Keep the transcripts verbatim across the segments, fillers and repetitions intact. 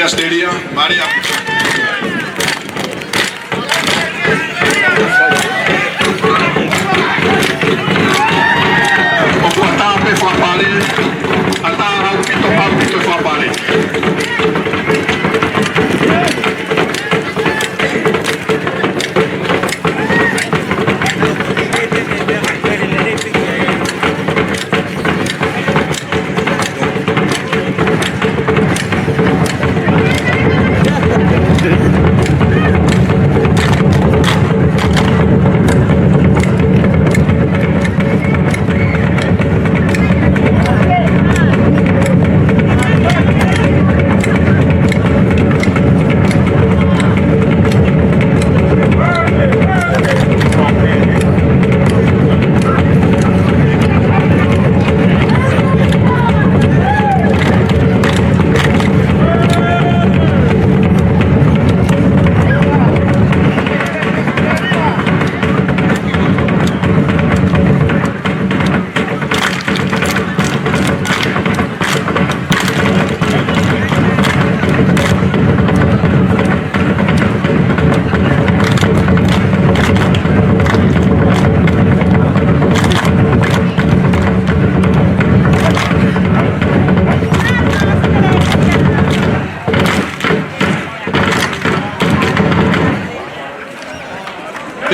ʻAositelēlia, mālie. ʻOku ʻatā pē fakapale, ʻatā ʻaupito, ʻaupito fakapale.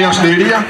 ʻAositelēlia.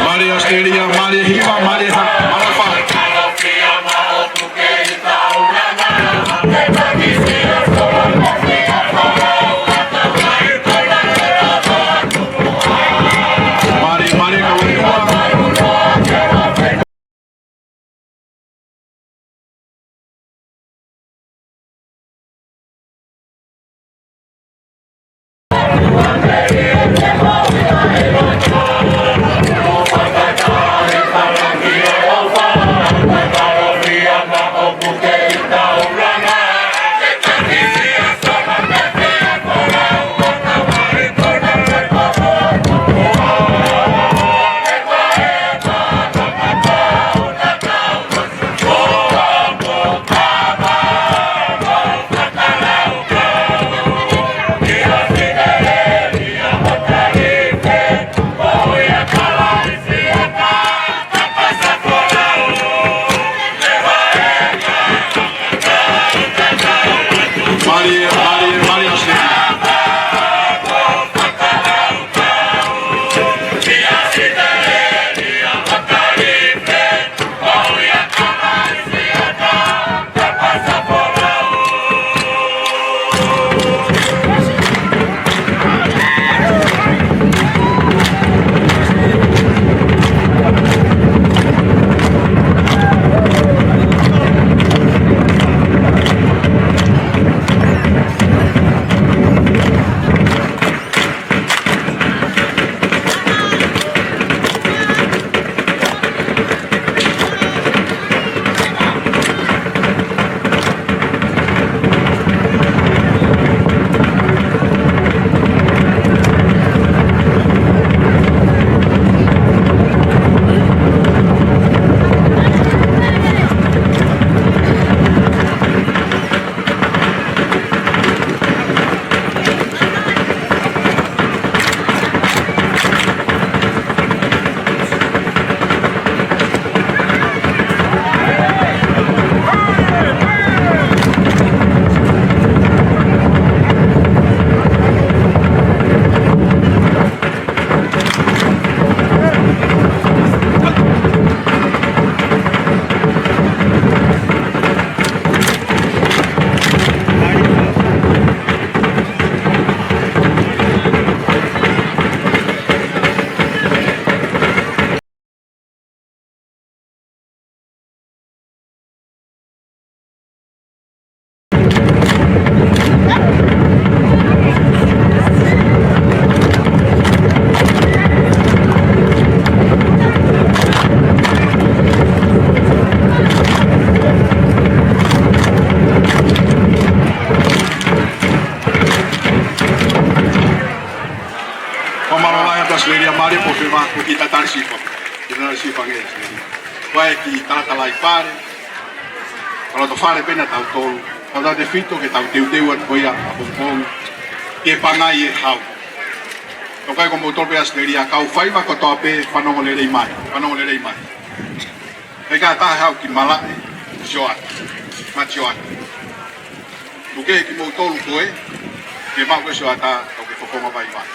Mālie ʻAositelēlia, mālie hiva, mālie ha, mālie fale. Mālie, mālie kau hiva. Mālie, mālie, mālie ʻAositelēlia. Fakamālō lahi atu ʻAositelēlia, mālie pō fema ko ki tatali sifa. Ki tatali sifa ngē. Ko e kiʻi talatalaifale. Kalotofale pē ʻa tautolu. Tautautefito ke tau teuteu atu ko ia ʻapongipongi. Ke pangai e hau. Tokai ko moutolu pē ʻAositelēlia, kau faiva kotoa pē fanongo lelei mai. Fanongo lelei mai. He ka taha hau ki malaʻe, sioʻata. Mati sioʻata. Tuku ke kimoutolu ko ē, ke maʻu ke sioʻata, kau ke fofonga vaivai.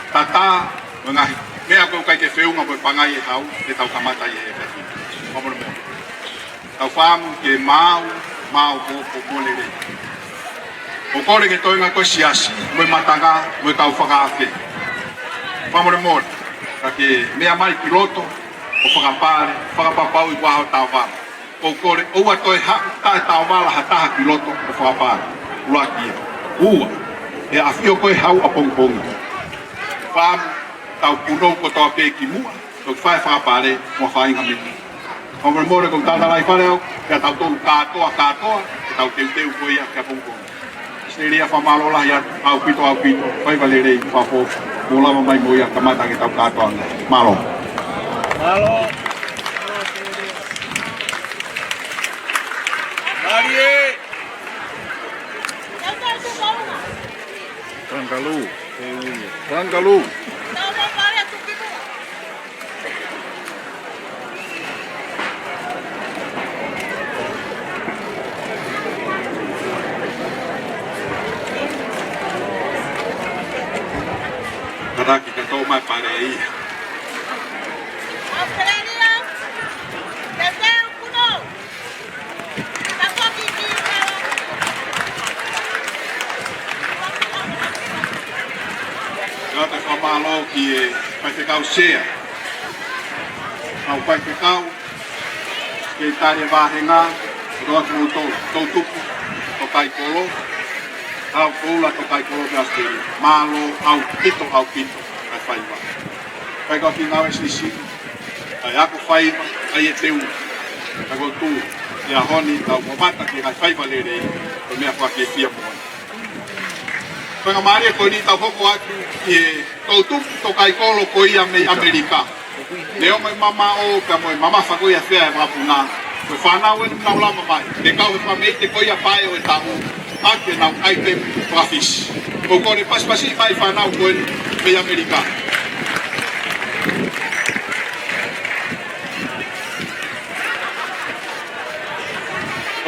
Tatā, mo e ngaahi meʻa ko ē ʻoku ʻikai ke feʻunga mo e pangai e hau, ke tau kamata ʻi he kahi. Fakamolemole. Tau fakaʻamu ke maau, maau ko, ko, ko lelei. ʻOku ou kole ke toenga ko e siasi, mo e matanga, mo e kau fakaafe. Fakamolemole. Ka ke meʻa mai ki loto, ʻo fakapale, fakapapauʻi kuo ʻaho taʻovala. ʻOku ou kole, ʻoua toe haʻu taʻe taʻovala ha taha ki loto ʻo fakapale. ʻUluaki ia. Ua, ʻe ʻafio ko e hau ʻapongipongi. Fakaʻamu, tau punou kotoa pē ki muʻa, toki fai fakapale, mo e faʻahinga meʻa. Fakamolemole ko e talatalaifale au, ke tau tonu kātoa, kātoa, ke tau teuteu ko ia, ki ʻapongipongi. ʻAositelēlia fakamālō lahi atu, ʻaupito, ʻaupito, faiva lelei, fafo, mou lava mai mo ia, kamata ke tau kātoa ange. Mālō. Mālō. Kangaroo. Karaki ka tō mai pare ia. Australia. Te teu kuno. Ka te fakamālō ki he faifekau sea. Kau faifekau, sekelitali vāhenga, roa ki mou tau, tau tupu, tau kai kolo, kau koula tau kai kolo ki Australia. Mālō ʻaupito, ʻaupito, ʻa e faiva. Faifekau ki ngāue siʻisiʻi, ʻa e ako faiva, ʻa e teu. Ka ko tu, ʻi he ʻaho ni tau mamata ki he faiva lelei, ko e meʻa fakafiefia moʻoni. Faingamālie ko eni tau hoko atu ki he toʻutupu tō kai kolo ko ia mei ʻAmelika. Neongo e mamaʻo pea mo e mamafa ko ia fea e vakapuna. Ko e fānau eni nau lava mai. Te kau he fakameʻite ko ia pae ʻo e taʻu. ʻAki ʻenau ʻaitemi fakafisi. Ko e kole pasipasi mai fānau ko eni mei ʻAmelika.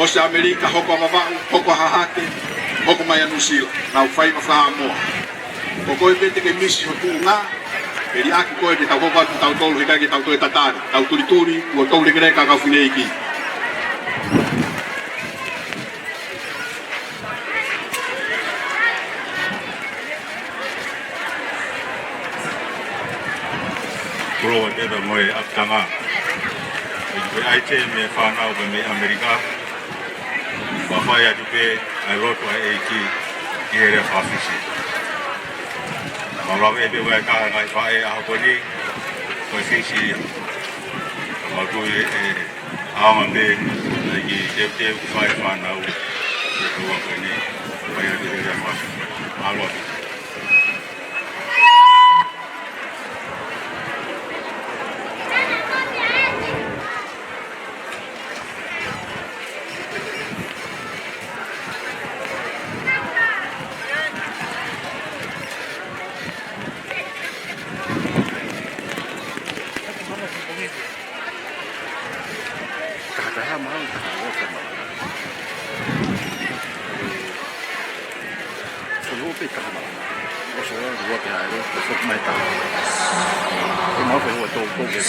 ʻOsi ʻAmelika, hoko ʻa Vavaʻu, hoko ʻa Hahake, hoko mai ʻa Nuʻusila, nau faiva fakahaʻamoa. Ko koe pē te ke misi ho tuʻunga, ʻe liʻaki koe ke tau hoko atu tautolu, heʻikai ke tau toe tatali, tau tulituli, kuo tau lekeleka kau fineʻeiki. Kulo wa teta mo e ʻapitanga. ʻE tupe ʻaitemi e fānau pē mei ʻAmelika. Fafai atu pē ʻa e lotu ʻa e ʻEiki ki he lea fakafisi. Mālō e pē ʻa e kāinga ʻi faʻē ʻaho ko eni, ko e Fisi ia. Ka mau tui ʻe, ʻe ʻaonga pē, ʻa e kiʻi teuteu ke fai e fānau, ʻi he ʻaho ko eni, fai atu he lea fakafisi. Mālō ʻaupito. Tahataha maʻu, taha ua pē maʻu. Ko e ua pē taha maʻu. ʻOsi ua pē haere, ʻosi mai taha. Ko e maʻu pē ua tau tau ke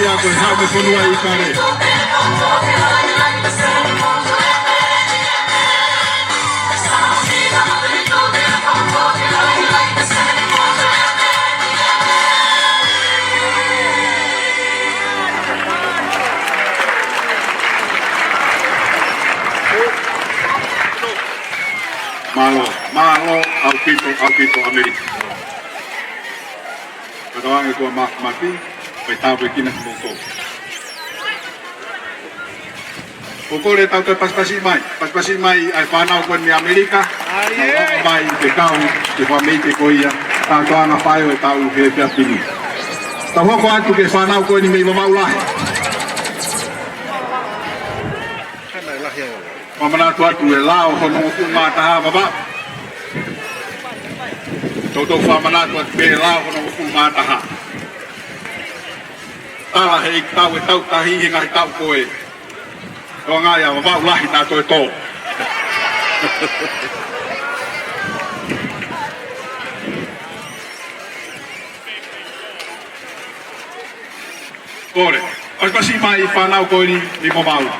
Ia ko e haʻu mei fonua ʻIkale. Mālō, mālō ʻaupito, ʻaupito ʻAmelika. Kātaki ange kuo māfimafi, pea tāpuekina kimoutolu. Ko e kole ʻetau toe pasipasi mai, pasipasi mai ʻa e fānau ko eni ʻAmelika, ʻo aʻu mai ke kau ki he fāmili ko ia, kātoanga fai ʻo e tau he efiafi ni. Tau hoko atu ki he fānau ko eni mei Vavaʻu Lahi. Fakamanatu atu e lao hono hongofulu mā taha Vavaʻu. Toutou fakamanatu atu pē lao hono hongofulu mā taha. Tala he ʻikai tau e tau tahi he ngaahi tau ko ē. Ko e ngaahi ʻa Vavaʻu Lahi naʻa toe tō. Kole. Pasipasi mai fānau ko eni mei Vavaʻu.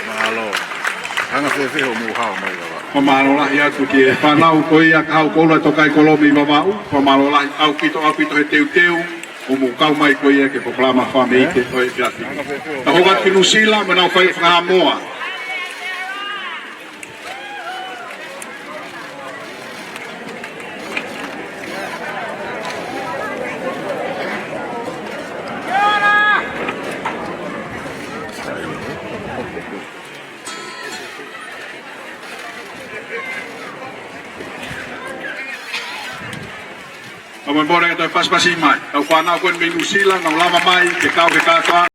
Mālō. Anga fēfē hoʻomou hao mai Vavaʻu? Fakamālō lahi atu ki he fānau ko ia ka hau koula tokai kolomi Vavaʻu. Fakamālō lahi ʻaupito, ʻaupito he teuteu ʻo mou kau mai ko ia ki he polokalama Fāmili ʻi he ʻOi Fiafi. Ka hoko atu ki Nuʻu Sila, mo nau fai fakahamoa. Ka mo mole ke toe pasipasi mai. Tau fānau ko eni mei Nuʻusila, nau lava mai ke kau he kātoanga.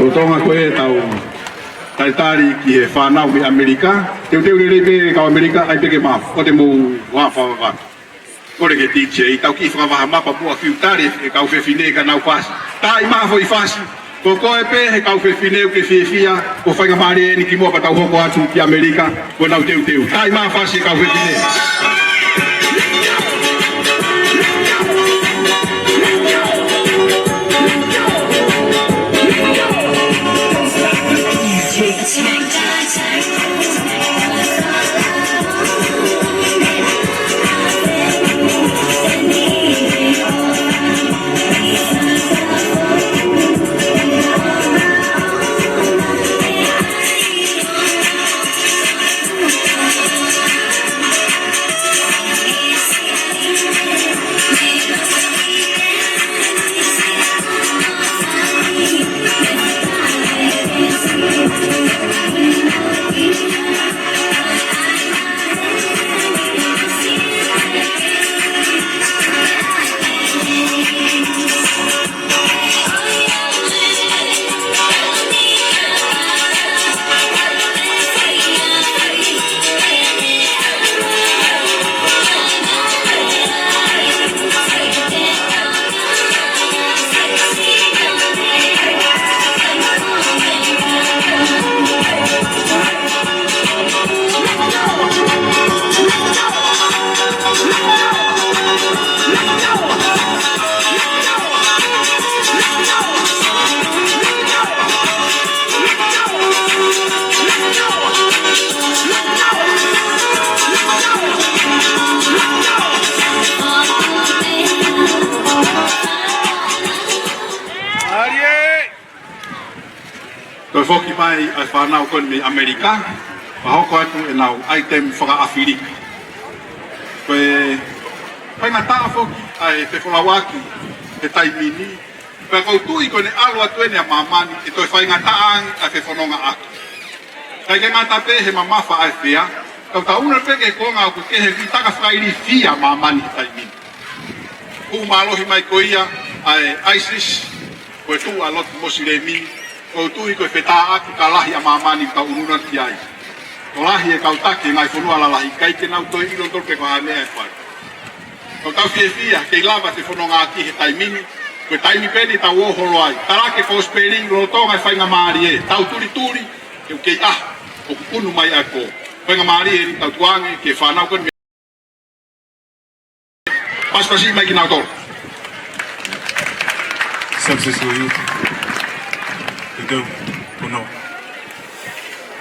Lolotonga ko ʻetau talitali ki he fānau mei ʻAmelika, teuteu lelei pē kau ʻAmelika, ʻai pē ke maʻu, ko te mou ua fava. Kole ke D J, tau kiʻi fakavaha mapa muʻa fiu tali e kau fefine ka nau fasi. Taʻi mai foʻi fasi, ko koe pē he kau fefine ʻoku ke fiefia, ko e faingamālie eni kimuʻa pea tau hoko atu ki ʻAmelika, ko ʻenau teuteu. Taʻi mai fasi e kau fefine. ʻa e fānau ko eni mei ʻAmelika, ʻo hoko atu ʻenau ʻaitemi fakaʻAfilika. Ko e faingataʻa foki ʻa e fefolauʻaki he taimi ni, pea ʻoku ou tui ko ʻene ʻalu atu eni ʻa māmani ʻe toe faingataʻa ange ʻa e fefonongaʻaki. ʻIkai ke ngata pē he mamafa ʻa e fea, ka ʻoku tau ʻunu pē ki he kuonga ʻoku kehe ki he taka fakailifia ʻa māmani he taimi ni. Kuo mālohi mai ko ia ʻa e ISIS, ko e tuʻu ʻa e lotu Mosilemi, ʻoku ou tui ko e fetāʻaki ka lahi ʻa māmani ʻoku tau ʻunu atu ki ai. Ko e lahi e kau taki he ngaahi fonua lalahi, ʻikai ke nau toe ʻilo tonu pe ko e hā e meʻa ʻe fai. Ko ʻetau fiefia, kei lava e fefonongaʻaki he taimi ni, ko e taimi pē eni ʻoku tau ō holo ai. Talaki e kosipeli, lolotonga e faingamālie, tau tulituli, he ʻoku kei ʻaho ʻoku ʻunu mai ai e pō. Faingamālie eni, tau tuku ange ki he fānau ko eni. Pasipasi mai kinautolu. Sēmisi Suʻi. Te teu, pono.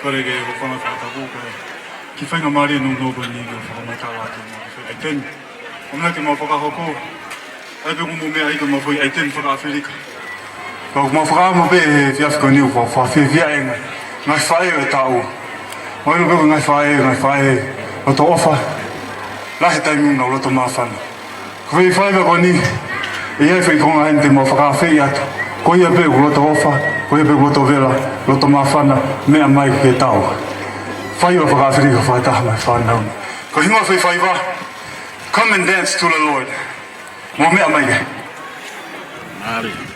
Kole ke u fanga fakatapu ko e kiʻi faingamālie nounou ko eni ke fakamatala atu mo e foʻi ʻaitemi. ʻOmai ke mau fakahoko. ʻAi pē ko e meʻa ʻai ke mau foʻi ʻaitemi fakaʻAfilika. Ka ʻoku mau fakaʻamu pē he efiafi ko eni ʻoku fakafiefia e ngaahi faʻē ʻo e taʻu. Mau ʻilo pē ko e ngaahi faʻē, ngaahi faʻē loto ʻofa. Lahi e taimi ʻoku nau loto māfana. Ko e foʻi faiva ko eni, ʻe ʻi ai e foʻi konga heni te mau fakaafeʻi atu. Ko ia pē ʻoku loto ʻofa, ko ia pē ʻoku loto vela, loto māfana, meʻa mai ke tau. Faiva fakaʻAfilika fakataha mo e fānau. Ko e hingoa e foʻi faiva, Come and Dance to the Lord. Mou meʻa mai ke. Mālie.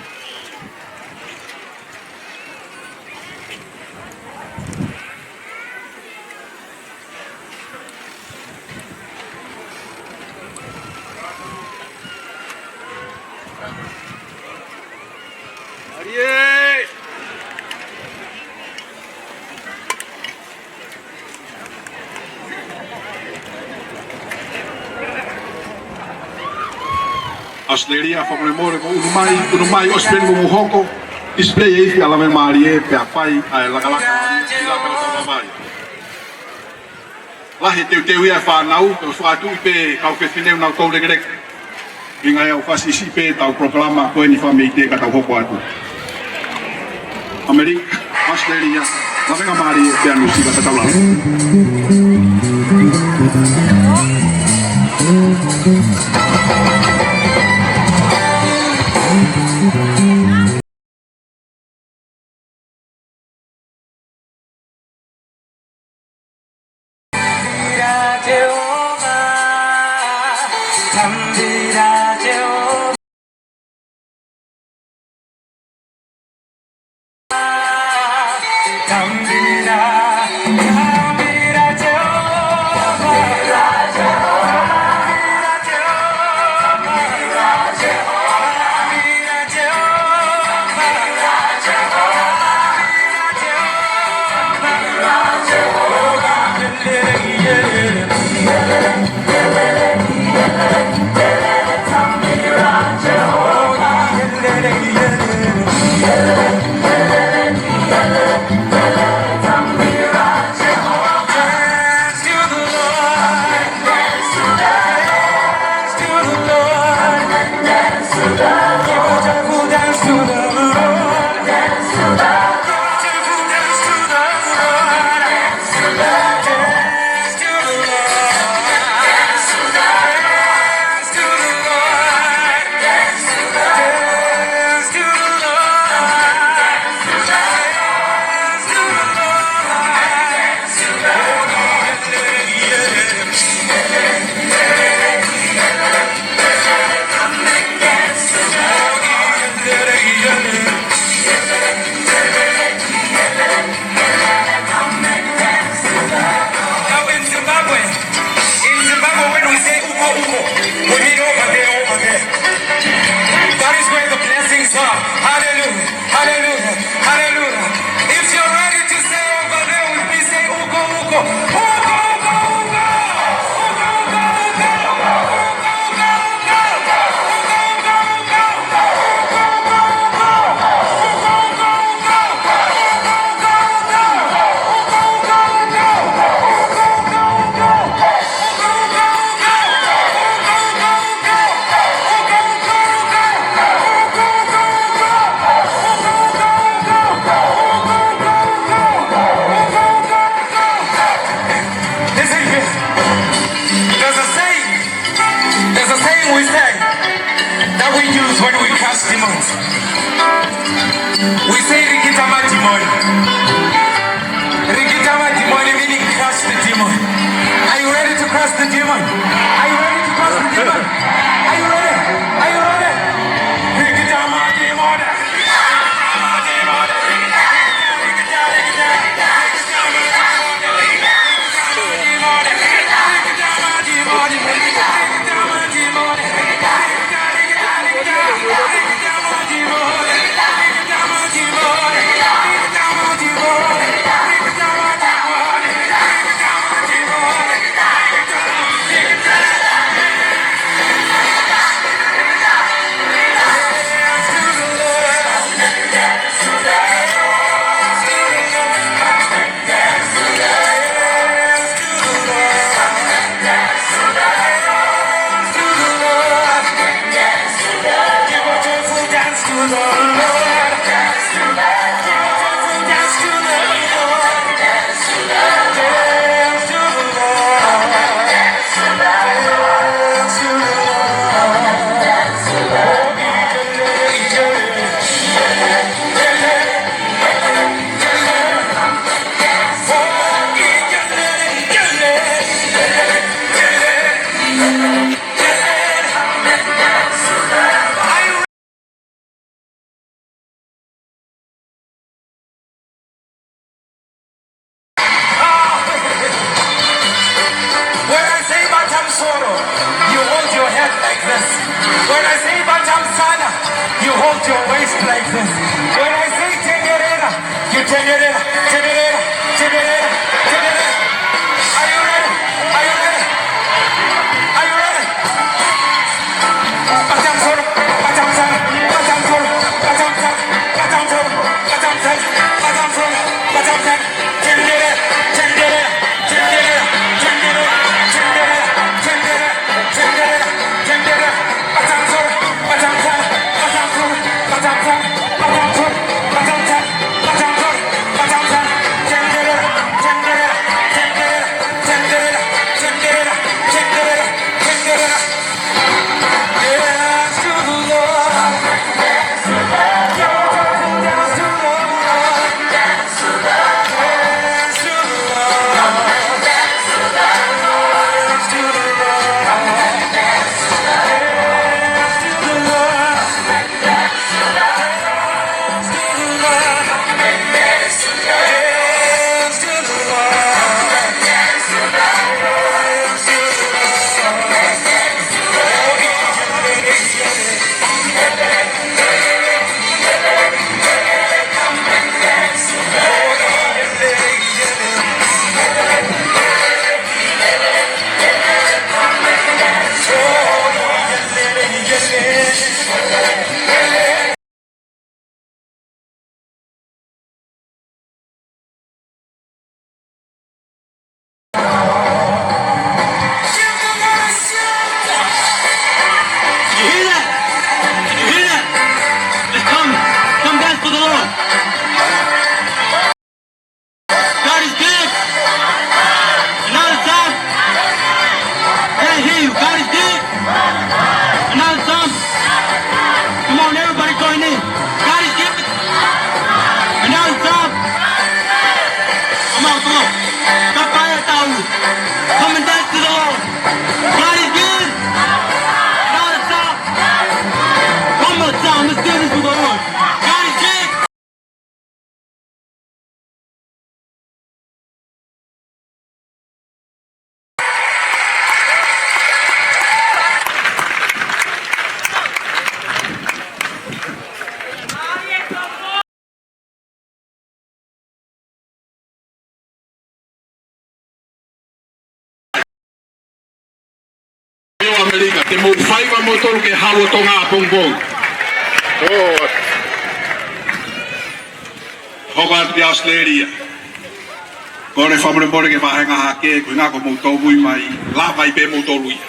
ʻAositelēlia, fakamolemole, mou ʻunu mai, ʻunu mai, ʻosi pē eni mou hoko, display e ifi ʻa e Laumālie, pea fai ʻa e lakalaka, ʻi he laka ʻo e tau lavai. Lahi e teuteu ia e fānau, ʻoku ou fakatuʻi pē kau fefine ʻoku nau toulekeleke. ʻUhinga ia ʻoku fakasiʻisiʻi pē ʻetau polokalama ko eni fakameʻite ka tau hoko atu. ʻAmelika, ʻAositelēlia, Laumālie, pea Nuʻusila, ka tau lava. Now in Zimbabwe, in Zimbabwe, when we say uko uko, we mean over there, over there. That is where the blessings are. Hallelujah, hallelujah, hallelujah. If you're ready to say over there with me, say uko uko. Uko uko uko. Uko uko uko. When we cast demons, we say, "Rikitama demon." Rikitama demon meaning cast the demon. Are you ready to cast the demon? Are you ready to cast the demon? Are you ready? Are you ready? Rikitama demon. When I say Batam Soro, you hold your head like this. When I say Batam Sana, you hold your waist like this. When I say Tengerera, you Tengerera, Tengerera, Tengerera, Tengerera. Are you ready? Are you ready? Are you ready? Batam Soro, Batam Sana, Batam Soro, Batam Sana, Batam Soro, Batam Sana, Batam Soro, Batam Sana. Tengerera, Tengerera, Tengerera, Tengerera, Tengerera, Tengerera, Tengerera, Tengerera. Batam Soro, Batam Sana, Batam Soro, Batam Sana, Batam Soro, Batam Sana, Batam Soro, Batam Sana. Tengerera, Tengerera, Tengerera, Tengerera, Tengerera, Tengerera, Tengerera. Dance to the Lord. Dance to the Lord. Did you hear that? Did you hear that? Just come, come dance for the Lord. God is good. Another time. Hey, hear you. God is good. Another time. Come on, everybody join in. God is good. Another time. Come on, come on. Come on, come on. Come and dance to the Lord. God is good. Another time. One more time. Let's do this for the Lord. God is good. ʻIo ʻAmelika, te mou faiva moutolu ke haʻu ʻo Tonga ʻapongipongi. ʻO. Hoko atu ki ʻAositelēlia. Kole fakamolemole ke vahenga hake, ko e ʻuhinga ko hoʻomou tōmui mai, lava ai pē moutolu ia.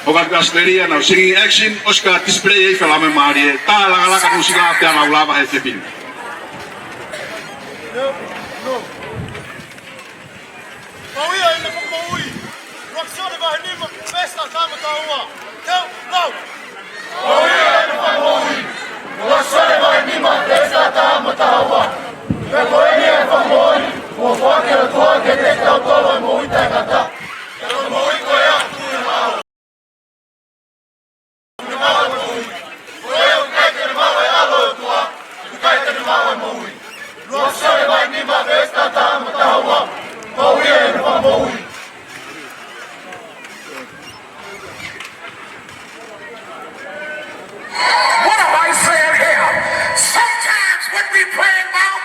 Hoko atu ki ʻAositelēlia, nau singing action, ʻosi ka display ʻa e fāmili mālie, tā lakalaka Nuʻusila pea nau lava he fefine. Pauia ʻi he fakamoʻui. Rock Solo vahe nima, Festa Tama Taua. Lau. Ko ia ʻa e Fakamoʻui. Luke vahe nima, veesi taha mo e taha ua. Pea ko eni ʻa e fakamoʻui kuo foaki ʻe he ʻOtua kiate kitautolu, ʻa e moʻui taʻengata. Pea ko e moʻui ko ia ʻoku ʻi he ʻao. Ko ia ʻoku ʻikai te ne maʻu ʻa e ʻAlo ʻo e ʻOtua, ʻoku ʻikai te ne maʻu ʻa e moʻui. Luke vahe nima, veesi taha mo e taha ua. Ko ia ʻa e Fakamoʻui. What am I saying here? Sometimes when we pray about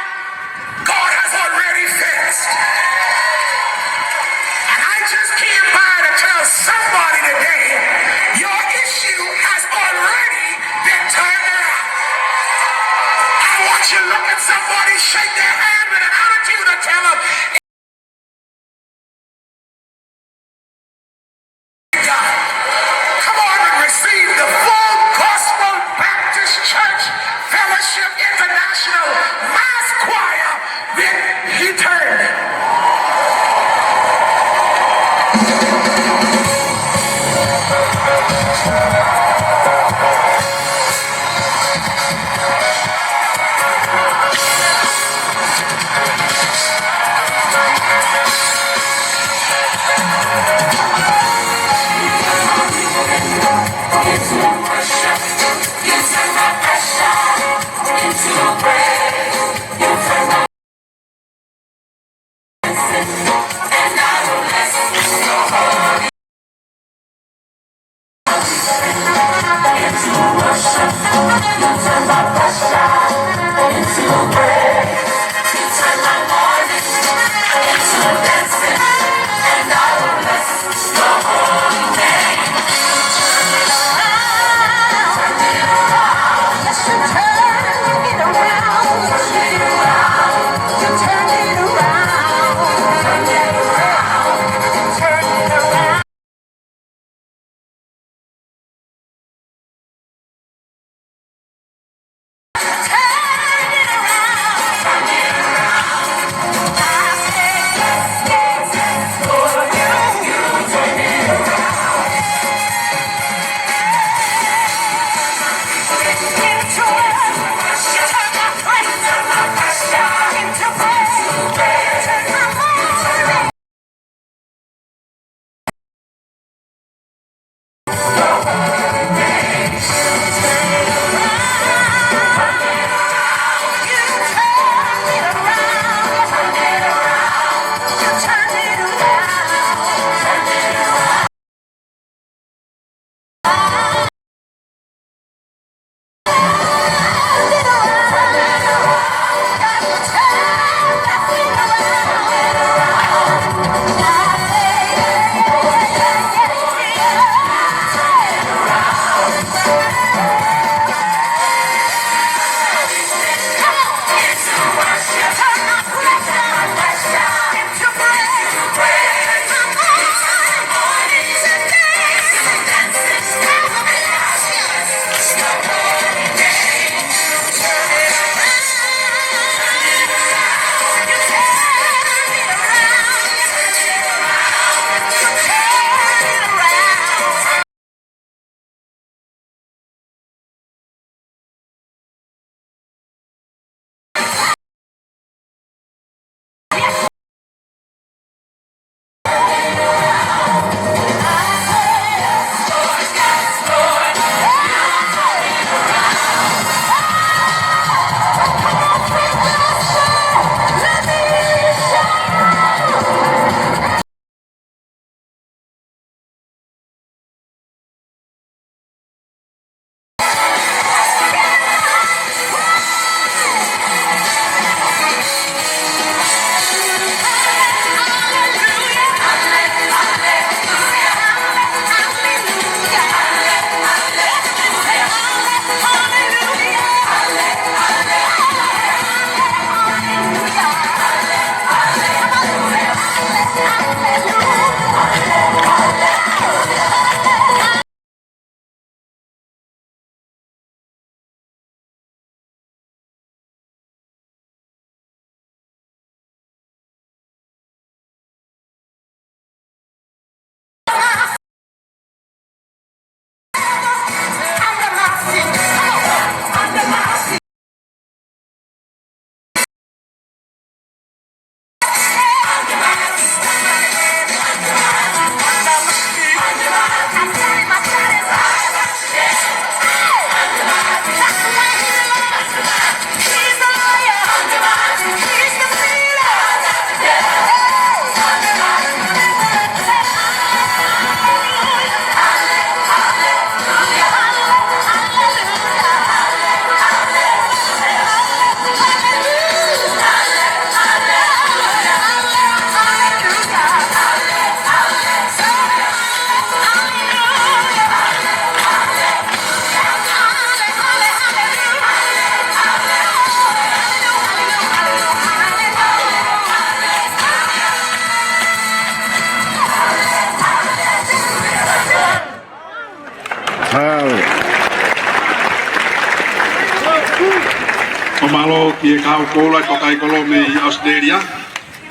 ʻI he kahaʻu koula ʻa e kakai kolo mei ʻAositelēlia,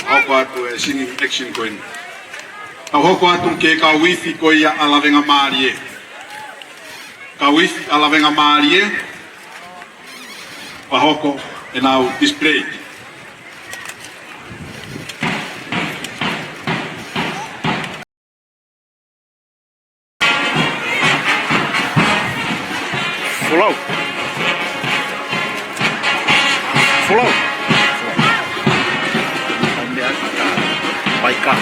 hoko atu e singing action ko eni. Tau hoko atu ki he kau ifi ko ia ʻa Lavengamālie. Kau ifi ʻa Lavengamālie, ʻo hoko ʻenau display. Folau. Folau. Paika.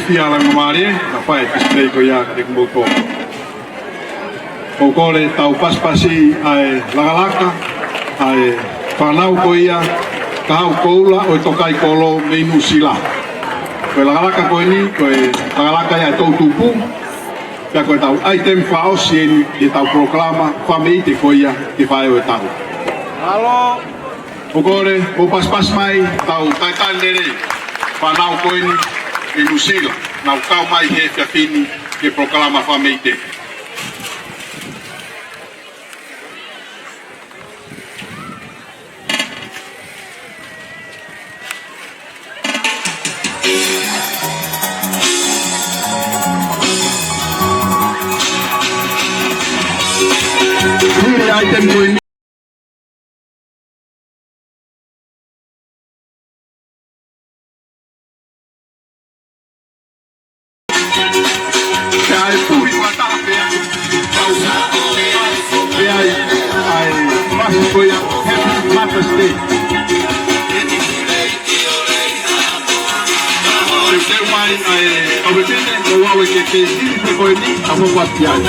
Pea laumālie, naʻa fai e display ko ia ke mou tō. ʻOku ou kole tau pasipasi ʻa e lakalaka ʻa e fānau ko ia, Kahaʻu Koula ʻo e Tokaikolō mei Nuʻusila. Ko e lakalaka ko eni, ko e lakalaka ia ʻa e toʻutupu, pea ko e tau item fakaʻosi eni ʻi he tau polokalama fāmili ko ia ke fai ʻo e tau. Halo. ʻOku ou kole, mou pasipasi mai, tau talitali lelei fānau ko eni mei Nuʻusila, nau kau mai he efiafi ni ki he polokalama fāmili. Hili item ko eni. Pea ʻe puhi ua taha pea. Pau. Pea ʻe, ʻa e, masi ko ia, Happy Mother's Day. Teuteu mai ʻa e, ʻa e pene, ʻo ʻave ke ke sili pe ko eni, ʻa mo kuati ai.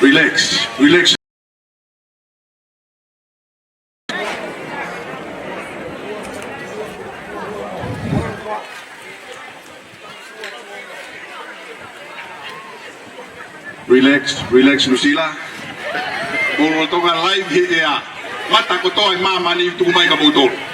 Relax, relax. Relax, relax, Nuʻusila. Mou lolotonga live he ʻea. Mata kotoa ʻi māmani, tuku mai kia moutolu.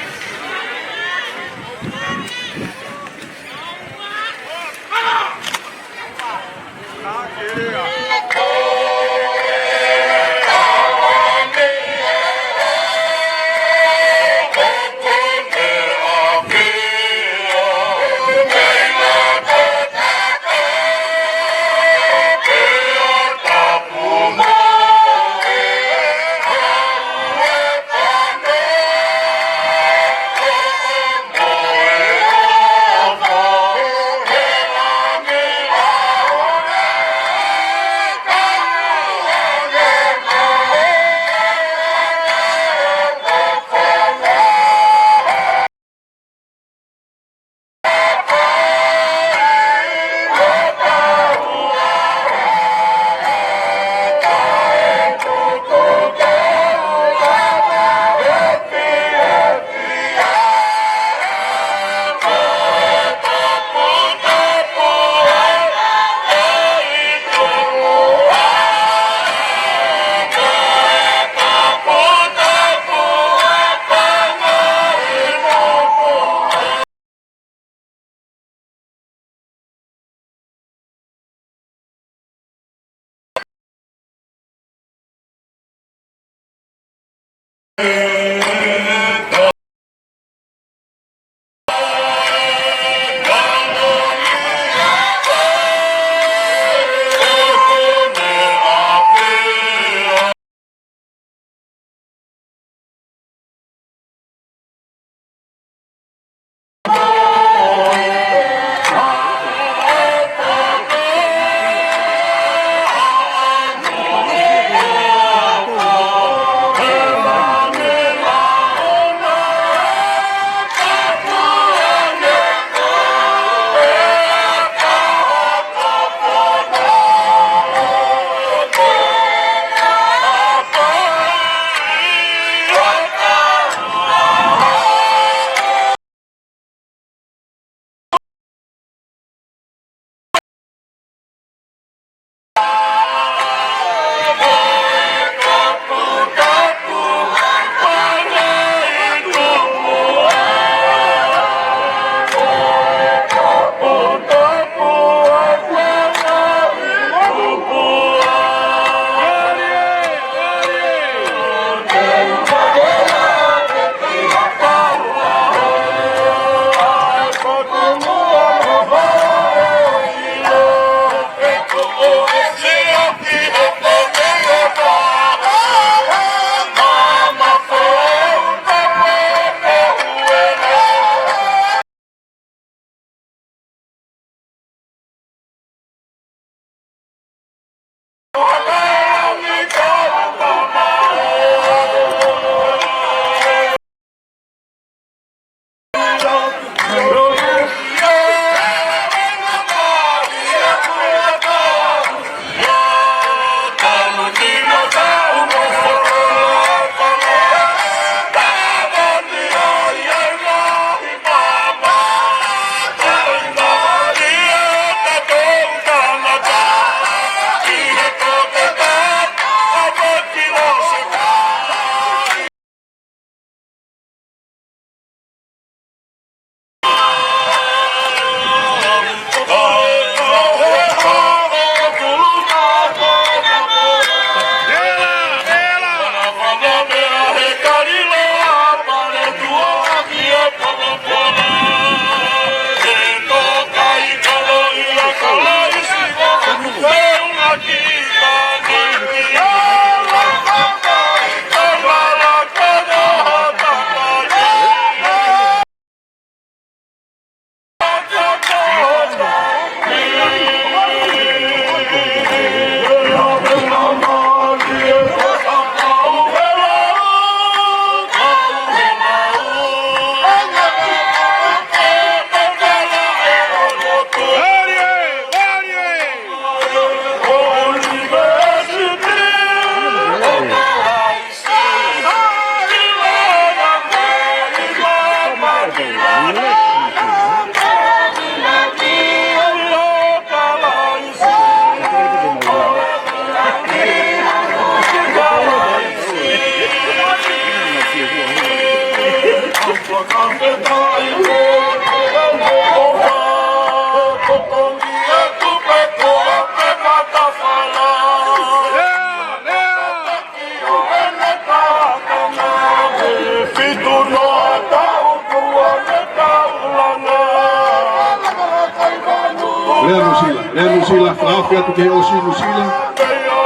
Lea Nuʻusila, lea Nuʻusila, fakaofi atu ki he ʻosi Nuʻusila,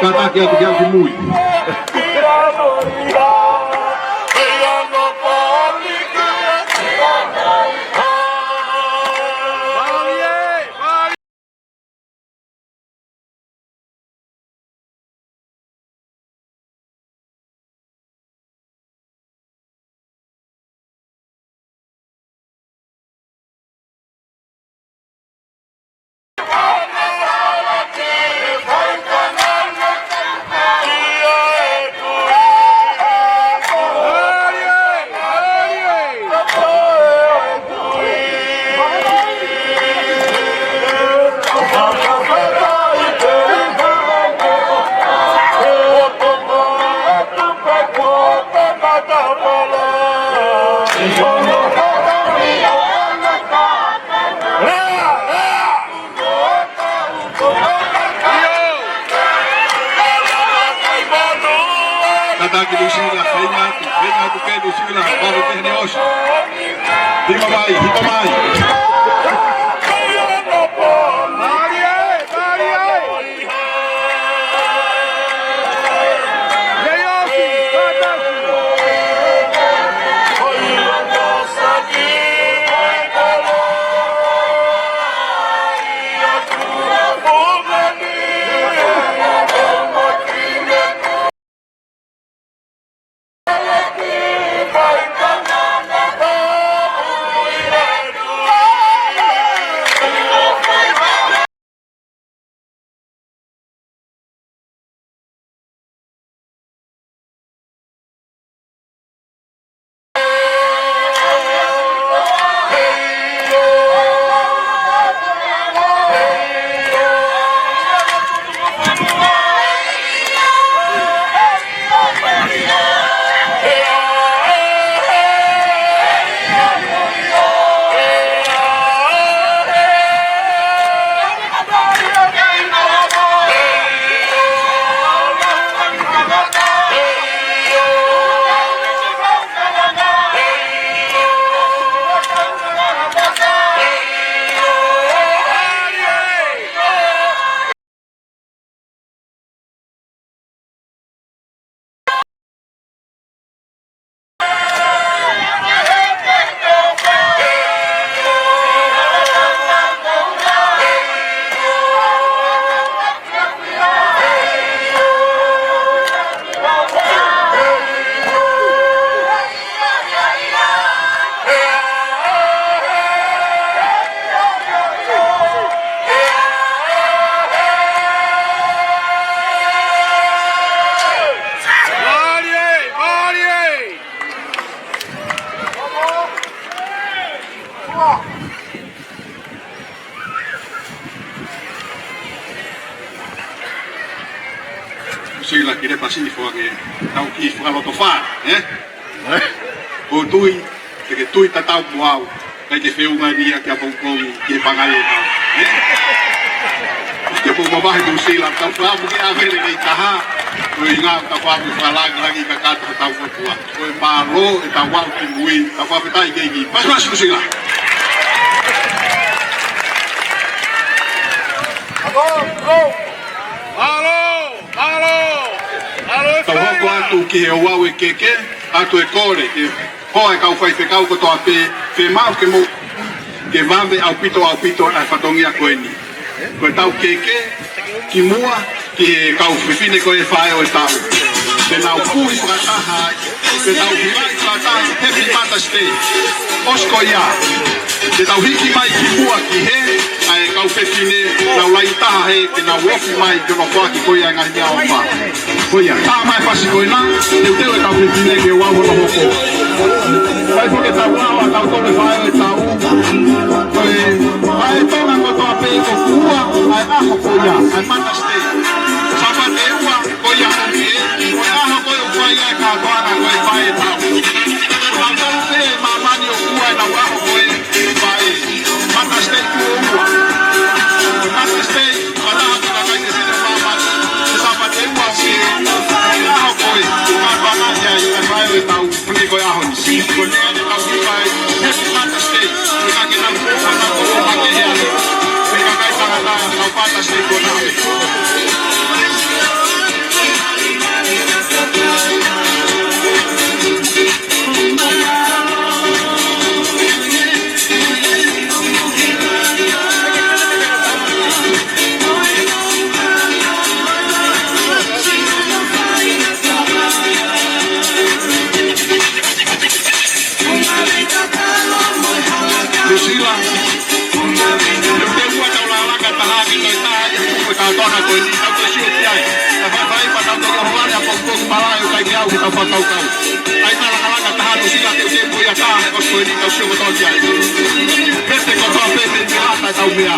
kātaki atu ki he ʻaho kimui. Kātaki Nuʻusila, feinga atu, feinga atu ki Nuʻusila, malu pē heʻene ʻosi. Hipa mai, hipa mai. Sila ki le pasi fo ke tau ki fakalotofā, ē? Ko tui, te ke tui tatau mo au, kai ke feʻunga ni ia ki a poukou ki he pangai e kau. Ē? Ke pou mavahe Nuʻusila, tau fakamu ke ave le kei taha, ko e ʻuhinga tau fakamu fakalāngilangi kakato tau kotua. Ko e mālō e tau aʻu ki mui, tau fakafetaʻi ki he ʻEiki. Pasi pasi Nuʻusila. Mālō, mālō, mālō e fai. Tau hoko atu ki he ouau e keke, atu e kole, ke hoa e kau faifekau kotoa pē, fiemaʻu ke mou, ke vave ʻaupito, ʻaupito ʻa e fatongia ko eni. Ko e tau keke, ki muʻa, ki he kau fefine ko e faʻē ʻo e taʻu. Te nau puhi fakataha ai, te nau hivaʻi fakataha, Happy Mother's Day. ʻOsi ko ia, te tau hiki mai ki muʻa ki he, ʻa e kau fefine, nau lahi taha he, ke nau ofi mai, ke nau foaki ko ia ngaahi meʻaʻofa. Ko ia, tā mai pasi ko ena, teuteu e kau fefine ke ua hono hoko. Kai puke tau ua, tau tole faʻē ʻo e taʻu. Ko e, ʻa e Tonga kotoa pē ʻoku ua, ʻa e ʻaho ko ia, ʻa e Mother's Day. Sāpate ua, ko ia ko e, ko e ʻaho ko ē ʻoku ʻi ai e kātoanga ko e faʻē ʻo e taʻu. Ko e taʻu pē ʻi māmani ʻoku ua ʻenau ʻaho ko e faʻē. Mother's Day tuʻo ua. Kaupata State Economic. Nuʻusila, ʻoku teʻeki ke tau lakalaka taha ke toe tā ʻi he tuku e kātoanga ko eni, tau toe sio ki ai. Ka faifai pea tau toe ʻohovale ʻa e poupou malaʻe ʻoku ʻikai ke aʻu ki heʻetau fakakaukau. ʻAi tā lakalaka taha Nuʻusila, teuteu ko ia tā he ʻosi ko eni, tau sio kotoa ki ai. Pete kotoa, pete ni ata tau mea.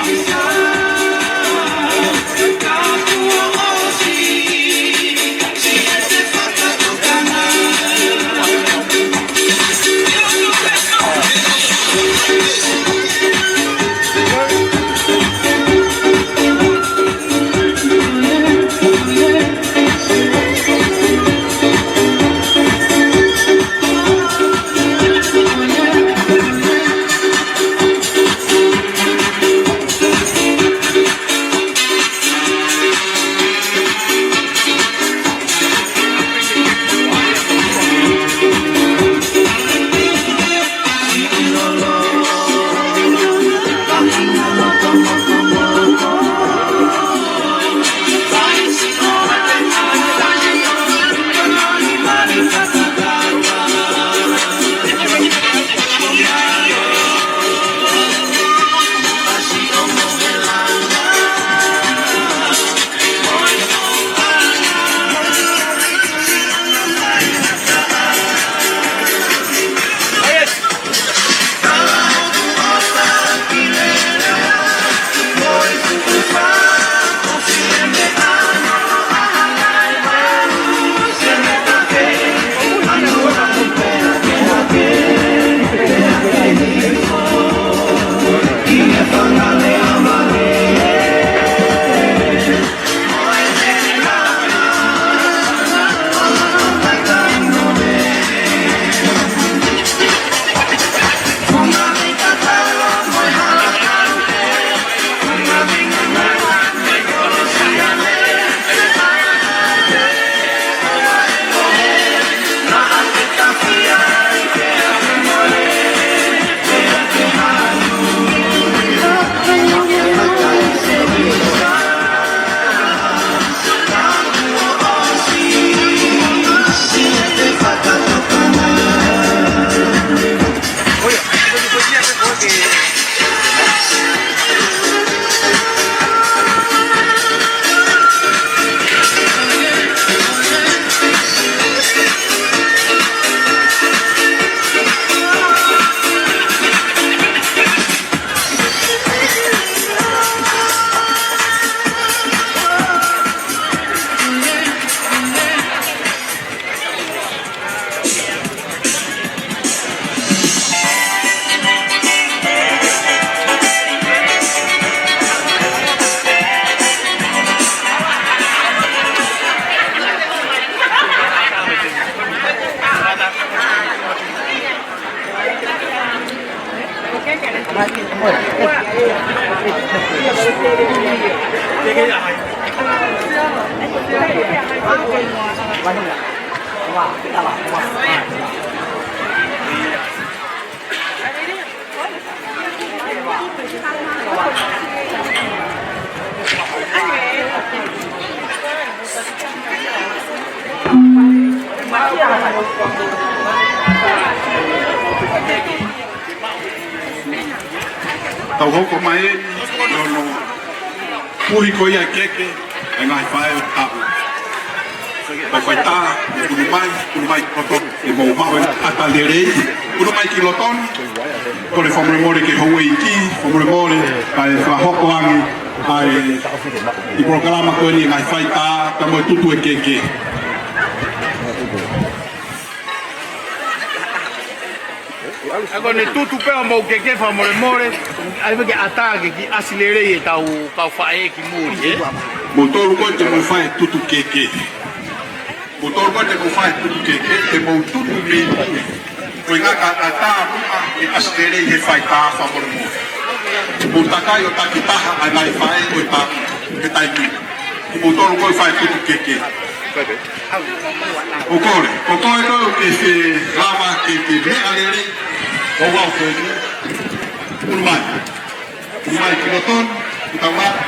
Tau hoko mai eni, ʻi hono puhi ko ia e keke ʻa e ngaahi faʻē ʻo tapu. Ko e faitā, ʻoku ʻunu mai, ʻunu mai ki loto, ʻe mou maʻu e ʻata lelei, ʻunu mai ki loto ni, kole fakamolemole ki he houʻeiki, fakamolemole, kae fakahoko ange ʻa e, ʻi he polokalama ko eni e ngaahi faitā, ka mo e tutu e keke. ʻA ko ʻene tutu pē ʻa e mou keke fakamolemole, ʻai pē ke ʻatā ke kiʻi ʻasi lelei ʻetau kau faʻē ki muli, ē? Mou tolu ko ē te mou fai e tutu keke. Mou tolu ko ē te mou fai e tutu keke, te mou tutu mei muli. Ko e ʻuhinga ka ʻatā muʻa ke ʻasi lelei he faitā fakamolemole. Mou takai ʻo takitaha ʻa e ngaahi faʻē ʻo e taimi, he taimi ni. Kimoutolu ko e faʻē tuku keke. ʻOku ou kole, ko koe ko ē ʻoku ke fie lava ke ke meʻa lelei ʻo aʻu ko eni. Ulu mai. Ulu mai ki loto ni, ki tau ʻapi,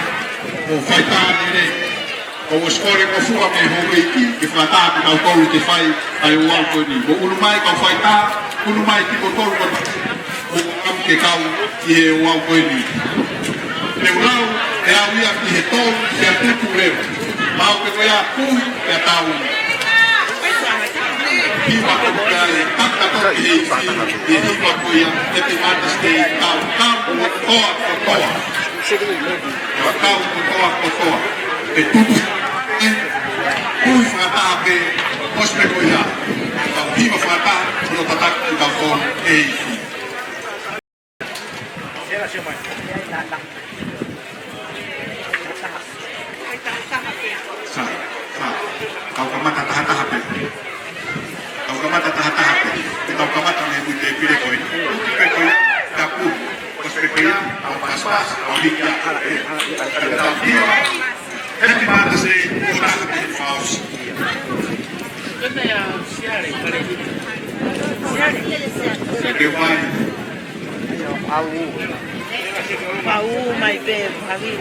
ʻo fai tā lelei. ʻOku ou ʻosi kole ko fua mei houʻeiki, ke fakataha kitautolu ke fai ʻa e ouau ko eni. Mou ulu mai kau faitā, ulu mai kimoutolu ko ē. ʻOku ou kole ke kau ʻi he ouau ko eni. Te u lau ʻe au ia ki he tolu, pea tuku leva. Mau ke ko ia kui, pea tau. Hiva ko ia e kaka toki he isi, ʻi he hiva ko ia, Happy Mother's Day, kau, kau, kotoa, kotoa. Kau kotoa kotoa. ʻE tupu. ʻE kui fakataha pē. ʻOsi pē ko ia. Kau hiva fakataha. Hono tataki kitautolu ʻe he ʻEiki. Sa, sa. Kau kamata tahataha pē. Kau kamata tahataha pē. Kau kamata mei he tēpile ko ē. Tuku pē ko ia, tapu. ʻOsi pē ko ia, kau paspas, kau hiki. Kau hiki. Happy Mother's Day, kau taha pē faus. Ke vai. Pau mai pē, Pavi.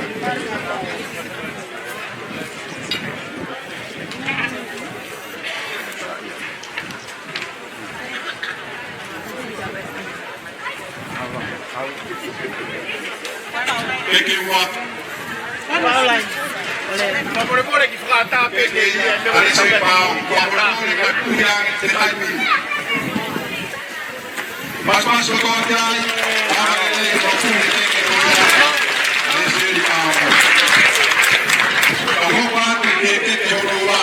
Keke ua. Paulai. Ole. Pole pole ki fakataha pē ke ia. Keke ia. Keke ia. Keke ia. Keke ia. Mas, mas, kotoa ki ai. Ava e le ko pule ke ke ko ia. Ale seri pau. Ka hopa ke ke ke ke hono ua.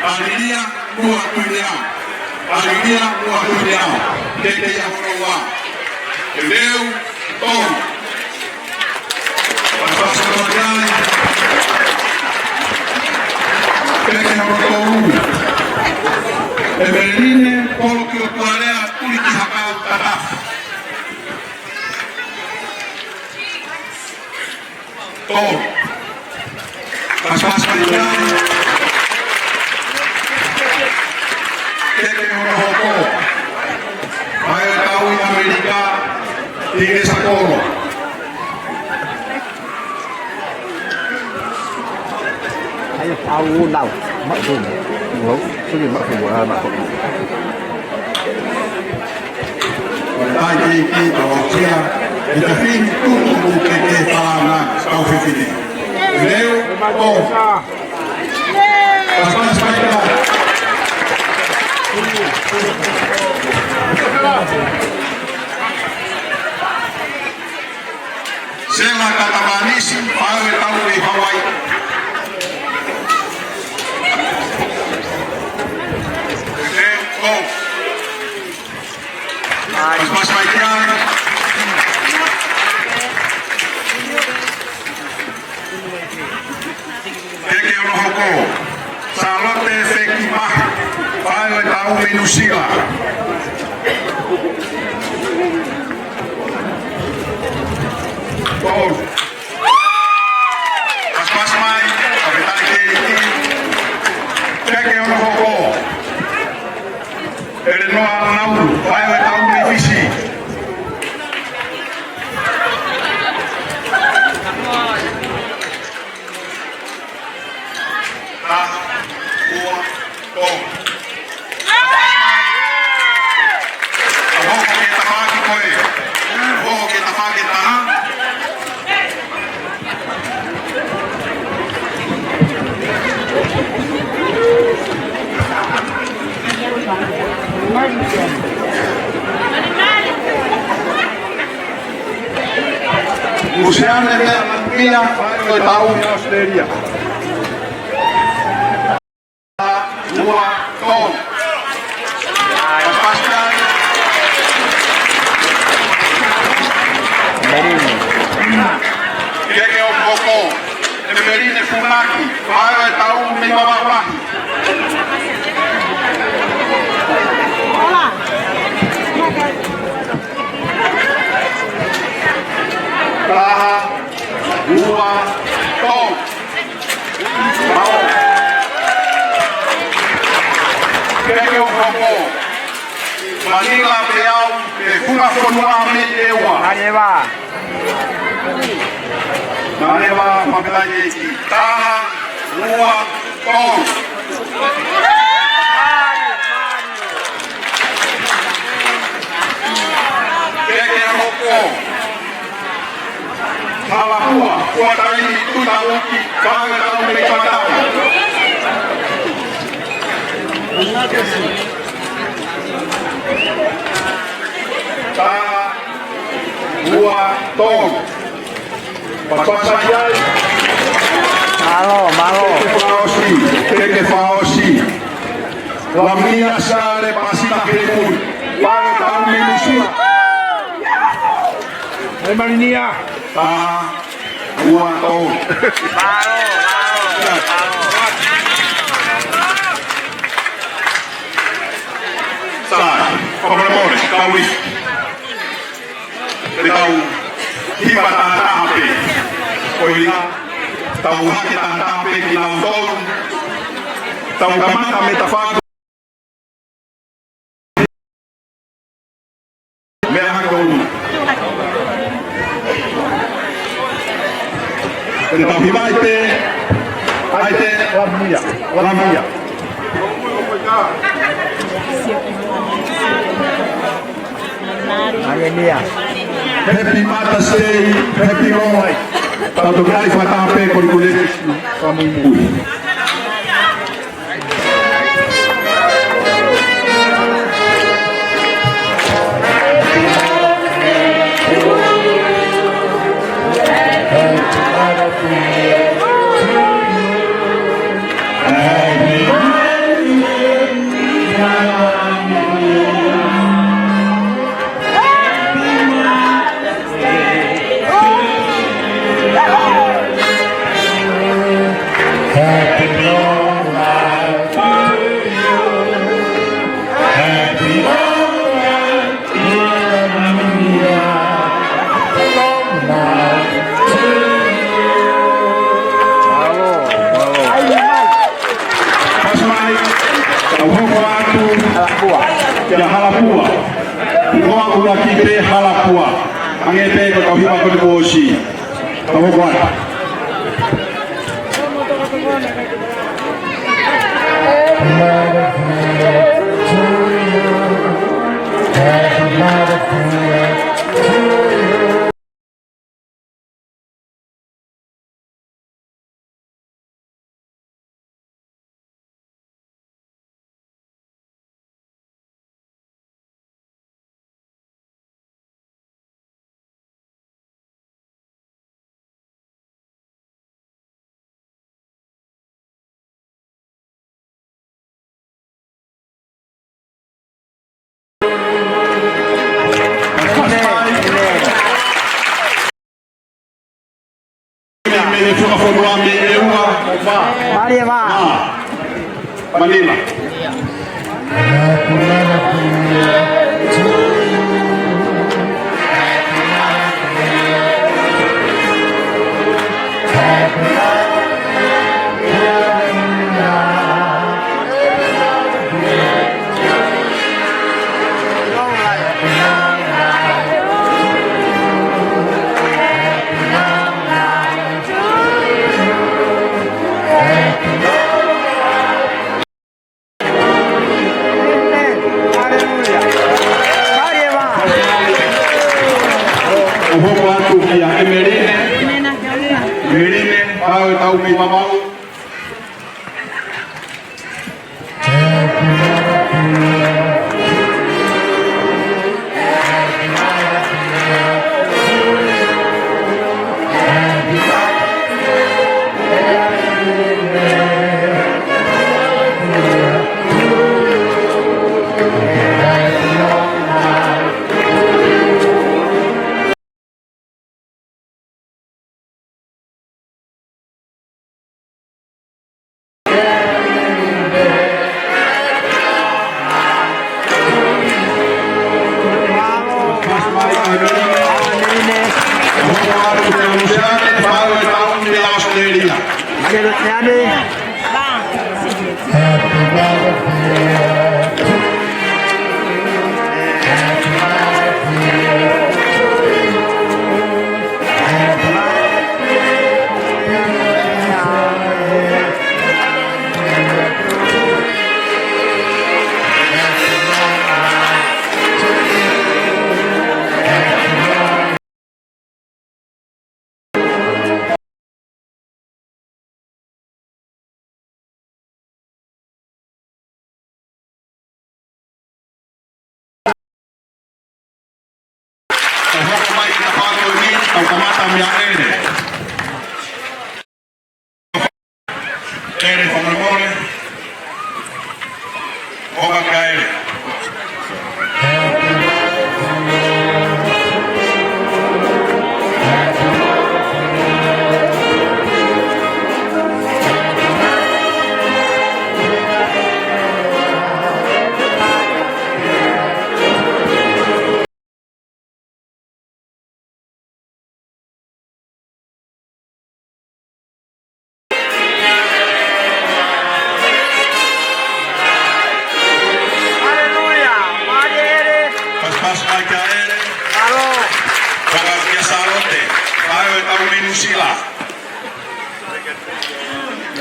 ʻAlilia, Muʻa Tuileao. ʻAlilia, Muʻa Tuileao. Keke ia hono ua. Leu, Tolu. Pasipasi kotoa ki ai. Keke hono tolu. ʻEveline, Polo ki o Tualea, Tuli ki Hakau, Tatafu. Tolu. Pasipasi mai ki ai. Keke hono hoko. Mai ʻo tau ʻi ʻAmelika, ʻi Saipolo. Ai, au lau. Maʻu fumu. Lau. Suli maʻu fumu. ʻA, maʻu fumu. ʻOku ou talitali ke tau ʻaʻahi ʻa e fefine tutuku ke ke falanga kau fefine. Leu, ʻo. Pasipasi mai ki ai. Sela Katavanisi, fai ʻetau ʻi Hawaii. Leu, ʻo. Pasipasi mai ki ai. Keke hono hoko. Sālote Feki Mahe. Fai ʻetau ʻi Nuʻusila. Tolu. Pasipasi mai, ʻa e tali kei ki. Keke hono hoko. Elenoa Nau, fai ʻetau ʻi Fisi. Taha, ua, tolu. Ka hoko ke tafaʻaki ko ē. Hoko ke tafaʻaki e taha. Lusiane Meʻa Matumia, ko e tau ʻi ʻAositelēlia. Ua, tolu. Pasipasi. Keke hono hoko. Emeline Funaki, vahe ʻo e taʻu mei Vavaʻu Lahi. Taha, ua, tolu. Mālō. Keke ʻo Hopo. Manila Peau, pea funga fonua mei ʻEua. Manila. Manila, Manila, taha, ua, tolu. Keke ʻo Hopo. Halapua, Kuataini Tutaʻuki, vahe ʻo e taʻu mei Kuataini. Taha, ua, tolu. Pasa ai. Mālō, mālō. Keke Fausi, Keke Fausi. Lamia Sale Pasita Kemui. Vahe ʻo e taʻu mei Nuʻusila. Hei, Malinia. Taha, ua, tolu. Sai, fakamolemole, kau isi. Te tau hiva tahataha pē. Ko ia, tau hake tahataha pē kinautolu. Tau kamata mei tafaʻaki. Meʻa hake ʻo ʻolunga. Te tau hiva ai pē, ʻai pē, Lamia, Lamia. Happy Mother's Day, happy long life. Tau toki ʻai fakataha pē ko e kolekisi fakamuimui. Happy long life to you. Happy long life, dear Maria. Long life to you. Mālō, mālō. Pasi mai, tau hoko atu. Halapua. Kia Halapua. Noa ua ki pē Halapua. Hangē pē ko e tau hiva ko eni kuo ʻosi. Tau hoko atu. Mei he fakafonua mei ʻEua. Mālie vā. Ā, Manila. ʻO hoko atu kia Emeline. Emeline, vahe ʻo e taʻu mei Vavaʻu. Happy Mother's Day. ʻO hoko mai ki he tafaʻaki ko eni, tau kamata meia ʻEle. ʻEle fakamolemole. Hoko mai ʻEle. Haleluia. Mālie ʻEle. Pasipasi mai kia ʻEle. Mālō. Fakaʻamu kia Sālote. Fai ʻetau mīsini.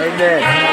Amen.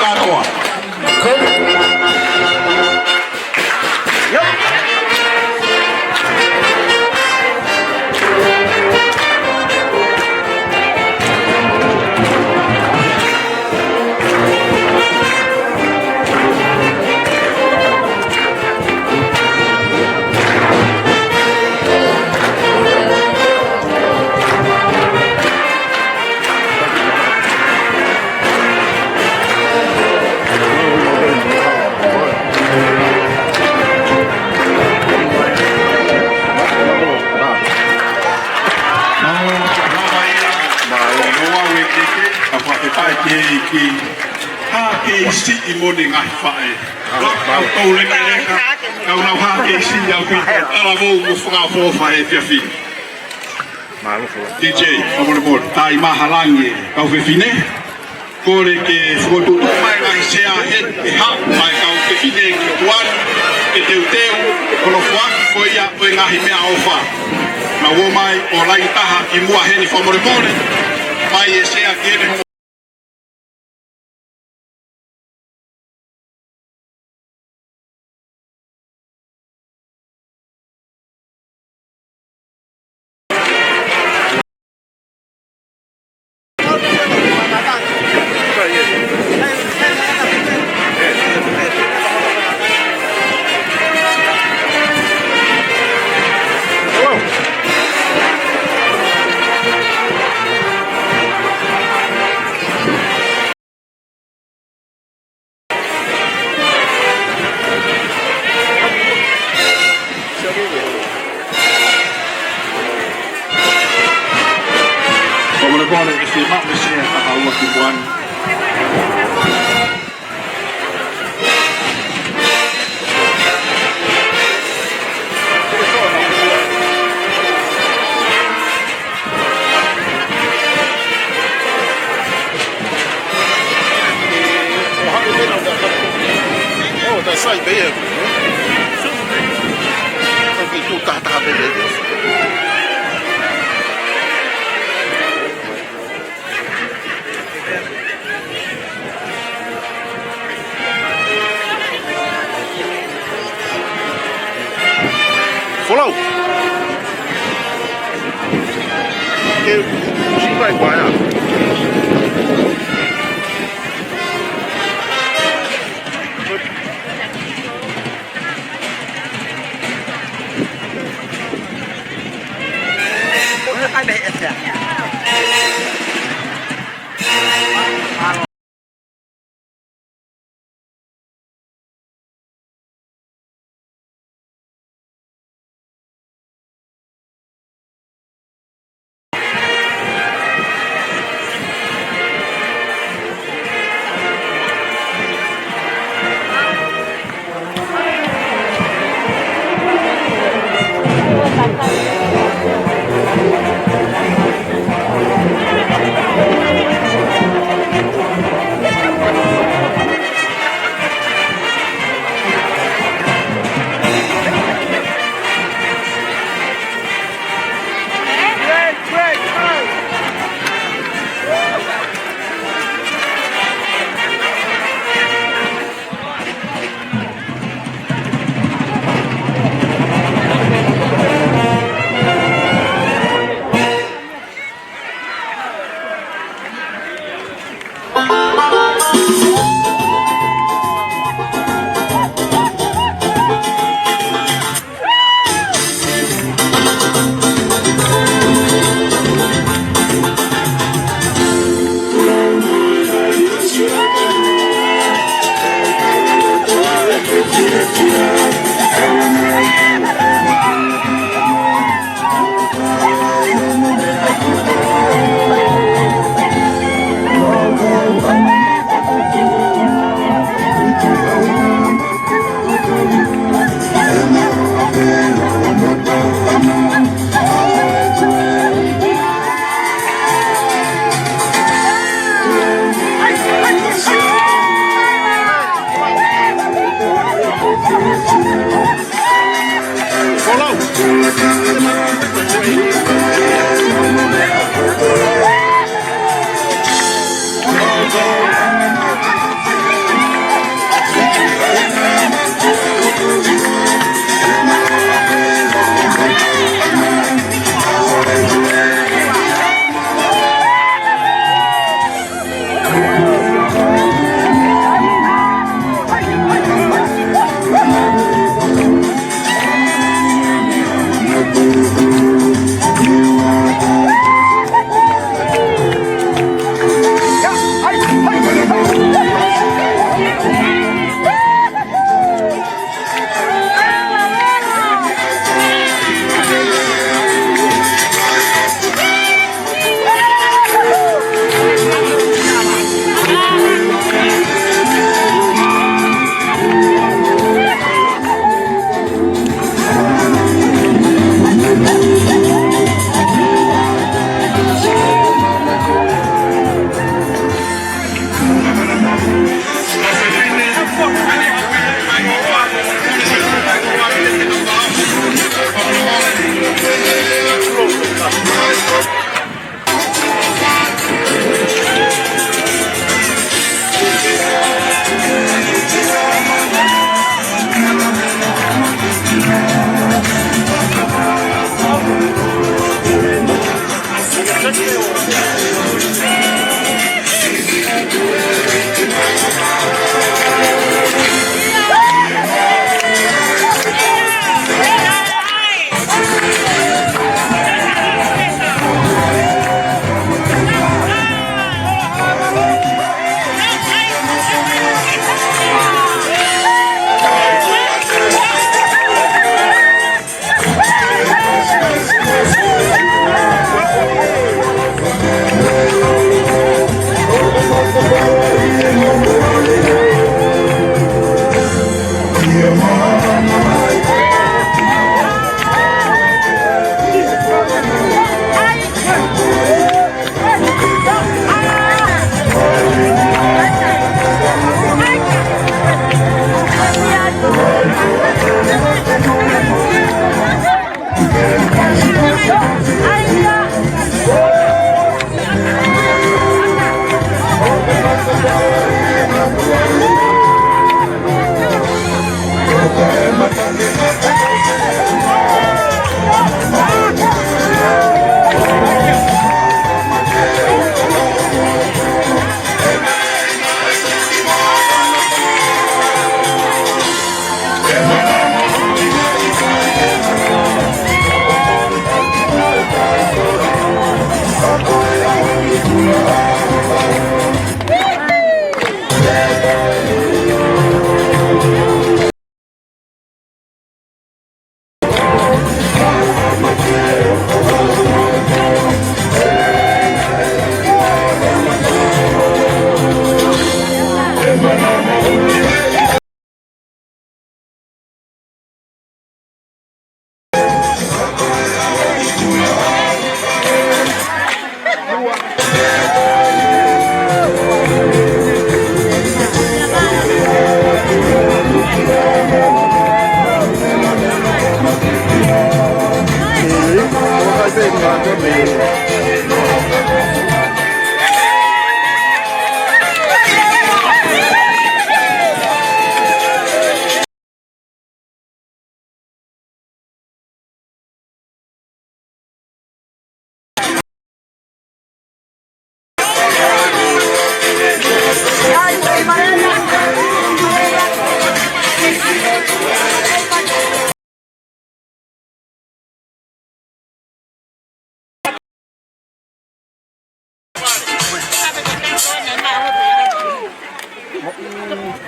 Akoa. Ka fakafetaʻi ki he ʻEiki. Hā kei siʻi mo e ngaahi faʻē. Kau tau lekeleka, kau nau hā kei siʻi au ki he talavou mo fakaʻofoʻofa he efiafi ni. D J, fakamolemole, tai mahalangi e kau fefine. Kole ke fokotuʻutuʻu mai ngaahi sea he, he haʻu mai kau fefine ki tuʻa ni, ke teuteu, ko e foaki ko ia ʻo e ngaahi meʻaʻofa. Nau ō mai ʻo laine taha ʻi muʻa heni fakamolemole, mai e sea ki heni. Fakamolemole, ʻe fiemaʻu e sea ʻe taha ua ki muʻa ni. Oh, that's like there. Tapi tu tak tak ada lagi. Folau. Ke usi mai koe ā.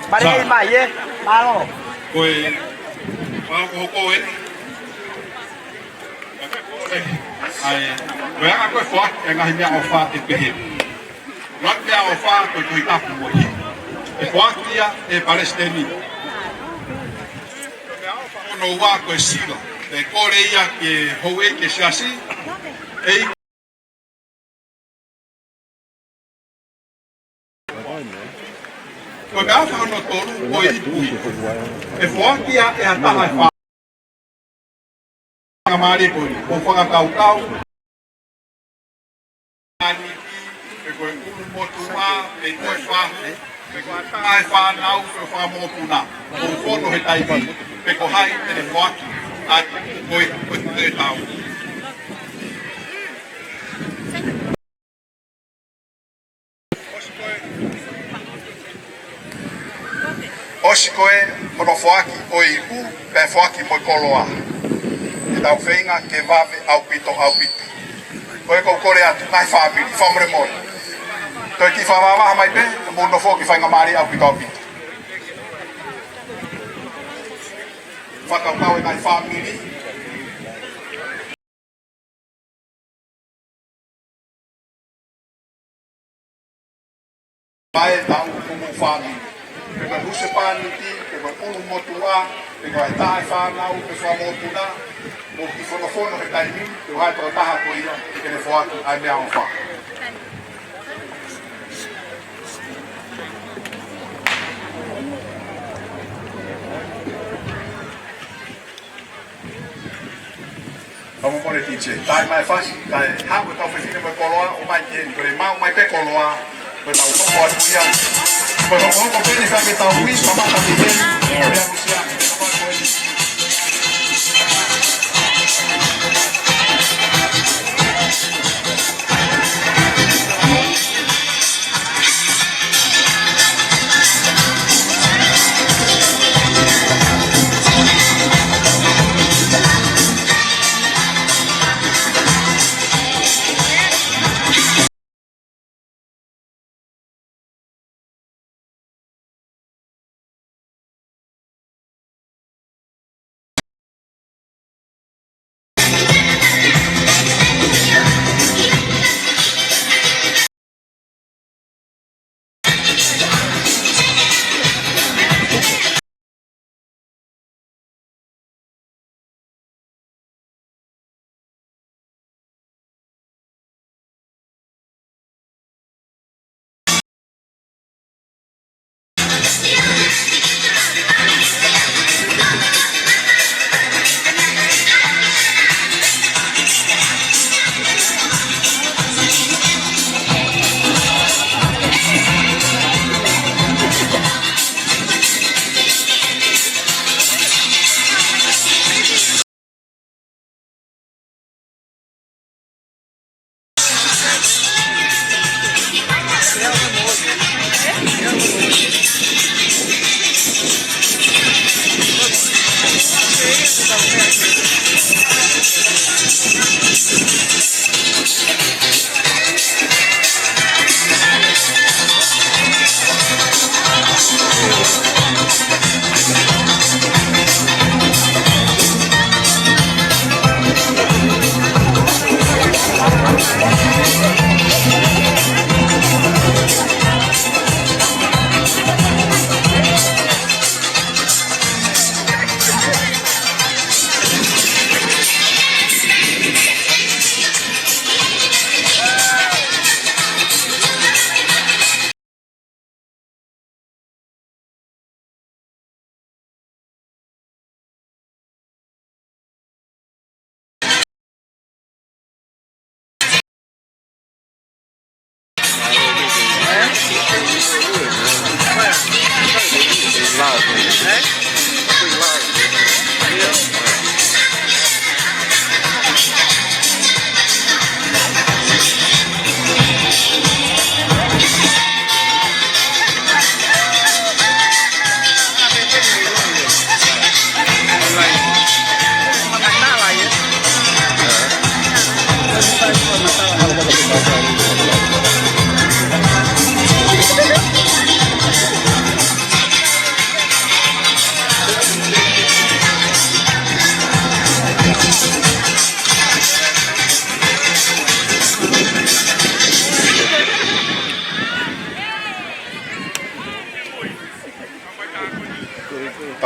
Pare mai, ē? Mālō. Ko e, mālō ko hoko ē. ʻAi, ko e anga ko ē foaki e ngaahi meʻaʻofa ʻe pehē. Ngaahi meʻaʻofa ko e Tohi Tapu mo e himi. ʻE foaki ia ʻe he palesiteni. Ko e meʻaʻofa hono ua ko e sila. ʻE kole ia ki he houʻeiki ʻo e siasi. ʻE Ko e meʻaʻofa hono tolu ko e ipu. ʻE foaki ia ʻe ha taha ʻe fā. Faingamālie ko eni, ʻo fakakaukau. Aniki, pe ko e ʻulumotuʻa, pe ko e faʻē, pe ko e taha e fānau, pe ko e fanga mokopuna. ʻO fono he taimi, pe ko hai ʻe ne foaki, ʻa ia ko e, ko e tau. ʻOsi ko ē hono foaki ʻo e ipu, pea foaki mo e koloa. ʻE tau feinga ke vave ʻaupito, ʻaupito. Ko e ʻoku ou kole atu, ngaahi fāmili, fakamolemole. Toe kiʻi fakavahavaha mai pē, mou nofo ki he faingamālie ʻaupito, ʻaupito. Fakakaukau e ngaahi fāmili. Pea tau kumu fāmili. Pe ko e husepāniti, pe ko e ʻulumotuʻa, pe ko e taha e fānau, pe ko e fanga mokopuna, mou kiʻi fonofono he taimi ni, pe ko hai e tokotaha ko ia, ke ne foaki ʻa e meʻaʻofa. Fakamolemole D J. Taimi mai fasi, kae haʻu e kau fefine mo e koloa, ʻomai ki heni, ko e maʻu mai pē koloa, ko e tau nofo atu ia. Ko e hokohoko pē eni fai ke tau ui, kamata ki heni, pea kusia, kamata ko eni.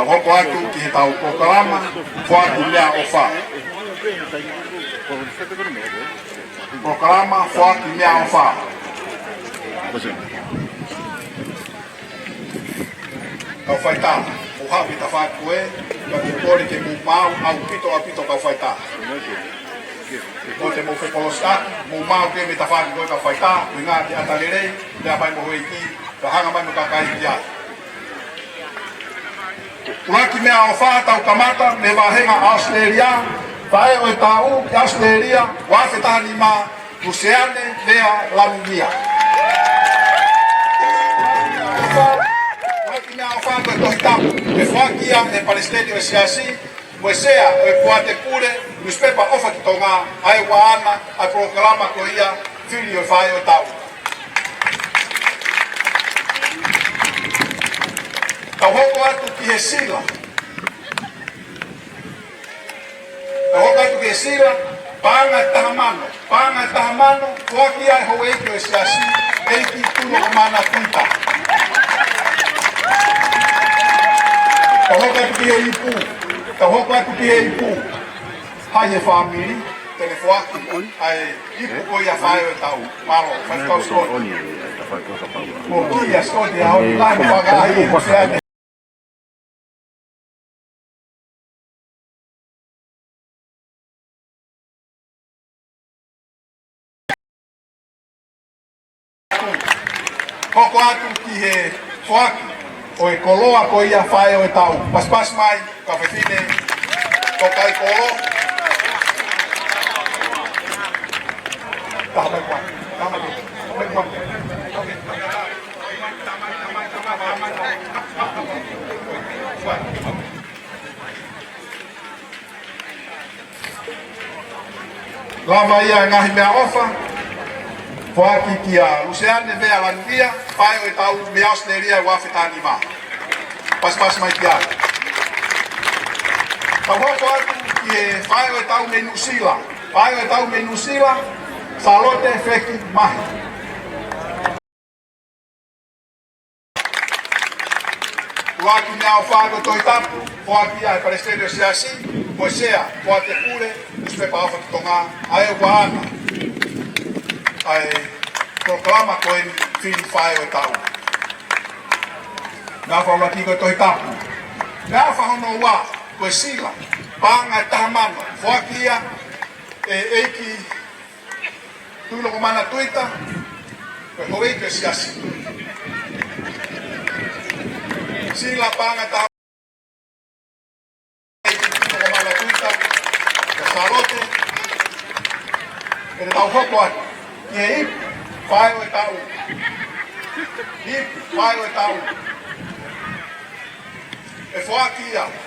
Hoko atu ki heʻetau polokalama foaki meʻaʻofa. Polokalama foaki meʻaʻofa. Kau faitā, mou haʻu ki he tafaʻaki ko ē, ka ke kole ke mou maau ʻaupito, ʻaupito kau faitā. Ko te mou fepolosi atu, mou maau ki he tafaʻaki ko ē kau faitā, ko e ngaahi ʻata lelei, meʻa mai mo e houʻeiki, ka hanga mai mo e kakai ki ai. ʻUluaki meʻaʻofa, tau kamata mei he vāhenga ʻAositelēlia, faʻē ʻo e taʻu ki ʻAositelēlia, ua afe taha nima, Luseane Vea Lanugia. ʻUluaki meʻaʻofa ko e Tohi Tapu, ʻe foaki ia ʻe he Palesiteni ʻo e Siasi, mo e Sea ʻo e Poate Pule Nusipepa ʻOfa ki Tonga, ʻa e ua ana ʻa e polokalama ko ia, fili ʻo e faʻē ʻo e taʻu. Tau hoko atu ki he sila. Tau hoko atu ki he sila, paʻanga ʻe taha mano, paʻanga ʻe taha mano, foaki ia ʻe he houʻeiki ʻo e Siasi, ʻEiki Tuʻilokomana Tuita. Tau hoko atu ki he ipu, tau hoko atu ki he ipu. Hai e fāmili te ne foaki ʻa e ipu ko ia faʻē ʻo e taʻu. Mālō, faifekau Scott. Mo kia Scott ia ʻo ni lai mo fakaʻai e Luseane. Hoko atu ki he foaki ʻo e koloa ko ia faʻē ʻo e taʻu. Pasipasi mai, kau fefine, tokaikolo. Taha mai kuo, taha mai kuo, taha mai kuo. Lava ia e ngaahi meʻaʻofa, foaki kia Luseane Vea Lanugia, faʻē ʻo e taʻu mei ʻAositelēlia ua afe taha nima. Pasipasi mai kia. Tau hoko atu ki he faʻē ʻo e taʻu mei Nuʻusila. Faʻē ʻo e taʻu mei Nuʻusila, Sālote Feki Mahe. ʻUluaki meʻaʻofa ko e Tohi Tapu, foaki ia ʻe he Palesiteni ʻo e Siasi, mo e Sea, Poate Pule Nusipepa ʻOfa ki Tonga, ʻa e ua ana ʻa e polokalama ko eni, fili faʻē ʻo e taʻu. Meʻaʻofa ʻuluaki ko e Tohi Tapu. Meʻaʻofa hono ua ko e sila, paʻanga ʻe taha mano, foaki ia ʻe ʻEiki Tuʻilokomana Tuita, ko e houʻeiki ʻo e Siasi. Sila, paʻanga ʻe taha, ʻEiki Tuʻilokomana Tuita, ko Sālote. Pea tau hoko atu ki he ipu faʻē ʻo e taʻu. Ipu faʻē ʻo e taʻu. ʻE foaki ia ʻe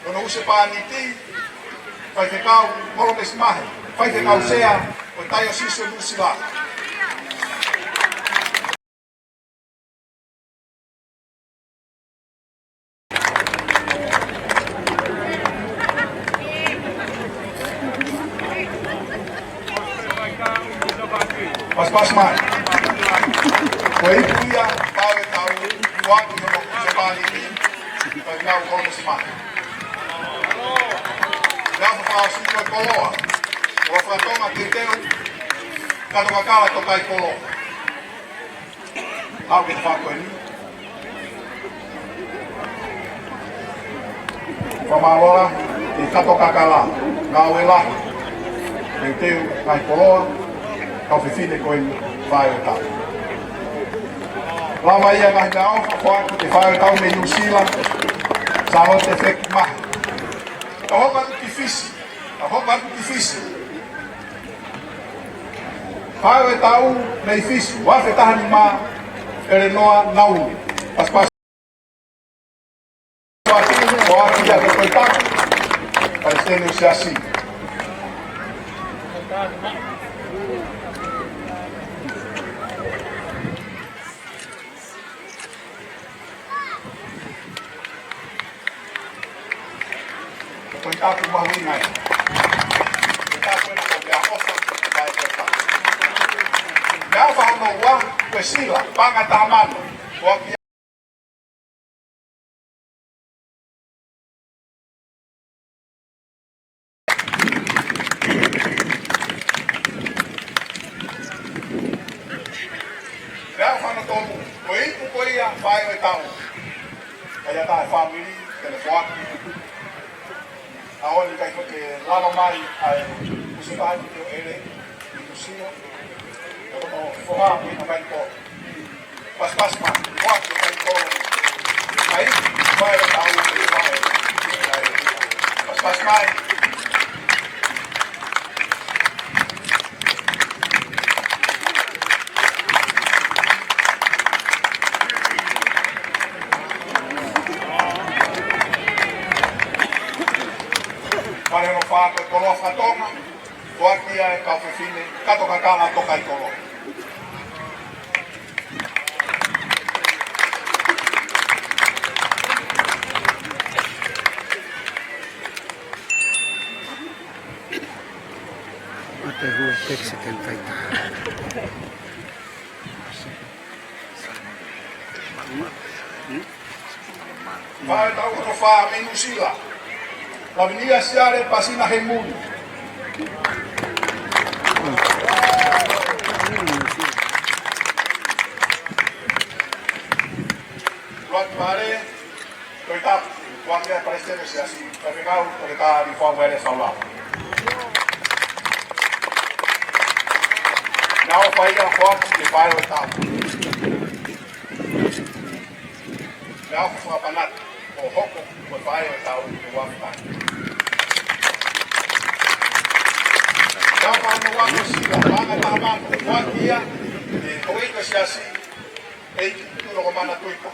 hono husepāniti, Faifekau Kolomesi Mahe, Faifekau Sea ʻo e Taiosisi ʻo Nuʻusila. Pasipasi mai. Ko e ipu ia faʻē ʻo e taʻu, foaki ʻe hono husepāniti, Faifekau Kolomesi Mahe. Meʻaʻofa fakaʻosi ko e koloa. Koloa faka-Tonga, teuteu, kato kakala, tokaikolo. Haʻu ki he tafaʻaki ko eni. Fakamālō lahi ki he kato kakala, ngāue lahi, teuteu ngaahi koloa, kau fefine ko eni, faʻē ʻo e taʻu. Lava ia e ngaahi meʻaʻofa, foaki ki he faʻē ʻo e taʻu mei Nuʻusila, Sālote Feki Mahe. Tau hoko atu ki Fisi, tau hoko atu ki Fisi. Faʻē ʻo e taʻu mei Fisi, ua afe taha nima, ʻElenoa Naulu. Pasipasi. Foaki ia ki he Tohi Tapu, Palesiteni ʻo e Siasi. Ko e Tohi Tapu mahuʻinga ia. Ko e Tohi Tapu ena ko e meʻaʻofa, ko e Tohi Tapu. Meʻaʻofa hono ua, ko e sila, paʻanga ʻe taha mano. Foaki Fai ʻo e taʻu. ʻA ia ko e fāmili, ke ne foaki. ʻAho ni ʻikai ko e lava mai ʻa e Munisipaliti ʻo ʻEle, ʻi Nuʻu Sila. Ko hono foha, ko e ʻuhinga mai ko. Pasipasi mai, foaki mai ko. ʻAi, fai ʻo e taʻu, fai. Pasipasi mai. Fale hono fā ko e koloa fakatonga, foaki ia ʻe he kau fefine, kato kakala toka ʻi koloa. What the hell takes it and fight? Fai ʻo e taʻu hono fā mei Nuʻu Sila. Lavinia Siale Pasina Hemuli. Loat Pale, Tohi Tapu, foaki ʻe he Palesiteni ʻo e Siasi, Faifekau Toketā Liufau Vailea Saulala. Naʻa ʻofa ia foaki ke fai ʻo e taʻu. Naʻa ʻofa fakapanatu ʻo hoko ko e fai ʻo e taʻu ʻi he uafu taha. Naʻa ʻofa hono uafu Sila, paʻanga ʻe taha mano, foaki ia ʻe he houʻeiki ʻo e Siasi, ʻEiki Tuʻilokomana Tuita.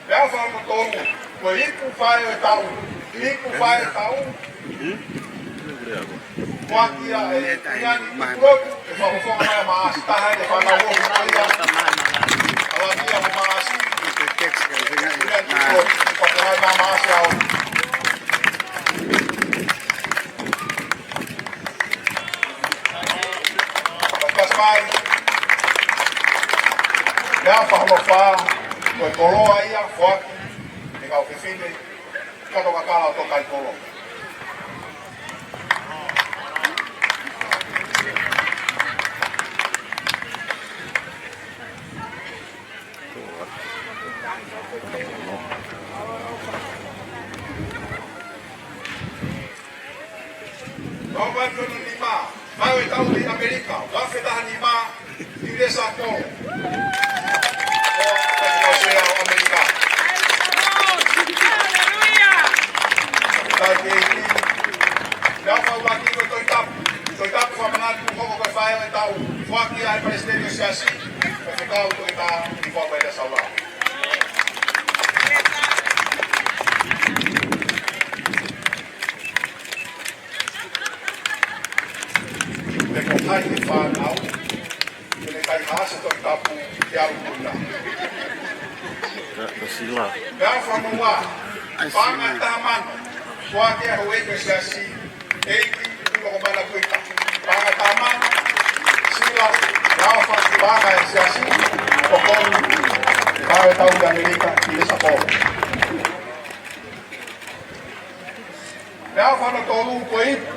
Pea ʻofa hono tolu, ko e ipu fai ʻo e taʻu, ipu fai ʻo e taʻu. Foaki ia ʻe Iani Tukulotu, ʻe fakafofonga mai ʻa Maʻasi, taha ʻi he fānau ʻoku ʻi ai ʻa Lavia mo Maʻasi. Iani Tukulotu, fakafofonga mai ʻa Maʻasi ʻa o. Pasipasi mai. Pea ʻofa hono fā, ko e koloa ia, foaki ʻe he kau fefine, kato kakala toka ʻi koloa. Nō mai ko hono nima, fai ʻo e taʻu ʻi ʻAmelika, uafe taha nima, ʻi Lesa Kolo. ʻO, ko e Faifekau Sea ʻo ʻAmelika. Faifekau Keiti. Naʻa ʻofa ʻuluaki ko e Tohi Tapu. Tohi Tapu fakamanatu hoko ko e fai ʻo e taʻu. Foaki ia ʻe he Palesiteni ʻo e Siasi, Faifekau Toketā Liufau Vailea Saulala. Pe ko hai e fānau, ke ne kaihaʻasi e Tohi Tapu ke aʻu ki ʻolunga. Ka, ka sila. Pea ʻofa hono ua, paʻanga ʻe taha mano, foaki ʻe he houʻeiki ʻo e Siasi, ʻEiki Tuʻilokomana Tuita. Paʻanga ʻe taha mano, Sila, pea ʻofa paʻanga ʻe he Siasi, ʻo kolu, fai ʻo e taʻu ʻi ʻAmelika, ʻi Lesa Kolo. Pea ʻofa hono tolu ko e ipu.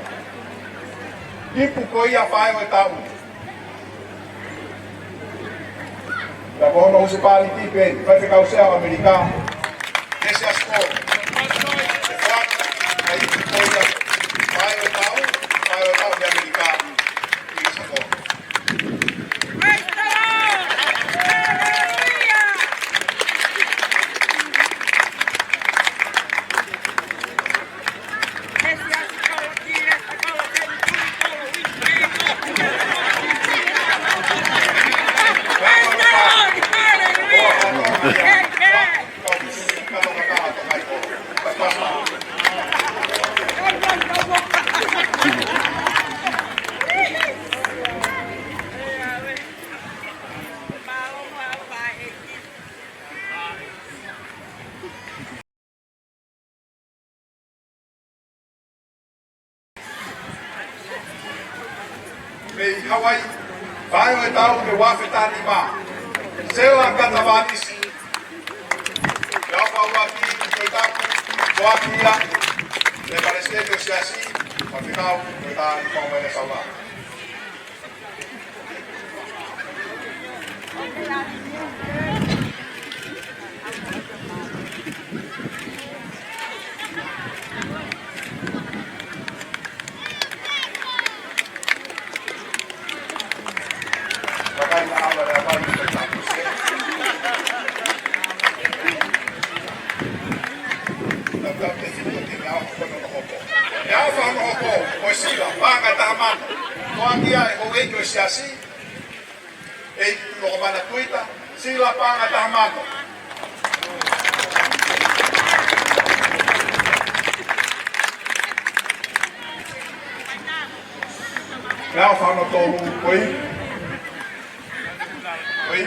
Ipu ko ia fai ʻo e taʻu. Pea ko hono husepāniti pē, Faifekau Sea ʻo ʻAmelika, Lesiasi Kolo. ʻE foaki ʻa e ipu ko ia fai ʻo e taʻu, fai ʻo e taʻu ʻi ʻAmelika, ʻi Lesa Kolo. Praise the Lord! Hallelujah! Praise the Lord! Hallelujah! Amen. Mei Hawaiʻi, fai ʻo e taʻu ʻi he uafe taha nima. Sela Katavanisi. Pea ʻofa ʻuluaki, Tohi Tapu, foaki ia ʻe he Palesiteni ʻo e Siasi, Faifekau Toketā Lifauvaila Saula. Meʻaʻofa hono hoko, ko e sila, paʻanga ʻe taha mano. Ko ia ʻe houʻeiki ʻo e Siasi, ʻEiki Lokomana Tuita, sila paʻanga ʻe taha mano. Meʻaʻofa hono tolu, ko e, ko e,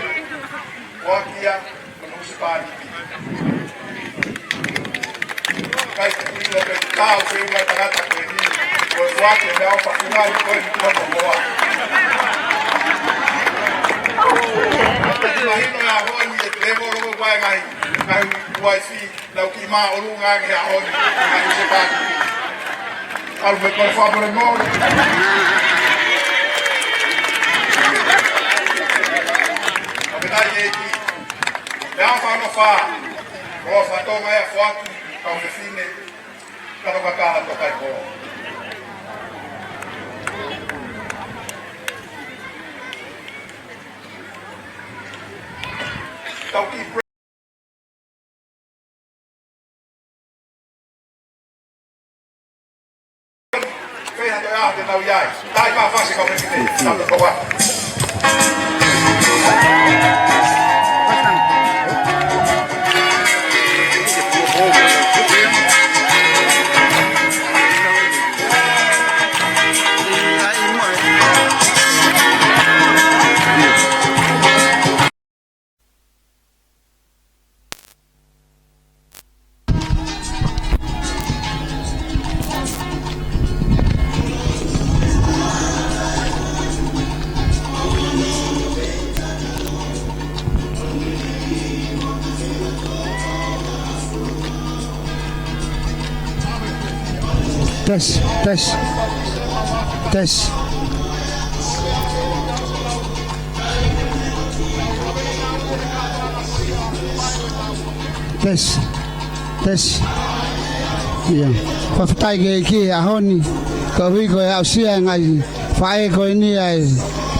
ko ia, ko e Husepāniti. Kai te kui lo pe tau pe ua tangata ko eni, ko e foaki e meʻaʻofa fungani ko eni ki hono hoa. Mahino e ʻaho ni e telefoni loko ua e ngaahi, ngaahi uaifi, lau ki māʻolunga ange he ʻaho ni, ngaahi Husepāniti. ʻAlu mei kole fakamolemole. Fakafetaʻi ʻEiki. Meʻaʻofa hono fā, ko e fatongia e foaki, kau fefine, kau kakala toka i ko. Tau ki Pea toe ʻaho te tau ʻi ai. Tai mafasi kau fefine. Tau te toka. Test, test, test. Test, test. ʻIo. Fakafetaʻi ki he ʻEiki he ʻaho ni. Koeʻuhi ko e aʻusia e ngaahi faʻē ko eni ʻa e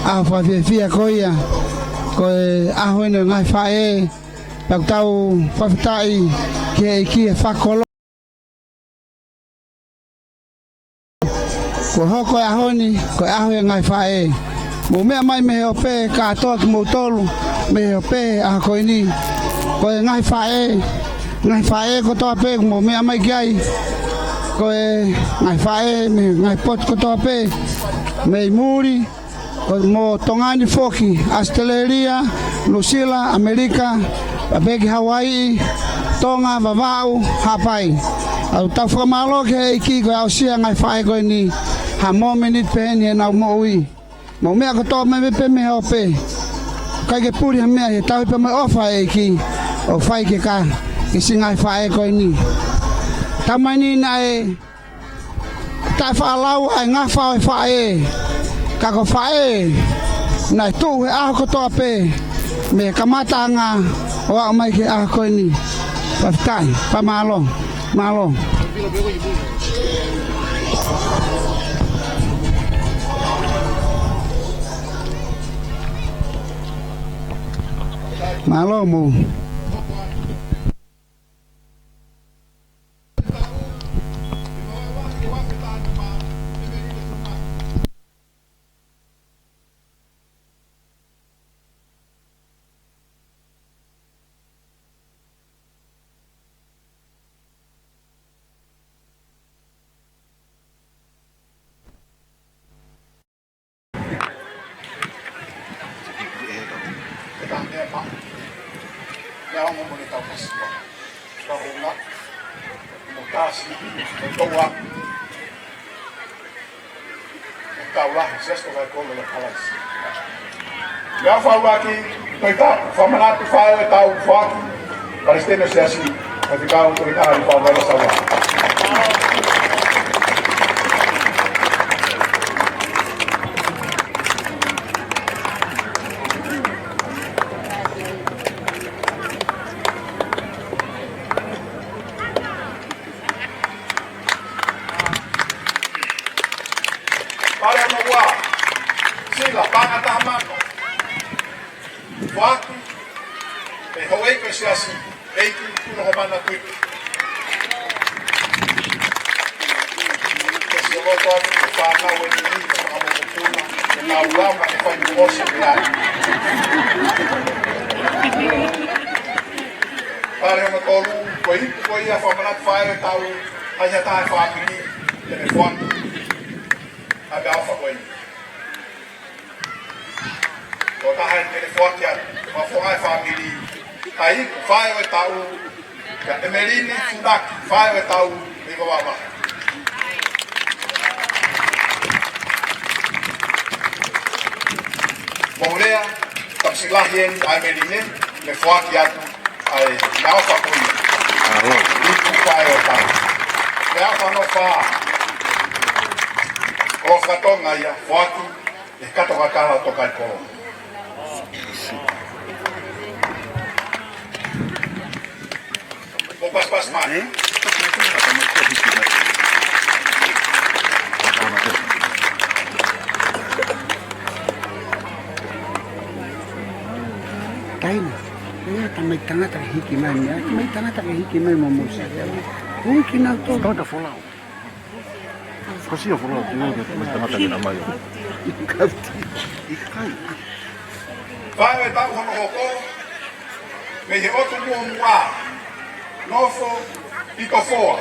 ʻaho fakafiefia ko ia. Ko e ʻaho eni ʻo e ngaahi faʻē. Pea ʻoku tau fakafetaʻi ki he ʻEiki he fakakolo. Kuo hoko e ʻaho ni, ko e ʻaho e ngaahi faʻē. Mou meʻa mai mei he ope, kātoa kimoutolu, mei he ope, ʻaho ko eni. Ko e ngaahi faʻē, ngaahi faʻē kotoa pē, mou meʻa mai ki ai. Ko e ngaahi faʻē, mei he ngaahi potu kotoa pē, mei muli, ʻo mo Tonga ni foki, ʻAositelēlia, Nuʻusila, ʻAmelika, pea pehē ki Hauaiʻi, Tonga, Vavaʻu, Haʻapai. ʻOku tau fakamālō ki he ʻEiki ko e aʻusia e ngaahi faʻē ko eni, ha momeniti pē eni ʻenau moʻui. Mou meʻa kotoa mai pē mei he ope. ʻIkai ke puli ha meʻa he tauhi pē mo e ʻofa ʻa e ʻEiki, ʻo fai ki he ka, ki he siʻi ngaahi faʻē ko eni. Taimi ni naʻe taʻefaʻalau ʻa e ngafa ʻo e faʻē. Ka ko e faʻē naʻe tuʻu he ʻaho kotoa pē, mei he kamataʻanga ʻo aʻu mai ki he ʻaho ko eni. Fakafetaʻi, fakamālō, mālō. Mālō mo. Meʻaʻofa ʻuluaki, toe tau fakamanatu fai e tau foaki, Palesiteni ʻo e Siasi, Faifekau Toketā Lifauvaila Saula. Mana Kuiki. Ke sioloto atu ki he fānau ʻe niʻihi, fanga mokopuna, ke nau lava ke fai mo ʻosi pē ai. Pale hono tolu, ko e ipu ko ia fakamanatu fai e tau, ʻa ia ʻa e fāmili, ke ne foaki ʻa e meʻaʻofa ko eni. Ko e taha eni ke ne foaki atu, mo e foʻi fāmili, ʻa e ipu fai e tau, kia ʻEmeline Funaki, fai e tau, ʻi Vavava. Mou lea, tapu siʻi lahi eni ʻa ʻEmeline, ke foaki atu ʻa e meʻaʻofa ko ia. Mālō. Ipu fai e tau. Meʻaʻofa hono fā. ʻO Fatonga ia, foaki ʻe he kato kakala ʻo Tokaikolo. Mou pasipasi mai. Taina. Ia, tamai tangata ke hiki mai, ia, tamai tangata ke hiki mai mo Mōsese. Hiki nau tō. Tō ta folau. Ko sia folau, tō ta tamai tangata ke na mai. Fai e tau hono hoko, mei he ʻotu muʻomuʻa, nofo ʻi Tofoa,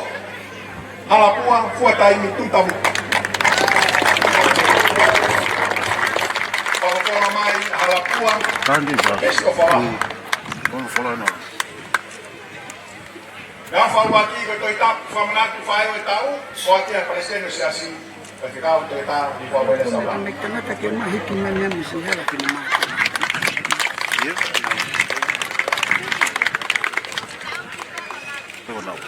Halapua, Fuataimi, Tutavuka. Fakafonu mai Halapua, Tandi, Tandi. Pesi ko Falaha. Mm. Kono Falaha na. Meʻaʻofa ʻuluaki ko e Tohi Tapu fakamanatu fai e tau, foaki ʻe he Palesiteni ʻo e Siasi, Faifekau Toʻeta Lipoa Uele Saula. Ko e tangata ke ma hiki mai mei Sihala ke ma. Ia. Tō nau.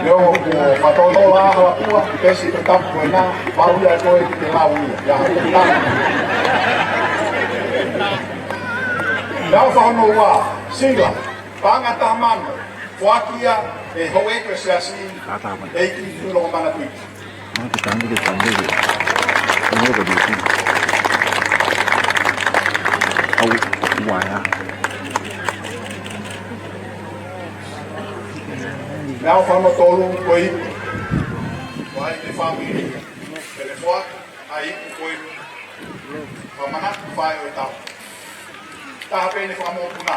Leo, ʻo, fakatōtō la Halapua, pesi ko e tapu ko ena, pau ia ko e ke lau ia, ia, ha, ko e tapu. Meʻaʻofa hono ua, Sila, paʻanga taha mano, foaki ia ʻe he houʻeiki ʻo e Siasi, ʻEiki Tuʻilokamana Kuiki. Mate tangi ke tangi ke. Tangi ke tangi. Au, uaea. Meʻaʻofa hono tolu ko e ipu. Ko hai te fāmili. Pele foa, ʻa e ipu ko e. Fakamanatu fai e tau. Taha pē eni fakamokopuna.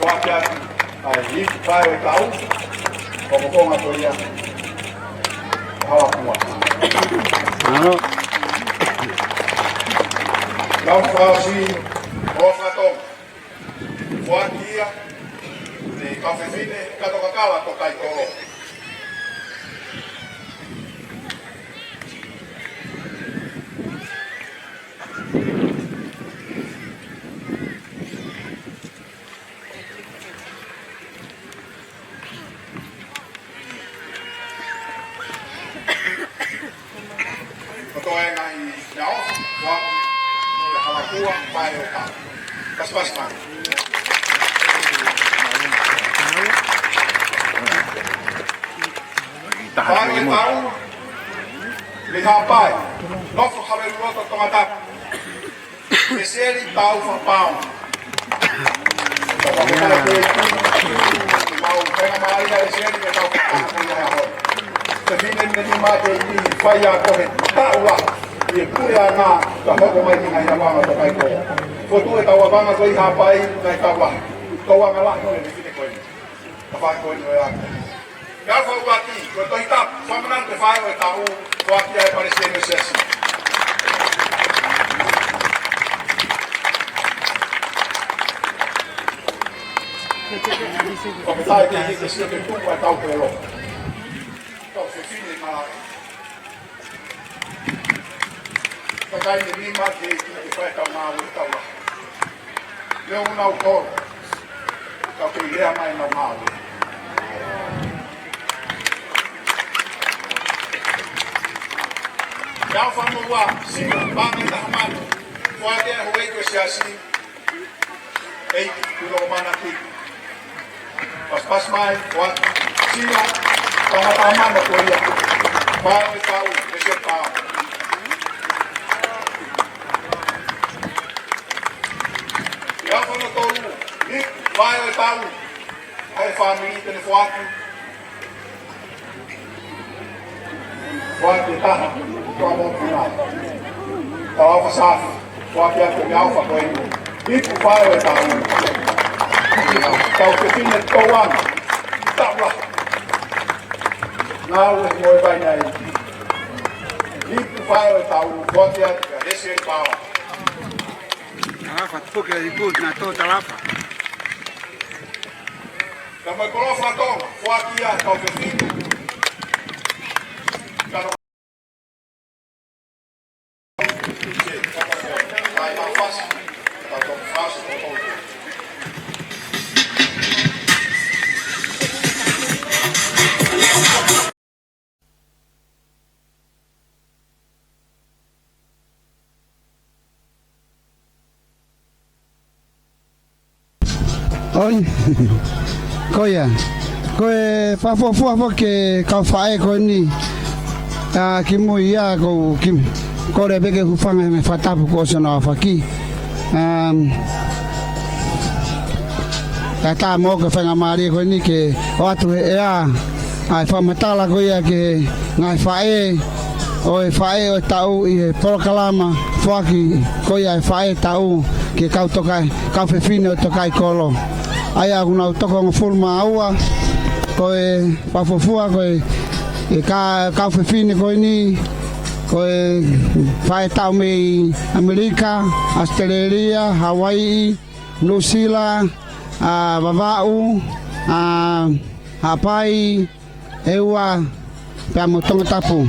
Foaki atu ʻa e ipu fai e tau, ko e konga ko ia ʻo Halapua. Mālō. Lau fasi, ʻo Fatonga. Foaki ia, ʻe he kau fefine, kato kakala Tokaikolo. Ko e toenga ʻi he ʻao, ʻo Halapua, fai e tau. Pasipasi mai. Fai e tau, mei Haʻapai, nofo Haveluloto Tongatapu. ʻE Seli Taufa Pau. Mau pena mai ʻa e Seli ke tau fakapapau ia ho. Te fine me ni mate i fai a ko he taua. ʻI he puleʻanga ka hoko mai ki he ngaahi ʻavanga Tokaikolo. Ko e tuʻu e tau ʻavanga ko ē ʻi Haʻapai, ngaahi tau lahi. Tau ʻavanga lahi ʻo e fine ko eni. Ka fai ko eni ʻo e aka. Meʻaʻofa ʻuluaki, ko e Tohi Tapu fakamanatu fai e tau, foaki ʻe he Palesiteni ʻo e Siasi. Ko e taʻe ke hiki sio ke tuku ʻa e tau pelo. Tau fefine malaʻe. Kakai ni nima ke, ke fai tau ngāue tau lahi. Leo nau kolo. Kau kei lea mai nau ngāue. Meʻaʻofa hono ua, Sila, paʻanga taha mano. Foaki ʻe he houʻeiki ʻo e Siasi, ʻEiki Tuʻilokamana Kuiki. Pass mai, foaki, Sila, tangata mano ko ia. Faʻē ʻo e taʻu, Lesieli Paoa. ʻI he afa hono tolu, Niku, faʻē ʻo e taʻu. ʻA e fāmili te ne foaki. Foaki ʻe taha, ko e moʻunga. Tau ʻofa Safi, foaki atu e meʻaʻofa ko eni. Niku, faʻē ʻo e taʻu. Kau fefine Toʻoanga, taʻu lahi. Ngāue mo e vai nai. Niku, faʻē ʻo e taʻu, foaki atu kia Lesieli Paoa. Talafa, tuku ke iku, na to talafa. Ka mai kolo fatonga, foaki ʻa e kau fefine. ʻOi. Ko ia. Ko e fakafuofua foki ki he kau faʻē ko eni. ʻA, kimui ia ko ki, kole pē ke hūfanga he meʻa fakatapu kuo ʻosi hono aofaki. Um, ka tā mo ke faingamālie ko eni ke ʻoatu he ʻea ʻa e fakamatala ko ia ki he ngaahi faʻē ʻo e faʻē ʻo e taʻu ʻi he polokalama foaki ko ia e faʻē taʻu ki he kau tokai, kau fefine ʻo e tokai kolo. ʻA ia ʻoku nau toko hongofulu mā ua, ko e fakafuofua ko e, e ka, kau fefine ko eni, ko e faʻē taʻu mei ʻAmelika, ʻAositelēlia, Hawaiʻi, Nuʻusila, ʻa Vavaʻu, ʻa Haʻapai, ʻEua, pea mo Tongatapu.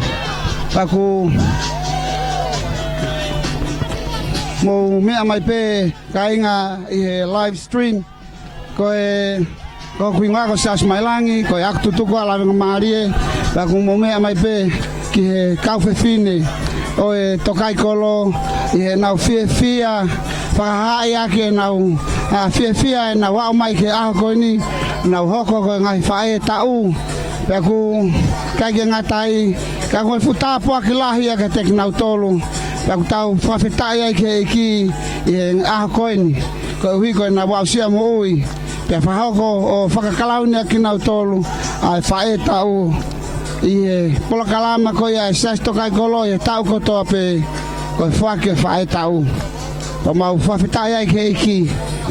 Pea ʻoku mou meʻa mai pē kāinga ʻi he live stream. Ko e, ko hoku hingoa ko Siaosi Mailangi, ko e ako tutuku ʻa Lavengamālie. Pea ʻoku mou meʻa mai pē ki he kau fefine ʻo e tokai kolo ʻi heʻenau fiefia, fakahaaʻi ʻaki ʻenau, ʻa, fiefia ʻenau aʻu mai ki he ʻaho ko eni, nau hoko ko e ngaahi faʻē taʻu. Pea ʻoku ʻikai ke ngata ai, ka ko e fuʻu tāpuaki lahi ia kiate kinautolu. Pea ʻoku tau fakafetaʻi ai ki he ʻEiki ʻi he ʻaho ko eni, koeʻuhi ko ʻenau aʻusia moʻui. Pea fakahoko ʻo fakakalauni ʻa kinautolu ʻa e faʻē taʻu ʻi he polokalama ko ia ʻa e Siasi Tokai Kolo ʻi he taʻu kotoa pē, ko e foaki e faʻē taʻu. Pea mau fakafetaʻi ai ki he ʻEiki,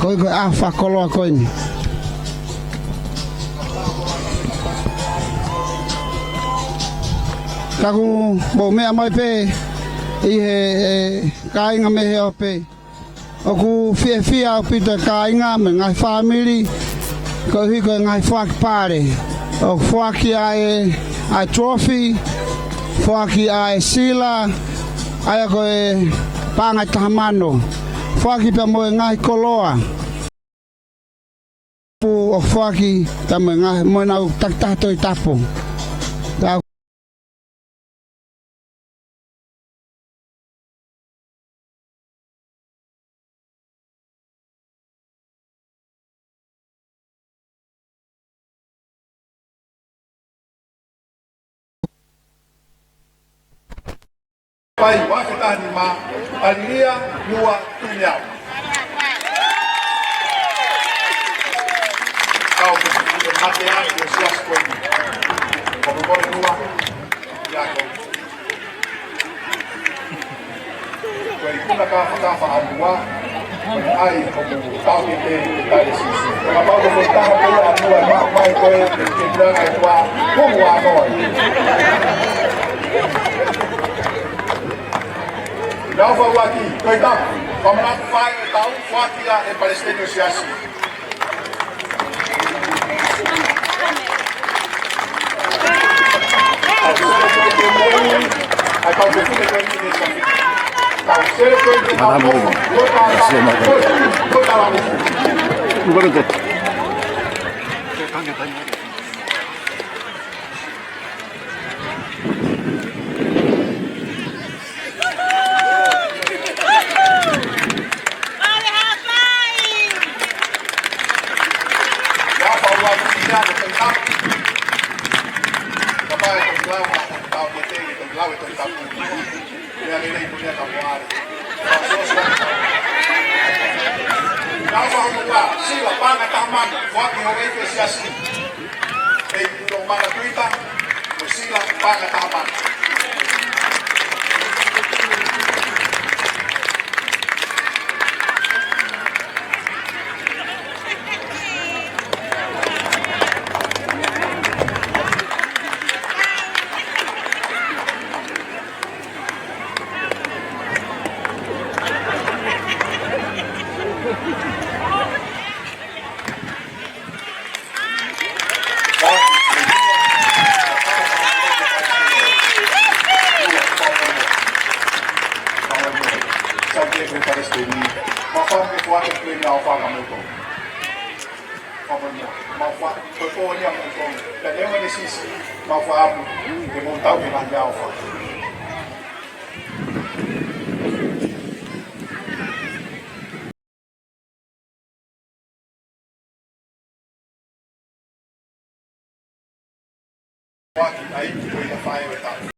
koeʻuhi ko e ʻaho fakakoloa ko eni. Ka ʻoku mou meʻa mai pē ʻi he, e, kāinga mei he ope. ʻOku fiefia ʻaupito e kāinga mo e ngaahi fāmili, koeʻuhi ko e ngaahi foaki pale. ʻOku foaki ʻa e, ʻa e trophy, foaki ʻa e sila, ʻa ia ko e paʻanga ʻe taha mano. Foaki pea mo e ngaahi koloa. ʻOku foaki pea mo e ngaahi, mo ʻenau takitaha Tohi Tapu. Pea Pai, ua afe taha nima, Alilia Nua Tuniau. Kau ke mate ai, ʻo Siaosi ko eni. Ko mo mo nua, ia ko. Ko e ikuna ka fakafa a nua, ko e ʻai ko mo tau ke te, ke tai e sisi. Ka pau ko e taha ko ia a nua, ma, mai ko e, ke kura kai kua, ko mua noa. Nau fauaki, ko e tau, famanatu fai e tau, foaki ʻa e Palesiteni ʻo e Siasi. Ia, ko Tohi Tapu. Kapau ʻe toki lau, ʻa, tau ke te, toki lau e Tohi Tapu. Ia, lelei mo ia ka moale. Nau fa hono ua, Sila Paʻanga Tahamanu, foaki houʻeiki ʻo e siasi. ʻEiki Tuʻiloʻimana Tuita, mo Sila Paʻanga Tahamanu. Mau fa, mau fa, ko e pō ia mo e pō. Ka ne ʻoua ne sisi, mau fa apu, ke mou tau ke ngaahi meʻaʻofa. Foaki ʻa e ʻEiki ko ia Faʻē ʻo e Taʻu.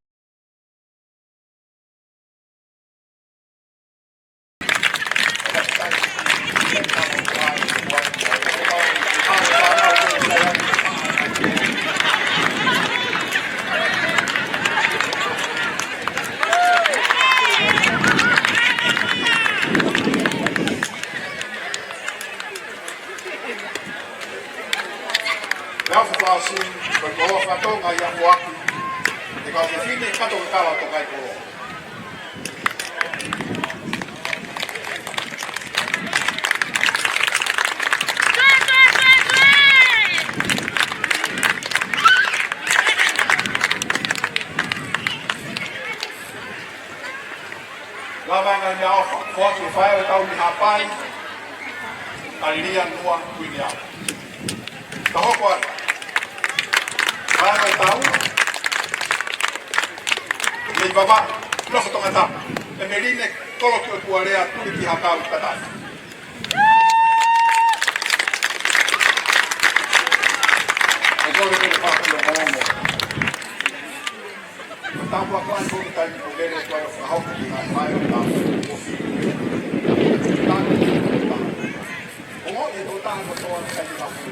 Meʻaʻofa fakaʻosi, ko e koloa faka-Tonga ia foaki ʻe he kau fefine kato kakala ʻo Tokaipoʻou. Lava e ngaahi meʻaʻofa, foaki ʻe Faʻē ʻo e Taʻu mei Haʻapai, ʻa Lilia Nua Kuini ʻAho. Ka hoko atu. Faʻē ʻo e Taʻu, Leivava, Nofo Tongatapu, ʻEmeline Kolokiʻotualea Tuʻikihaʻakau Katafi. E kole pele pāpula momo. Tapu atu ai ko e taimi ko e lele ko e fakahoko ki he ngaahi meʻa ʻo e tapu. Ko e moʻoni e tokotaha kotoa ʻoku ʻikai ke mafu.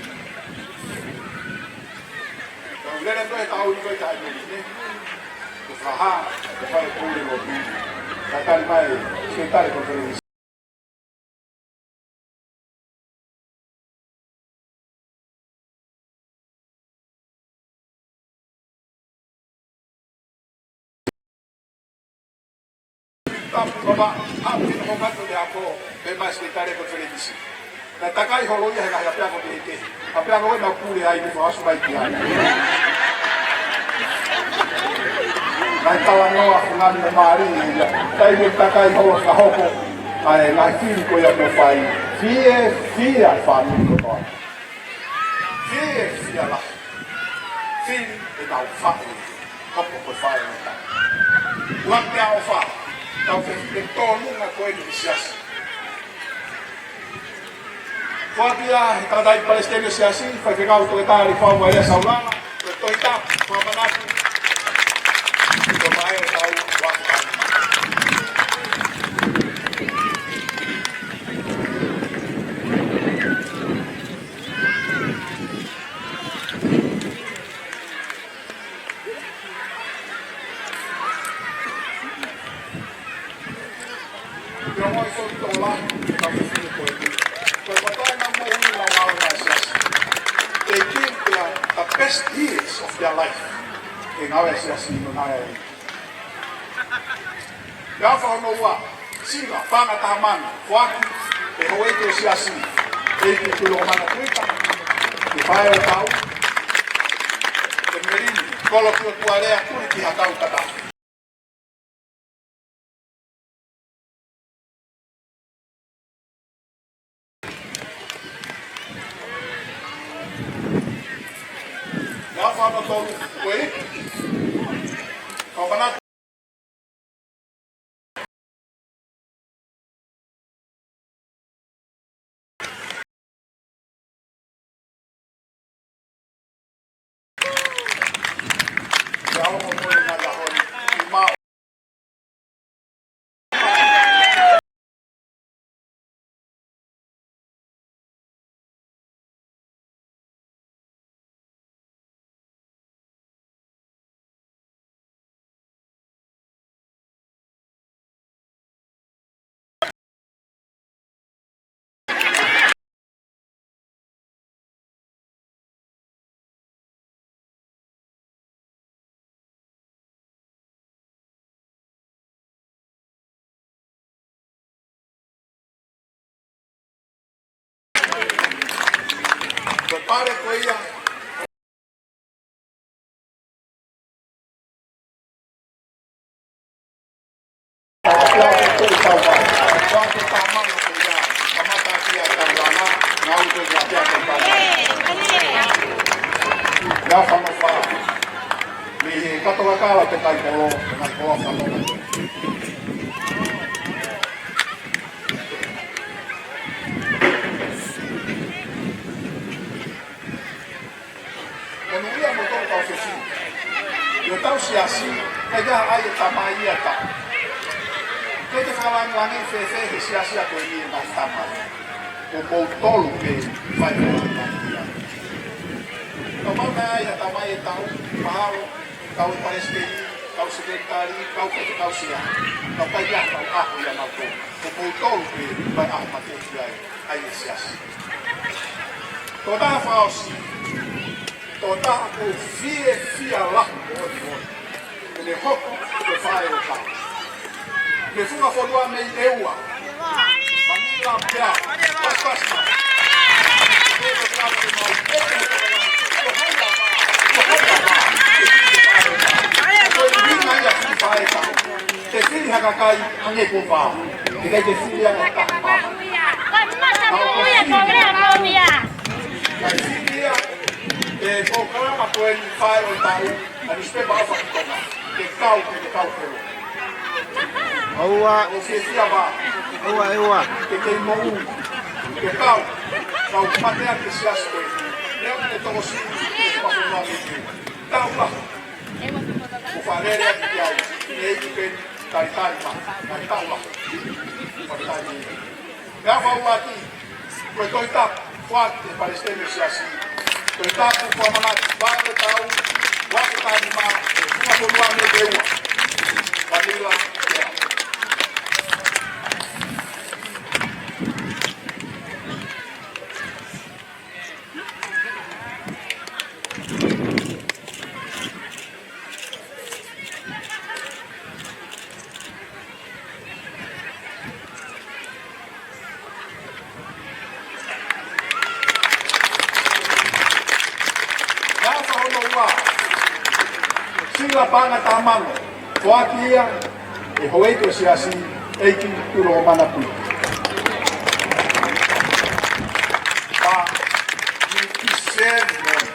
Ko e lele ko e tau ni ko e taimi ni. Ko e fakahā, ko e fai pule lotu. Ka tali mai, ke tali ko e Tapu kama, haʻu ki he konga ko e ako, pe mai Sekelitali Konifelenisi. Naʻe takai holo ia he ngaahi ʻapiako kehekehe. ʻApiako ko ē naʻa ku pule ai mo fakaʻosi mai ki ai. Naʻe talanoa fungani mo Mali ia. Taimi ʻe takai holo ka hoko. ʻA e ngaahi fili ko ia mo fai. Fiefia fāmili kotoa. Fiefia lahi. Fili ʻenau faʻē. Hoko ko e faʻē ʻo e taʻu. Ua meʻaʻofa. Tau fefine tōnunga ko eni ki he siasi. Foaki ia he tangataʻeiki palesiteni ʻo e siasi, Faifekau Toketā Lifau Vailea Saulala, ko e Tohi Tapu, fakamanatu. Ko e faʻē ʻo e taʻu, ua meʻaʻofa. Pea mo e foʻi tola, ka fefine ko eni. Ko e kotoa ʻenau moʻui ʻi he ngāue ʻa e siasi. They give their, the best years of their life. ʻI he ngāue ʻa e siasi ʻi he ngaahi Meʻaʻofa hono ua, Sila Paʻanga Tahamanu, foaki ʻe he houʻeiki ʻo e siasi, ʻEiki Tuʻiloʻimana Tuita, ki he faʻē ʻo e taʻu, ʻEmeline Kolokiʻotualea Tuʻikihaʻakau Katafi. Meʻaʻofa hono tolu, ko e, fakamanatu. Pale ko ia. Ia fanga fa. Mei he kato kakala pē kai kolo, kai kolo fanga. Monūʻia mo tau kau fefine. ʻI hotau siasi, ʻikai ha ʻai e tamai ia ta. Ke te fakalāngilangi fēfē he siasi ʻa ko eni e ngaahi tamai. Ko kimoutolu pē fai mo tamai ia. Ka mau na ai ha tamai e tau, mahalo, kau e palesiteni, kau sekelitali, kau faifekau sea. Kau kai ia, kau ako ia mau tō. Ko kimoutolu pē fai ako mate ki ai, ai e siasi. Tō taha fakaʻosi, tō taha ʻoku ou fiefia lahi moʻoni moʻoni. Ke ne hoko ko e faʻē ʻo e tau. Mei he funga fonua mei ʻEua. Manila pea. Pas, pas, pas. Ko e ʻuhinga ia ki he faʻē tau. Ke fili ha kakai hangē ko e pā. Ke kai ke fili ha kakai pā. Kai fili ia. E polokalama ko eni faʻē ʻo e tau. ʻA e newspaper ʻofa ki Tonga. Ke kau, ke, ke kau pē. ʻOua. ʻOku fiefia vā. ʻOua, ʻoua. Ke kei moʻui. Ke kau. Kau mate ʻaki e siasi ko eni. Leo ke tokosiʻi, ke tokosiʻi. Tau lahi. Ko e fakalele atu ki ai, ne i peni, talitali ma, talitali ma. Ko e tali. Meʻa fakaʻuaʻaki, ko e Tohi Tapu, foaki ʻe he Palesiteni ʻo e Siasi. Tohi Tapu, fakamanatu, faʻē ʻo e tau, ua afe taha nima, funga fonua mei ʻEua. Manila, pea. Nafasi hono ua, Sila Paʻanga Tahamango, foaki ia ʻe he houʻeiki ʻo e Siasi, ʻEiki Tuʻiloʻo Mana Pui. Pea, ʻi he kiʻi sēmoni,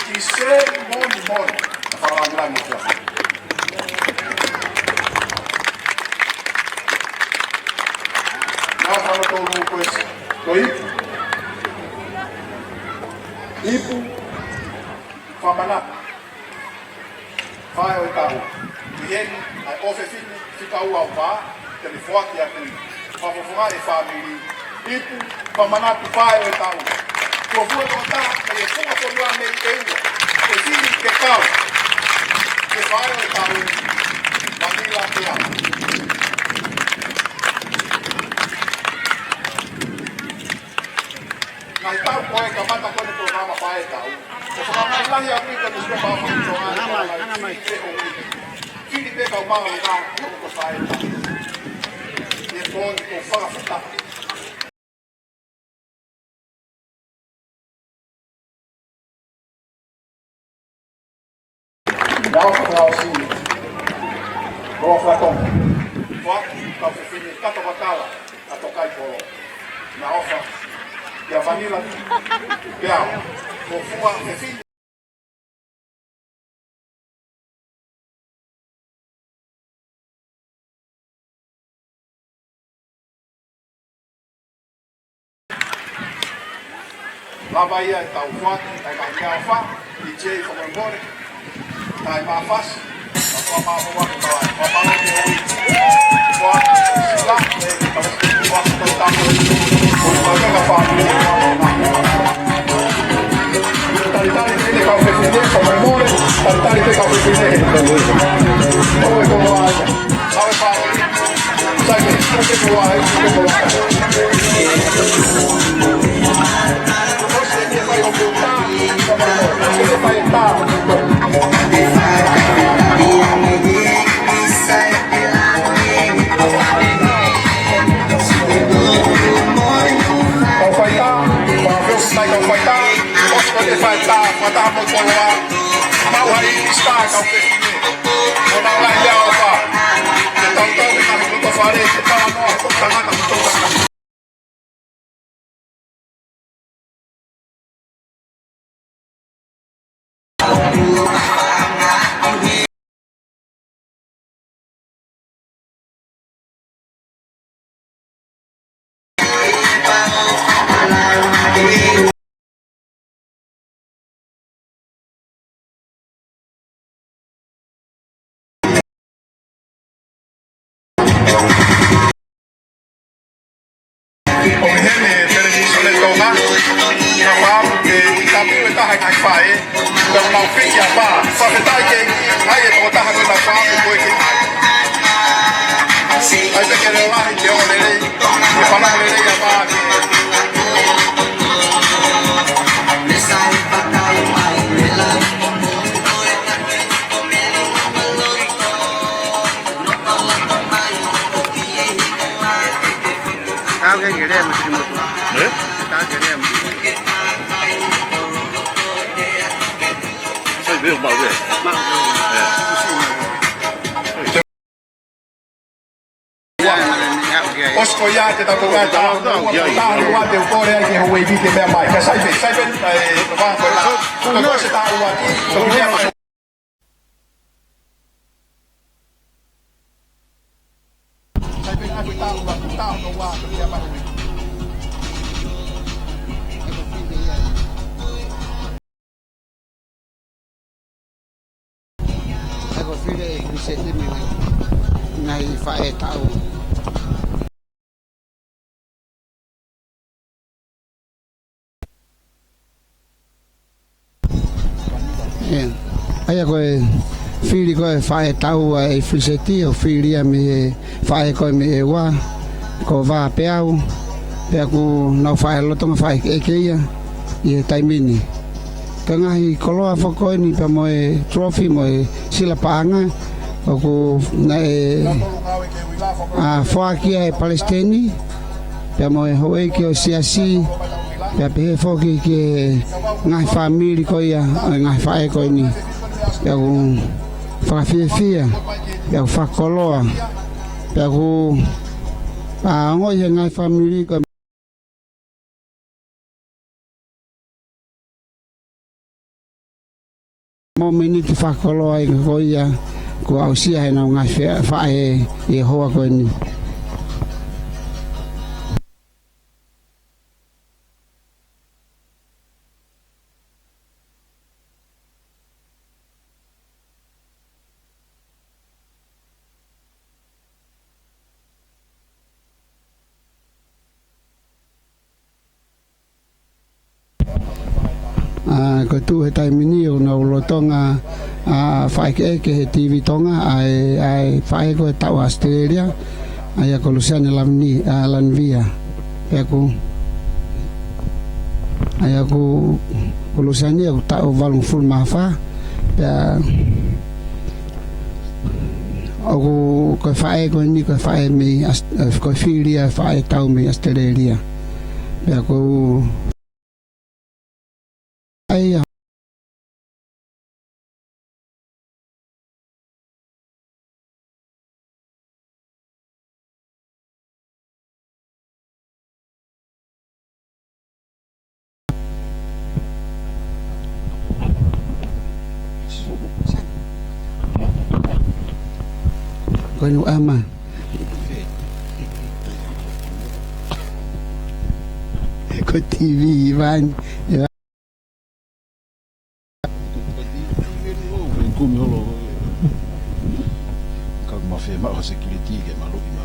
kiʻi sēmoni moʻoni, fakalāngilangi kia. Nafasi hono tolu ko e, ko e ipu. Ipu, fakamanatu. Faʻē ʻo e tau. ʻI heni, ʻa e ʻofefine fika ua ʻo e pā, te ne foaki atu. Fakafofonga e fāmili. Ipu, fakamanatu faʻē ʻo e tau. Ko e fuofua tokotaha, ʻi he funga fonua mei ʻEua. Ke fili ke kau. Ke faʻē ʻo e tau. Manila pea. Ngaahi taʻu ko ē kamata ko eni polokalama faʻē tau. ʻOku fakamālō lahi ʻaupito ki he newspaper ʻofa ki Tonga. Hanga mai, hanga mai. Fili pē kau māʻolunga, ko e faʻē tau. ʻI he pō ni ko Fakafuta. Nau fakaʻosi. Ko Fakatonga. Foaki, kau fefine, kato kakala, kato kai kolo. Nau ʻofa. Kia Manila. Kia. Ko fua fefine. Lava ia ʻetau foaki, ʻa e ngaahi meʻaʻofa, ʻi he fakamolemole, ʻa e mafasi, ʻa e fakamālō atu, ʻa e fakamālō ki he ʻOtua, foaki, sila, ʻe, foaki, foaki, foaki, foaki, foaki, foaki, Talitali pē kau fefine, fakamolemole, talitali pē kau fefine. Ko e koloa ia. Sai ke, sai ke koloa, sai ke koloa. Kau faitā, kau faitā, kau faitā. Ke fai tā, fai tā mo koloa. Mau hai i sita kau ke kine. Mo nau lai lea o fa. Ke tau tau ke kahi mo to fare, ke tau noa, to tangata, to tangata. ʻOku ʻi heni e televīsone Tonga, naʻa mau ke ʻi tapu e taha e ngaahi faʻē, pea mau piki a pā, fakafetaʻi ki he ʻEiki, ʻa e tokotaha ko ena pā, ko e ke ai. ʻAi pē ke leo lahi, ke o lelei, ke fanongo lelei a pā, ke Kau ke ke lea mo Simotu. Eh? Kau ke lea mo. Sai veo mau veo. Mau veo. Eh. ʻOsi ko ia ke tau kau ai tā, tā, tā, tā, te u kole ai ke houʻeiki ke meʻa mai. Ka sai veo, sai veo, ʻe, vā ko la. Ko se tā ua ki, ko meʻa mai. Ko e fili e fili seti mei he ngaahi faʻē taʻu. ʻIo. ʻA ia ko e fili ko e faʻē taʻu ʻa e fili seti ʻo fili ia mei he faʻē ko ē mei ʻEua, ko Vā Peau, pea ʻoku nau faʻē lolotonga faʻē ʻeke ia ʻi he taimi ni. Ko e ngaahi koloa foki ko eni pea mo e trophy mo e sila paʻanga, ʻoku naʻe, ʻa, foaki ia ʻe he palesiteni, pea mo e houʻeiki ʻo e siasi, pea pehē foki ki he ngaahi fāmili ko ia ʻo e ngaahi faʻē ko eni. Pea ʻoku fakafiefia, pea ʻoku fakakoloa, pea ʻoku, ʻa, ongoʻi ʻe he ngaahi fāmili ko e mōmeniti fakakoloa ia ko ia kuo aʻusia ʻe heʻenau ngaahi fe-, faʻē ʻi he houa ko eni. ʻA, ko e tuʻu he taimi ni ʻoku nau lolotonga, ʻa, faʻēʻeke he TV Tonga, ʻa e, ʻa e faʻē ko e taʻu ʻAositelēlia, ʻa ia ko Luseane Lavini-, ʻa, Lanivia. Pea ʻoku, ʻa ia ʻoku, ko Luseane ʻoku taʻu valungofulu mā fā, pea ʻoku, ko e faʻē ko eni, ko e faʻē mei ʻAos-, ʻe, ko e fili ia e faʻē taʻu mei ʻAositelēlia. Pea ʻoku, ʻa ia. Ko eni ʻoku ʻama. Ko e TV ʻi vani. Kumi holo. Ka ʻoku ma fie maʻu ha security ke ma loki ma.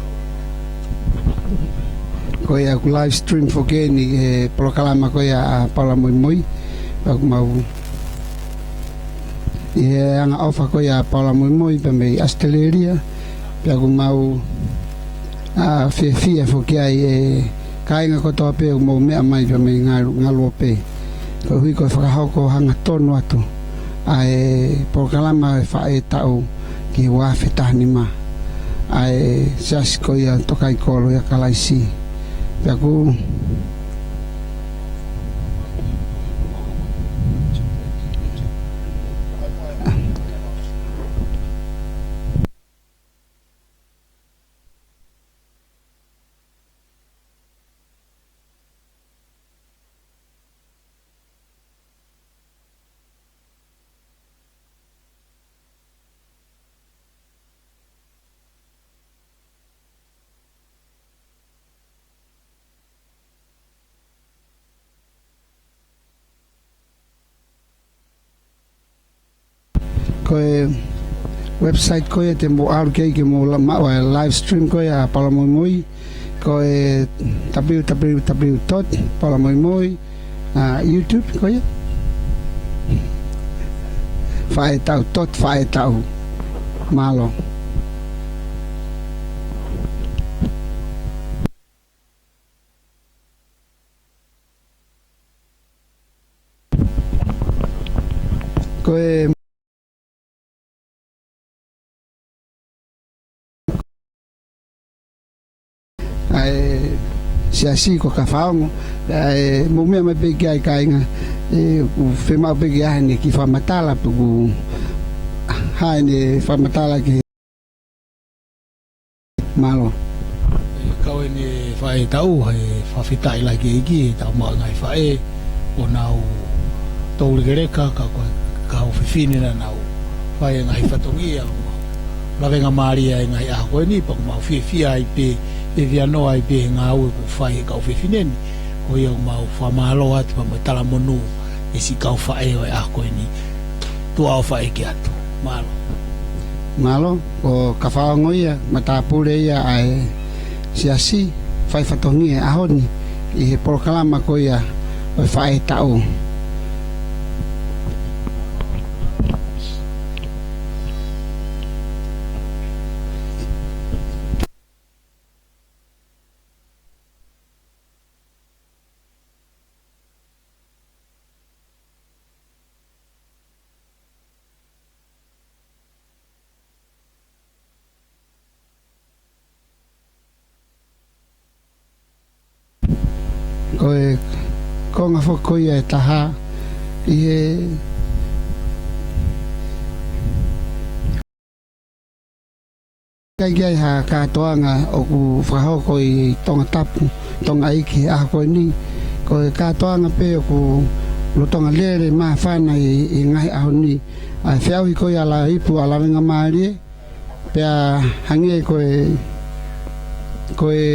Ko ia ʻoku live stream foki eni e polokalama ko ia ʻa Paula Moimoi. Pea ʻoku mau ʻi he anga ʻofa ko ia ʻa Paula Moimoi pea mei ʻAositelēlia. Pea ʻoku mau, ʻa, fiefia foki ai e kāinga kotoa pē ʻoku mou meʻa mai pea mei Ngalu-, Ngaluope. Koeʻuhi ko e fakahoko hangatonu atu ʻa e polokalama e faʻē taʻu ki he ua afe taha nima ʻa e siasi ko ia Tokaikoloi ʻa Kalaisi. Pea ʻoku Ko e website ko ia te mou ʻalu ki ai ke mou la-, maʻu ʻa e live stream ko ia ʻa Palamoimoi, ko e w w w dot palamoimoi, ʻa, YouTube ko ia. Faʻetaʻu dot faʻetaʻu. Mālō. Ko e ʻa e siasi ko Kafaongo, ʻa e mou meʻa mai pē ki ai kāinga, ʻe, ʻoku fiemaʻu pē ke ʻi ai haʻane kiʻi fakamatala pe ʻoku ʻi ai haʻane fakamatala ki he Mālō. ʻE, kau eni faʻetaʻu, ʻe fakafetaʻi lahi ki he ʻEiki, ʻetau maʻu e ngaahi faʻē, ʻo nau toulekeleka, ka ko e kau fefine naʻa nau fai e ngaahi fatongia, ʻoku mau lavengamālie ai he ngaahi ʻaho ko eni, pea ʻoku mau fiefia ai pē, fiefia noa ai pē he ngāue ʻoku fai ʻe he kau fefine ni, ko ia ʻoku mau fakamālō atu pea mo e talamonū ʻi he siʻi kau faʻē ʻo e ʻaho ko eni. Tuʻa ʻofa ʻeiki atu. Mālō. Mālō, ko Kafaongo ia, matāpule ia ʻa e siasi, fai fatongia he ʻaho ni, ʻi he polokalama ko ia ʻo e faʻetaʻu. Ko e konga foki ko ia ʻe taha ʻi he ʻikai ke ʻi ai ha kātoanga ʻoku fakahoko ʻi Tongatapu, Tongaʻeiki he ʻaho ko eni. Ko e kātoanga pē ʻoku lolotonga lele māfana ʻi, ʻi he ngaahi ʻaho ni, ʻa e feʻauhi ko ia ʻa e laipu ʻa Lavengamālie, pea hangē ko e, ko e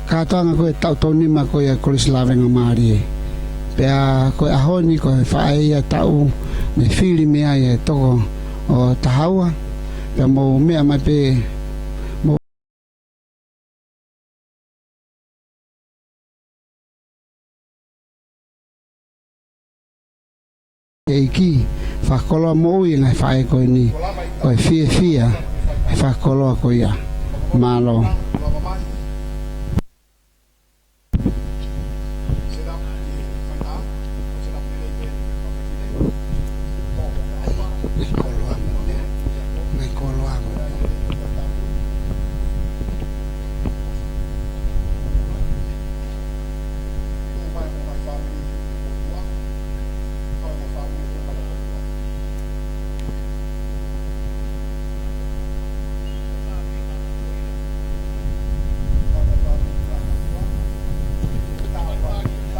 kātoanga ko e taʻu tolu nima ko ia ʻa e Kolisi Lavengamālie. Pea ko e ʻaho ni ko e faʻē ia ʻo e taʻu ne fili mei ai e toko ʻo taha ua. Pea mou meʻa mai pē, mou ʻEiki, fakakoloa moʻui e ngaahi faʻē ko eni, ko e fiefia he fakakoloa ko ia. Mālō.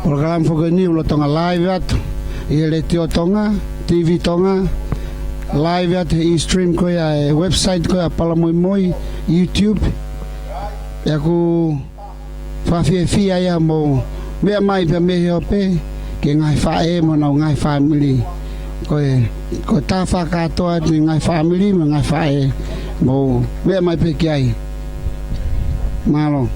Polokalama foki eni ʻoku lolotonga live atu ʻi he Letiō Tonga, T V Tonga, live atu he stream ko ia e website ko ia Palamoimoi, YouTube. ʻOku fakafiefia ia mou meʻa mai pē mei he ope ki he ngaahi faʻē mo honau ngaahi fāmili. Ko e, ko e tā fakakātoa atu e ngaahi fāmili mo e ngaahi faʻē, mou meʻa mai pē ki ai. Mālō.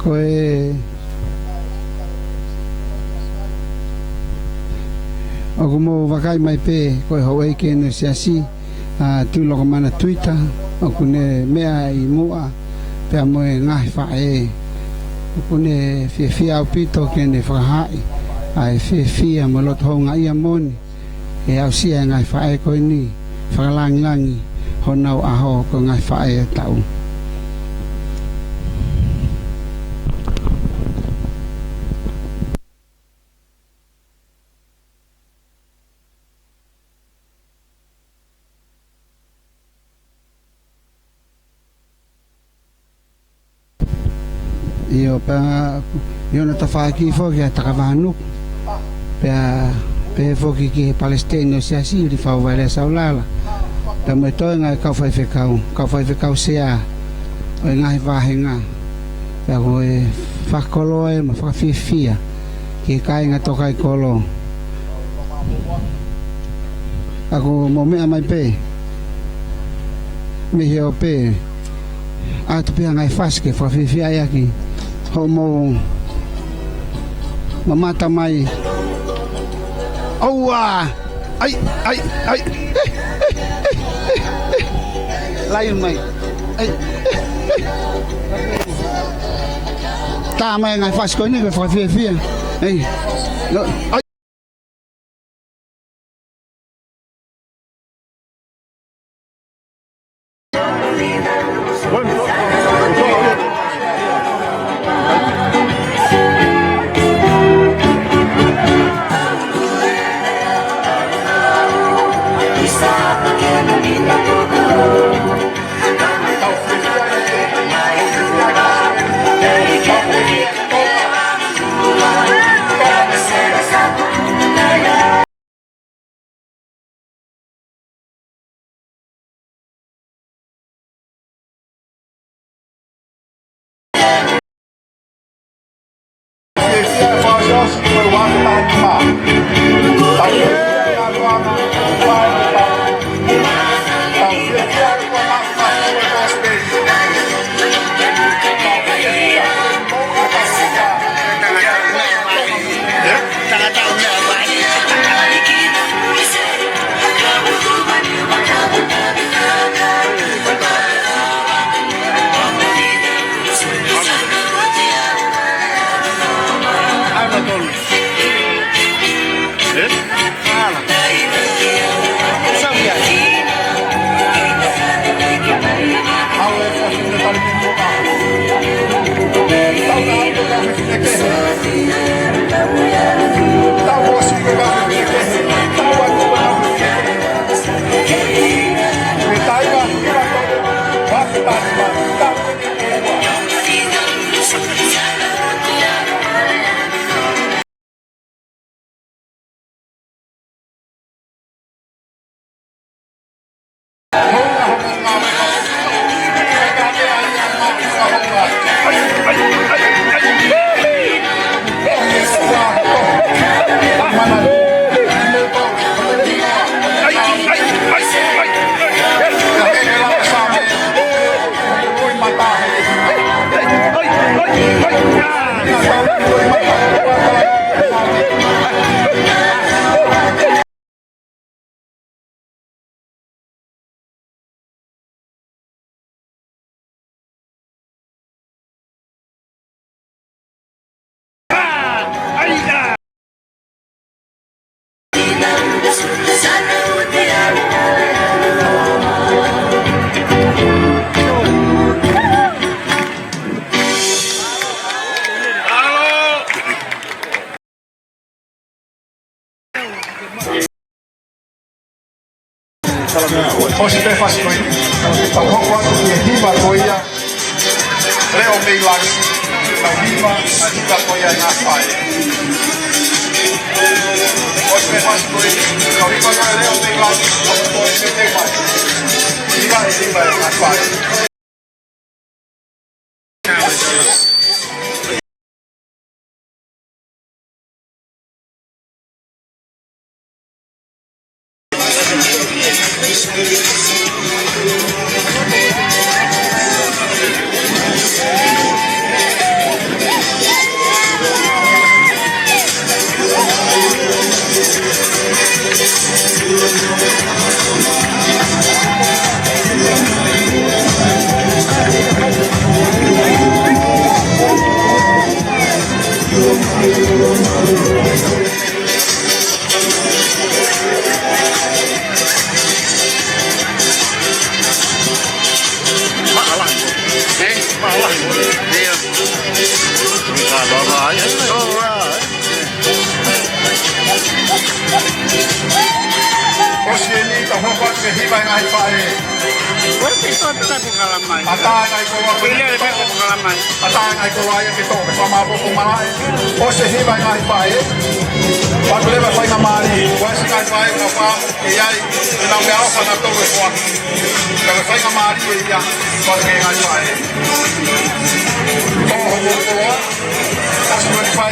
Ko e, ʻoku mou vakai mai pē, ko e houʻeiki ʻeni ʻo e siasi, ʻa Tuʻilokomana Tuita, ʻoku ne meʻa ʻi muʻa, pea mo e ngaahi faʻē. ʻOku ne fiefia ʻaupito ke ne fakahaaʻi ʻa e fiefia mo e loto houngaʻia moʻoni, ʻe aʻusia e ngaahi faʻē ko eni, fakalāngilangi honau ʻaho ko e ngaahi faʻē ʻo e taʻu. ʻIo, pea ʻi hono tafaʻaki foki ʻa Takavahanuku, pea pehē foki ki he palesiteni ʻo e siasi, Lifau Vailea Saulala, pea mo e toenga e kau faifekau, kau faifekau sea ʻo e ngaahi vāhenga, pea ko e fakakoloa mo e fakafiefia ki he kāinga Tokaikoló. ʻOku mou meʻa mai pē mei he ope, ʻatu pē ha ngaahi fasi ke fakafiefia ʻaki hoʻomou mamata mai. ʻOua! ʻAi, ʻai, ʻai. Lai mai. ʻAi. Tā mai ngaahi fasi ko eni ke fakafiefia. ʻAi. Lo-, ʻai. Hoosi pē fasi ko ē. Tau hoko atu ki he hiva ko ia. Leʻo mei langi. Tau hiva, hiva ko ia ʻa e ngaahi faʻē. Hoosi pē fasi ko ē. Tau hiva ko ia Leʻo mei langi. Tau hiva ko ia mei langi. Hiva, hiva ʻa e ngaahi faʻē. ʻIo. ʻOsi eni, tau hoko atu ki he hiva ʻa e ngaahi faʻē. Ko e pito tapu kalamai. ʻAtā e ngaahi koloa ko eni. Ile le peko kalamai. ʻAtā e ngaahi koloa ia ke toʻo, ke fakamāʻopoʻopo malaʻe. ʻOsi e hiva ʻa e ngaahi faʻē. Patu leva faingamālie. Ko e siʻi ngaahi faʻē ʻoku nau fā ʻi ai, ʻenau meʻaʻofa naʻa nau tō e koa. Ka ko e faingamālie ia, patu ki he ngaahi faʻē. Tō hoʻomou koloa. That's twenty-five.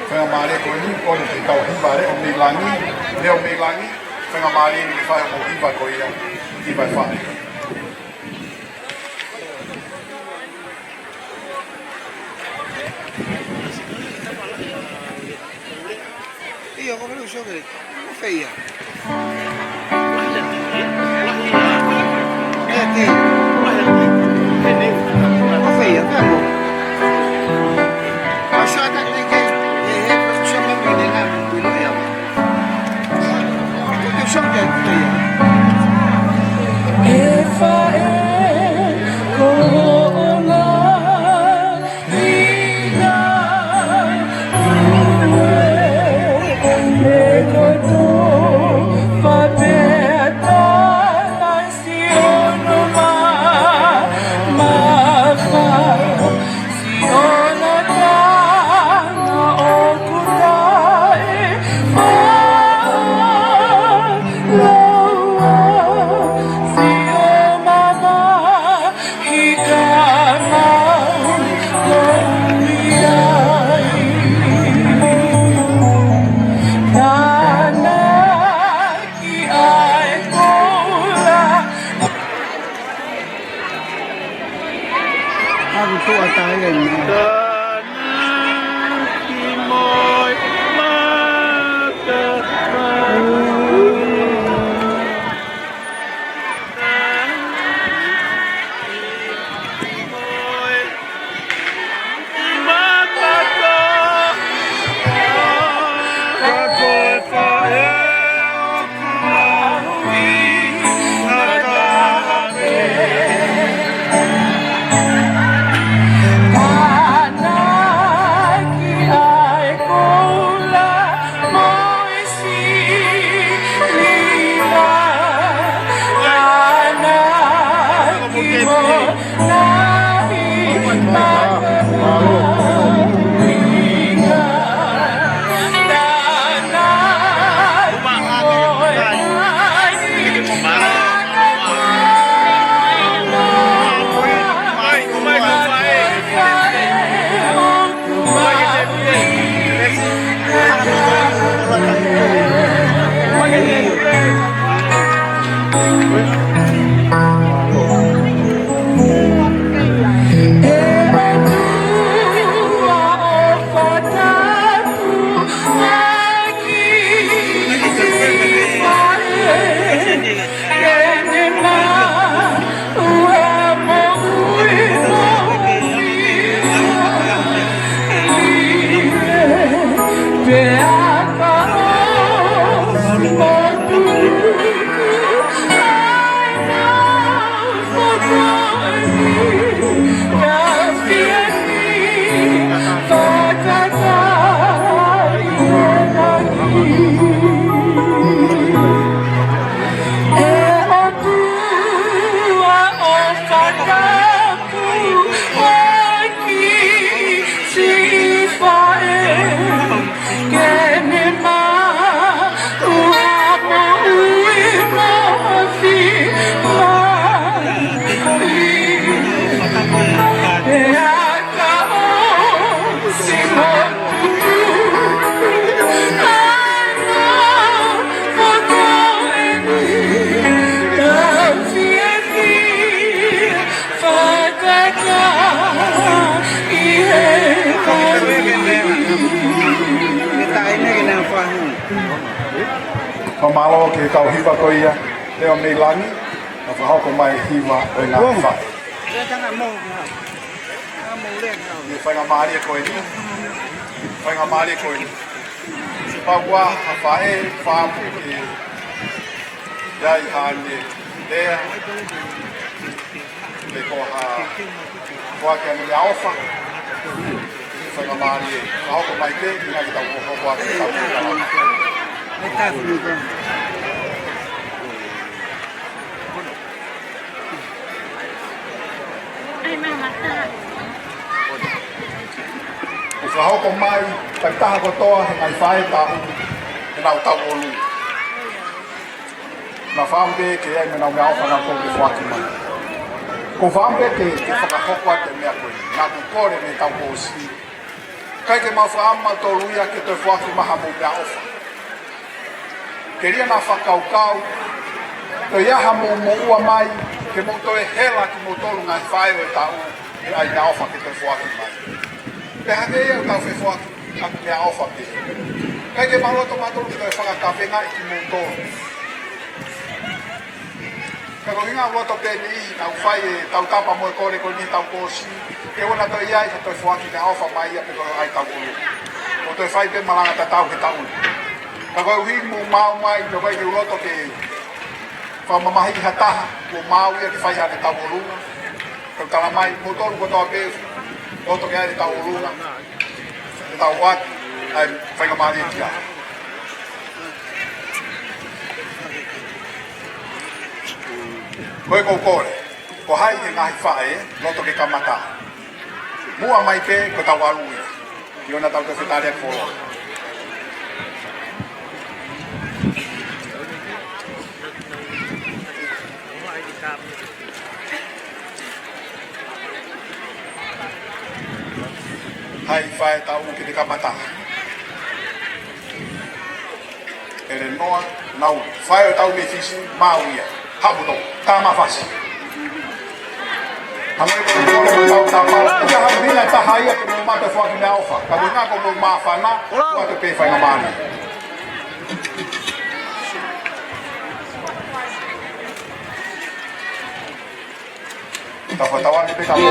Faingamālie ko eni, ko eni ke tau hiva leʻo mei langi, leʻo mei langi, faingamālie ni ke fai hoʻomou hiva ko ia, hiva ʻa e faʻē. ʻIo, ko e lū sio ke. Ko fē ia? Ē, tē. Ko fē ia, pea mo. Ko e sio atu ki he, he, he, ko e sio mai mei he ngaahi ʻilo ia. Ko e sio ki he, ko fē ia? ʻE faʻē, ko hoʻo ngaahi Fakamālō ki he kau hiva ko ia, Leo mei langi, naʻa nau fakahoko mai e hiva ʻo e ngaahi faʻē. Ko e faingamālie ko eni, faingamālie ko eni. Pau ʻa ha faʻē, fāpu ke ʻi ai haʻane lea, pe ko ha foaki ʻa e meʻaʻofa. Faingamālie, fakahoko mai pē, ʻi he ngaahi tau ko hoko atu tau ko tau. ʻOku fakahoko mai, takitaha kotoa, he ngaahi faʻē taʻu, he nau taʻu ʻolunga. Naʻa faʻa pē ke ʻi ai mo ʻenau meʻaʻofa naʻa nau kole ke foaki mai. Ko e faʻa pē ke, ke fakahoko atu e meʻa ko ē. Naʻa ku kole mei he kau kōsi. ʻIkai ke mau faʻa mautolu ia ke toe foaki mai haʻamou meʻaʻofa. Ke ʻi ai ha fakakaukau, toe ʻi ai haʻamou moʻua mai, ke mou toe hela kimoutolu ngaahi faʻē ʻo e taʻu, ʻi ai e meʻaʻofa ke toe foaki mai. Pea hangē ia ʻoku tau fefoaki ʻaki e meʻaʻofa pē. ʻIkai ke mau loto mautolu ke toe fakakavengaʻi kimoutolu. Ka ko e ʻuhinga ʻoku loto pē ni, naʻa ku fai e tautapa mo e kole ko eni he taʻu kuo ʻosi, ke ʻoua naʻa toe ʻi ai ha toe foaki meʻaʻofa mai ia pe ko e ʻi ai e taʻu ʻolunga. ʻO toe fai pē malanga tatau he taʻu ni. Ka koeʻuhi kuo maau mai, naʻe ʻikai ke u loto ke fakamamahiʻi ha taha, kuo maau ia ke fai haʻane taʻu ʻolunga. Kau tala mai, moutolu kotoa pē, loto ke ʻi ai e taʻu ʻolunga, ke tau ʻoatu ʻa e faingamālie ki ai. Ko e ʻoku ou kole, ko hai he ngaahi faʻē, loto ke kamata. Muʻa mai pē, ko e tau ʻalu ia. ʻIo, naʻa tau toe fetaliaki foloa. Hai faʻē taʻu ke te kamata. ʻElenoa Naulu, faʻē ʻo e taʻu mei Fisi, maau ia. Haʻu moutolu, tā mafasi. Hangē ko e tau tā mafasi, ia ha ʻuhinga taha ia ke mou mate foaki meʻaʻofa. Ka ko e ʻuhinga ko hoʻomou māfana, ʻoatu pē faingamālie. Ka ko e tau ʻalu pē ka mou.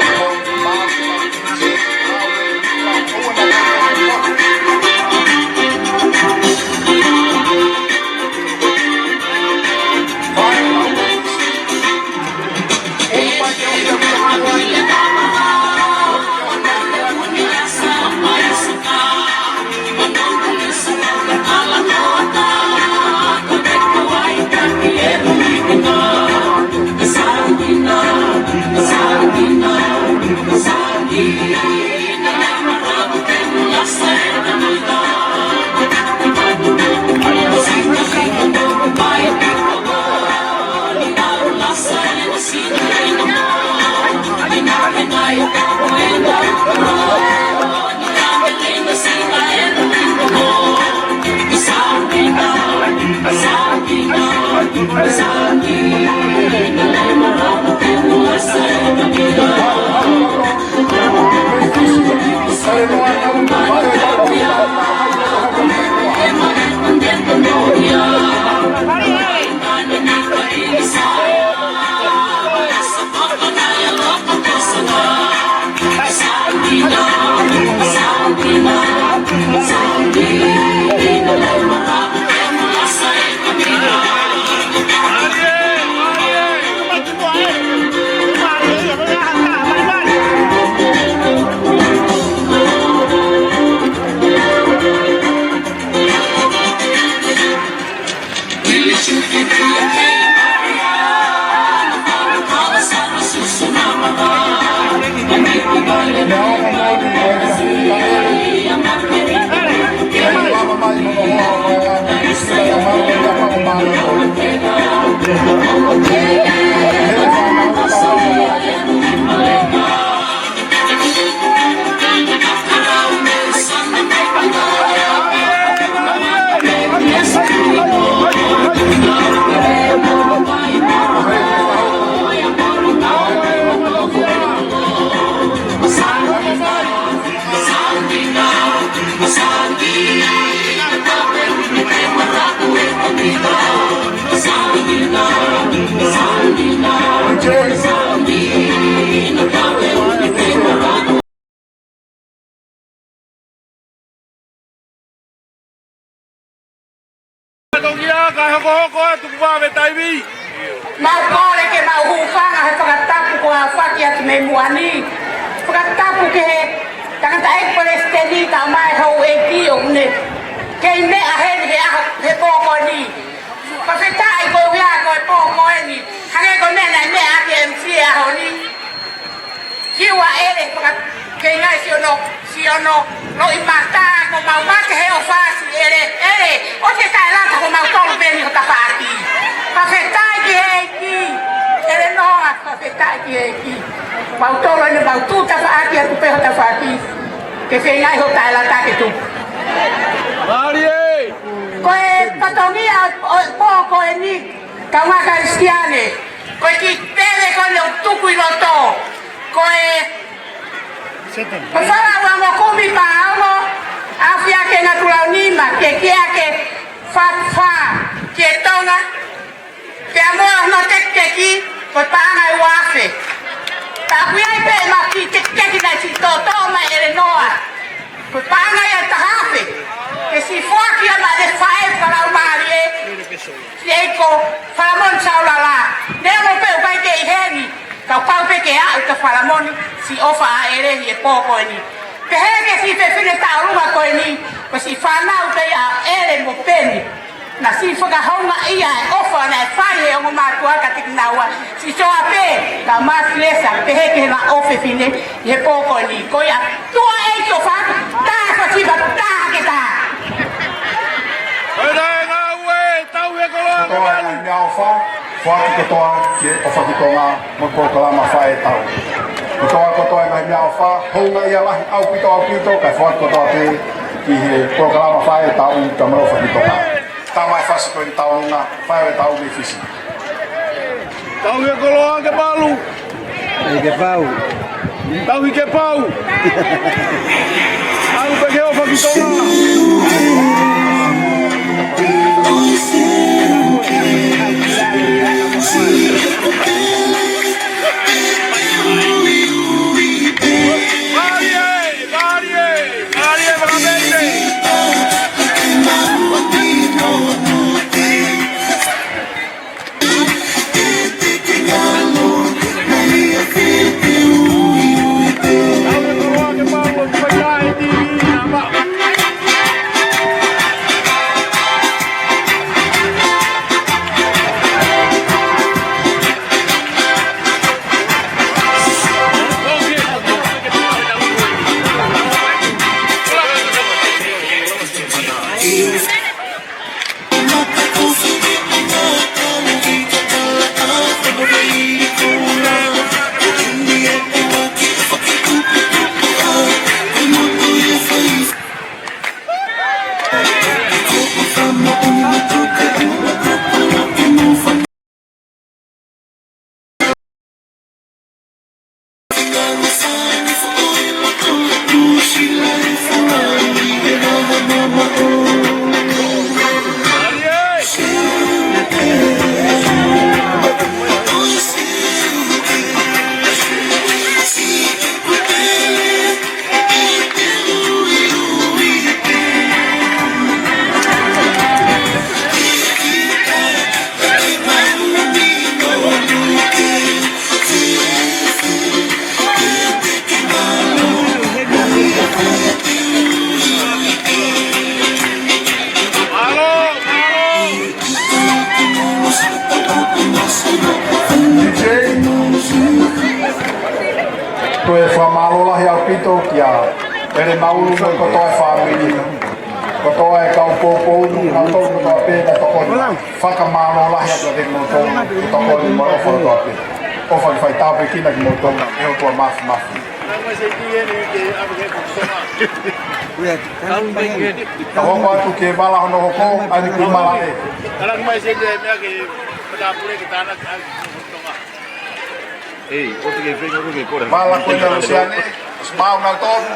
Hokohoko atu kuo vave taimi. Mau kole ke mau hūfanga he fakatapu kuo aofaki atu mei muʻa ni. Fakatapu ki he tangataʻeiki palesiteni kae ʻumaʻā e houʻeiki ʻoku ne kei meʻa heni he ʻaho, he pō ko eni. Fakafetaʻi koeʻuhi ko e pō ko eni. Hangē ko e meʻa naʻe meʻa ʻaki e M C he ʻaho ni. Siua ʻEle, faka-, kei ngai si ono, si ono, loʻimata, kuo mau mate he ʻofa siʻi ʻEle, ʻEle, ʻoua te ke lata, ko mautolu pē eni ho tafaʻaki. Fakafetaʻi ki he ʻEiki, ʻElenoa, fakafetaʻi ki he ʻEiki. Mautolu eni mau tuʻu tafaʻaki atu pē ho tafaʻaki. Ke feinga ʻi ho taʻelata ke tupu. Mālie! Ko e fatongia ʻo, ʻo, pō ko eni, kaungā Kalisitiane. Ko e kiʻi pele ko eni ʻoku tuku ʻi loto. Ko e, ko e fala ua mo kumi pā ono, afi ake ngatu lau nima, ke kiʻi ake fā fā, ki Tonga, pea mo hono tekiteki, ko e paʻanga ʻe ua afe. Ka ʻoku ʻi ai pē ʻema kiʻi tekiteki naʻe siʻi toʻotoʻo mai ʻElenoa. Ko e paʻanga ia ʻe taha afe. Ke siʻi foaki ia maʻa e faʻē fakalaumālie. Siʻi ʻEiki ko Falamoni Saulala. Neongo pē ʻoku ʻikai ke ʻi heni. Ka ʻoku pau pē ke aʻu kia Falamoni. Siʻi ʻofa ʻa ʻEle ʻi he pō ko eni. Pehē ki he siʻi fefine tauʻolunga ko eni. Ko e siʻi fānau pē ia ʻa ʻEle mo Peni. Naʻa siʻi fakahoungaʻia e ʻofa naʻe fai ʻe he ongo mātuʻa kiate kinaua. Siʻi Soa pē, ka Matilesa, pehē ki he ongo fefine, ʻi he pō ko eni. Ko ia, tuʻa ʻEiki ʻofa, tā ko siva, tā ke tā. Ko e taha e ngāue, tauhi e koloa. Kotoa e ngaahi meʻaʻofa, foaki kotoa ki he ʻOfa ki Tonga, mo e polokalama faʻē taʻu. Kotoa, kotoa e ngaahi meʻaʻofa, houngaʻia lahi ʻaupito, ʻaupito, kae foaki kotoa pē ki he polokalama faʻē taʻu, ka mo e ʻOfa ki Tonga. Tama e fasi ko eni Taulunga, faʻē taʻu mei Fisi. Tauhi e koloa ke malu. Tauhi ke pau. Tauhi ke pau. ʻAlu pē ki he ʻOfa ki Tonga. Mālie, mālie, mālie, mālie. Toe fakamālō lahi ʻaupito kia ʻEle Maulu mo e kotoa e fāmili. Kotoa e kau poupou, kinautolu kotoa pē naʻe tokoni. Fakamālō lahi atu kiate kimoutolu, tokoni mo e ʻofa kotoa pē. ʻOfa ke fai tāpuekina kimoutolu, ʻe he ʻOtua Māfimafi. Ka hoko atu ke vala hono hoko, ʻa eni kuo mala ē. Ei, ʻoku ke feinga ʻoku ke kore. Vala ko ia Lusiane, ʻosi maʻu nautolu.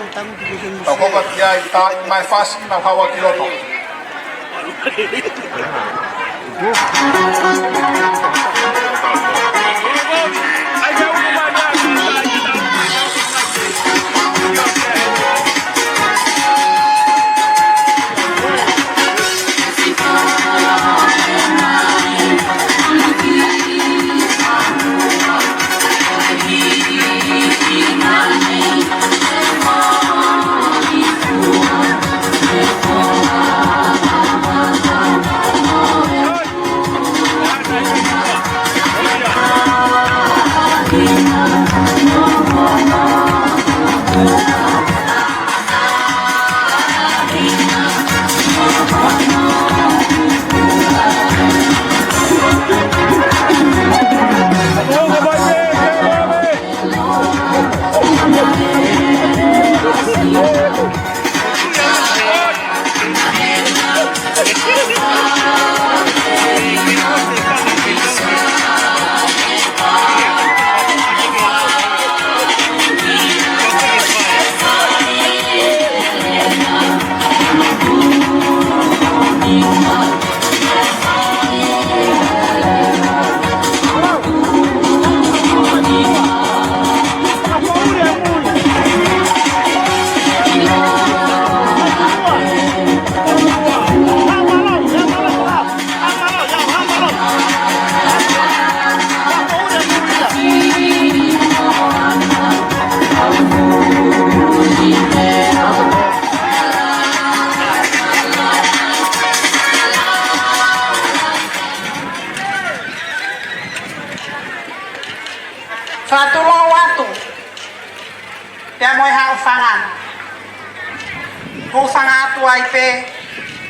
Tau koko atu ki ai, tā mai fasi, nau hawa ki loto. Tau fanga. Ko fanga atu ai pē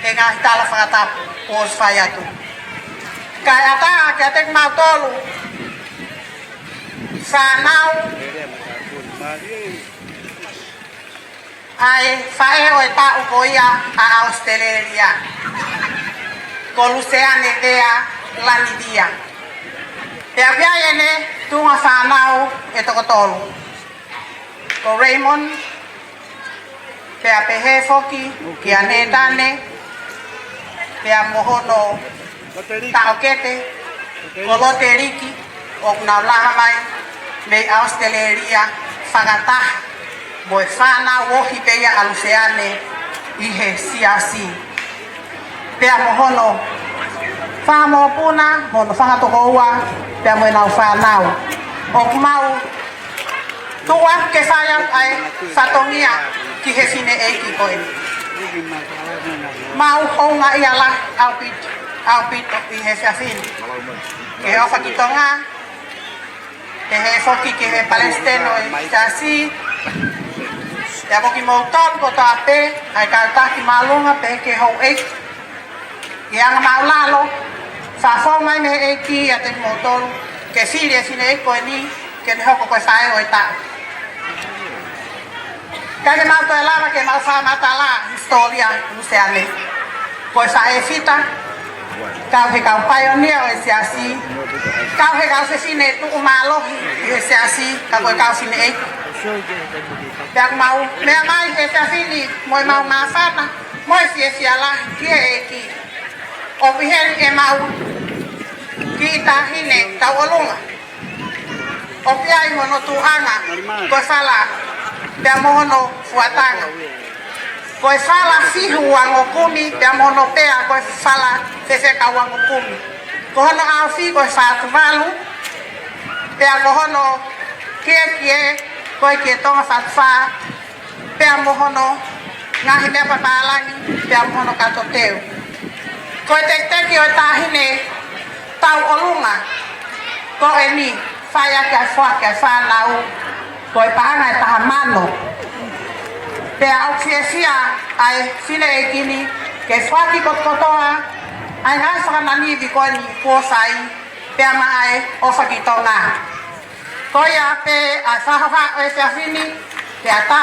e ngaahi tala fakatapu kuo ʻosi fai atu. Kae ʻatā kiate kimautolu fānau ʻa e faʻē ʻo e taʻu ko ia ʻa ʻAositelēlia, ko Luseane Vea Lanivia. Pea ʻoku ʻi ai ʻene tuʻunga fānau ʻe toko tolu. Ko Raymond, pea pehē foki kia Nētane, pea mo hono taʻokete, ko Loteliki, ʻoku nau lava mai mei ʻAositelēlia fakataha mo e fānau ohi pē ia ʻa Luseane ʻi he siasi. Pea mo hono fanga mokopuna, mo hono fanga tokoua, pea mo ʻenau fānau. ʻOku mau tuʻu atu ke fai atu ʻa e fatongia ki he fineʻeiki ko eni. Mau houngaʻia lahi ʻaupito, ʻaupito ʻi he efiafi ni. Ke ʻofa ki Tonga, pehē foki ki he palesiteni ʻo e siasi, pea mo kimoutolu kotoa pē, ʻa e kau taki māʻolunga pehē ki he houʻeiki, ʻi he anga māʻulalo, sa fou mai mei he ʻEiki ʻiate kimoutolu, ke fili e fineʻeiki ko eni, ke ne hoko ko e faʻē ʻo e taʻu. Ka ke mau toe lava ke mau fakamatala hisitōlia ʻo Luseane. Ko e faʻē fita, kau he kau paionia ʻo e siasi, kau he kau fefine tuʻu mālohi ʻi he siasi, ka ko e kau fineʻeiki. Pea ʻoku mau meʻa mai he efiafi ni mo ʻemau māfana, mo e fiefia lahi ki he ʻEiki. ʻOku ʻi heni ʻemau kiʻi taʻahine tauʻolunga. ʻOku ʻi ai hono tuʻunga ko e fala pea mo hono fuatanga. Ko e fala fihu uango kumi pea mo hono pea ko e fala fefeka uango kumi. Ko hono ʻaofi ko e fā tuvalu, pea ko hono kiekie ko e kie Tonga fā tufā, pea mo hono ngaahi meʻa papālangi, pea mo hono kato teu. Ko e tekiteki ʻo e taʻahine tauʻolunga ko eni, fai ʻaki ʻa e foaki ʻa e fānau, ko e paʻanga ʻe taha mano. Pea ʻoku fiefia ʻa e fineʻeiki ni ke foaki kotokotoa ʻa e ngaahi fakananivi ko eni kuo fai, pea maʻa e ʻofa ki Tonga. Ko ia pē ʻa e fakahoha ʻo e efiafi ni, pea tā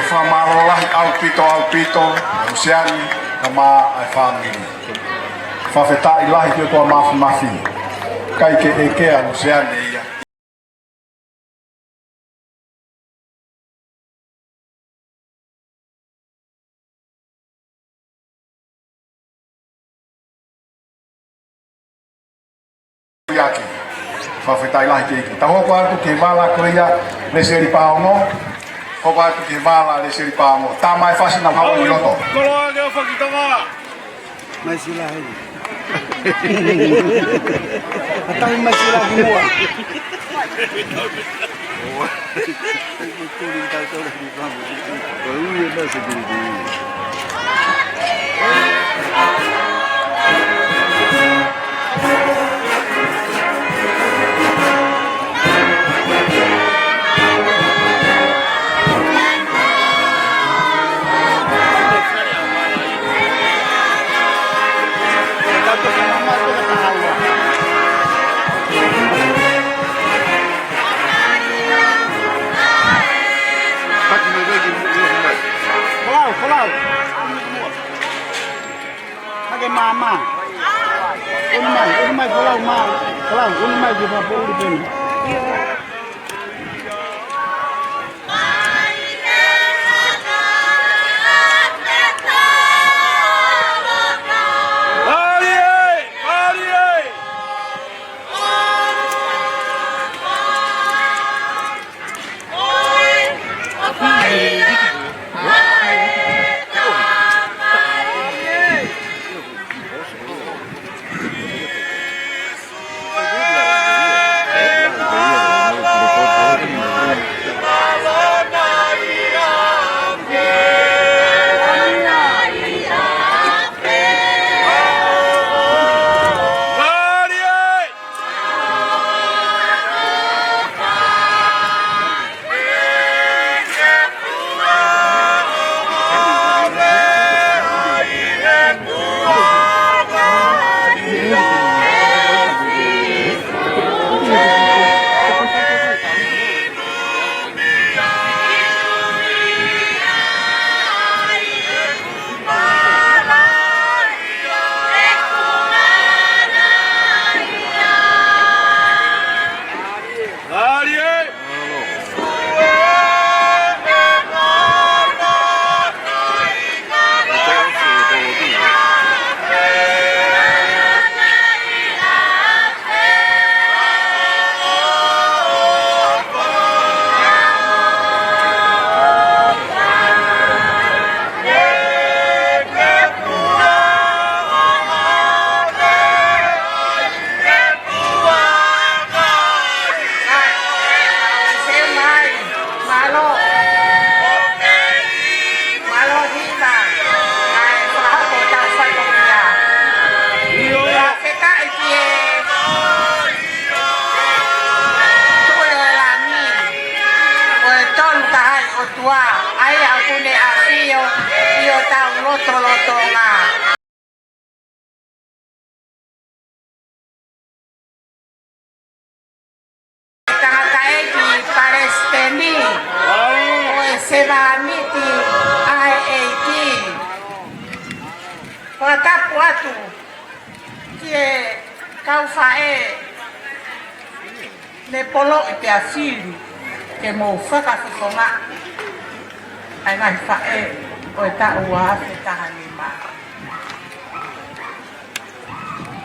Fakamālō lahi ʻaupito, ʻaupito, Luseane, kae ʻumaʻā e fāmili. Fakafetaʻi lahi ki he ʻOtua Mafimafi. ʻIkai ke ʻeke ʻa Luseane ia. Ia ke. Fakafetaʻi lahi ki he ʻEiki. Tau hoko atu ki he vala ko ia, Lesieli Paongo. Hoko atu ki he vala, Lesieli Paongo. Tā mai fasi na hau ki loto. Koloa ke ofa ki Tonga. Mai sila hei. Atahi mai sila ki mua. Folau, folau. Hake māmā. ʻUnu mai, ʻunu mai folau mā. Folau, ʻunu mai ki he fakapoʻuli pē eni. Mālō. Mālō Hina. ʻAi, fakahoko ʻetau fatongia. Fakafetaʻi ki he Tuʻi ʻo e langi, ko e Tolu Tahaʻi ʻOtua, ʻa ia ʻoku ne ʻafio ʻi hotau lotolotonga. Tangataʻeiki Palesiteni ʻo e Sevāniti ʻa e ʻEiki. Fakatapu atu ki he kau faʻē ne poloʻi pea fili ke mou fakafofongaʻi ʻa e ngaahi faʻē ʻo e taʻu ua afe taha nima.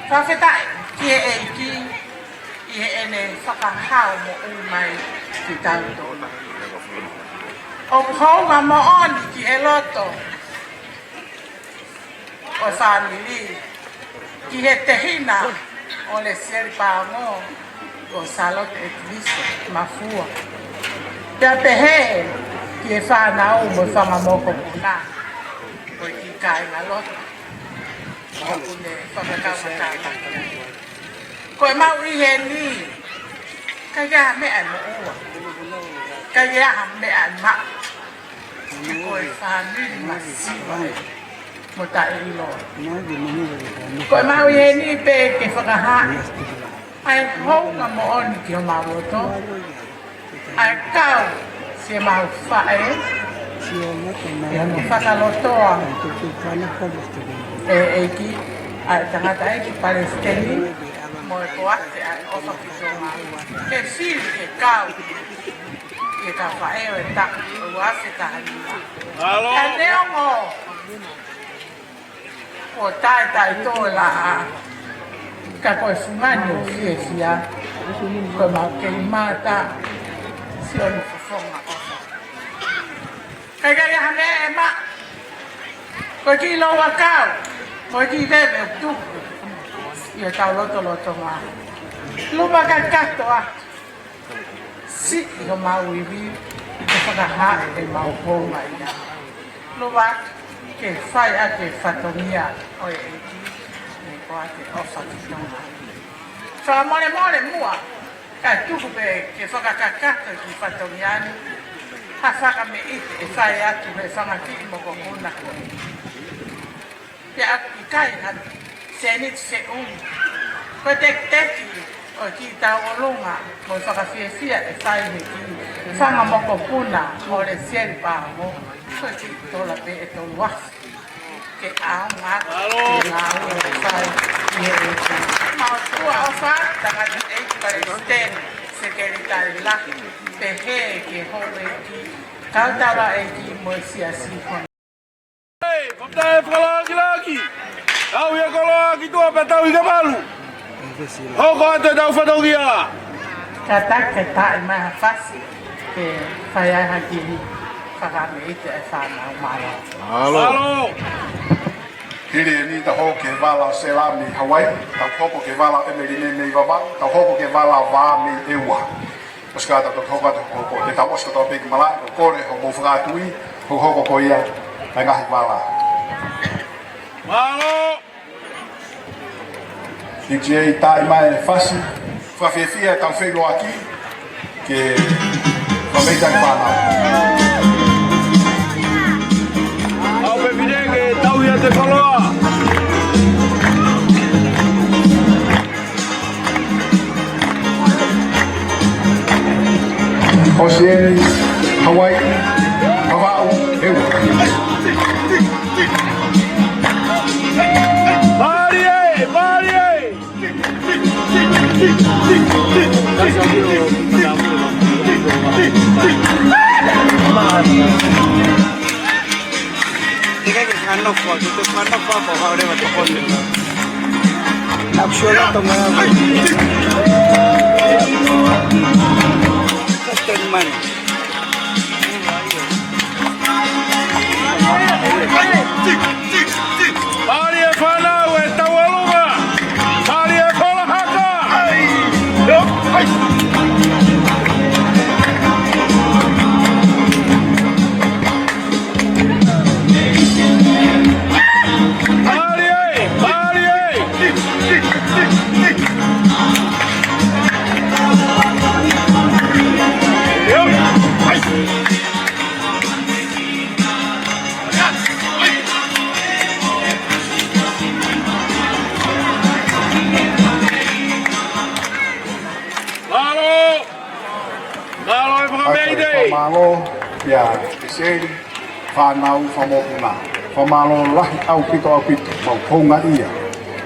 Fakafetaʻi ki he ʻEiki ʻi heʻene fakahao moʻui mai kitautolu. ʻOku hounga moʻoni ki he loto ʻo e fāmili, ki he tehina ʻo Lesieli Paongo, ko Sālote ʻEtilise Mafua. Pea pehē ki he fānau mo e fanga mokopuna ʻo e kiʻi kāingalotu ʻoku ne fakakaumatala. Ko e maʻu ʻi heni, ʻikai ha meʻa ʻe moʻua, ʻikai ha meʻa ʻe maʻu. Ko e fāmili masiva mo taʻeʻiloa. Ko e maʻu ʻi heni pē ke fakahā ʻa e hounga moʻoni ki homau loto, ʻa e kau siʻemau faʻē, Ia, mo fakalotoa ʻe he ʻEiki ʻa e tangataʻeiki palesiteni mo e poate ʻa e ʻOfa ki Tonga. Ke sili ke kau ʻi he kau faʻē ʻo e taʻu ua afe taha nima. Alo. Ka neongo ʻoku taʻetaʻe tō e laʻā, ka ko e fungani ʻo e fiefia, ko e maʻu kei mata, sio ni fofonga ʻofa. Ka ʻikai ha meʻa ʻe maʻu, ko e kiʻi lou ʻakau, ko e kiʻi veve ʻoku tuku ʻi hotau lotolotonga. Luma kakato atu, siʻi homau ivi, ke fakahā ʻemau houngaʻia. Luma ke fai ʻaki e fatongia ʻo e ʻEiki, ne ko ʻa e ʻOfa ki Tonga. Fakamolemole muʻa, kae tuku pē ke fakakakato ki he fatongia ni ha fakameʻite ʻe fai atu he fanga kiʻi mokopuna ko ē. Pea ʻoku ʻikai ha sēniti feʻunga. Ko e tekiteki ʻo e kiʻi tauʻolunga mo e fakafiefia ʻe fai he kiʻi fanga mokopuna ʻo Lesieli Pāhongo, ko e kiʻi tola pē ʻe tolu afe ke ʻaonga atu ki he ngāue ʻe fai ʻi he ʻEiki. Mau tuʻa ʻofa, tangataʻeiki palesiteni, sekelitali lahi, pehē ki he houʻeiki, kau taulaʻeiki mo e siasi. Ei, fakatae fakalakilaki. Tau ia koloa ki tuʻa pea tau ika malu. Hoko atu ʻetau fatongia. Ka taki ke taʻi mai ha fasi ke fai ai ha kiʻi fakameʻite ʻa e fānau, mālō. Mālō. Mālō. Hili eni tau hoko ki he vala ʻo Sela mei Hawaii, tau hoko ki he vala ʻo ʻEmeline mei Vavaʻu, tau hoko ki he vala ʻo Vā mei ʻEua. ʻOsi ka tau toki hoko atu, hoko, te tau ʻosi kotoa pē ki malaʻe, ko e kole hoʻomou fakaʻatā, hoʻo hoko ko ia ʻa e ngaahi vala. Mālō. D J, taʻi mai e fasi fakafiefia, tau feʻiloaki ke fakameʻite e fānau. Au pē pine ke tau ia te koloa. ʻOsi eni, Hawaii, Vavaʻu, ʻEua. Mālie, mālie. Te ke ke fanofo, ke te fanofo ko haʻu leva tokoni. Naʻá ku sio lolotonga. Tokoni mai. Mālie fānau ʻe tauʻolunga. Mālie kolo haka. Mālie, mālie. Mālō. Mālō e fakameʻite. Mālō ia Lesieli, fānau, fanga mokopuna. Fakamālō lahi ʻaupito, ʻaupito, mau houngaʻia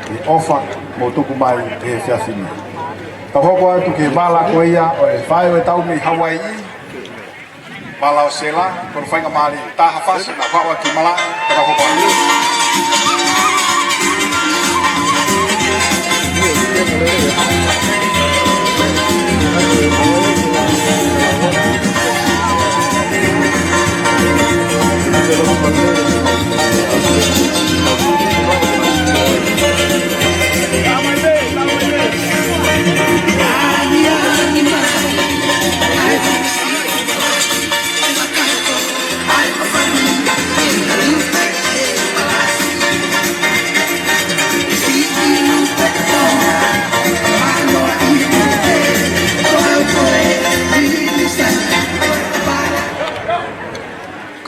he ʻofa mou tuku mai he efiafi ni. Tau hoko atu ki he vala ko ia ʻo e faʻē ʻo e taʻu mei Hawaii, vala ʻo Sela, kolo faingamālie, taha fasi, naʻa faʻa ki malaʻe, tau hoko atu.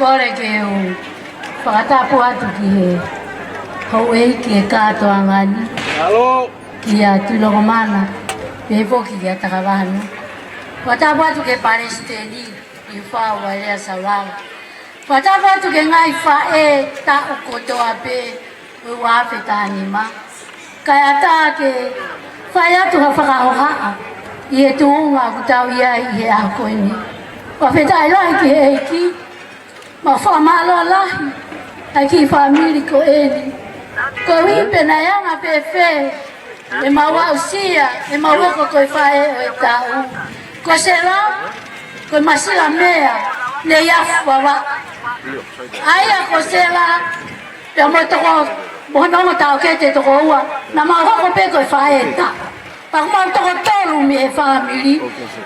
Kole ke u fakatapu atu ki he houʻeiki e kātoanga ni. Mālō. Kia Tuʻilokomana, pehē foki kia Takavahanu. Fakatapu atu ki he palesiteni, ʻIfau Vailea Saulala. Fakatapu atu ki he ngaahi faʻē taʻu kotoa pē ʻo e ua afe taha nima. Kae ʻatā ke fai atu ha fakahohaʻa ʻi he tuʻunga ʻoku tau ʻi ai ʻi he ʻaho ko eni. Fakafetaʻi lahi ki he ʻEiki, mo e fakamālō lahi ʻa e kiʻi fāmili ko eni. Ko ia pē naʻe anga fēfē ʻemau aʻusia ʻemau hoko ko e faʻē ʻo e taʻu. Ko Sela, ko e masiva meʻa, ne ia fua. ʻA ia ko Sela, pea mo e toko, mo hono ongo taʻokete toko ua, naʻa mau hoko pē ko e faʻē taʻu. Pea ko ʻemau toko tolu mei he fāmili,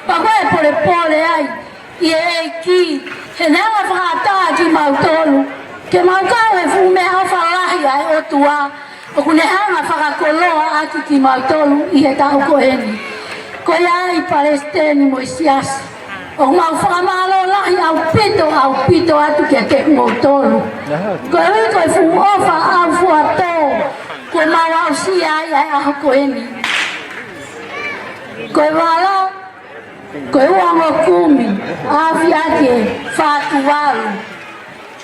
pea ko e polepole ai ʻi he ʻEiki, he ne hanga fakaʻatā kimautolu ke mau kau he fuʻu meʻaʻofa lahi ʻa e ʻOtua, ʻoku ne hanga fakakoloa ʻaki kimautolu ʻi he taʻu ko eni. Ko ia ai Palesiteni mo e Siasi, ʻoku mau fakamālō lahi ʻaupito, ʻaupito atu kiate kimoutolu. Koeʻuhi ko e fuʻu ʻofa ʻaufuatō kuo mau aʻusia ai ʻa e ʻaho ko eni. Ko e vala, ko e ua ongo kumi, afe ʻaki e fā tuvalu.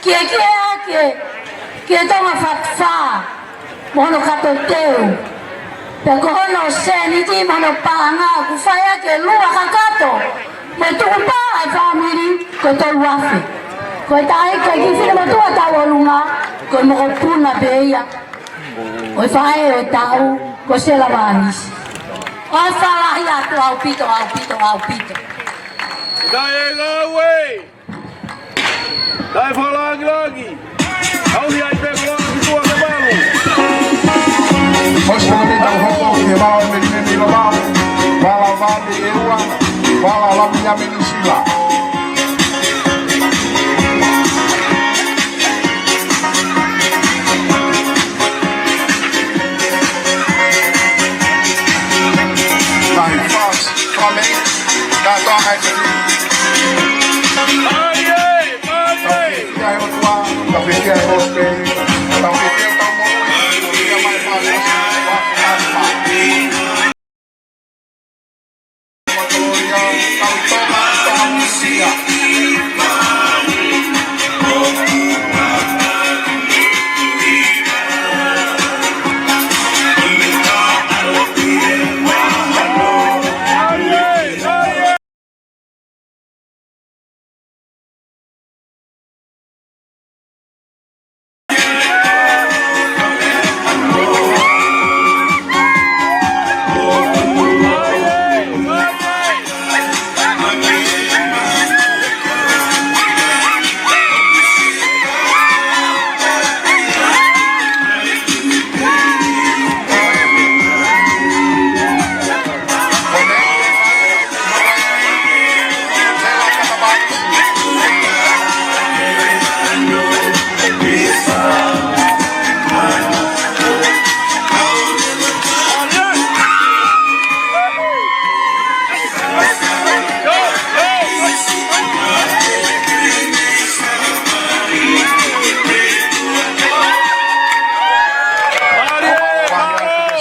Kiekieʻi ʻaki e, ki he Tonga Fatu Fā, mo hono kato teu. Pea ko hono sēniti mo hono paʻanga, ʻoku fai ʻaki e lua kakato, mo e tukupā ʻa e fāmili, ko e tolu afe. Ko e taʻahine kiʻi finemotuʻa tauʻolunga, ko e mokopuna pē ia ʻo e faʻē ʻo e taʻu, ko Sela Vanisi. ʻOfa lahi atu ʻaupito, ʻaupito, ʻaupito. Kae ngāue. Kae fakalāngilangi. Au hi ai pē ko ʻAkituʻa ke malu. Hosipitali tau hoko ki he vala ʻo e Melinemi Vavau. Vala ʻo Vani ʻEua. Vala ʻo Lamiami Nuʻusila. Mai fast, Tommy. Kātoa mai. Ia he ʻOtua, ka fikia he hosipitali, ka fikia tau mo, ia mai fast, fast, fast.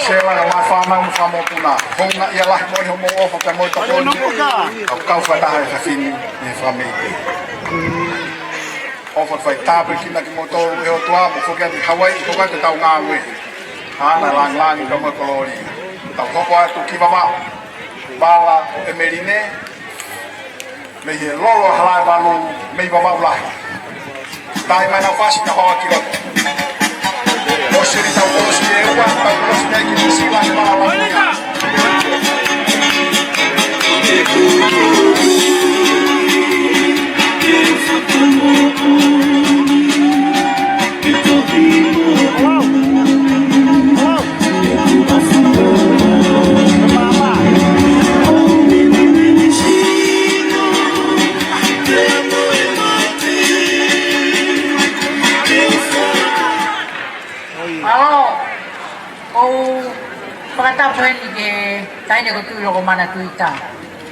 Sela, ʻa e fānau mo e fanga mokopuna. Houngaʻia lahi mo hoʻomou ʻofa pea mo e tokoni. Kau, kau fakataha e fefine, e fāmili. ʻOfa fai tāpuekina kimoutolu ʻe he ʻOtua, mo foki atu ki Hawaiʻi, ko e tau ngāue. ʻAna lāngilangi pea mo e kolōlia. Tau hoko atu ki Vavaʻu. Vala ʻo ʻEmeline, mei he lolo hala ʻe valu, mei Vavaʻu lahi. Taimi ʻena fasi na hoa ki loto. ʻOsi eni tau kolosi ʻe ua, tau kolosi nei ki Nuʻusila he vala ʻo Lamiami. ʻOku ou fakatapu heni ki he taʻahine ko Tuʻilokomana Tuita.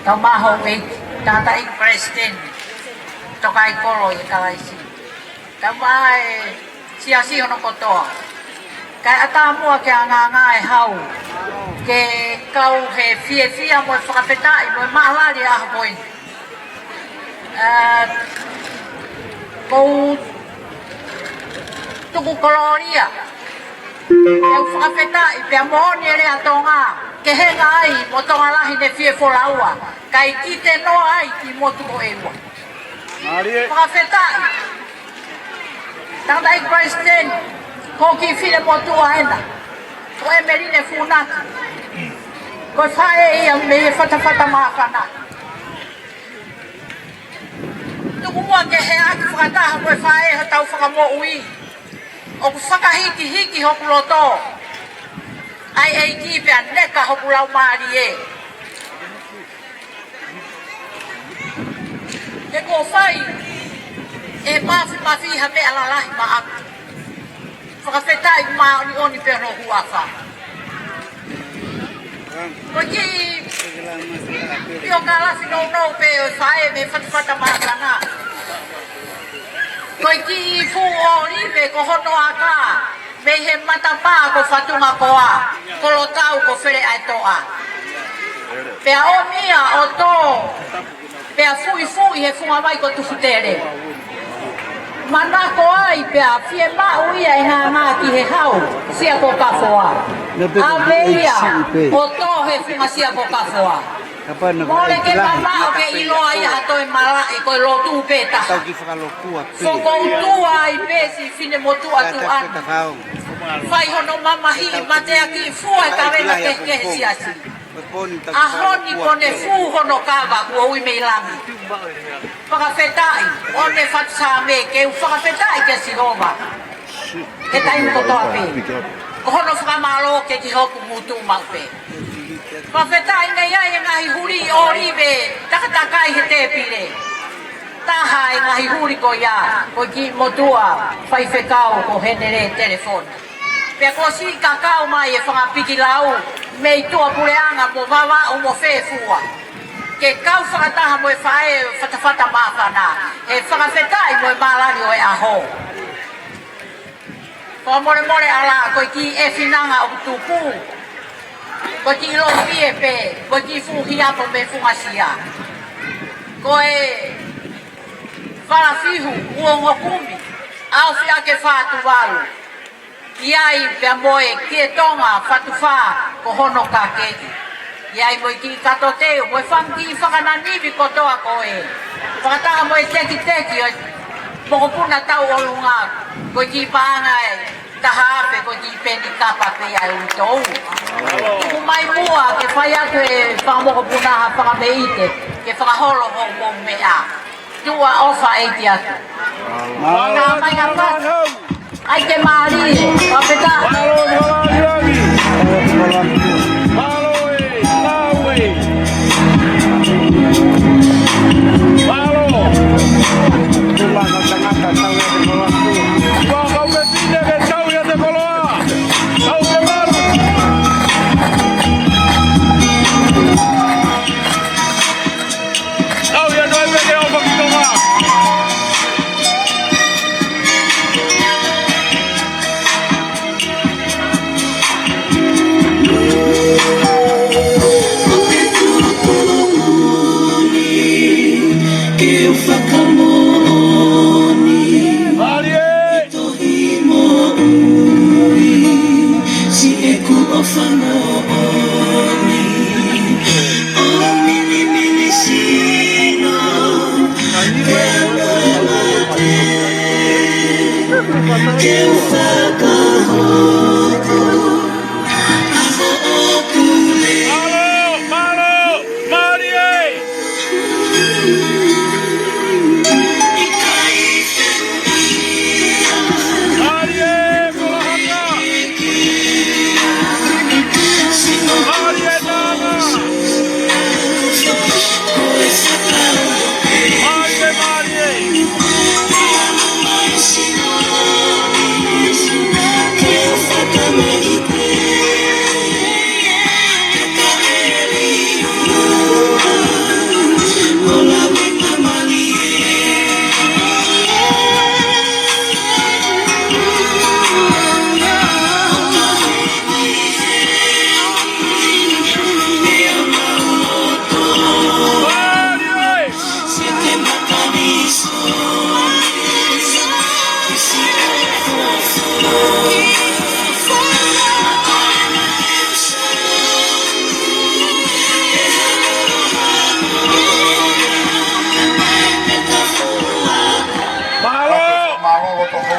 Tau maʻa houʻeiki, tangataʻeiki palesiteni, tokaiʻi kolo ʻi he Kalaisi. Tau maʻa e siasi hono kotoa. Kae ʻatā muʻa ke angaanga e hau, ke kau he fiefia mo e fakafetaʻi mo e maʻalali ʻa e ʻaho ko eni. Ā, ʻOku ou tuku kolōlia, ʻoku ou fakafetaʻi pea moʻoni e lea Tonga, ke henga ai mo Tonga lahi ne fie folaua, kae kite noa ai ki motu ko ʻEua. Mālie. Fakafetaʻi. Tangataʻeiki Palesiteni, ko e kiʻi finemotuʻa ena, ko ʻEmeline Funaki. Ko e faʻē ia mei he Fatafata Māfana. Tuku muʻa ke heʻaki fakataha ko e faʻē hotau Fakamoʻui. ʻOku fakahikihiki hoku loto. ʻAi ʻEiki pea neka hoku laumālie. He kuo fai ʻe Mafimafi ha meʻa lalahi maʻaku. Fakafetaʻi māʻoniʻoni pē hono huafa. Ko e kiʻi piokalafi nounou pē ʻo e faʻē mei Fatafata Māfana. Ko e kiʻi fuʻu ʻōlive ko hono aka, mei he matapā ko Fatungakoa, ko Lotau ko Feleʻaetoʻa. Pea ʻomi ia ʻo tō, pea fuʻifuʻi he funga vai ko Tufutele. Manako ai pea fiemaʻu ia ʻe ngāngā ki he hau, Siakokafoa. ʻAve ia ʻo tō he funga Siakokafoa. Mole ke mamaʻo ke ʻiloa ia ha toe malaʻe, ko e lotu pē taha. Fokoutua ai pē siʻi finemotuʻa tuʻa ni. Fai hono mamahiʻi mateaki, fua e kavena kehekehe siasi. ʻAho ni kuo ne fū hono kava kuo ui mei langi. Fakafetaʻi, ʻo ne fatu Saame, ke u fakafetaʻi kia Sihova he taimi kotoa pē. Ko hono fakamālō ke ki hoku ngutu maʻu pē. Fakafetaʻi, naʻe ʻi ai e ngaahi huli ʻōlive takatakai he tēpile. Taha e ngaahi huli ko ia, ko e kiʻi motuʻa faifekau ko Henele Telefoni. Pea kuo siʻi kakau mai e fanga pikilau mei tuʻapuleʻanga mo Vavaʻu mo Fefua, ke kau fakataha mo e faʻē Fatafata Māfana he fakafetaʻi mo e mālali ʻo e ʻaho. Fakamolemole ʻalā, ko e kiʻi ʻefinanga ʻoku tuku, ko e kiʻi lōpie pē, ko e kiʻi fuʻu hiapo mei Fungasia. Ko e vala fihu, uongokumi, ʻaofi ake fā Tuvalu. ʻI ai pea mo e Kie Tonga Fatufā ko hono kakeʻi. ʻI ai mo e kiʻi kato teu, mo e fanga kiʻi fakananimi kotoa ko ē. Fakataha mo e tekiteki ʻo e mokopuna tauʻolunga, ko e kiʻi paʻanga ʻe taha afe, ko e kiʻi peni kapa pē ia ʻe utou. Tuku mai muʻa ke fai atu e fanga mokopuna ha fakameʻite, ke fakaholo hoʻomou meʻa. Tuʻa ʻofa ʻEiki atu. Mālō. Ka mai ka pa. ʻAi ke mālie. Fakafetaʻi. Mālō, mālō, mālō. Mālō e, mālō e. Mālō. Tangata tau ia te koloa. Kau ke pine ke tau ia te koloa. Kau ke malu. Au ia noa pē ke ʻofa ki Tonga. Ke u fakamoʻoni. Mālie. Tohi moʻui, siʻeku ʻofa moʻoni. ʻO milimili sino, pea mo e mate, ke u fakahoko ʻa hoʻo pule. Mālō, mālō. Mālie! Mālie, Kolahaka! Mālie, Nana! Mālie, mālie!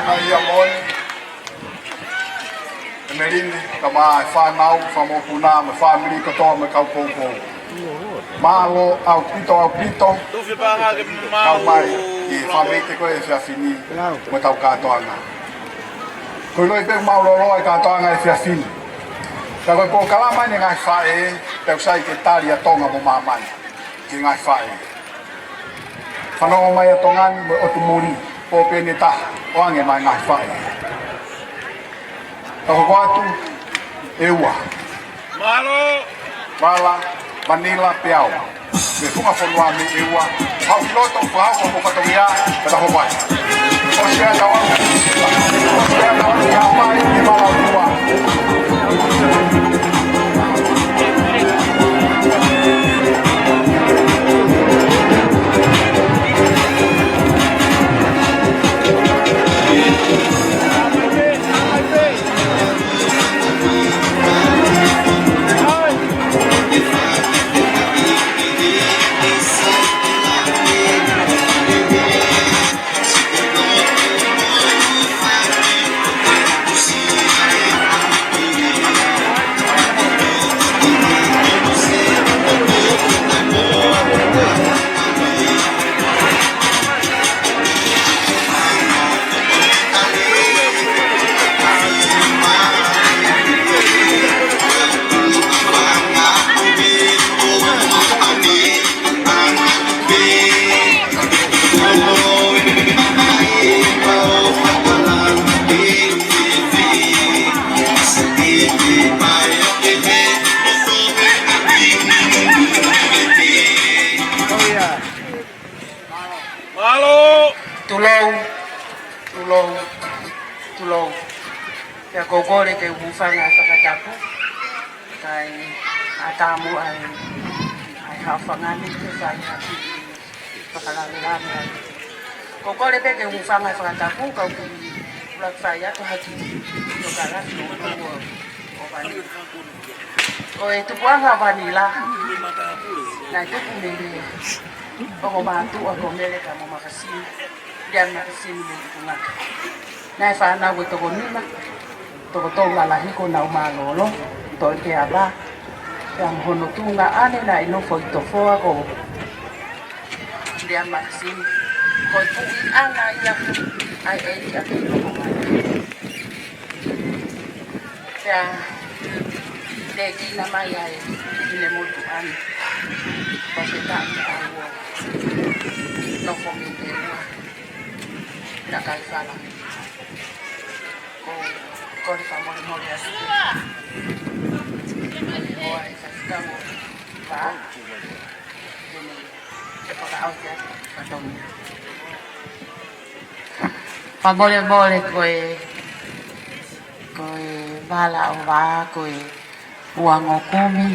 ʻAi ia moʻoni. ʻEmeline, kae ʻumaʻā e fānau, fakamokopuna, mo e fāmili kotoa mo e kau poupou. Mālō ʻaupito, ʻaupito. Tufi panga ke mau. Kau mai, ʻi he fāmili ko ē he efiafi ni, mo ʻetau kātoanga. Ko e ʻilo pē ʻoku mālōlō e kātoanga he efiafi ni. Ka ko e polokalama eni e ngaahi faʻē, pea ʻoku sai ke tali ʻa Tonga mo māmani, ki he ngaahi faʻē. Fanongo mai ʻa Tonga ni mo e ʻotu muli, ʻo pehē ni taha, ʻoange mai ngaahi faʻē. Ka hoko atu, ʻEua. Mālō. Vala, Vanila, Peau. Mei he funga fonua mei ʻEua. Hau ki loto, fakahoko hoʻomou fatongia, pea ta hoko atu. ʻOsi ʻa e tau ʻalu. ʻOsi ʻa e tau ʻalu ki Haʻapai, ki Malaʻekula. Mālō. Tulou, tulou, tulou. Pea ʻoku ou kole ke u hūfanga he fakatapu. Kae ʻatā muʻa ʻa e, ʻa e haʻofanga ni ke fai ha kiʻi fakalavelave. ʻOku ou kole pē ke u hūfanga he fakatapu, kau ki ula fai atu ha kiʻi tokalafi ʻo, ʻo, ʻo Vanila. Ko e tupuʻanga ʻo Vanila, naʻe tupu mei he ongo mātuʻa ko Meleka mo Makasini, Lian Makasini mei Tungaka. Naʻe fānau ʻe toko nima, toko tolu lalahi ko ē naʻa nau mālōlō, toe pē ʻa Vā. Pea mo hono tuongaʻane naʻe nofo ʻi Tofoa ko Lian Makasini. Ko e puʻiʻanga ia ʻa e ʻeiki ʻa Kei Lokomai. Pea tēkina mai ai ʻi he motuʻa ni. Ko e taʻu ʻe ua. Nofo mei ʻEua. Naʻe kai fala. Ko, ko e fakamolemole atu. Ko e faifekau ʻo Vā. Ke fakaʻau ki ai, fatongia. Fakamolemole ko e, ko e vala ʻo Vā, ko e ua ongo kumi,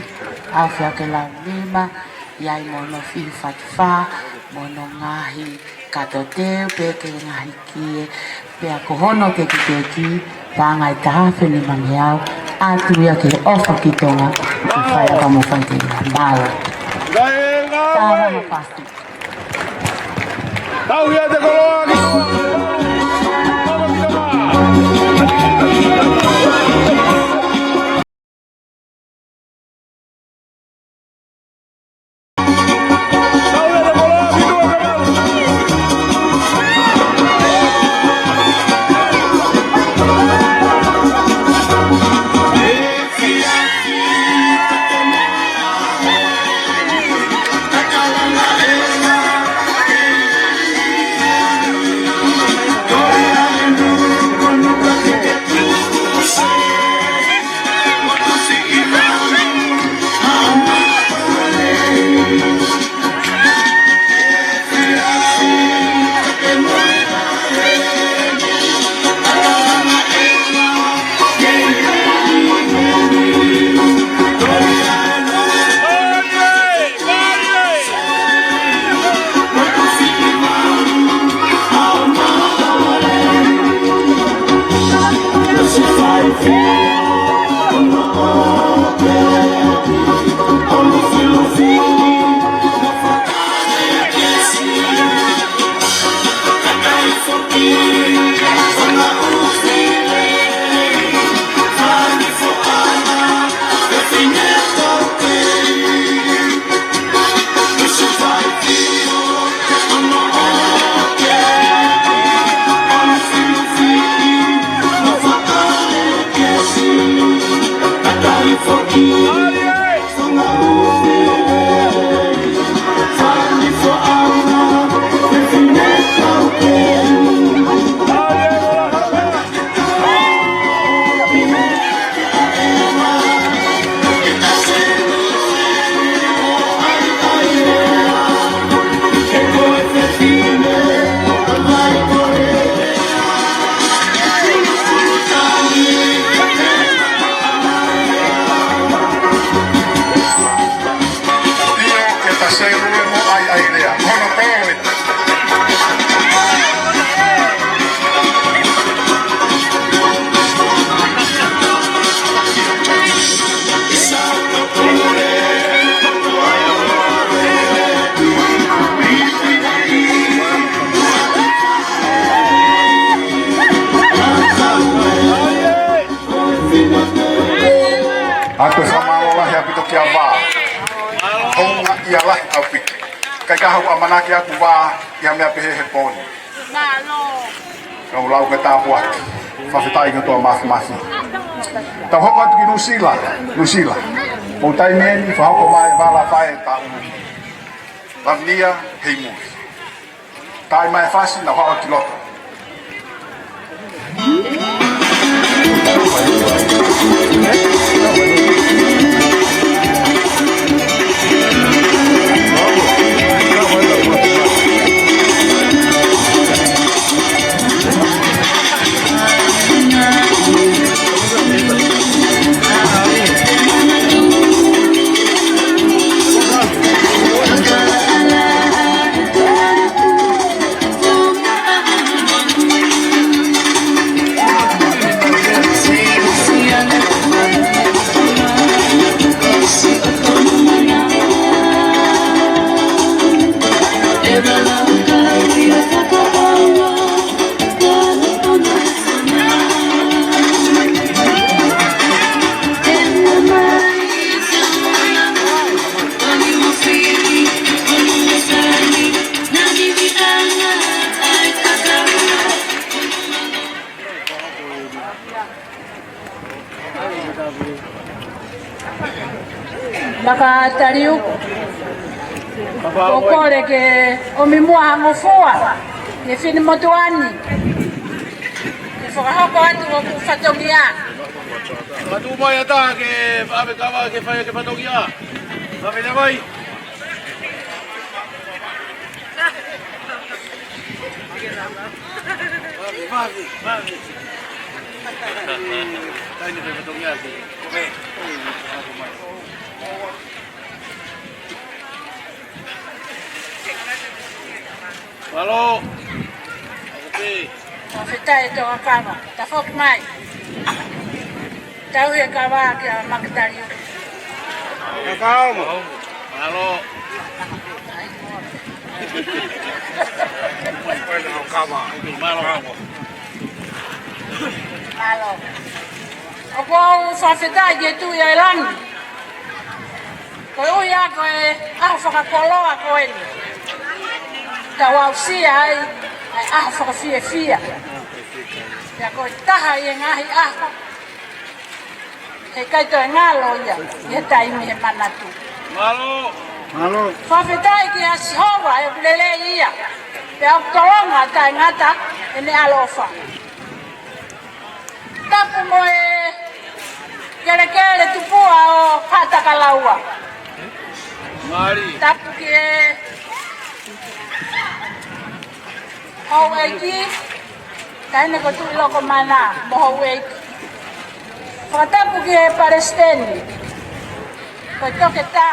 afe ʻa ke lau nima, ʻi ai mo hono fihi fatifā, mo hono ngaahi kato teu, pea ki he ngaahi kie, pea ko hono tekiteki, paʻanga ʻe taha afe nima ngeau, ʻatu ia ke ʻofa ki Tonga, ke fai ʻa e kamo fai te ia, mālō. Tāvana pasi. Tauhi ʻa e koloa ki Tonga. ʻIkai ke u ʻamanaki atu ʻe vā ia meʻa pehē he pō ni. Ka u lau ke tāpuaki. Fakafetaʻi ki he ʻOtua Māfimafi. Tau hoko atu ki Nuʻusila, Nuʻusila. Mou taimi eni, fakahoko mai e vala fai e taʻu. Lavinia Heimuli. Taimi mai fasi na hao ki loto. Makataliu, ʻoku ou kole ke ʻomi muʻa ha ngofua ki he finemotuʻa ni ke fakahoko atu hoku fatongia. Matu mai ata ke ʻave kava ke fai ke fatongia. Ka mena mai. Vave, vave, vave. Taimi ke fatongia ke. Mālō. Oke. Fakafetaʻi e tokanga. Tafoki mai. Tau he kava kia Makataliu. Kakao mo. Mālō. Mālō. Mālō. ʻOku ou fakafetaʻi ki he Tuʻi ʻo e langi. Koeʻuhi ko e ʻaho fakakoloa ko eni. Tau aʻusia ai ʻa e ʻaho fakafiefia. Pea ko e taha ʻi he ngaahi ʻaho he ʻikai toe ngalo ia ʻi he taimi he manatu. Mālō. Mālō. Fakafetaʻi kia Sihova he ʻoku lelei ia. Pea ʻoku tolonga taʻengata ʻene ʻaloʻofa. Tapu mo e kelekele tupuʻa ʻo Haʻatakalaua. Mālō. Tapu ki he houʻeiki, taʻahine ko Tuʻilokomana mo houʻeiki. Fakatapu ki he palesiteni, ko e toketā,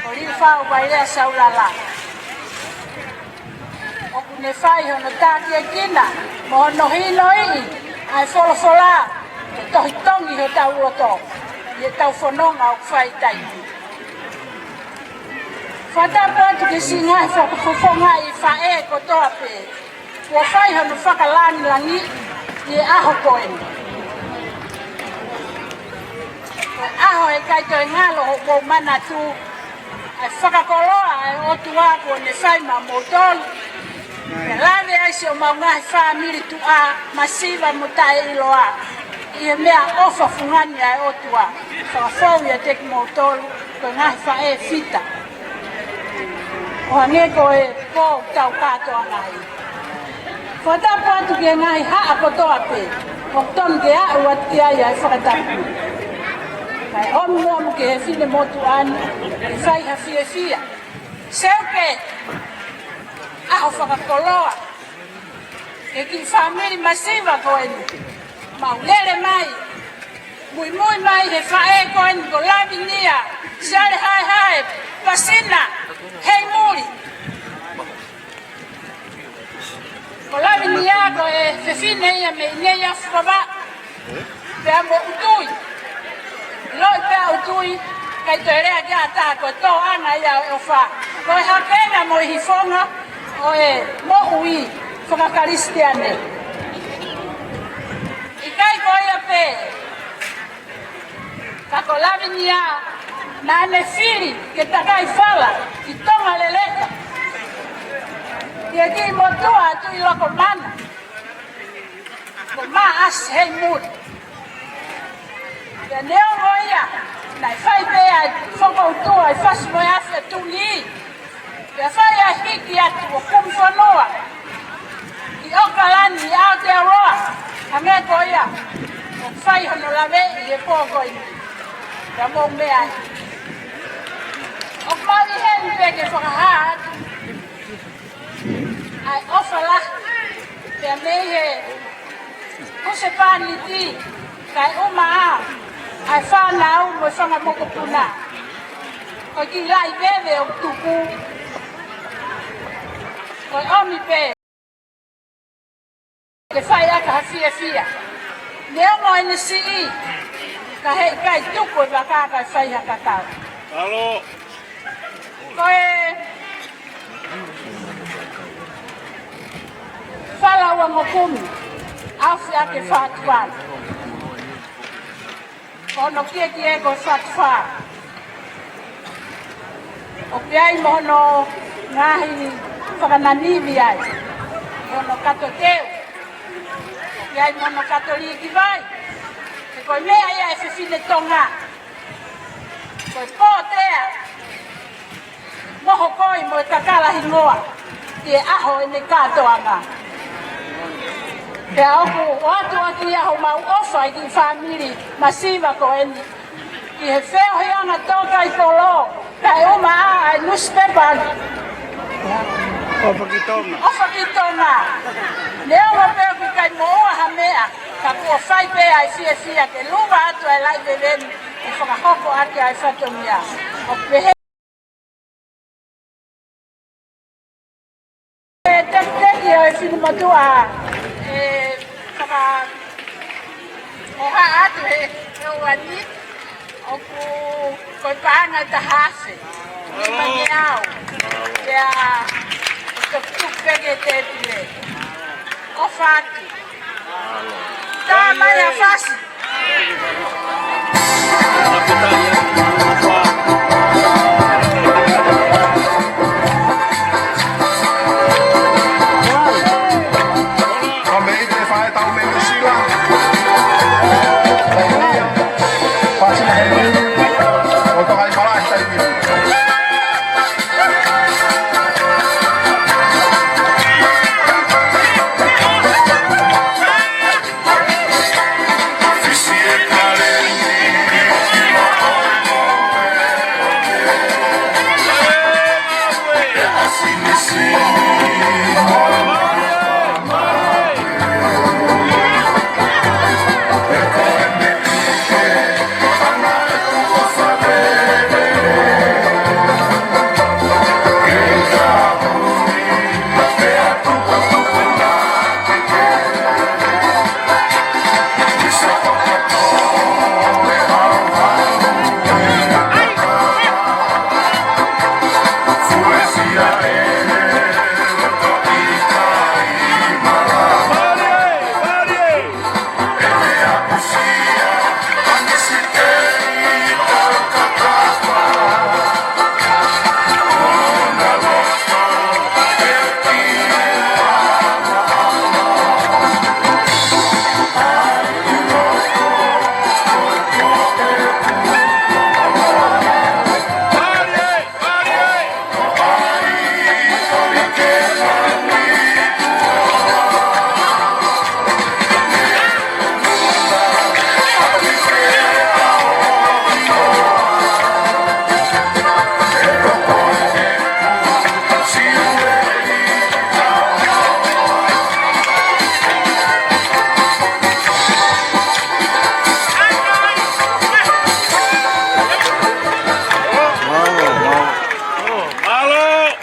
ko Liufau Vailea Saulala. ʻOku ne fai hono takiekina mo hono hinoiʻi ʻa e folofola, ko e tohi tongi hotau loto, ʻi heʻetau fononga ʻoku fai taimi. Fakatapu atu ki he siʻi ngaahi fakafofongaʻi faʻē kotoa pē kuo fai hono fakalāngilangiʻi ʻi he ʻaho ko eni. Ko e ʻaho he ʻikai toe ngalo hoʻomou manatu ʻa e fakakoloa ʻa e ʻOtua kuo ne fai maʻamoutolu. Pea lave ai siʻomau ngaahi fāmili tuʻa masiva mo taʻeʻiloa ʻi he meʻaʻofa fungani ʻa e ʻOtua. Fakafou ʻiate kimoutolu ko e ngaahi faʻē fita. ʻO hangē ko e pō ʻoku tau kātoa ai. Fakatapu atu ki he ngaahi haʻa kotoa pē ʻoku tonu ke aʻu atu ki ai ʻa e fakatapu. Kae ʻomi muʻa mo ki he finemotuʻa ni ke fai ha fiefia. Seuke, ʻaho fakakoloa. Ke kiʻi fāmili masiva ko eni. Mau lele mai. Muimui mai he faʻē ko eni ko Lavinia Siale Haehae Pasina Heimuli. Ko Lavinia ko e fefine ia mei Neiafuvavaʻu. Pea mo ʻUtui. Loi pea ʻUtui, ʻikai toe lea ki ai ha taha ko e tōʻanga ia ʻo e ʻofa. Ko e hakenga mo e hifonga ʻo e moʻui fakakalisitiane. ʻIkai ko ia pē, ka ko Lavinia, Naʻa ne fili ke takai fala ki Tonga Leleka, ki he kiʻi motuʻa ʻa Tuʻi Lokomana, ko Maʻasi Heimuli. Pea neongo ia, naʻe fai pē ʻa e fokoutua ʻi he fasi mo e afe ʻa Tuʻi Niʻihi. Pea fai ʻa e hiki atu ʻo kumi fonua ʻi ʻOkalani ʻi Aotearoa, hangē ko ia ʻoku fai hono laveʻi he pō ko eni. Pea mou meʻa ai. ʻOku mau ʻi heni pē ke fakahā atu ʻa e ʻofa lahi pea mei he husepāniti, kae ʻumaʻā ʻa e fānau mo e fanga mokopuna. Ko e kiʻi laʻi veve ʻoku tuku, ko e ʻomi pē ke fai ʻaki ha fiefia. Neongo ʻene siʻi, ka heʻikai tuku e vaka kae fai ha kakau. Alo. Ko e fala uangokumi, ʻaofi ʻaki e fatu fā. Ko hono kiekie ko e fatu fā. ʻOku ʻi ai mo hono ngaahi fakananimi ai. Mo hono kato teu. ʻOku ʻi ai mo hono kato līki vai. He ko e meʻa ia ʻa e fefine Tonga. Ko e pōtea mo hokoi mo e kakala hingoa ki he ʻaho ʻene kātoanga. Pea ʻoku ʻoatu ʻaki ia homau ʻofa ʻi he kiʻi fāmili masiva ko eni, ki he feohiʻanga tōkaikolo, kae ʻumaʻā ʻa e nusipepa ni. ʻOfa ki Tonga. ʻOfa ki Tonga. Neongo pē ʻoku ʻikai moʻua ha meʻa, ka kuo fai pē ʻa e fiefia ke luva atu ʻa e laʻi veve ni, ke fakahoko ʻaki ʻa e fatongia. ʻOku pehē ʻe he tekiteki ʻo e finemotuʻa, ʻe fakaʻohoa atu he, he ʻaho ni, ʻoku ko e paʻanga ʻe taha afe nima ngeau. Pea ʻoku tuku pē ki he tēpile. ʻOfa atu. Tā mai ʻa Fasi. Ko me ite fae tau me Nuʻu Sila. Fasi na hei. ʻO toka ʻi Malaʻe taimi.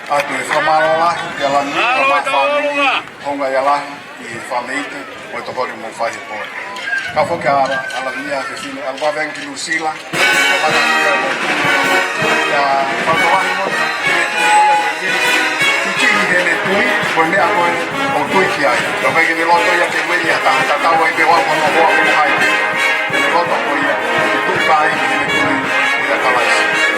ʻOatu e fakamālō lahi, ʻia Lani, ʻia Lani, ʻia Lani, ʻia Lani, ʻia Lani, ʻi he fāmili, mo e tokoni mo e fai he pō. Ka foki ʻa Lani, ʻa Lani ʻa e fefine, ʻa Lani ʻa e fefine ki Nuʻu Sila, ʻa Lani ʻa e fefine, ʻia Lani ʻa e fefine, ki he ne tui, ko e meʻa ko ē ʻoku tui ki ai. Ka ʻoku ʻikai ke ne loto ia ke ueʻi ha taha, tatau ai pē ʻoku ʻi ai hono hoa ʻoku ʻi ai. Ke ne loto ko ia ke tui ki he ne tui, ʻia Kalaisi.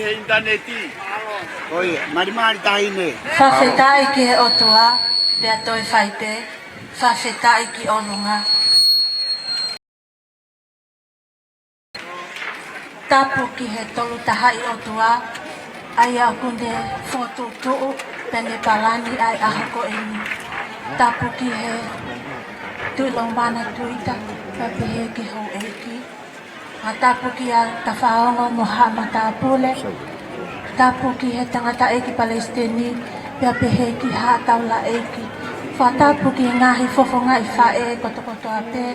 he ʻinitaneti. Ko ia, malimali taʻahine. Fakafetaʻi ki he ʻOtua, pea toe fai pē, fakafetaʻi ki ʻolunga. Tapu ki he Tolu Tahaʻi ʻOtua, ʻa ia ʻoku ne fokotuʻutuʻu pea ne palani ʻa e ʻaho ko eni. Tapu ki he Tuʻi Lomana Tuita, pea pehē ki he houʻeiki. ʻA tapu kia Tafaongo mo haʻa matāpule. Tapu ki he tangataʻeiki palesiteni, pea pehē ki haʻa taulaʻeiki. Fakatapu ki he ngaahi fofongaʻi faʻē kotokotoa pē,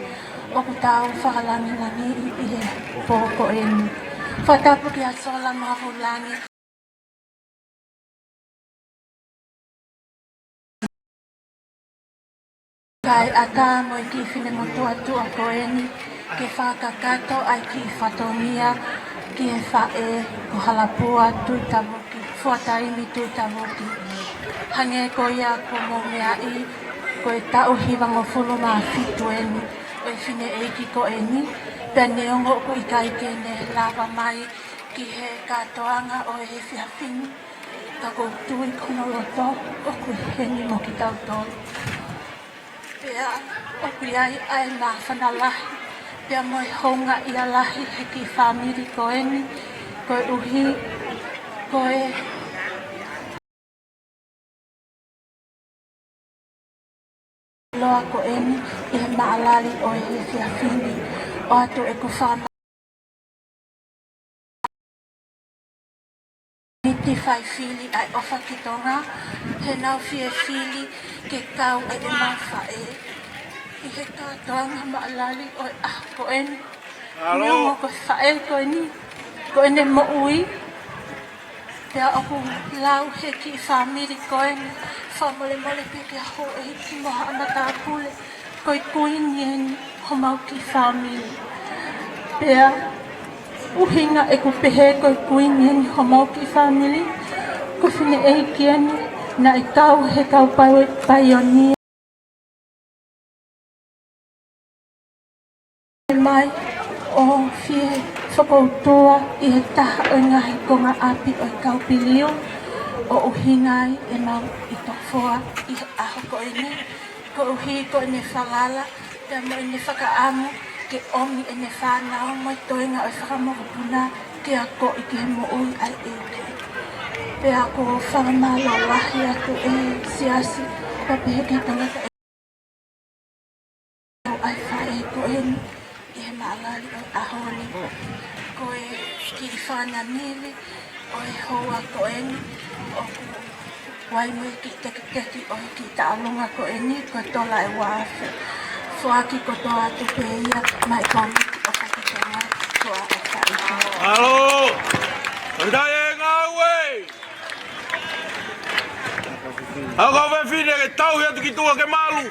ʻOku tau fakalāngilangiʻi ʻi he pō ko eni. Fakatapu kia Sola Mahulangi. Kae ʻatā mo e kiʻi finemotuʻa tuʻa ko eni, ke fakakakato ʻa e kiʻi fatongia ki he faʻē ko Halapua Tuʻitavuki, Fuataimi Tuʻitavuki. Hangē ko ia kuo mou meaʻi, ko e taʻu hivangofulu mā fitu eni ʻo e fineʻeiki ko eni, pea neongo ʻoku ʻikai ke ne lava mai ki he kātoanga ʻo e efiafi ni, ka ʻoku ou tui ko hono loto ʻoku ʻi heni mo kitautolu. Pea ʻoku ʻi ai ʻa e māfana lahi, pea mo e houngaʻia lahi he kiʻi fāmili ko eni, koeʻuhi ko e loa ko eni ʻi he maʻalali ʻo e efiafi ni. ʻOatu ʻeku fakamālō. Miti fai fili ʻa e ʻOfa ki Tonga, he naʻa nau fie fili ke kau ʻemau faʻē ʻi he kātoanga maʻalali ʻo e ʻaho ko eni. Neongo ko e faʻē ko eni ko ʻene moʻui, pea ʻoku lau he kiʻi fāmili ko eni, fakamolemole pē ki he houʻeiki mo haʻa matāpule, ko e kuini eni homau kiʻi fāmili. Pea ʻuhinga ʻeku pehē ko e kuini eni homau kiʻi fāmili, ko e fineʻeiki eni naʻe kau he kau pai-, paionia mai ʻo fie fakautua ʻi he taha ʻo e ngaahi konga ʻapi ʻo e kau piliu, ʻo ʻuhinga ai ʻemau ʻi Tofoa ʻi he ʻaho ko eni, koeʻuhi ko ʻene falala pea mo ʻene fakaʻamu ke ʻomi ʻene fānau mo e toenga ʻo e fakamokopuna ke akoʻi ki he moʻui ʻa e ʻEiki. Pea ʻoku ou fakamālō lahi atu ʻe he siasi, pea pehē ki he tangataʻeiki ʻa e faʻē ko eni ʻi he maʻalali ʻo e ʻaho ni. Ko e kiʻi fānau nili ʻo e houa ko eni, ʻoku ʻi ai mo e kiʻi tekiteki ʻo e kiʻi tauʻolunga ko eni, ko e tola ʻe ua afe. Foaki kotoa atu pē ia maʻa e kōmiti ʻo e fakitanga ko ʻa e faʻē. Alo! Andai e ngāue! Ako fefine ke tauhi atu ki tuʻa ke malu.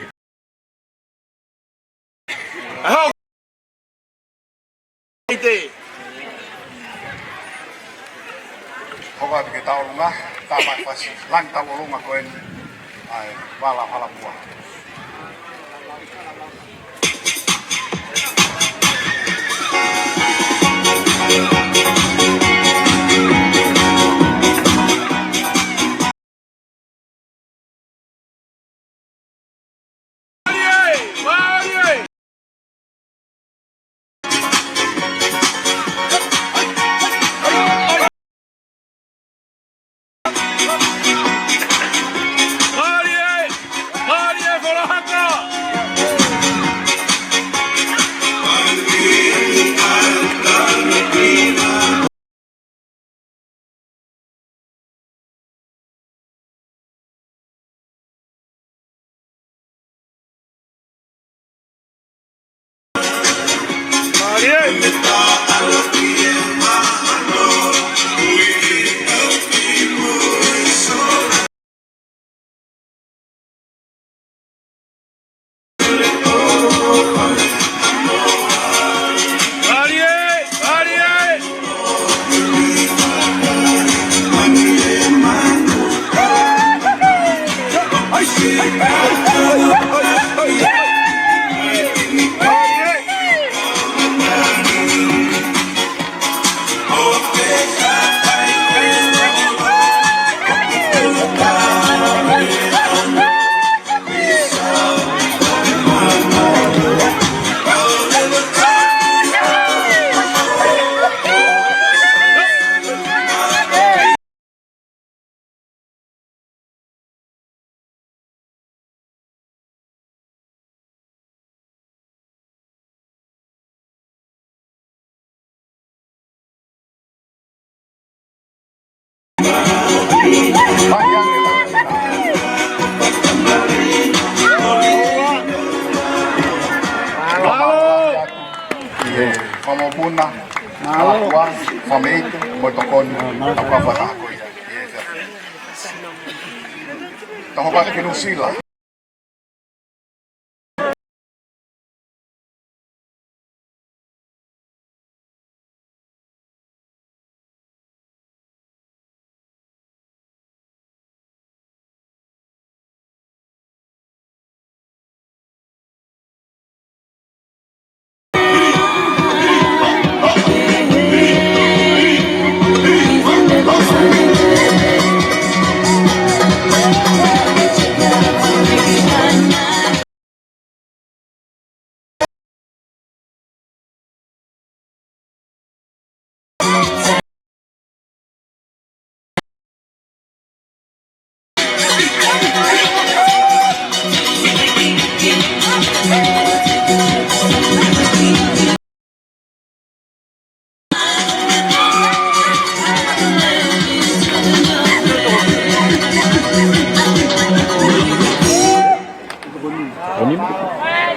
ʻE hoko. ʻIte. Hoko atu ke tauʻolunga, tā mai fasi, langi tauʻolunga ko eni, ʻa e vala Halapua. Fakamokopuna, mālō. Kalakua, Fāmili, mo e tokoni, mālō. Tau ka fakataha ko ia. Yes, sir. Tau hoko atu ki Nuʻu Sila.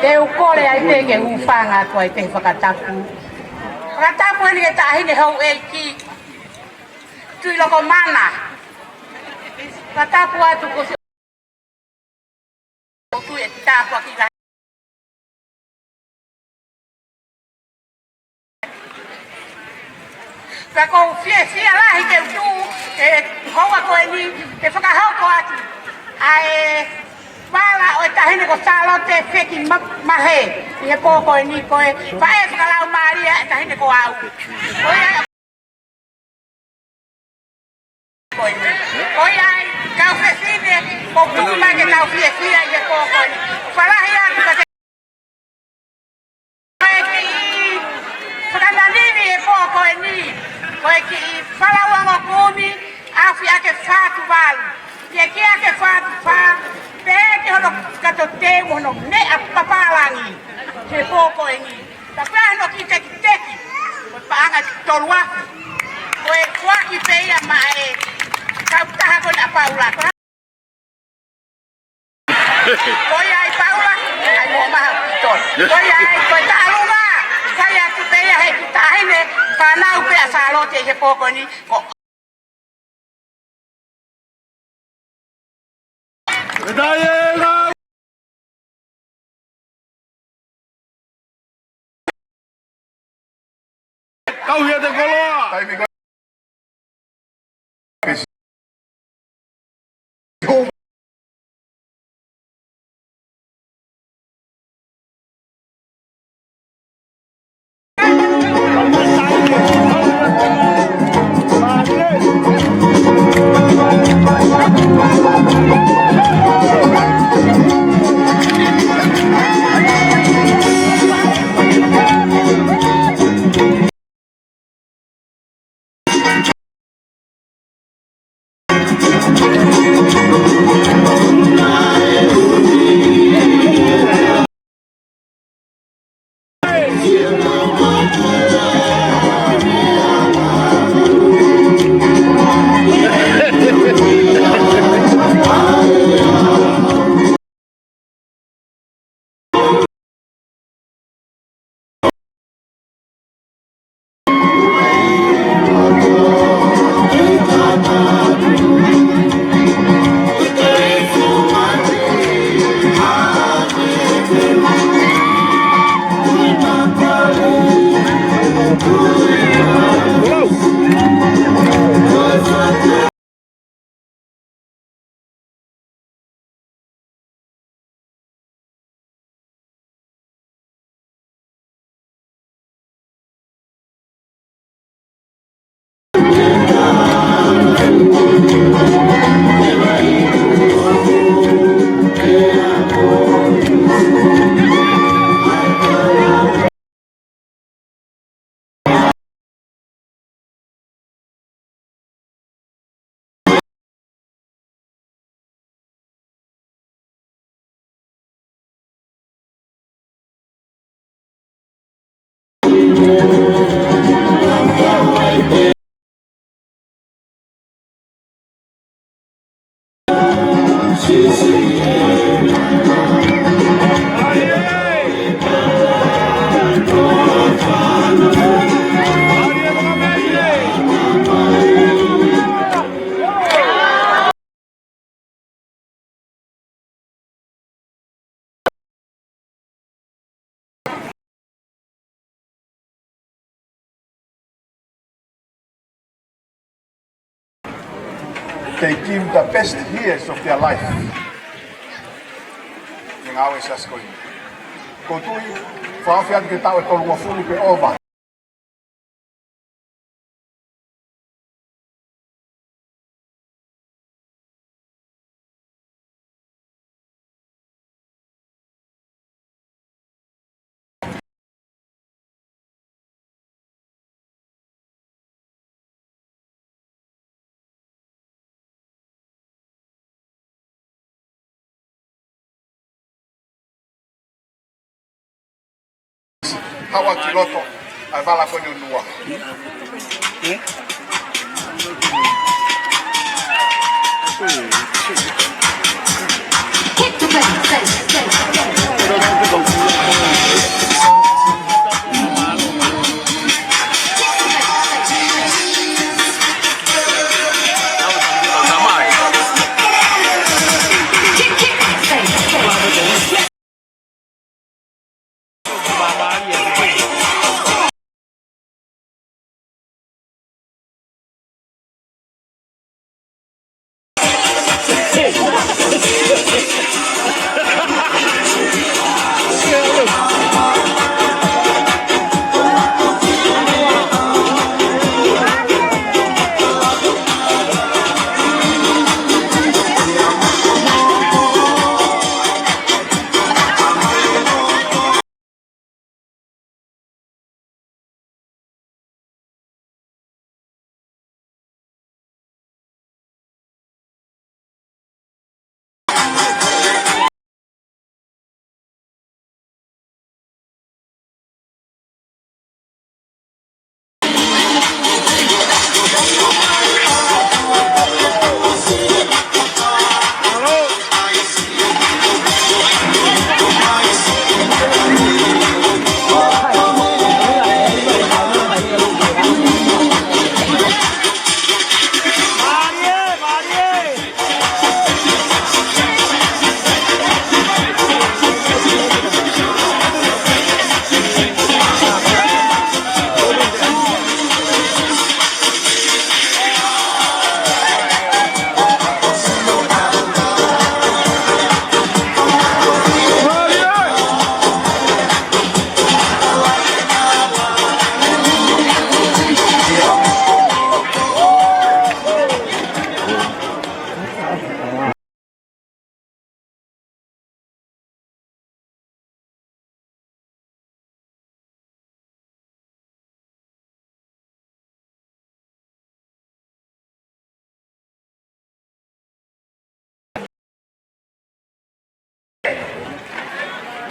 Te u kole ai pē ke u hūfanga atu ai pē he fakatapu. Fakatapu eni ki he Taʻahine Houʻeiki Tuʻilokomana. Fakatapu atu ko si ʻOtua ʻe tāpuakiʻi lahi. Pea ʻoku ou fiefia lahi ke u tuʻu he houa ko eni ke fakahoko atu ʻa e vala ʻo e Taʻahine ko Sālote Feki Ma-, Mahe ʻi he pō ko eni, ko e faʻē fakalaumālie ʻa e taʻahine ko au. Ko ia ko eni. Ko ia ai, kau fefine, ʻoku tuʻu mai ke tau fiefia ʻi he pō ko eni. Fakalahi atu ka te ko e kiʻi fakananini ʻi he pō ko eni. Ko e kiʻi fala uango kumi, afi ake fā tuvalu. Ke ke ake fā tufā, pehē ki hono kato teu mo hono meʻa papālangi. He pō ko eni. Ka pea hono kiʻi tekiteki, ko e paʻanga ʻe tolu afe. Ko e kuaki pē ia maʻa e kautaha ko ena ʻa Paula. Ko ia ai Paula, ai mo maha pito. Ko ia ai, ko e taʻalunga, ko ia atu pē ia he kiʻi taʻahine, fānau pē ʻa Sālote ʻi he pō ko eni, ko Kau hia te koloa. They give the best years of their life. Ngāue ʻa e siasi ko eni. Ko e tui, fakaʻosi atu ki he taʻu ʻe tolungofulu pe ʻova. Haʻu ʻo kiʻi loto ʻa e vala ko eni ʻo Nua.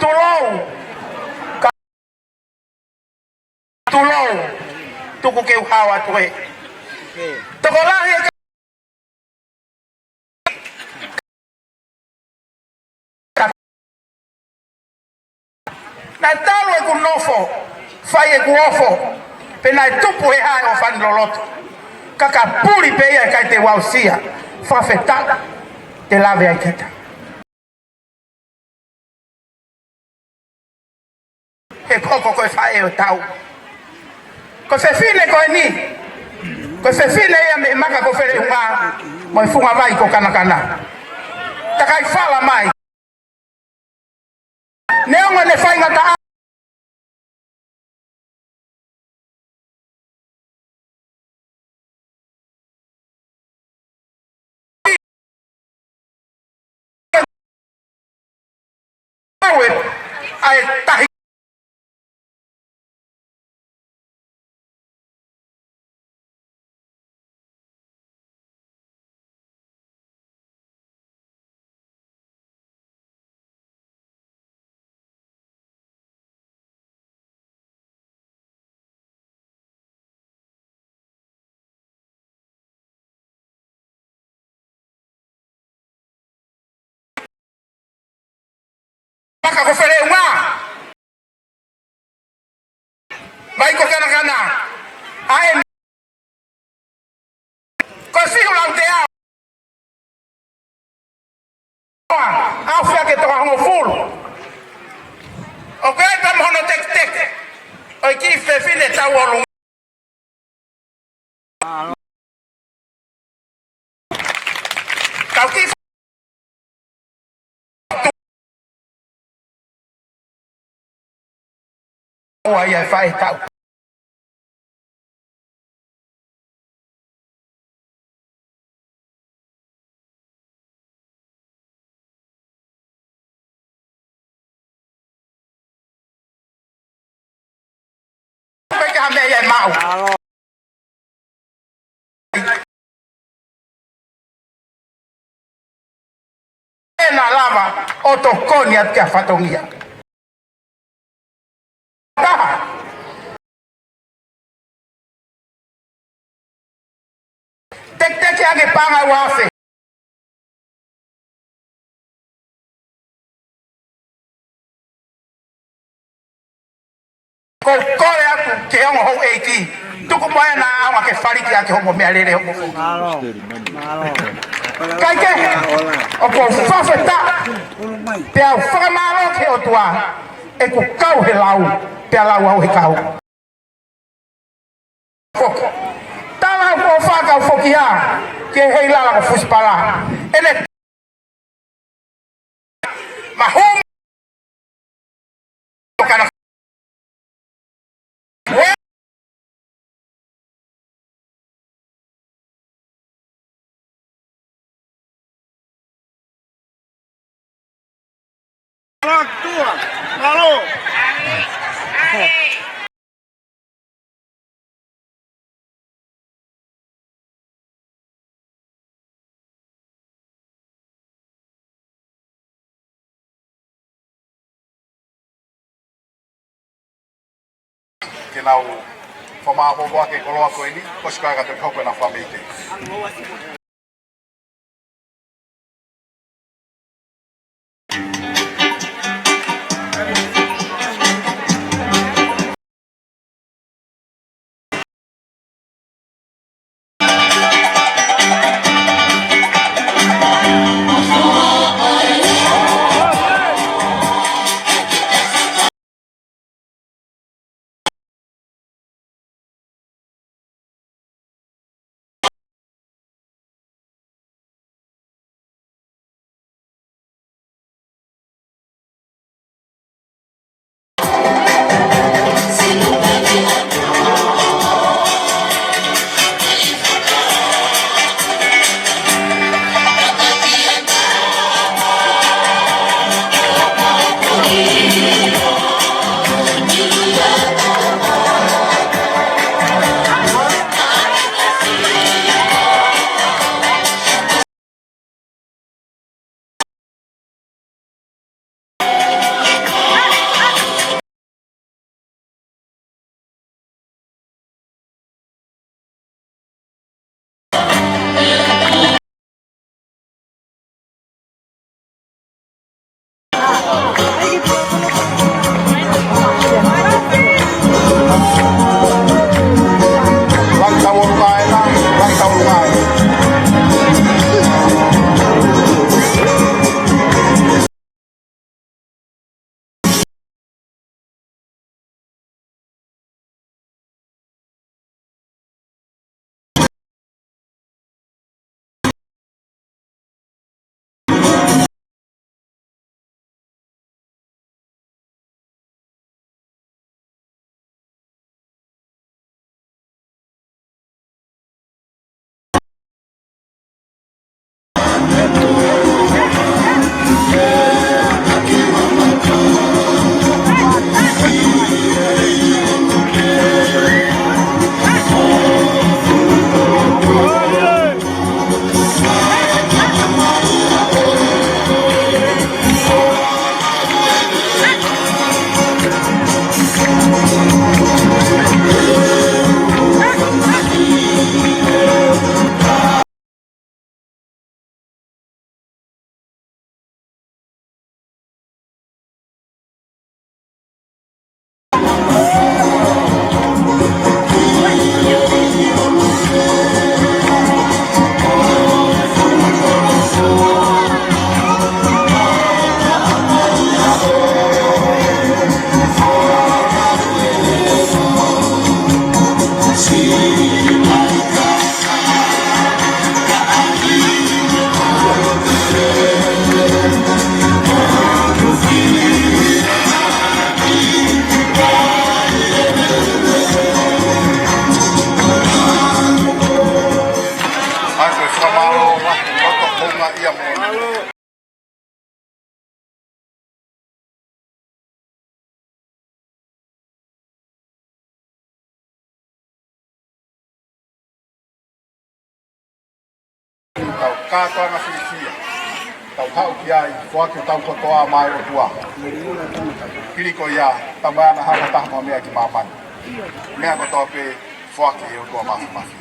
Tulou. Ka-, tulou. Tuku ke u hao atu ē. Tokolahi e ka-, naʻe talu ʻeku nofo, fai ʻeku ofo, pea naʻe tupu he hā e ʻofani loloto. Ka ka puli pē ia ʻikai te u aʻusia, fakafetaʻi te lave ai kita. He ko e, ko e faʻē ʻo e tau. Ko e fefine ko eni. Ko e fefine ia mei he maka ko Feleʻunga mo e funga vai ko Kanakana. Takai fala mai. Neongo ʻene faingataʻa. Aue, ʻa e tahi. Maka ko Feleʻunga. Vai ko Kanakana. ʻA e ko e fiu lau te au. Au fia ke toka hongofulu. ʻOku ʻi ai pē mo hono teketeke ʻo e kiʻi fefine tau ʻolunga. ʻOua ia e faʻe tau. Pe ka mea ia e maʻu. ʻE na lava ʻo tokoni atu ki ha fatongia. Taha. Teketeke ange paʻanga ua afe. Ko e kole atu ki he ongo houʻeiki, tuku mai ʻena ʻaonga ke faliki ʻaki hoʻomo meʻalele hoʻomo. Mālō. Mālō. Kae kehe, ʻoku ou fakafetaʻi, pea u fakamālō ki he ʻOtua, ʻeku kau he lau, pea lau au he kau. Foki. Tala ʻoku ou fakau foki ia, ki he ʻEiki Lala ko Fusipala. ʻEne mahumu. Ke nau fakamāʻopoʻopo ʻaki e koloa ko eni, ko e sika ka te hoko ʻena fakameite. Fakamālō lahi, loto houngaʻia mo ʻetau kātoanga fiefia, tau haʻu ki ai, foaki hotau kotoa maʻa e ʻOtua. Hili ko ia, tau maʻu ʻa e hā ha taha mo ha meʻa ki māmani. Meʻa kotoa pē, foaki ʻe he ʻOtua Māfimafi.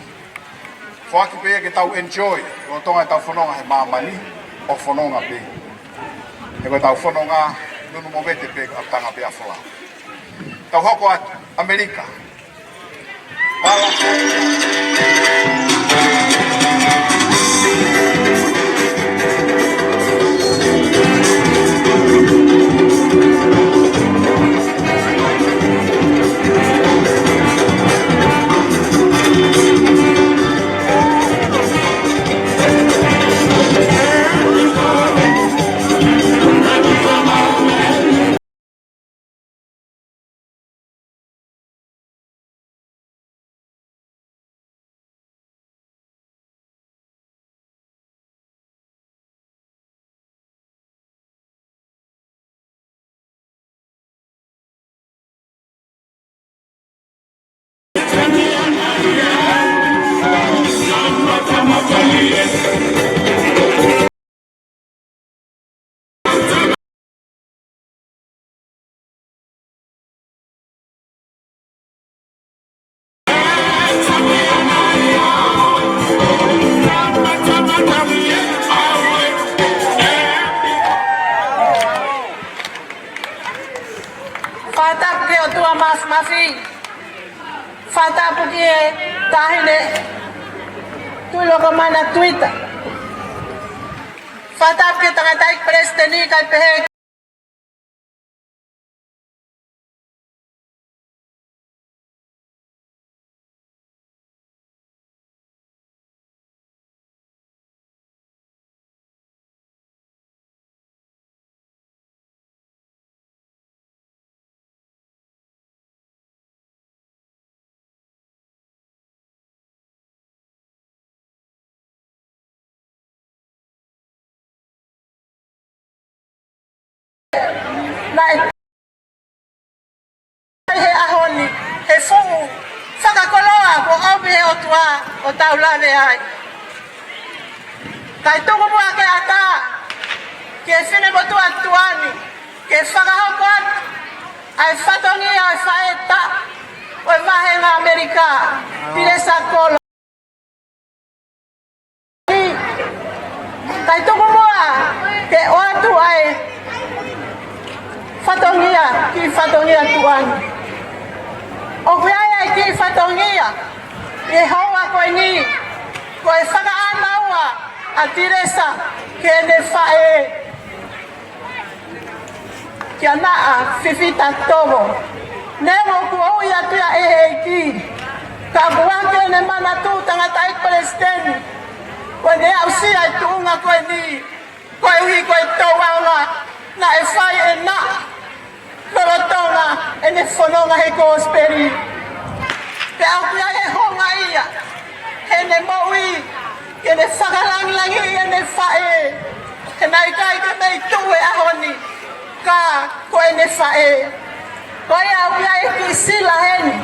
Foaki pē ia ke tau enjoy, lolotonga ʻetau fononga he māmani, ʻo fononga pē. He ko ʻetau fononga, nunu mo vete pē, ʻapitanga pē ʻa folau. Tau hoko atu, ʻAmelika. Fakatapu ki he ʻOtua Māfimafi. Fakatapu ki he Taʻahine Tuʻilokamana Tuita. Fakatapu ki he Tangataʻeiki Palesiteni kae pehē Naʻe ʻi he ʻaho ni, he fuʻu fakakoloa kuo ʻomi ʻe he ʻOtua ʻo tau lave ai. Kae tuku muʻa ke ʻatā ki he finemotuʻa tuʻa ni, ke fakahoko atu ʻa e fatongia ʻo e faʻē taʻu ʻo e vāhenga ʻAmelika, Tilesa Kolo. Kae tuku muʻa ke ʻoatu ʻa e fatongia, kiʻi fatongia tuʻa ni. ʻOku ʻi ai ʻa e kiʻi fatongia ʻi he houa ko eni, ko e fakaʻānaua ʻa Tilesa ki heʻene faʻē, kia Naʻa Fifita Tovo. Neongo kuo ui atu ia ʻe he ʻEiki, ka ʻoku ʻi ai ʻene manatu Tangataʻeiki Palesiteni, ko ʻene aʻusia e tuʻunga ko eni, koeʻuhi ko e tōʻonga naʻe fai ʻe Naʻa lolotonga ʻene fononga he Kosipeli. Pea ʻoku ʻi ai e houngaʻia heʻene moʻui, ke ne fakalangilangiʻi ʻene faʻē, he naʻe ʻikai ke mei tuʻu he ʻaho ni, ka ko ʻene faʻē. Ko ia ʻoku ʻi ai e kiʻi sila heni,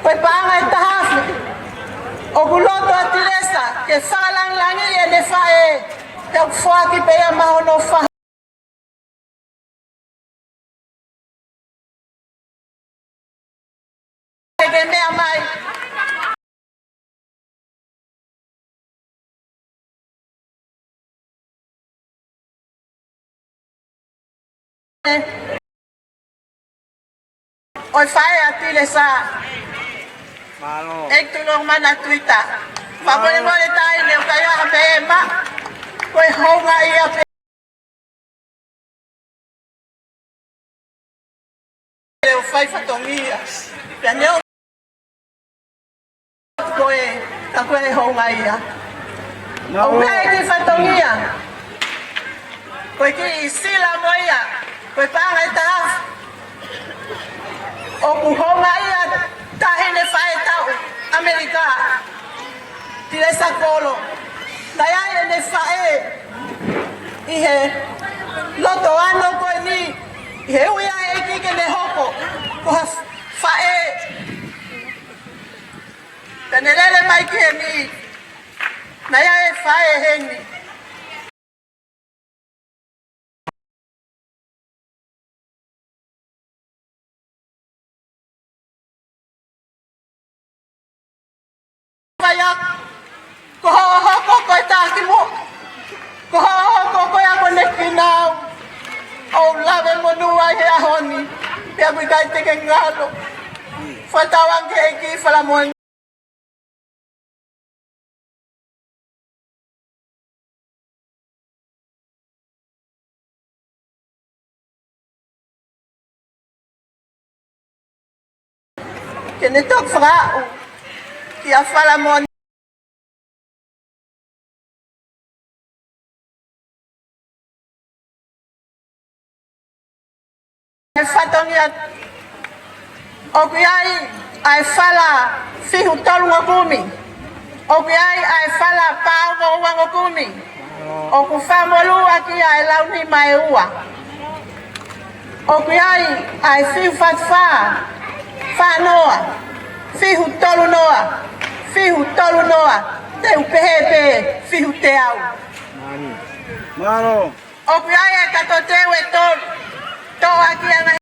ko e paʻanga ʻe taha afe. ʻOku loto ʻa Tilesa ke fakalangilangiʻi ʻene faʻē, pea ʻoku foaki pē ia maʻa hono faʻē. Ke meʻa mai. ʻO e faʻē ʻa Tilesa. Mālō. ʻEiki Tuʻilokamana Tuita. Fakamolemole Taʻahine, ʻoku ʻikai ʻaonga pē ʻema. Ko e houngaʻia pē. ʻO fai fatongia. Pea neongo ko e, ka ko e houngaʻia. ʻOku ʻi ai e kiʻi fatongia. Ko e kiʻi sila mo ia. Ko e paʻanga ʻe taha afe. ʻOku houngaʻia Taʻahine Faʻē Taʻu ʻAmelika, Tilesa Kolo. Naʻe ʻi ai ʻene faʻē ʻi he loto ano ko eni, ʻi he ui ʻa e ʻEiki ke ne hoko ko ha faʻē. Pea ne lele mai ki heni, naʻe ʻi ai e faʻē heni. Ko hoʻo hoko ko e takimuʻa. Ko hoʻo hoko ko e akonekina au. ʻOku ou lave monū ai he ʻaho ni. Pea ʻoku ʻikai te ke ngalo. Fakatauange ki he ʻEiki fakamoʻoni. Ke ne toki fakaaʻu kia Falamoana. He fatongia ʻoku ʻi ai ʻa e fala fihu tolungofulu kumi. ʻOku ʻi ai ʻa e fala paongo uangofulu kumi. ʻOku fakamolū ʻaki ʻa e launima ʻe ua. ʻOku ʻi ai ʻa e fihu fā fā, fā noa, fihu tolu noa, fihu tolu noa, te u pehē pē fihu teau. Mālō. ʻOku ʻi ai e kato teu ʻe tolu. Toʻo ʻaki ʻa e ngaahi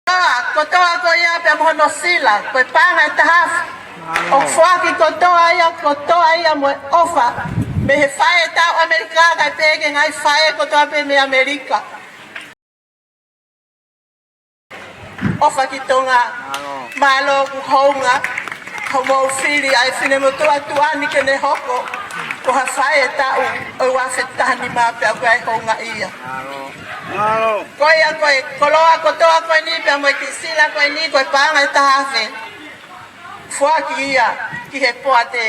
kotoa, kotoa ko ia pea mo hono sila, ko e paʻanga ʻe taha afe. ʻOku foaki kotoa ia, kotoa ia mo e ʻofa mei he faʻē tau ʻAmelika, kae pehē ki he ngaahi faʻē kotoa pē mei ʻAmelika. ʻOfa ki Tonga. Mālō ʻoku hounga hoʻomou fili ʻa e finemotuʻa tuʻa ni ke ne hoko ko ha faʻē tau ʻo e ua afe taha nima pea ʻoku ʻi ai e houngaʻia. Ko ia ko e koloa kotoa ko eni pea mo e kiʻi sila ko eni ko e paʻanga ʻe taha afe. Foaki ia ki he poate.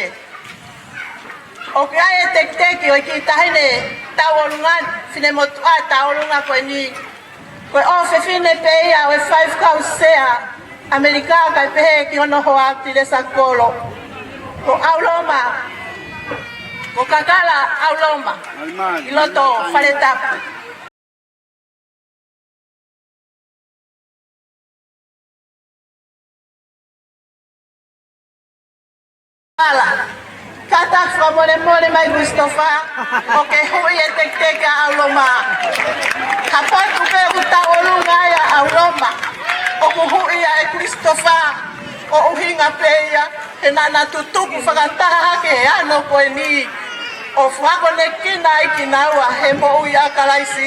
ʻOku ʻi ai e tekiteki ʻo e kiʻi taʻahine tauʻolunga, finemotuʻa tauʻolunga ko eni. Ko e ʻofefine pē ia ʻo e faifekau sea ʻAmelika kae pehē ki hono hoa Tilesa Kolo. Ko ʻAuloma, ko Kakala ʻAuloma, ʻi loto Faletapu. Ala, kātaki fakamolemole mai Christopher, ʻoku ke huʻi e tekiteki ʻa ʻAuloma. Kapau ʻoku pehē ʻoku tauʻolunga ia ʻa ʻAuloma, ʻoku huʻi ia ʻe Christopher, ʻo ʻuhinga pē ia, he naʻa na tutuku fakataha hake he ano ko eni, ʻo fakakonekina ai kinaua he moʻui ʻa Kalaisi.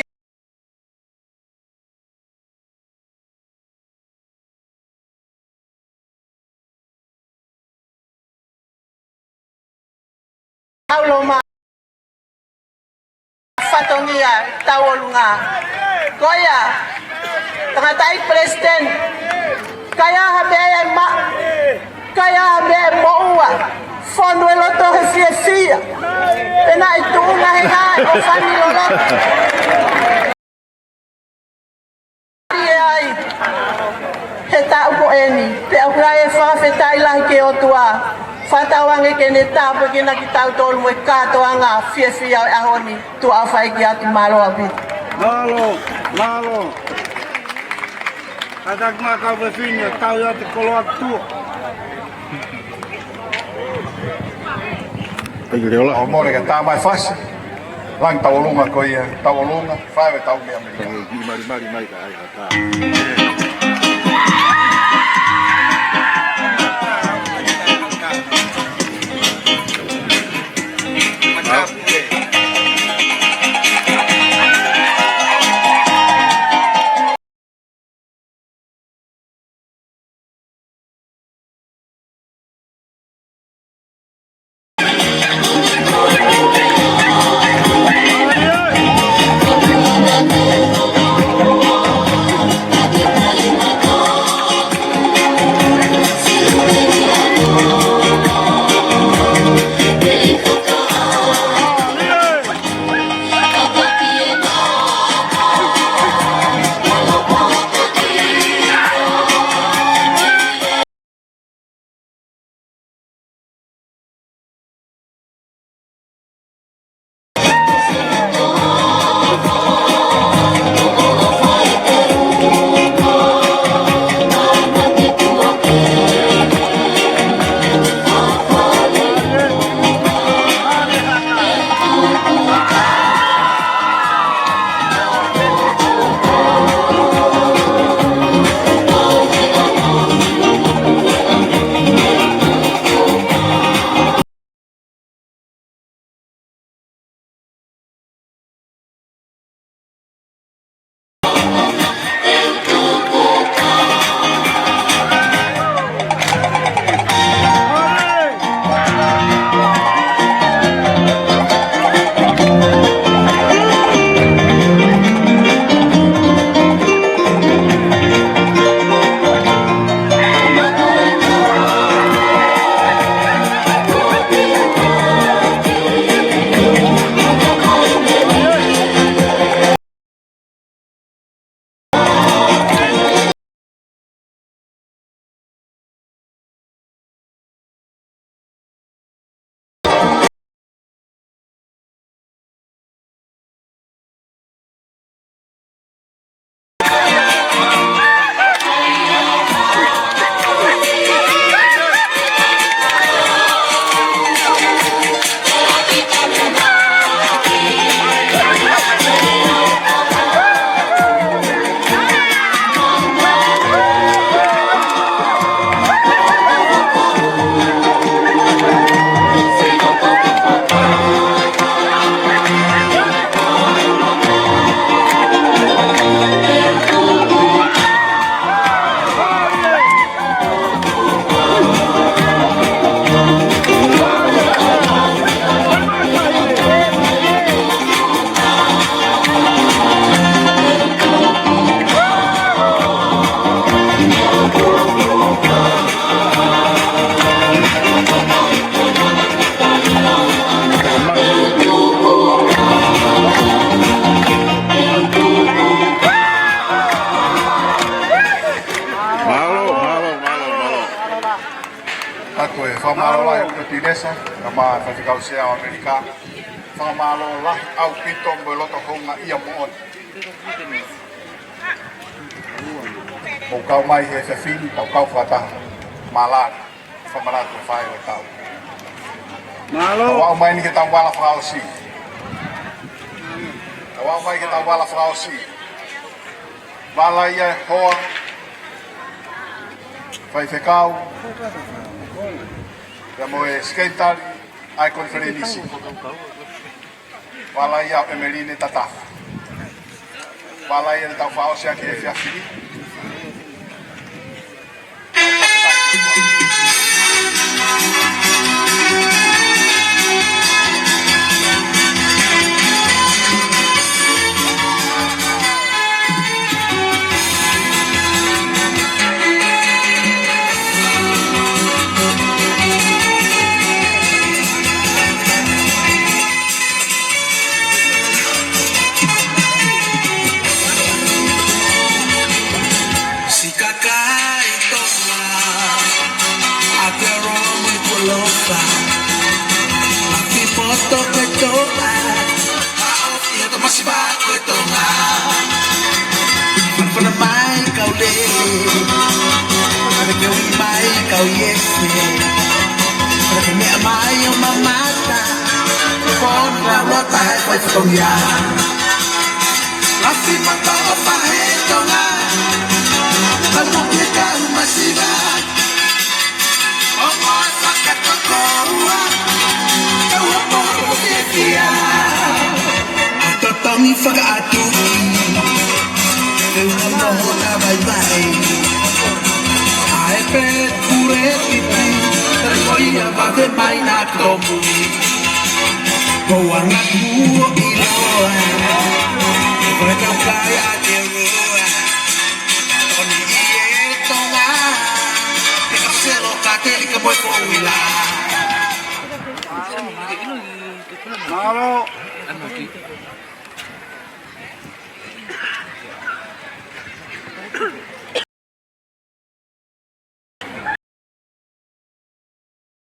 ʻAuloma, fatongia tauʻolunga. Ko ia, tangataʻeiki Palesiteni, ʻikai ha meʻa ʻe maʻu, ʻikai ha meʻa ʻe moʻua, fonu e loto he fiefia. Pea naʻe tuʻunga he ngaahi ʻofa ni loloto ʻi ai he taʻu ko eni, pea ʻoku ʻi ai e fakafetaʻi lahi ki he ʻOtua, fakatauange ke ne tāpuekina kitautolu mo e kātoanga fiefia ʻo e ʻaho ni, tuʻa ʻofa ʻeiki atu, mālō ʻaupito. Mālō, mālō. Kātaki mai kau fefine, tau ia te koloa tuʻa. Thank you, Leola. ʻO mole ke tā mai fasi. Langi tauʻolunga ko ia, tauʻolunga, fai e tau mea mea. Thank you, mali, mali, mali, ka ai, ka tā. Ko e fakamālō lahi ʻa e ʻOtua Tīnesa, kae ʻumaʻā e Faifekau Sea ʻo ʻAmelika. Fakamālō lahi ʻaupito mo e loto houngaʻia moʻoni. Mou kau mai he efiafi ni, tau kau fakataha. Mālō. Fakamanatu e faʻē ʻo e taʻu. Mālō. Tau aʻu mai eni ki heʻetau vala fakaʻosi. Tau aʻu mai ki heʻetau vala fakaʻosi. Vala ia ʻa e hoa, faifekau, pea mo e sekelitali ʻa e konifelenisi. Vala ia ʻo ʻEmeline Tatafu. Vala ia ʻetau fakaʻosi ʻaki he efiafi ni. Siʻi kakai Tonga, Aotearoa mo e Nukuʻalofa, ʻa e poto ko e Tonga, ʻa e ʻofa ʻi he masiva ko e Tonga. Fanafana mai kau lele, ʻa e keu mai kau iese, ʻa e meʻa mai ʻo mamata, ko e ʻofa ʻa e fatongia. Lafi mata ʻofa he Tonga, ka mo ke kau masiva. ʻO mo fakatokoua, kau ʻofa ʻo fiefia. ʻA e totongi fakaʻatuʻi, e ua noho na vaivai. ʻA e pē pure pipi, tale ko ia vave mai na komu. Ko anga kuo ʻiloa, ko e kaukai ʻa te roa. Toni ʻi he Tonga, e ka selo ka te lika mo e foʻi la. Mālō.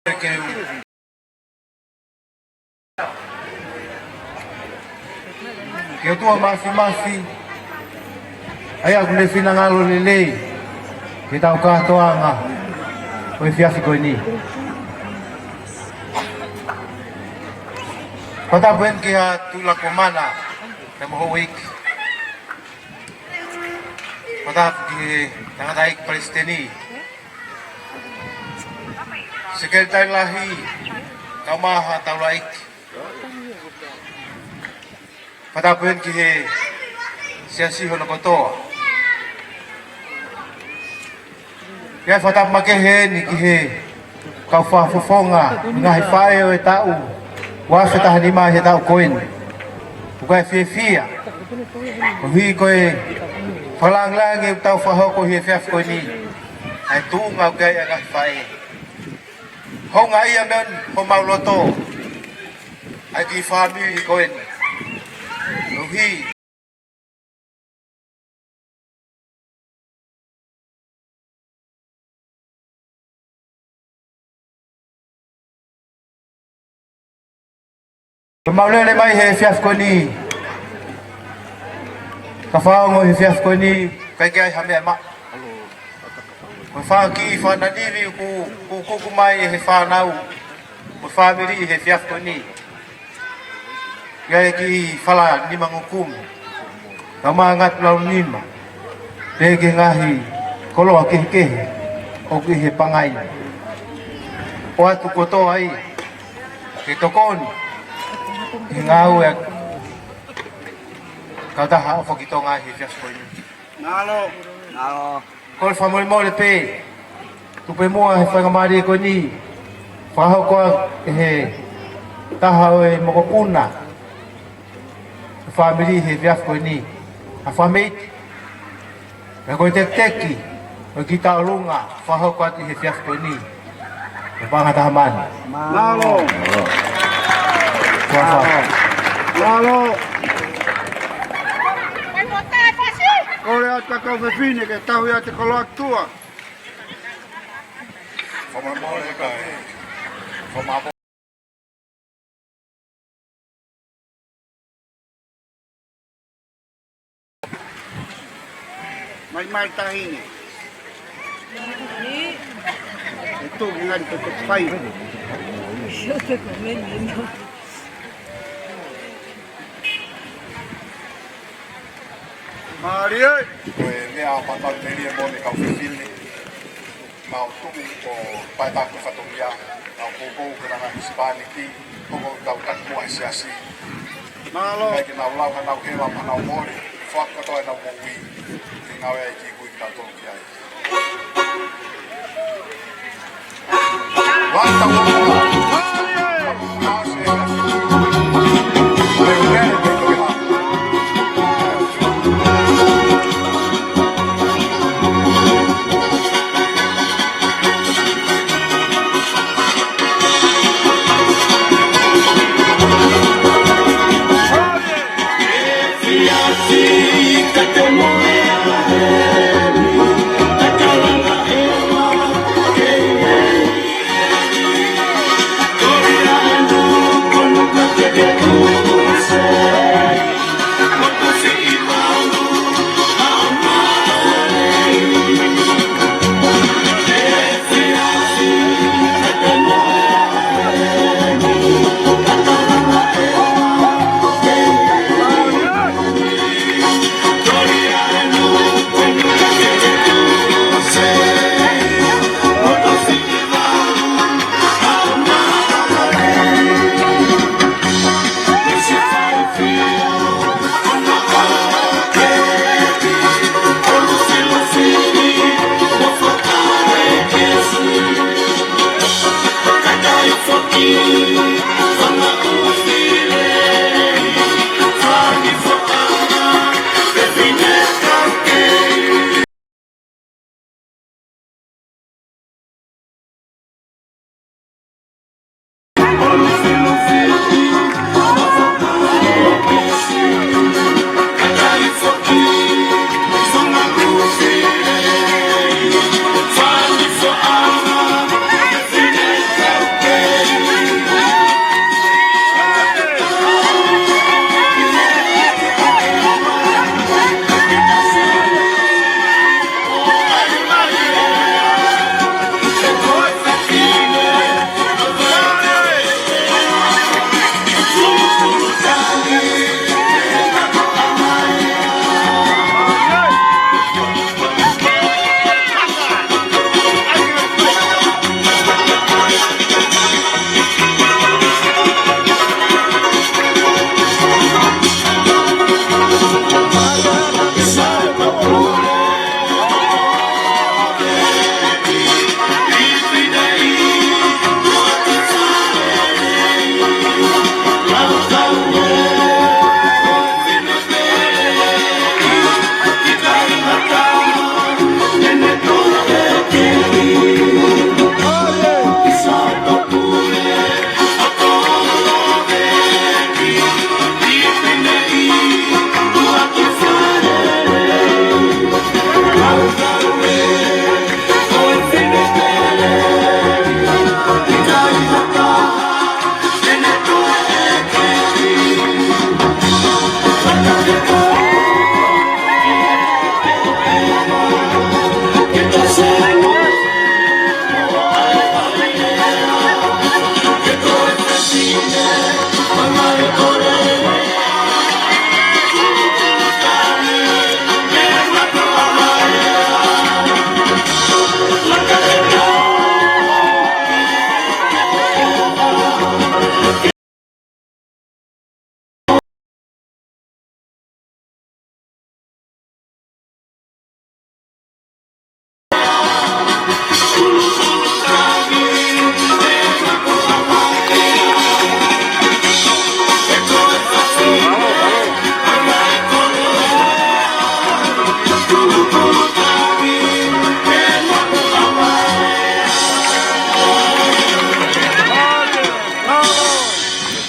Ke u, ke u ʻOtua Māfimafi, ʻa ia ʻoku ne finangalo lelei ki heʻetau kātoanga ʻo e efiafi ko eni. Fakatapu eni ki he Tuʻi Lakomana, pea mo e houʻeiki. Fakatapu ki he tangataʻeiki palesiteni, sekelitali lahi, kae ʻumaʻā ha taulaʻeiki. Fakatapu eni ki he siasi hono kotoa. Pea fakatapu makehe eni ki he kau fakafofonga ngaahi faʻē ʻo e taʻu ua afe taha nima he taʻu ko eni. ʻOku ou fiefia koeʻuhi ko e fakalāngilangi ʻoku tau fakahoko he efiafi ko eni, ʻa e tuʻunga ʻoku ʻi ai ʻa e ngaahi faʻē. Houngaʻia mo homau loto ʻa e kiʻi fāmili ko eni. Koeʻuhi ko ʻemau lele mai he efiafi ko eni, ka faongo he efiafi ko eni, ʻikai ke ʻi ai ha meʻa maʻa. Ko e fanga kiʻi fānau nivi ʻoku, ʻoku kuku mai ʻe he fānau mo e fāmili he efiafi ko eni. ʻI ai e kiʻi fala nima ngūkumi, kae ʻumaʻā e ngatu launima, pea ki he ngaahi koloa kehekehe ʻoku ʻi he pangai. ʻOatu kotoa ai ke tokoni ki he ngāue ʻa e kautaha ʻo Foki Tonga he efiafi ko eni. Mālō. Mālō. Kole fakamolemole pē, tuku pē muʻa he faingamālie ko eni, fakahoko ʻe he taha ʻo e mokopuna ʻo e fāmili he efiafi ko eni, ʻa Fameiti, pea ko e tekiteki ʻo e kiʻi tauʻolunga fakahoko atu he efiafi ko eni. Ko e paʻanga ʻe taha mano. Mālō. Mālō. Kuo fā. Mālō. Kole atu ʻa e kau fefine ke tauhi ʻa e koloa ki tuʻa. Fakamolemole kae fakamolemole. Mai mai taʻahine. ʻE tuʻu ki ngani pe tuʻu fai. Mālie. Ko e meʻa ʻa Papatū Melie mo ʻene kau fefine. Mau tuʻu ko pae taku fatongia, mau poupou ko e ngaahi hisipāniti, ko ʻetau taki muʻa he siasi. Mālō. Kae ke nau lau hanau hela, hanau mole, fakatoa ʻenau moʻui, ke ngāue ai ki kui ki tau tolu ki ai. Lata ua.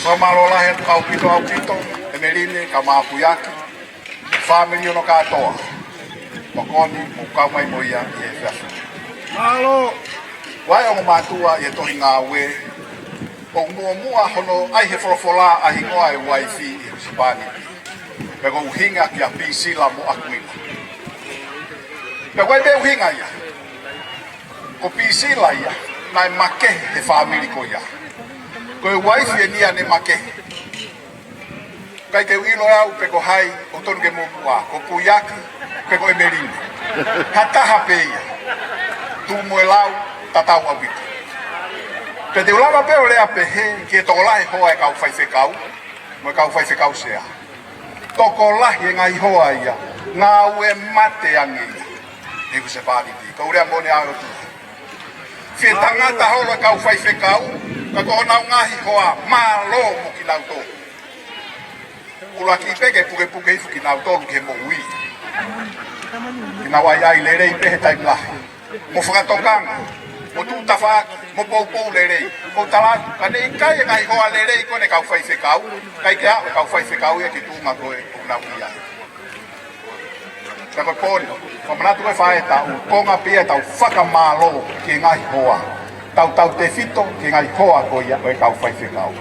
Fakamālō lahi atu kau pito au pito, ʻEmeline, kau mapuiaki, fāmili hono kātoa. Tokoni, mou kau mai mo ia ʻi he efiafi. Mālō. Vahe ʻo e mātuʻa ʻi he tohi Ngāue, ʻoku muʻomuʻa hono ʻai he folofola ʻa e hingoa ʻo e uaifi ʻi he husepāniti. Pea ko e ʻuhinga kia Pisila mo ʻAkuila. Pea ko e pē ʻuhinga ia. Ko Pisila ia, naʻe makehe he fāmili ko ia. Ko e uaifi eni ia naʻe makehe. ʻIkai ke u ʻilo ʻe au pe ko hai ʻoku tonu ke muʻomuʻa, ko Puiaki pe ko ʻEmelini. Ha taha pē ia. Tuʻu mo e lau, tatau ʻaupito. Pea te u lava pē ʻo lea pehē ki he tokolahi hoa ʻo e kau faifekau, mo e kau faifekau sea. Tokolahi e ngaahi hoa ia, ngāue mate ange ia. ʻI he husepāniti, ko e lea moʻoni ʻa e ʻOtua. Fie tangata holo e kau faifekau, ka ko honau ngaahi hoa, mālō mo kinautolu. ʻUluaki pē ke pukepuke hifo kinautolu ki he moʻui. Ke nau ʻai ʻai lelei pē he taimi lahi. Mo fakatokanga, mo tuʻu tafaʻaki, mo poupou lelei. Ko e tala atu, ka ne ʻikai e ngaahi hoa lelei ko eni e kau faifekau, ʻikai ke aʻu e kau faifekau ia ki he tuʻunga ko ē ʻoku nau ʻi ai. Ka ko e pō ni, fakamanatu ko e faʻahitaʻu, konga pē ia ʻetau fakamālō ki he ngaahi hoa. Tautautefito ki he ngaahi hoa ko ia ʻo e kau faifekau.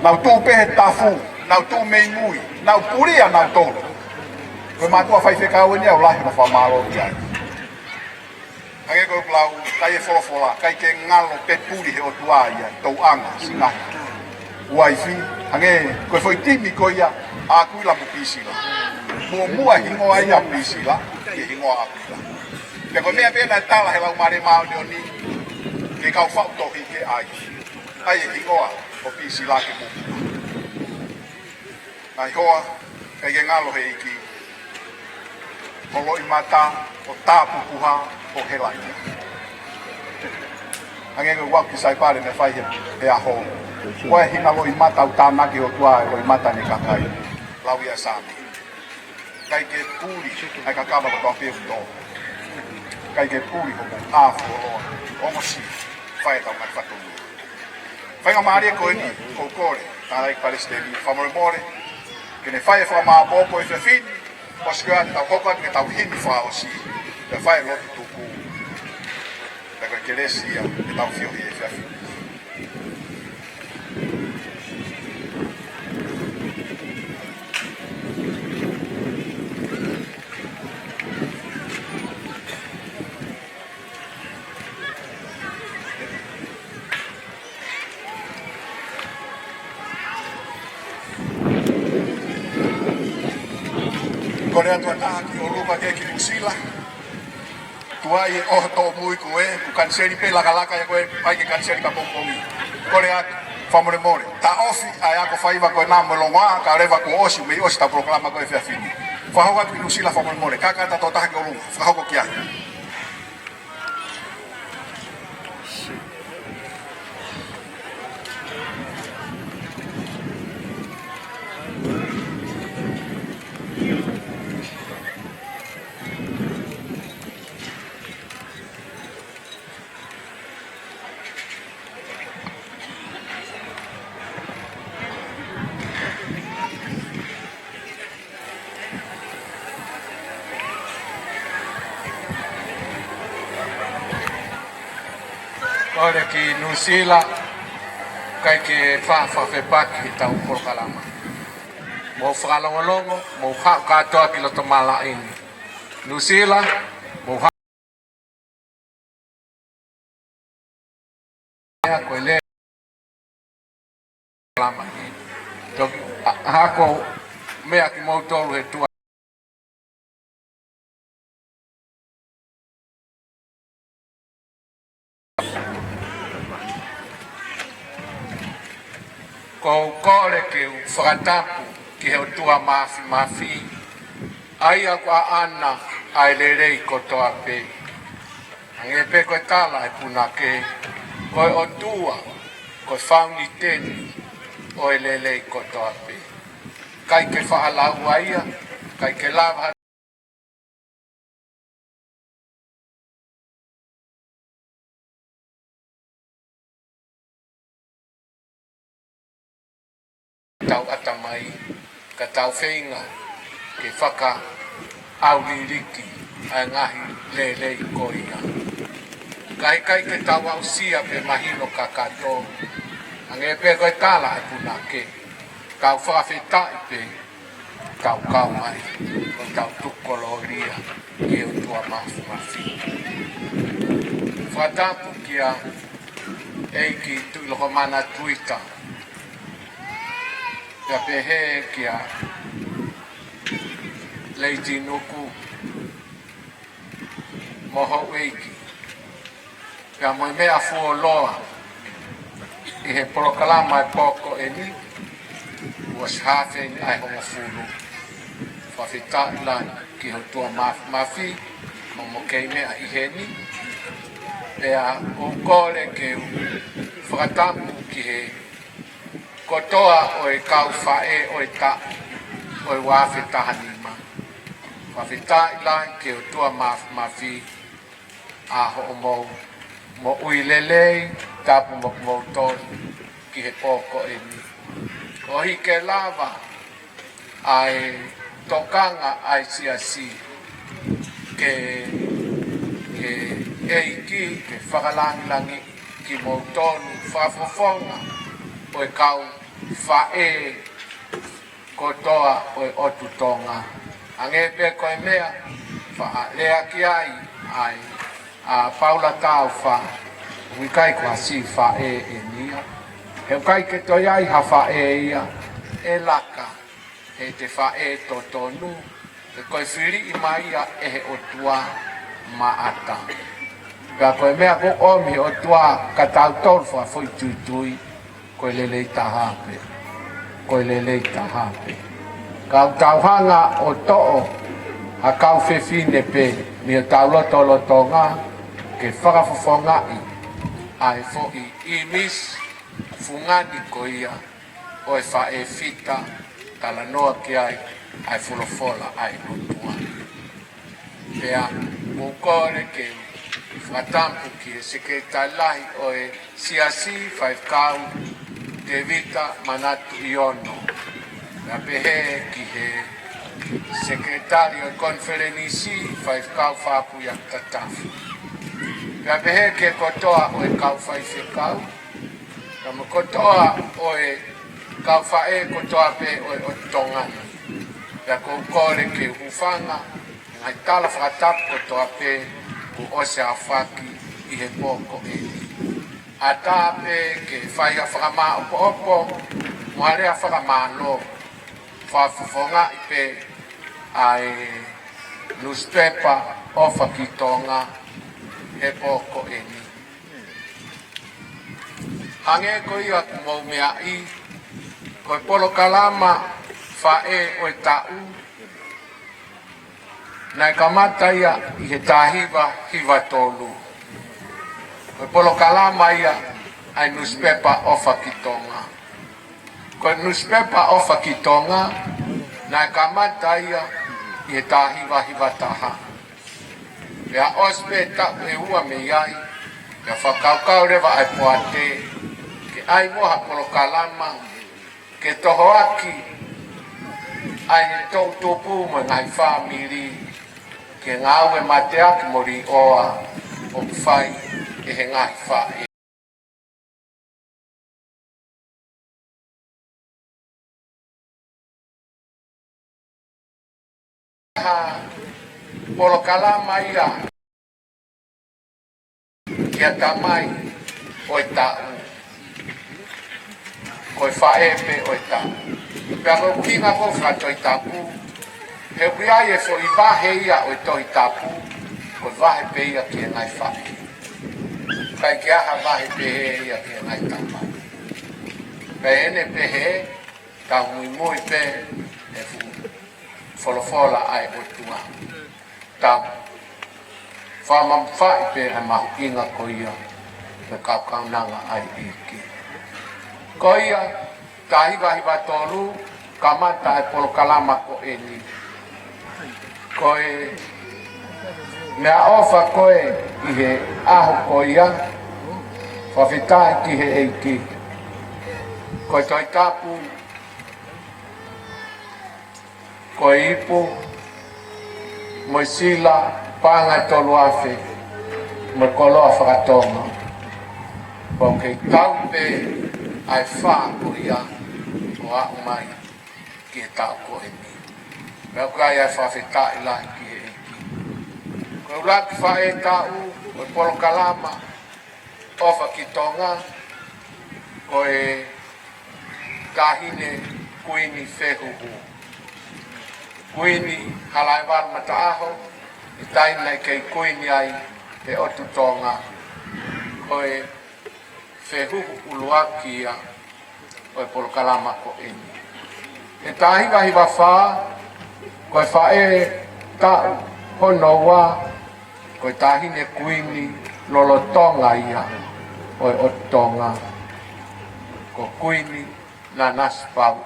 Nau tuʻu pē he tafu, nau tuʻu mei mui, nau pulia nautolu. Ko e mātuʻa faifekau eni ʻoku lahi hono fakamālō ki ai. Hangē ko ʻeku lau, ʻikai e folofola, ʻikai ke ngalo pe puli he ʻOtua ia, tauʻanga, siʻi ngaahi uaifi, hangē ko e foʻi timi ko ia ʻa ʻAkuila mo Pisila. Muʻomuʻa e hingoa ia ʻo Pisila, ki he hingoa ʻo ʻAkuila. Pea ko e meʻa pē naʻe tala he Laumālie Māʻoniʻoni, ki he kau faʻu tohi ke ʻai. ʻAi e hingoa ʻo Pisila ke muʻomuʻa. Ngaahi hoa, ʻikai ke ngalo he ʻEiki. Ko e loʻimata, ʻo tāpupuha, ʻo hela ia. Hangē ko e lau ʻa Saipale naʻe fai he, he ʻaho. Ko e hina loʻimata ʻoku tānaki ʻe he ʻOtua e loʻimata ʻene kakai. Lau ia ʻa e Saame. ʻIkai ke puli, ʻa e kakava kotoa pē ʻoku tō. ʻIkai ke puli hoʻo ʻā fuoloa. Ongosia, fai ʻetau ngaahi fatongia. Faingamālie ko eni, ʻoku ou kole, tangataʻeiki palesiteni, fakamolemole, ke ne fai e fakamāʻopoʻopo he efiafi ni, ʻosi ko ia te tau hoko atu ki heʻetau himi fakaʻosi, pea fai e lotu tuku, pea ko e kelesi ia, ʻetau feohi he efiafi ni. Kole atu ʻa e taha ki ʻolunga ki he ki Nuʻusila. Tuai e ʻoho tōmui ko ē, kuo kaniseli pē lakalaka ia ko ē, ʻikai ke kaniseli ka pongipongi. Kole atu, fakamolemole. Taʻofi ʻa e ako faiva ko ena mo e longoaʻa, kae ʻoua leva kuo ʻosi, mei ʻosi ʻetau polokalama ko ē he efiafi ni. Fakahoko atu ki Nuʻusila fakamolemole. Kākā atu ʻa e tokotaha ki ʻolunga, fakahoko ki ai. Kole ki Nuʻusila, ʻikai ke fefepaki ʻetau polokalama. Mou fakalongolongo, mou haʻu kātoa ki loto malaʻe ni. Nuʻusila, mou haʻu. Ia ko e lea lama. Toki, ʻa, hako meʻa kimoutolu he tua. ʻOku ou kole ke u fakatapu ki he ʻOtua Māfimafi, ʻa ia ʻoku ʻaʻana ʻa e lelei kotoa pē. Hangē pē ko e tala ʻa e punake, ko e ʻOtua, ko e fauniteni ʻo e lelei kotoa pē. ʻIkai ke faʻa laua ia, ʻikai ke lava ʻetau ʻatamai, ka tau feinga ke fakaʻauliliki ʻa e ngaahi lelei ko ia. Ka ʻikai ke tau aʻusia pē mahino kakato, hangē pē ko e tala ʻa e punake, tau fakafetaʻi pē, tau kau mai, ʻo tau tuku kolōlia ki he ʻOtua Māfimafi. Fakatapu kia ʻEiki Tuʻilokomana Tuita, pea pehē kia Lady Nuku mo houʻeiki, pea mo e meʻa fuoloa ʻi he polokalama ʻo e pō ko eni, ua sāfe ni ai hongofulu. Fakafetaʻi lahi ki he ʻOtua Māfimafi, ʻoku mou kei meʻa ʻi heni, pea ʻoku ou kole ke u fakatapu ki he kotoa ʻo e kau faʻē ʻo e taʻu ʻo e ua afe taha nima. Fakafetaʻi lahi ki he ʻOtua Māfimafi ʻa hoʻomou moʻui lelei, tapu mo kimoutolu ki he pō ko eni. Koeʻuhi ke lava ʻa e tokanga ʻa e siasi ke, ke ʻEiki, ke fakalangilangiʻi kimoutolu, fakafofonga ʻo e kau faʻē kotoa ʻo e ʻOtu Tonga. Hangē pē ko e meʻa faʻa lea ki ai ʻa e, ʻa Paula Taufa, ʻoku ʻikai ko ha siʻi faʻē eni ia. He ʻoku ʻikai ke toe ʻi ai ha faʻē ia ʻe laka ʻi he faʻē totonu, he ko e filiʻi mai ia ʻe he ʻOtua Maʻata. Pea ko e meʻa ʻoku ʻomi ʻe he ʻOtua kia tautolu fakafoʻituitui, ko e lelei taha pē. Ko e lelei taha pē. Ka ʻoku tau hanga ʻo toʻo ha kau fefine pē mei hotau lotolotonga ke fakafofongaʻi ʻa e foʻi ʻīmisi fungani ko ia ʻo e faʻē fita, talanoa ki ai ʻa e folofola ʻa e ʻOtua. Pea ʻoku ou kole ke fakatapu ki he Sekelitali Lahi ʻo e Siasi, Faifekau Tevita Manatu ʻIono. Pea pehē ki he Sekelitali ʻo e Konifelenisi, Faifekau Fakuiaki Tatafu. Pea pehē ki he kotoa ʻo e kau faifekau, pea mo e kotoa ʻo e kau faʻē kotoa pē ʻo e ʻOtu Tonga ni. Pea ʻoku ou kole ke u hūfanga he ngaahi tala fakatapu kotoa pē kuo ʻosi aofaki ʻi he pō ko eni. ʻAtā pē ke fai ha fakamāʻopoʻopo mo ha lea fakamālō, fakafofongaʻi pē ʻa e nusipepa ʻOfa ki Tonga he pō ko eni. Hangē ko ia ʻoku mou meaʻi, ko e polokalama faʻē ʻo e taʻu naʻe kamata ia ʻi he taha hiva hiva tolu. Ko e polokalama ia ʻa e nusipepa ʻOfa ki Tonga. Ko e nusipepa ʻOfa ki Tonga naʻe kamata ia ʻi he taha hiva hiva taha. Pea ʻosi pē taʻu ʻe ua mei ai, pea fakakaukau leva ʻa e poate ke ʻai mo ha polokalama ke tohoaki ʻa e toʻutupu mo e ngaahi fāmili ki he ngāue mateaki mo līʻoa ʻoku fai ʻe he ngaahi faʻē. Ha polokalama ia ki he tamai ʻo e taʻu, ko e faʻē pē ʻo e taʻu. Pea ko e ʻuhinga ko e fakatoʻitapu, he ʻoku ʻi ai e foʻi vahe ia ʻo e Tohi Tapu, ko e vahe pē ia ki he ngaahi faʻē. ʻIkai ke ʻi ai ha vahe pehē ia ki he ngaahi tamai. Pea ʻene pehē, tau muimui pē he fuʻu folofola ʻa e ʻOtua. Tau fakamamafaʻi pē ʻa e mahuʻinga ko ia ʻo e kaunanga ʻa e ʻEiki. Ko ia, taha hiva hiva tolu, kamata e polokalama ko eni. Ko e meʻaʻofa ko ē ʻi he ʻaho ko ia, fakafetaʻi ki he ʻEiki. Ko e Tohi Tapu, ko e ipu mo e sila, paʻanga ʻe tolu afe. mo e koloa fakatonga. Pau ke tau pē ʻa e fā ko ia ʻo aʻu mai ki he taʻu ko eni. Pea ʻoku ʻi ai ʻa e fakafetaʻi lahi ki he ʻEiki. Ko e ʻuluaki faʻē taʻu ʻo e polokalama ʻOfa ki Tonga, ko e Taʻahine Kuini Fehuhu. Kuini Halaevalu Mataʻaho, ʻi he taimi naʻe kei kuini ai e ʻOtu Tonga. Ko e fehuhu ʻuluaki ia ʻo e polokalama ko eni. He taha hiva hiva fā, ko e faʻē taʻu hono ua, ko e Taʻahine Kuini lolotonga ia ʻo e ʻOtu Tonga, ko Kuini Nanasipauʻu.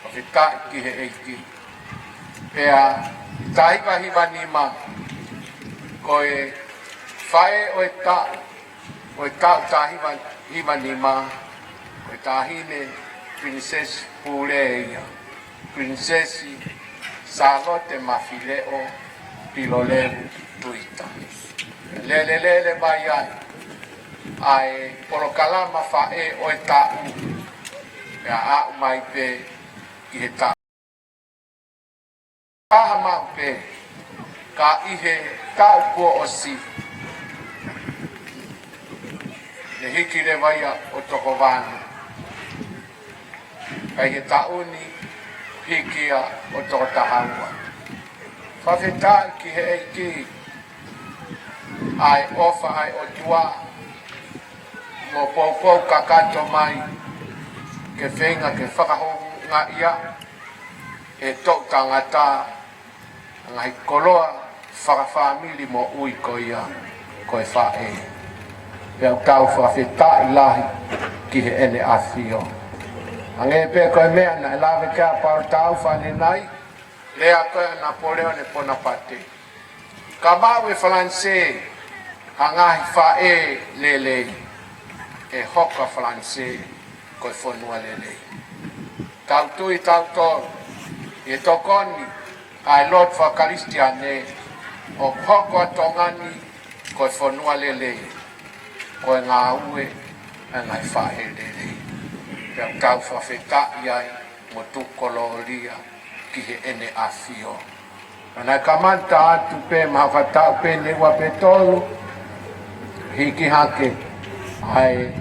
Fakafetaʻi ki he ʻEiki. Pea taha hiva hiva nima, ko e faʻē ʻo e taʻu, ʻo e taʻu taha hiva hiva nima, ko e Taʻahine Princess Pule ia, Princess Sālote Mafileʻo Pilolevu Tuita. Lele lele mai ai ʻa e polokalama faʻē ʻo e taʻu, pea aʻu mai pē ki he taʻu. Taha maʻu pē, ka ʻi he taʻu kuo ʻosi, ne hiki leva ia ʻo toko vanu. Ka ʻi he taʻu ni, hiki ia ʻo toko taha ua. Fakafetaʻi ki he ʻEiki, ʻa e ʻofa ʻa e ʻOtua, mo poupou kakato mai, ke feinga ke fakahoungaʻia ʻe he toʻu tangata ʻa e ngaahi koloa fakafāmili moʻui ko ia ko e faʻē. Pea ʻoku tau fakafetaʻi lahi ki heʻene ʻafio. Hangē pē ko e meʻa naʻe lave ki ai ʻa Paula Taufa ʻanenai, lea ko ia ʻa Napoleone Bonaparte. Ka maʻu ʻe Falanisē ha ngaahi faʻē lelei, ʻe hoko ʻa Falanisē ko e fonua lelei. Tau tui tautolu ʻi he tokoni ʻa e lotu fakakalisitiane, ʻoku hoko ʻa Tonga ni ko e fonua lelei, ko e ngāue ʻa e ngaahi faʻē lelei. Pea ʻoku tau fakafetaʻi ai mo tuku kolōlia ki heʻene ʻafio. Naʻe kamata atu pē mei he taʻu pē ʻe ua pe tolu, hiki hake ʻa e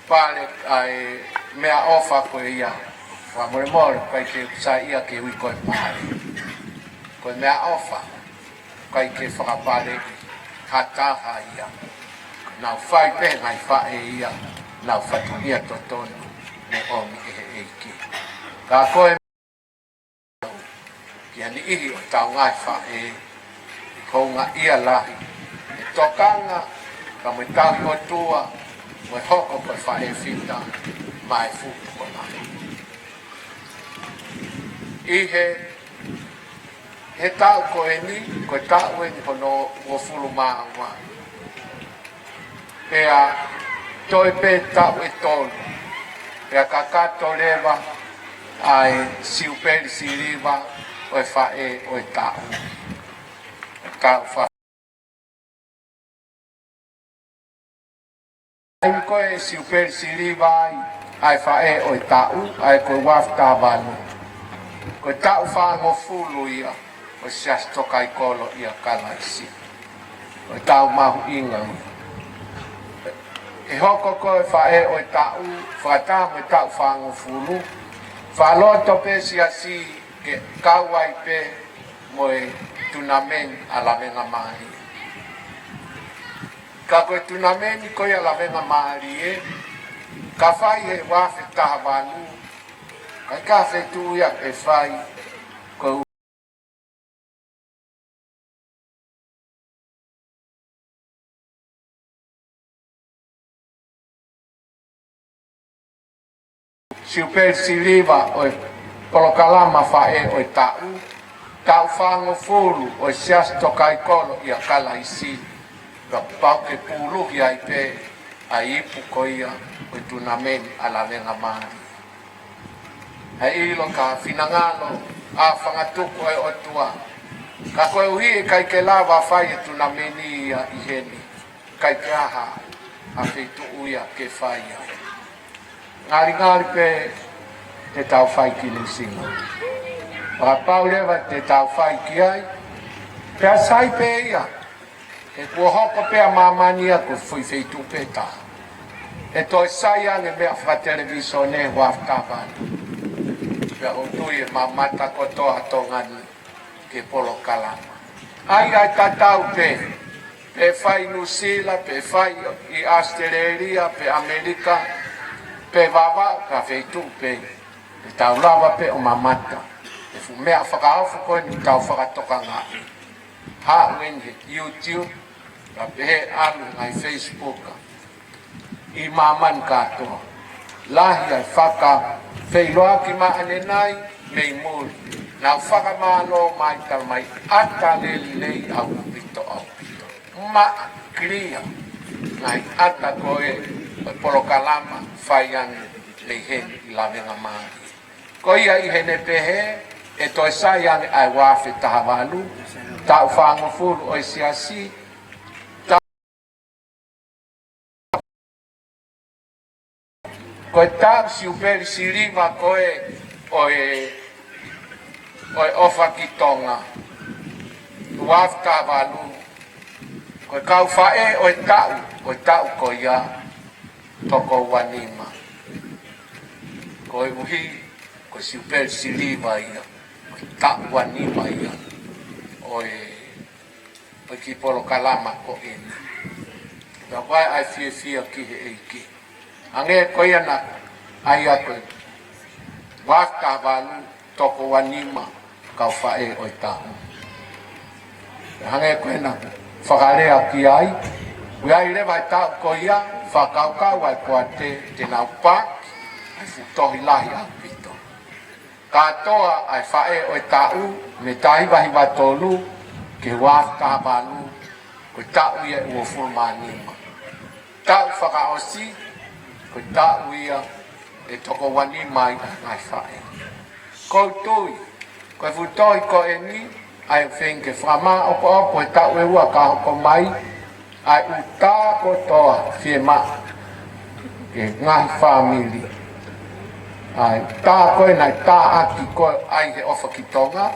pale, ʻa e meʻaʻofa ko ia. Fakamolemole, ʻikai ke u saiʻia ke ui ko e pale. Ko e meʻaʻofa, ʻikai ke fakapaleʻi ha taha ia. Nau fai pē ngaahi faʻē ia, nau fatongia totonu mo ʻomi ʻe he ʻEiki. Ka ko e ki ha niʻihi ʻo ʻetau ngaahi faʻē, ʻi he houngaʻia lahi, ʻi he tokanga, ka mo e tauhi ʻOtua, mo e hoko ko e faʻē fita, maʻa e fuʻu tokolahi. ʻI he, he taʻu ko eni, ko e taʻu eni hono uofulu mā ua. Pea toe pē taʻu ʻe tolu, pea kakato leva ʻa e siupeli siliva ʻo e faʻē ʻo e taʻu. Taʻu fa-, ʻa ia ko e siupeli siliva ai ʻa e faʻē ʻo e taʻu, ʻa ia ko e uaafe taha valu. Ko e taʻu fāngofulu ia ʻo e Siasi Tokaikolo ʻia Kalaisi. Ko e taʻu mahuʻinga. ʻE hoko ko e faʻē ʻo e taʻu, fakataha mo e taʻu fāngofulu, fakaloto pē siasi ke kau ai pē mo e tunameni ʻa Lavengamālie. Ka ko e tunameni ko ia ʻa Lavengamālie, ka fai he uaafe taha valu, ka ʻikai ha feituʻu ia ʻe fai, ko e siupeli siliva ʻo e polokalama faʻē ʻo e taʻu, taʻu fāngofulu ʻo e Siasi Tokaikolo ʻia Kalaisi, ka pau ke puluhi ai pē ʻa e ipu ko ia ʻo e tunameni ʻa Lavengamālie. ʻA ia ʻoku finangalo ʻa e fanga tuku ʻo e ʻOtua Ka koeʻuhi ʻikai ke lava fai e tunameni ia ʻi heni, ʻikai ke ʻi ai ha feituʻu ia ke fai ai. Ngalingali pē te tau fai ki Nuʻusila. Fakapapau leva te tau fai ki ai. Pea sai pē ia, he kuo hoko pē ʻa māmani ia ko e foʻi feituʻu pē taha. ʻE toe sai ange meʻa fakatelevisone he ua afe taha valu. Pea ʻoku ou tui ʻe mamata kotoa ʻa Tonga ni ki he polokalama. ʻAi, ʻai tatau pē, pe fai Nuʻusila, pe fai ʻi ʻAositelēlia, pe ʻAmelika, pe Vavaʻu, ka feituʻu pē, te tau lava pē ʻo mamata e fuʻu meʻa fakaofo ko eni ʻoku tau fakatokangaʻi. Haʻu eni he YouTube, ka pehē ʻalu he ngaahi Facebook, ʻi māmani kātoa. Lahi ʻa e fakafeʻiloaki maʻanenai mei muli. Nau fakamālō mai, talamai ʻata lelei ʻaupito, ʻaupito. Maʻa, clear ngaahi ʻata ko ē ʻo e polokalama fai ange mei heni ʻi Lavengamālie. Ko ia ʻi heʻene pehē, ʻe toe sai ange ʻa e ua afe taha valu, taʻu fāngofulu ʻo e Siasi, ko e taʻu siupeli siliva ko ē ʻo e, ʻo e ʻOfa ki Tonga, ua afe taha valu, ko e kau faʻē ʻo e taʻu, ʻo e taʻu ko ia, toko ua nima. Koeʻuhi ko e siupeli siliva ia, ko e taʻu ua nima ia ʻo e, ʻo e kiʻi polokalama ko eni. Pea ʻoku ʻi ai ʻa e fiefia ki he ʻEiki. Hangē ko ia naʻe ʻai ʻa e ua afe taha valu, toko ua nima kau faʻē ʻo e taʻu. Hangē ko ena fakalea ki ai, ʻoku ʻi ai leva e taʻu ko ia, fakakaukau ʻa e poate te nau paaki ʻa e fuʻu tohi lahi ʻaupito. Kātoa ʻa e faʻē ʻo e taʻu mei he taha hiva hiva tolu ki he ua afe taha valu, ko e taʻu ia ʻe uofulu mā nima. Taʻu fakaʻosi, ko e taʻu ia ʻe toko ua nima ai ʻa e ngaahi faʻē. ʻOku ou tui, ko e fuʻu tohi ko eni, ʻa ia ʻoku feinga ke fakamāʻopoʻopo he taʻu ʻe ua ka hoko mai, ʻa e ʻū tā kotoa fiemaʻu ki he ngaahi fāmili. ʻA e tā ko ē naʻe tāʻaki ko ē ai he ʻOfa ki Tonga,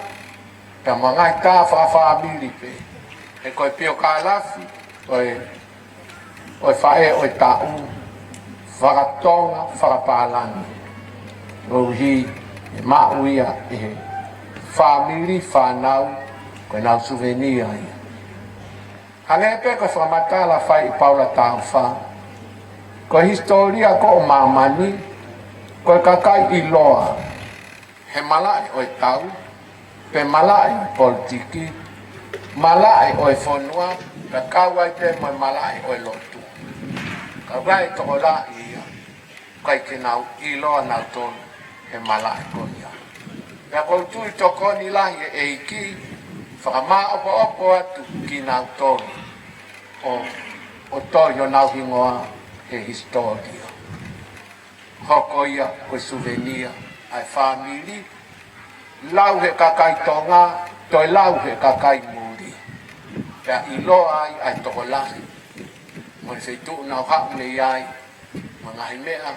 pea mo e ngaahi tā fakafāmili pē. He ko e piokālafi ʻo e, ʻo e faʻē ʻo e taʻu, fakatonga, fakapālangi. Koeʻuhi ʻe maʻu ia ʻe he fāmili, fānau, ko ʻenau suvenia ia. Hangē pē ko e fakamatala fai ʻe Paula Taufa, ko e hisitōlia ko ē ʻo māmani, ko e kakai ʻiloa he malaʻe ʻo e tau, pe malaʻe ʻo e politiki, malaʻe ʻo e fonua, pea kau ai pē mo e malaʻe ʻo e lotu. Ka ʻoku ʻi ai e tokolahi ia ʻoku ʻikai ke nau ʻiloa nautolu he malaʻe ko ia. Pea ʻoku ou tui tokoni lahi e ʻEiki fakamāʻopoʻopo atu kinautolu ʻo, ʻo tohi honau hingoa he hisitōlia. Hoko ia ko e suvenia ʻa e fāmili, lau he kakai Tonga, toe lau he kakai muli. Pea ʻiloa ai ʻa e tokolahi mo e feituʻu naʻa nau haʻu mei ai, mo e ngaahi meʻa naʻa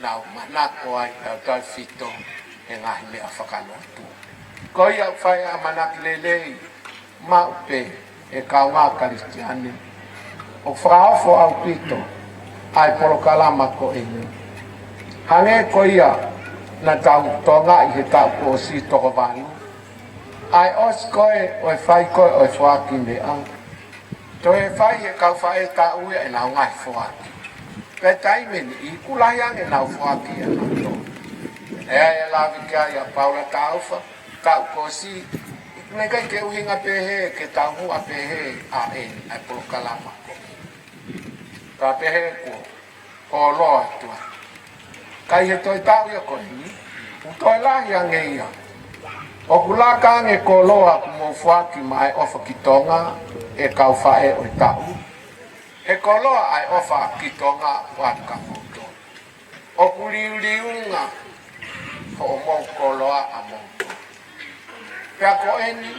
nau manako ai, tautautefito he ngaahi meʻa fakalotu. Ko ia ʻoku fai ʻamanaki lelei maʻu pē ʻe kaungā Kalisitiane, ʻoku fakaofo ʻaupito ʻa e polokalama ko eni. Hangē ko ia naʻa tau tokangaʻi he taʻu kuo ʻosi, toko valu, ʻa e ʻosi ko ē ʻo e fai ko ē ʻo e foaki meʻa, toe fai ʻe he kau faʻē taʻu ia ʻenau ngaahi foaki. Pea taimi ni ʻoku lahi ange ʻenau foaki ʻanautolu. ʻE ʻi ai e lave ki ai ʻa Paula Taufa, taʻu kuo ʻosi, ʻoku ʻikai ke ʻuhinga pehē ke taumuʻa pehē ʻa eni ʻa e polokalama ko ē. Ka pehē kuo koloa atu ai. Ka ʻi he toe taʻu ia ko eni, ʻoku toe lahi ange ia. ʻOku laka ange e koloa kuo mou foaki maʻa e ʻOfa ki Tonga, ʻe kau faʻē ʻo e taʻu. He koloa ʻa e ʻOfa ki Tonga ʻoku ʻa kimoutolu. ʻOku liuliunga hoʻomou koloa ʻamoutolu. Pea ko eni,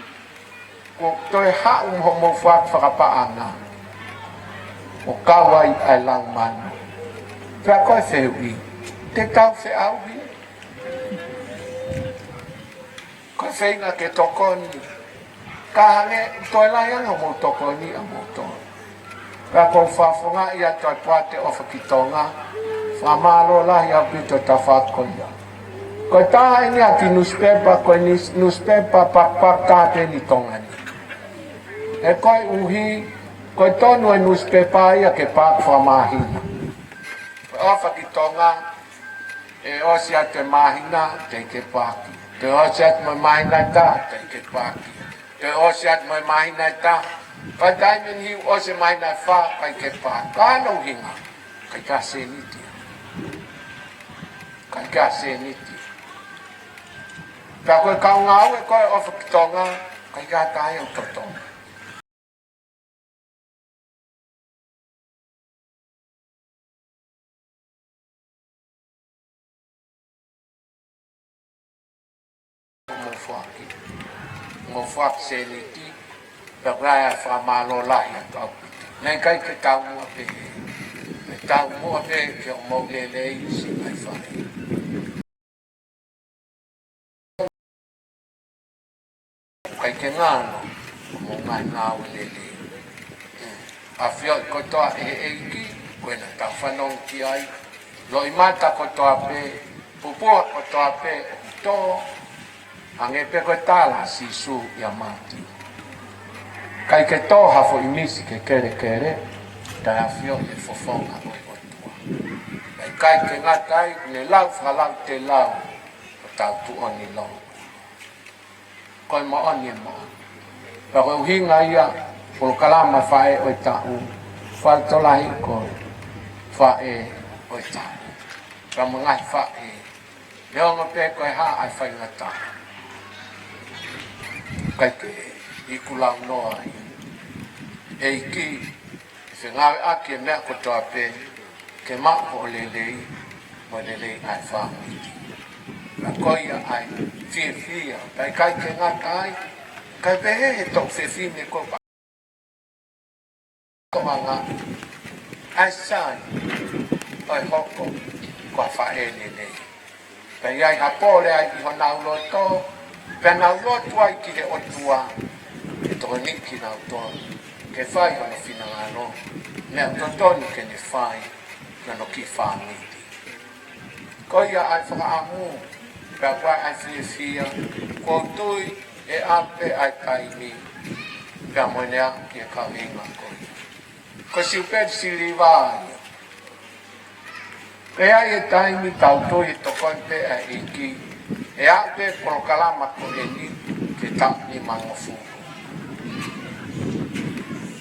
Ko e toe haʻu mo hoʻomou foaki fakapaʻanga ʻo kau ai ʻa e lau manu. Pea ko e fehuʻi, te tau feʻauhi? Ko e feinga ke tokoni, ka hangē ʻoku toe lahi ange hoʻomou tokoni ʻamoutolu. Pea ʻoku ou fakafofongaʻi atu ʻa e Poate ʻOfa ki Tonga, fakamālō lahi ʻaupito tafaʻaki ko ia. Ko e taha eni ʻa e kiʻi nusipepa, ko e nis-, nusipepa pakipaki taha pē ʻi Tonga ni. He koeʻuhi, ko e tonu e nusipepa ia ke paaki fakamāhina. Ko e ʻOfa ki Tonga, ʻe ʻosi atu e māhina, teʻeki ke paaki. Toe ʻosi atu mo e māhina ʻe taha, teʻeki ke paaki. Toe ʻosi atu mo e māhina ʻe taha. Pea taimi ʻe niʻihi ʻosi e māhina ʻe fā, ʻikai ke paaki. Ka ʻoku ʻuhinga, ʻikai ke ʻi ai ha sēniti. ʻIkai ke ʻi ai ha sēniti. Pea ko e kau ngāue ko ē ʻOfa ki Tonga, ʻikai ke ʻi ai ha taha ia ʻoku totongi. Mo foaki. Mo foaki sēniti, pea ko e fakamālō lahi atu ʻaupito. Naʻe ʻikai ke taumuʻa pē he, he taumuʻa pē ke ʻomou lelei siʻi ngaahi faʻē. ʻIkai ke ngalo, ko hoʻomou ngaahi ngāue lelei. ʻAfioʻi kotoa ʻe he ʻEiki, ko ena tau fanongo ki ai. Loʻimata kotoa pē, pupuha kotoa pē, ʻoku tō, hangē pē ko e tala ʻa Sīsū ʻia Mātiu. ʻIkai ke tō ha foʻi misi ki he kelekele, taʻe ʻafioʻi e fofonga ʻo e ʻOtua. ʻIkai ke ngata ai, ne lau fakalautelau, ʻo tau tuʻoni lou. Ko e moʻoni e moʻoni. Pea ko e ʻuhinga ia, polokalama faʻē ʻo e taʻu, fakalotolahi ko e faʻē ʻo e taʻu. Pea mo e ngaahi faʻē, neongo pē ko e hā ʻa e faingataʻa. ʻIkai ke iku launoa ai. ʻEiki, fengāueʻaki e meʻa kotoa pē, ke maʻu hoʻo lelei, mo e lelei ʻa e fāmili. Ka ko ia ʻa e fiefia, ka ʻikai ke ngata ai, ka pehē he toʻu fefine ko pa-, ko manga, ʻa e sai, ʻo e hoko, ko ha faʻē lelei. Pea ʻi ai ha pole ai ʻi honau loto, pea nau lotu ai ki he ʻOtua, ʻe tokoniʻi kinautolu ke fai hono finangalo, meʻa ʻoku totonu ke ne fai ki hono kiʻi fāmili. Ko ia ʻa e fakaʻamu, pea ko ia ʻa e fiefia, ʻoku ou tui ʻe ʻalu pē ʻa e taimi, pea mo ʻene aʻu ki he kaveinga ko ia. Ko e siupeli siliva ia. Pea ʻi he taimi tau tui ʻe tokoni pē ʻa e ʻEiki, ʻe aʻu pē polokalama ko eni ki he taʻu nimangofulu.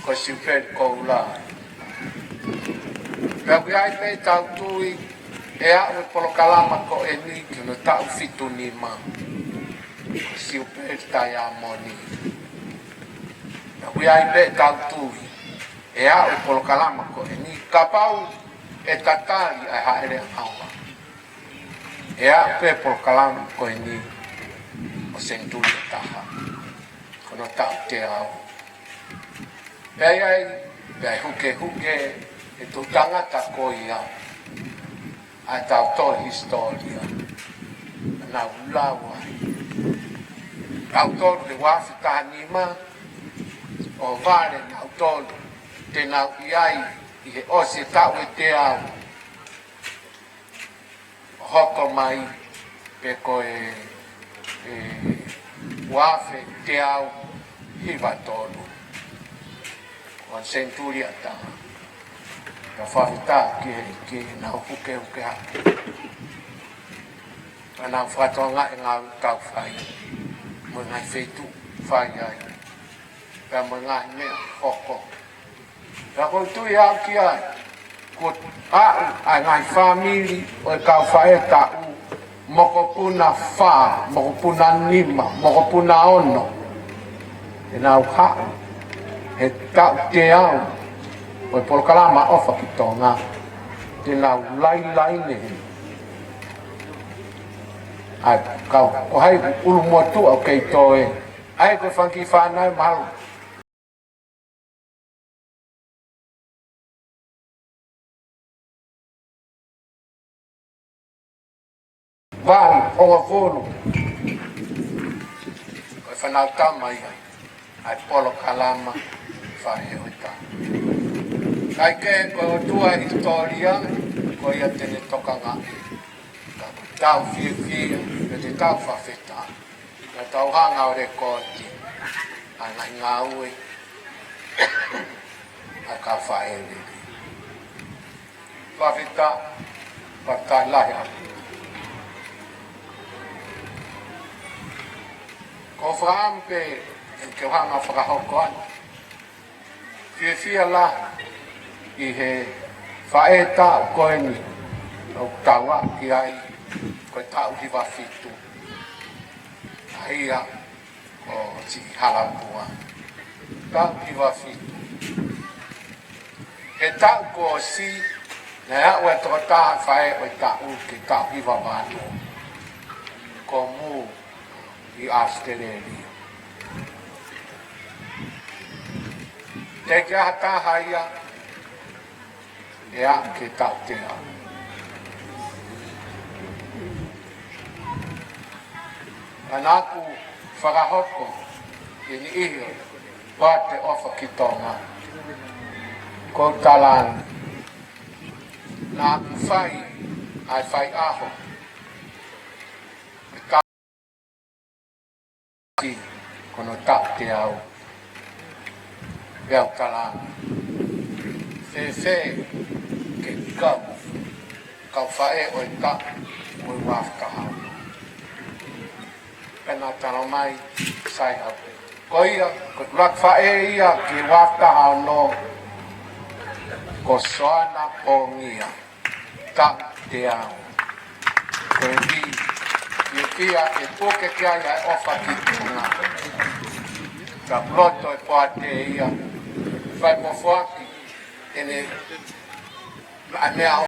Ko e siupeli koula. Pea ʻoku ʻi ai pē tau tui ʻe aʻu e polokalama ko eni ki hono taʻu fitu nima. Ko e siupeli taiamoni. Pea ʻoku ʻi ai pē tau tui ʻe aʻu e polokalama ko eni, kapau ʻe tatali ʻa e Haʻele ʻAoa. ʻE aʻu pē polokalama ko eni ʻo senituli ʻe taha. Ko hono taʻu teau. Pea ʻi ai, pea ʻe hukehuke e toʻutangata ko ia ʻa e tau tohi hisitōlia. Nau lau ai. Tautolu he ua afe taha nima, ʻo vale nautolu, te nau ʻi ai ʻi he ʻosi e taʻu ʻe teau. Hoko mai, pe ko e, e, ua afe teau hiva tolu. ʻO e senituli ʻe taha. Ka fakafetaʻi ki he, ki heʻenau hukehuke hake. Ka nau fakatokangaʻi e ngāue ʻoku tau fai. Mo e ngaahi feituʻu fai ai. Pea mo e ngaahi meʻa hoko. Pea ʻoku ou tui au ki ai. Kuo aʻu ʻa e ngaahi fāmili ʻo e kau faʻē taʻu. Mokopuna fā, mokopuna nima, mokopuna ono. ʻE nau haʻu he taʻu teau ʻo e polokalama ʻOfa ki Tonga. Te nau lailai ne. ʻA e kau, ko hai ʻulumotuʻa ʻoku kei toe. ʻA ia ko e fanga kiʻi fānau malu. Valu, hongofulu. Ko e fānau tama ia ʻa e polokalama Faʻē ʻo e Taʻu. Kae kehe ko e ʻOtua ʻi he hisitōlia, ko ia te ne tokangaʻi. Ka ko e tau fiefia, ko e tau fakafetaʻi. Ka tau hanga ʻo lekooti ʻa e ngaahi ngāue ʻa e kau faʻē lelei. Fakafetaʻi, fakafetaʻi lahi atu. Ko e fakaʻamu pē ke u hanga ʻo fakahoko atu. Fiefia lahi ʻi he faʻē taʻu ko eni ʻoku tau aʻu ki ai, ko e taʻu hiva fitu. ʻA ia ko Siʻi Halapua. Taʻu hiva fitu. He taʻu kuo ʻosi, naʻe aʻu ʻa e tokotaha faʻē ʻo e taʻu ki he taʻu hiva valu. Ko Mū ʻi ʻAositelēlia. Teʻeki ai ha taha ia ʻe aʻu ki he taʻu teau. Ka naʻá ku fakahoko ʻi he niʻihi ʻo e Poate ʻOfa ki Tonga, ko e talaange naʻá ku fai ʻa e faiʻaho ki hono taʻu teau. Pea u talaange, fēfē ke kau, kau faʻē ʻo e taʻu ʻo e ua afe taha ono? Pea na talamai, sai au. Ko ia, ko e ʻuluaki faʻē ia ki he ua afe taha ono, ko Soana Pongia. Taʻu teau. Ko e ʻuhi, ʻe ʻikai ke puke ki ai ʻa e ʻofa ki Tonga. Ka ʻoku loto e poate ia, fai mo foaki ʻene, ʻa e meʻa ʻo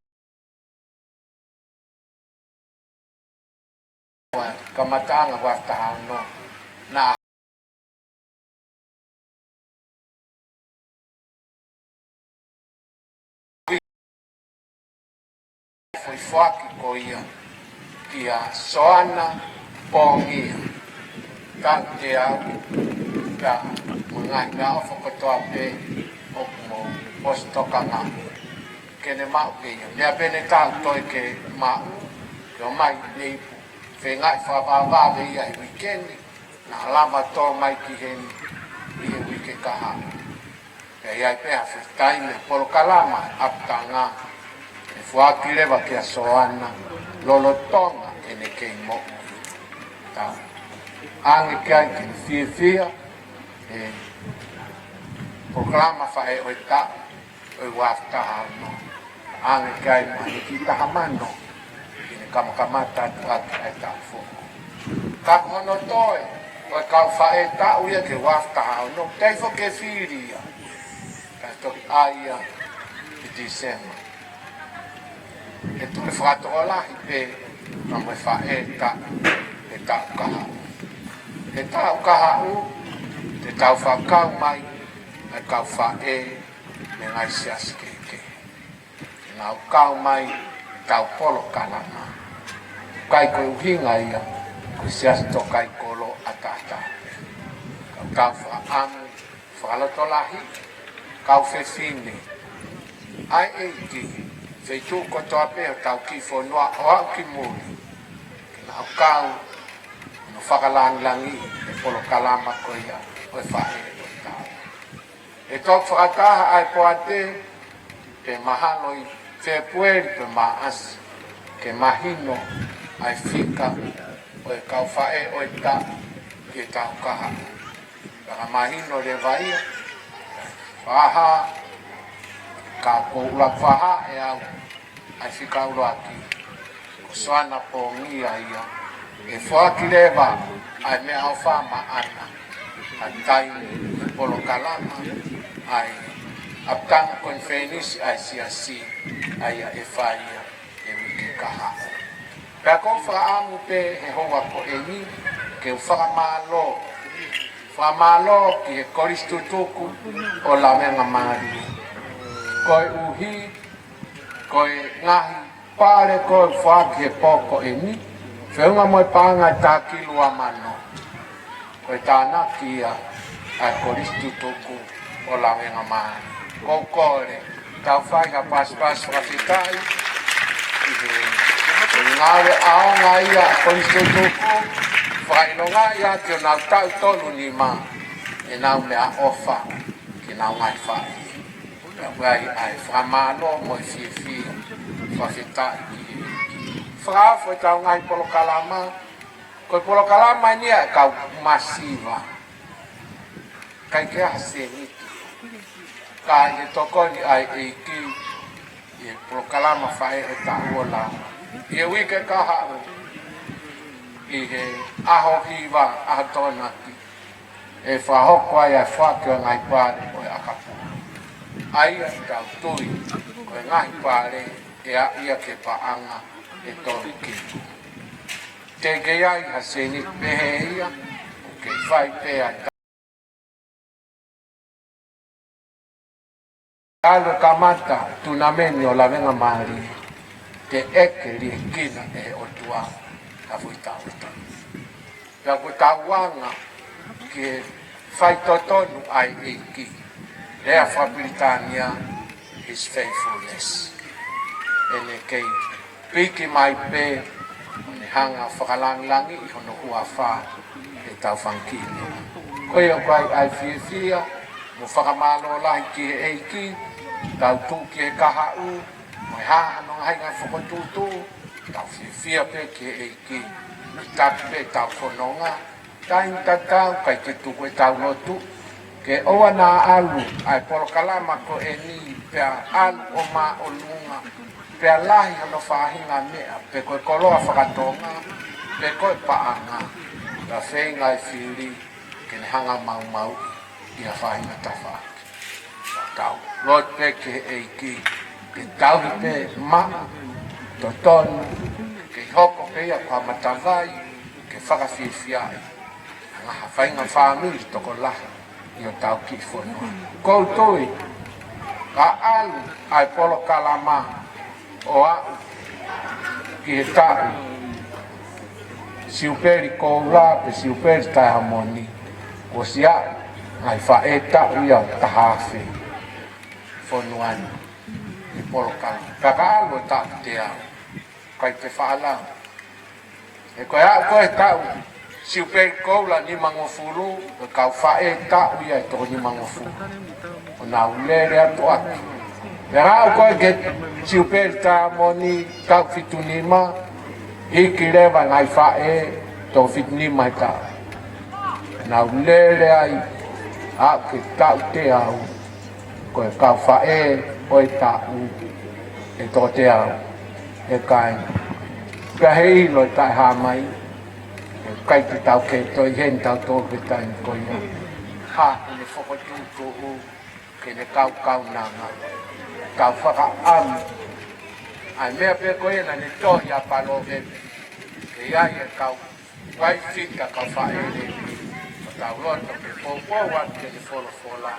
kamataʻanga ua afe taha ono. Naʻe foʻi foaki ko ia kia Soana Pongia. Taʻu teau, ka mo e ngaahi meʻaʻofa kotoa pē ʻoku mou ʻosi tokangaʻi ke ne maʻu pē ia. Meʻa pē ʻe taha ʻoku toe ke maʻu, ke ʻomai ʻi he ipu. Feingaʻi fakavavevave ia he uike ni, naʻa lava tō mai ki heni ʻi he uike kahaʻu. Pea ʻi ai pē ha fuʻu taimi polokalama ʻapitanga, ʻe foaki leva kia Soana, lolotonga ʻene kei moʻui. Tau ʻoange ki ai ke fiefia he polokalama Faʻē ʻo e Taʻu ʻo e ua afe taha ono. ʻOange ki ai mo e kiʻi taha mano ke ne kamakamata atu ʻaki ʻa e taʻu foʻou. Ka ko hono toe ʻo e kau faʻē taʻu ia ki he ua afe taha ono, teʻeki foki ke fili ia. Ka toki ʻai ia ʻi Tīsema. ʻE toe fakatokolahi pē ka mo e faʻē taʻu he taʻu kahaʻu. He taʻu kahaʻu, te tau fakakau mai ʻa e kau faʻē mei he ngaahi siasi kehekehe. Nau kau mai ʻi he tau polokalama. ʻIkai ko e ʻuhinga ia ko e siasi tō kai kolo ʻataʻatā. Ka tau fakaʻamu fakalotolahi, kau fefine, ʻa e ʻEiki, feituʻu kotoa pē ʻo hotau kiʻi fonua ʻo aʻu ki muli, ke nau kau ʻo fakalāngilangiʻi e polokalama ko ia ʻo e Faʻē ʻo e Taʻu. ʻE toki fakataha ʻa e poate, pe mahalo ʻi Fēpueli pe Maʻasi, ke mahino ʻa e fika ʻo e kau faʻē ʻo e taʻu ki he taʻu kahaʻu. Pea ka mahino leva ia, fakahā, ka ko e ʻuluaki fakahā ʻe au ʻa e fika ʻuluaki, ko Soana Pongia ia, ʻe foaki leva ʻa e meʻaʻofa maʻana, ʻa e taimi ʻo e polokalama, ʻa e ʻapitanga konifelenisi ʻa e siasi, ʻa ia ʻe fai ia he uike kahaʻu. Pea ʻoku ou fakaʻamu pē he houa ko eni ke u fakamālō Fakamālō ki he Kolisi Tutuku ʻo Lavengamālie. Koeʻuhi ko e ngaahi pale ko ē ʻoku foaki he pō ko eni, feʻunga mo e paʻanga ʻe taha ki lua mano. Ko e tānaki ia ʻa e Kolisi Tutuku ʻo Lavengamālie. Ko e kole, tau fai ha pasipasi fakafetaʻi ki he ngāue ʻaonga ia ʻa e Kolisi Tutuku, fakaʻilongaʻi ʻa e teau nau taʻu tolu nima ʻenau meʻaʻofa ki heʻenau ngaahi faʻē. Pea ʻoku ʻi ai ʻa e fakamālō mo e fiefia fakafetaʻi ki he fakaʻofa ʻetau ngaahi polokalama. Ko e polokalama eni ia ʻa e kau masiva. ʻIkai ke ʻi ai ha sēniti. Ka ʻi he tokoni ʻa e ʻEiki, ʻi he polokalama faʻē ʻo e taʻu ʻo lava, ʻi he uike kahaʻu, ʻi he ʻaho hiva, ʻaho Tokonaki, ʻe fakahoko ai ʻa e foaki ʻo e ngaahi pale ʻo e ʻakapulu. ʻA ia ʻoku tau tui ko e ngaahi pale ʻe aʻu ia ki he paʻanga ʻe tolu kilu. Teʻeki ai ha sēniti pehē ia, ʻoku kei fai pē ʻa e talu e kamata tunameni ʻo Lavengamālie, teʻeki ke liʻekina ʻe he ʻOtua ʻa e foʻi taʻu ʻe taha. Pea ko ʻetau anga ki he faitotonu ʻa e ʻEiki, lea fakapilitānia, his faithfulness. ʻEne kei piki mai pē, ʻo ne hanga ʻo fakalangilangiʻi hono huafa ʻi heʻetau fanga kiʻi meʻa. Ko ia ʻoku ʻi ai ʻa e fiefia mo e fakamālō lahi ki he ʻEiki, tau tuʻu ki he kahaʻu, mo e hā hano ngaahi ngāue fokotuʻutuʻu, tau fiefia pē ki he ʻEiki, ʻi he taki pē ʻetau fononga, taimi tatau ʻikai ke tuku ʻetau lotu, ke ʻoua naʻa ʻalu ʻa e polokalama ko eni pea ʻalu ʻo māʻolunga, pea lahi hono faʻahinga meʻa, pe ko e koloa faka-Tonga, pe ko e paʻanga, pea feinga e fili ke ne hanga ʻo maumauʻi ʻi ha faʻahinga tafaʻaki. Tau lotu pē ki he ʻEiki, ke tauhi pē maʻa totonu, ke hoko pē ia ko ha matavai ke fakafiefiaʻi ʻa e ngaahi faʻahinga fāmili tokolahi ʻi hotau kiʻi fonua. Ko u tui, ka ʻalu ʻa e polokalama ʻo aʻu ki he taʻu Siupeli Koula pe Siupeli Taiamoni, kuo ʻosi aʻu ngaahi faʻē taʻu ia ʻo taha afe fonua ni ʻi he polokalama. Ka ka ʻalu ʻo taʻu teau, ʻikai te faʻa lau. He ko e aʻu ko ē taʻu Siupeli Koula nimangofulu, ko e kau faʻē taʻu ia ʻe toko nimangofulu ʻoku nau lele atu ʻaki. Pea aʻu ko ē ki he Siupeli Taiamoni taʻu fitu nima, hiki leva e ngaahi faʻē toko fitu nima he taʻu. Nau lele ai aʻu ki he taʻu teau, ko e kau faʻē ʻo e taʻu ʻe toko teau. ʻE kāinga, pea heiʻilo e taʻehāmai, ʻikai te tau kei toe ʻi heni tautolu he taimi ko ia. Hā, ke ne fokotuʻutuʻu, ke ne kaukaunanga. Tau fakaʻamu ʻa e meʻa pē ko ia naʻa ne tohi ʻa Palōvepi, ke ʻi ai e kau vaifika, kau faʻē lelei. Ko ʻetau loto ke poupou atu ki he folofola,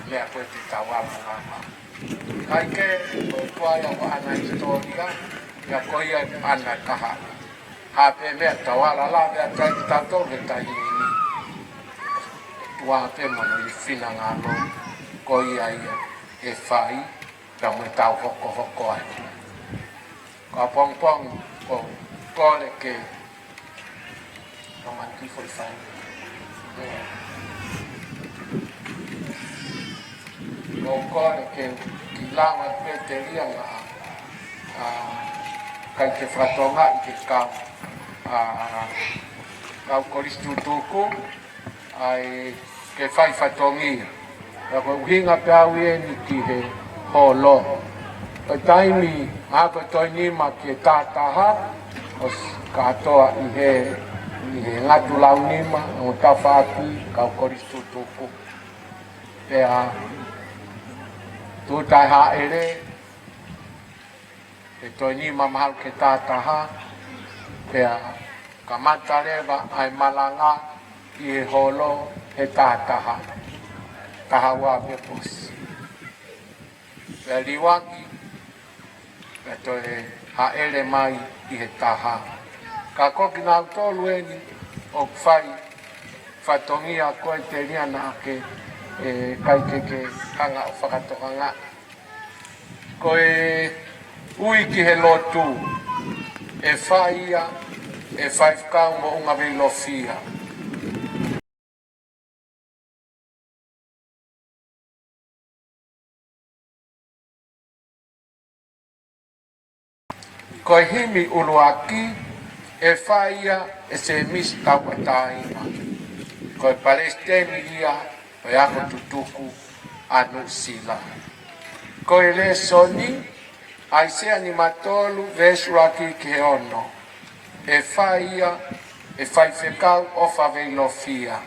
meʻa ko ē te tau ʻamanaki. ʻIkai ke, ko e ʻOtua ia ʻoku ʻana e hisitōlia, pea ko ia ʻoku ʻana e kahaʻu. Hā pē meʻa tau ala lave atu ai kitautolu he taimi ni, ʻOtua pē mo hono finangalo, ko ia ia ʻe fai, pea mo ʻetau hokohoko ai. Ka pongipongi, ko u kole ke, ka mani ki foʻi fai. Ko u kole ke kiʻi langa pē telia ngā, ʻa, ʻikai ke fakatokangaʻi ke kau, ʻa, kau Kolisi Tutuku, ʻa e ke fai fatongia. Pea ko e ʻuhinga pē au eni ki he holo. Ko e taimi, ʻa, ko e toe nima ki he taha taha, ʻosi kātoa ʻi he, ʻi he ngatu lau nima, ʻo tafaʻaki, kau Kolisi Tutuku. Pea, tuʻu tai hāʻele, he toe nima mahalo ki he taha taha, pea kamata leva ʻa e malanga ʻi he holo, he taha taha, taha ua pē posi. Pea liuaki, pea toe hāʻele mai ʻi he taha. Ka ko kinautolu eni ʻoku fai fatongia ko e telia naʻa ke, ʻe, ʻikai ke ke hanga ʻo fakatokangaʻi. Ko e ui ki he lotu, ʻe fai ia ʻe he faifekau moʻunga Veilofia. Ko e himi ʻuluaki, ʻe fai ia ʻe Semisi Tauʻatāina. Ko e palesiteni ia ʻo e ako tutuku ʻa Nuʻusila. Ko e lēsoni, ʻAisea nimatolu veesi ʻuluaki ki he ono, ʻe fai ia ʻe he faifekau ʻOfa Veilofia.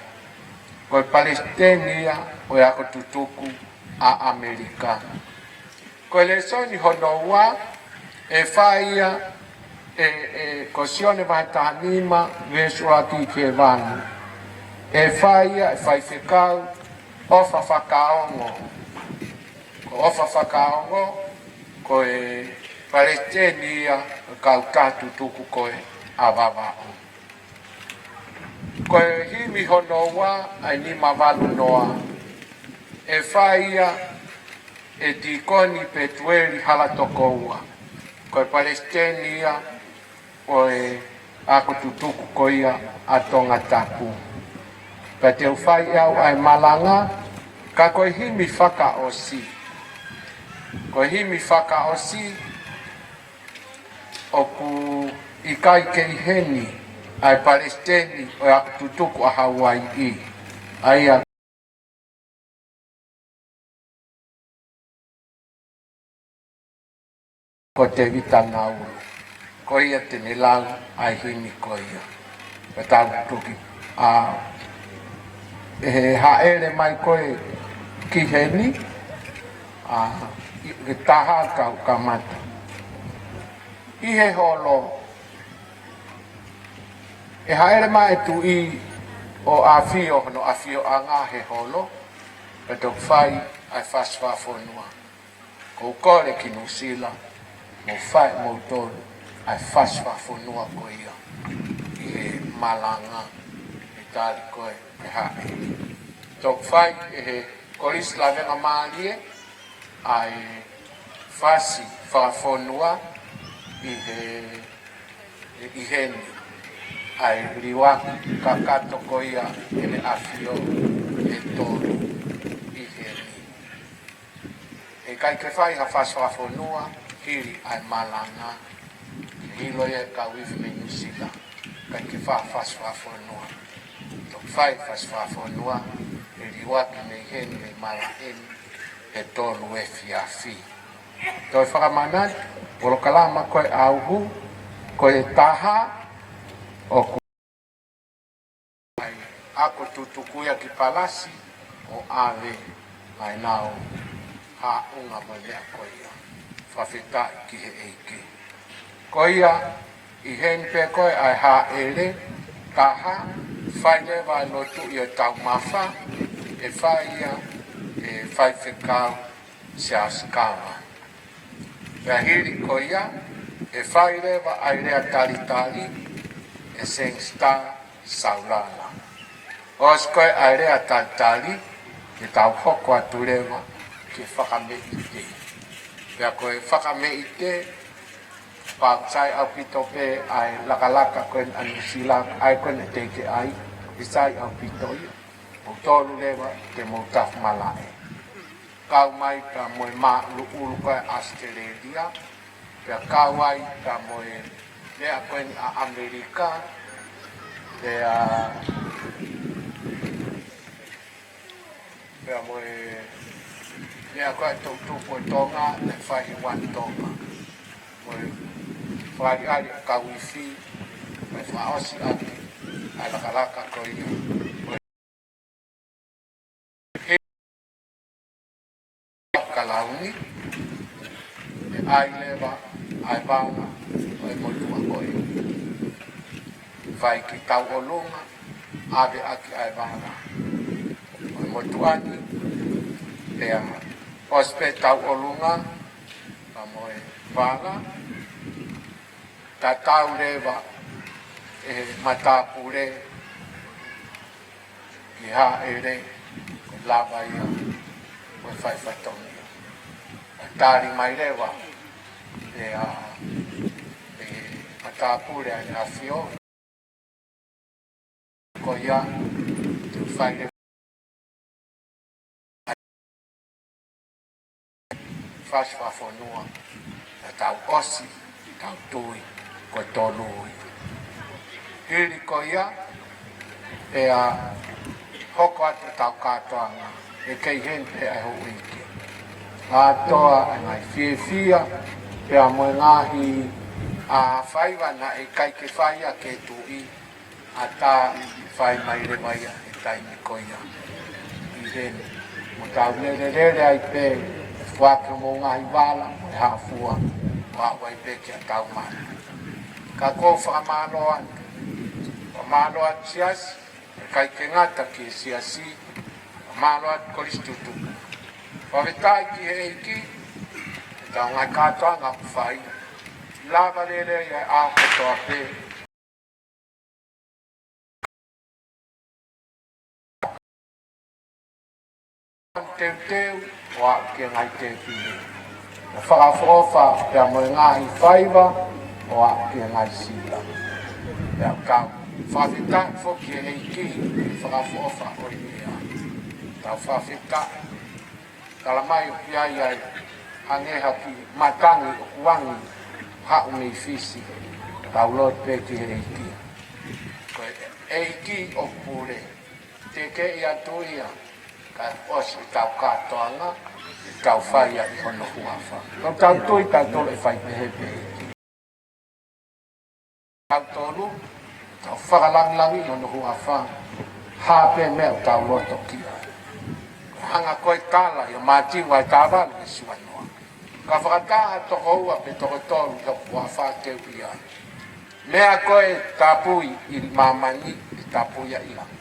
Ko e palesiteni ia ʻo e ako tutuku ʻa ʻAmelika. Ko e lēsoni hono ua, ʻe fai ia ʻe, ʻe, ko Sione vahe taha nima veesi ʻuluaki ki he valu. ʻE fai ia ʻe he faifekau ʻOfa Fakaongo. Ko ʻOfa Fakaongo, ko e palesiteni ia ʻo e kautaha tutuku ko ē ʻa Vavaʻu. Ko e himi hono ua, ʻa e nima valu noa, ʻe fai ia ʻe Tīkoni Petueli Halatokoua. Ko e palesiteni ia ʻo e ako tutuku ko ia ʻa Tongatapu. Pea te u fai ʻe au ʻa e malanga, ka ko e himi fakaʻosi. Ko e himi fakaʻosi, ʻoku ʻikai ke ʻi heni ʻa e palesiteni ʻo e ako tutuku ʻa Hauaiʻi. ʻA ia ko Tēvita Naulu. Ko ia te ne lau ʻa e himi ko ia. Pea tau tuki. ʻA, ʻe hāʻele mai ko ē ki heni, ʻa, ʻi he taha kau kamata. ʻI he holo, ʻe hāʻele mai e Tuʻi ʻo ʻAfio, hono ʻafioʻanga he holo, pea toki fai ʻa e fasi fakafonua. Ko u kole ki Nuʻusila, mou fai moutolu ʻa e fasi fakafonua ko ia ʻi he malanga ʻe tali ko ē ʻe hāʻele. Toki fai ʻe he Kolisi Lavengamālie ʻa e fasi fakafonua ʻi he, ʻi heni, ʻa e liuaki kakato ko ia ʻene ʻafio ʻe tolu ʻi heni. ʻE ʻikai ke fai ha fasi fakafonua hili ʻa e malanga. ʻIlo ia ʻe kau ifi mei Nuʻusila, ʻikai ke fai ha fasi fakafonua. Toki fai fasi fakafonua, ʻe liuaki mei heni mei malaʻe ni he tolu efiafi. Toe fakamanatu, polokalama ko ē ʻauhu, ko e taha, ʻoku ʻai ako tutuku ia ki Palasi ʻo ʻave ʻa ʻenau haʻunga mo e meʻa ko ia. Fakafetaʻi ki he ʻEiki. Ko ia, ʻi heni pē ko ē ʻa e hāʻele, taha, fai leva ʻa e lotu ʻi he taumafa, ʻe fai ia ʻe he faifekau Siaosi Kava. Pea hili ko ia, ʻe fai leva ʻa e lea talitali ʻe Sangster Saulala. ʻOsi ko ē ʻa e lea talitali, te tau hoko atu leva ki he fakameʻite. Pea ko e fakameʻite, pau sai ʻaupito pē ʻa e lakalaka ko ē ʻa Nuʻusila, ʻa ē ko ē naʻe teʻeki ai, ʻe sai ʻaupito ia. Moutolu leva te mou tafu malaʻe. Kau mai pea mo e māʻuluʻulu ko ē ʻa ʻAositelēlia, pea kau ai pea mo e meʻa ko eni ʻa ʻAmelika, pea, pea mo e meʻa ko ē ʻa e toʻutupu ʻo Tonga, ʻa e fai ʻi One Tonga. Mo e fakaʻaliʻali ʻa e kau ifi, mo e fakaʻosi ʻaki ʻa e lakalaka ko ia. Kalauni, ʻe ʻai leva ʻa e vanga ʻo e motuʻa ko ē. Fai ki tauʻolunga, ʻave ʻaki ʻa e vanga. motuʻa ni, pea ʻosi pē ʻetau ʻolunga, pea mo e vala, tatau leva ʻe he matāpule ki Haʻele, ko e lava ia ʻo e fai fatongia. Tali mai leva ʻe he, ʻe he matāpule ʻa e ʻAfio, ko ia te u fai leva fasi fakafonua, ʻa e tau ʻosi, tau tui, ko e tolu ia. Hili ko ia, pea hoko atu ʻetau kātoanga, ʻe kei heni pē ʻa e houʻeiki. Kātoa ʻa e ngaahi fiefia, pea mo e ngaahi, ʻa, faiva naʻe ʻikai ke fai ia ki he tuʻi, ʻatā fai mai leva ia he taimi ko ia. ʻI heni, mo tau lelelele ai pē, foaki hoʻomou ngaahi vala, mo e hā fua, ʻo aʻu ai pē ki haʻatau mana. Ka ʻoku ou fakamālō atu, fakamālō atu siasi, ʻikai ke ngata ki he siasi, fakamālō atu Kolisi Tutuku. Fakafetaʻi ki he ʻEiki, ʻetau ngaahi kātoanga ʻoku fai, lava lelei ʻa e ʻaho kotoa pē. Teuteu ʻo aʻu ki he ngaahi tēpile. ʻO fakaʻofoʻofa pea mo e ngaahi faiva ʻo aʻu ki he ngaahi sila. Pea tau fakafetaʻi foki ki he ʻEiki, fakaʻofoʻofa ʻo e meʻa. Tau fakafetaʻi, tala mai ʻoku ʻi ai ʻa e hangē ha kiʻi matangi ʻoku angi haʻu mei Fisi. Tau lotu pē ki he ʻEiki. Ko e ʻEiki ʻoku pule. Tekeʻi atu ia, kae ʻosi ʻetau kātoanga, ʻetau fai ia ʻi hono huafa. Ko ʻetau tui tautolu ʻe fai pehē pē. Tautolu, tau fakalangilangi ʻi hono huafa, hā pē meʻa ʻoku tau loto ki ai. Hanga ko e tala ʻia Mātiu vahe taha valu veesi uanoa. Ka fakataha ha toko ua pe toko tolu ʻi hoku huafa te u ʻi ai. Meʻa ko ē ʻe tapui ʻi māmani, ʻe tapui ia ʻi langi.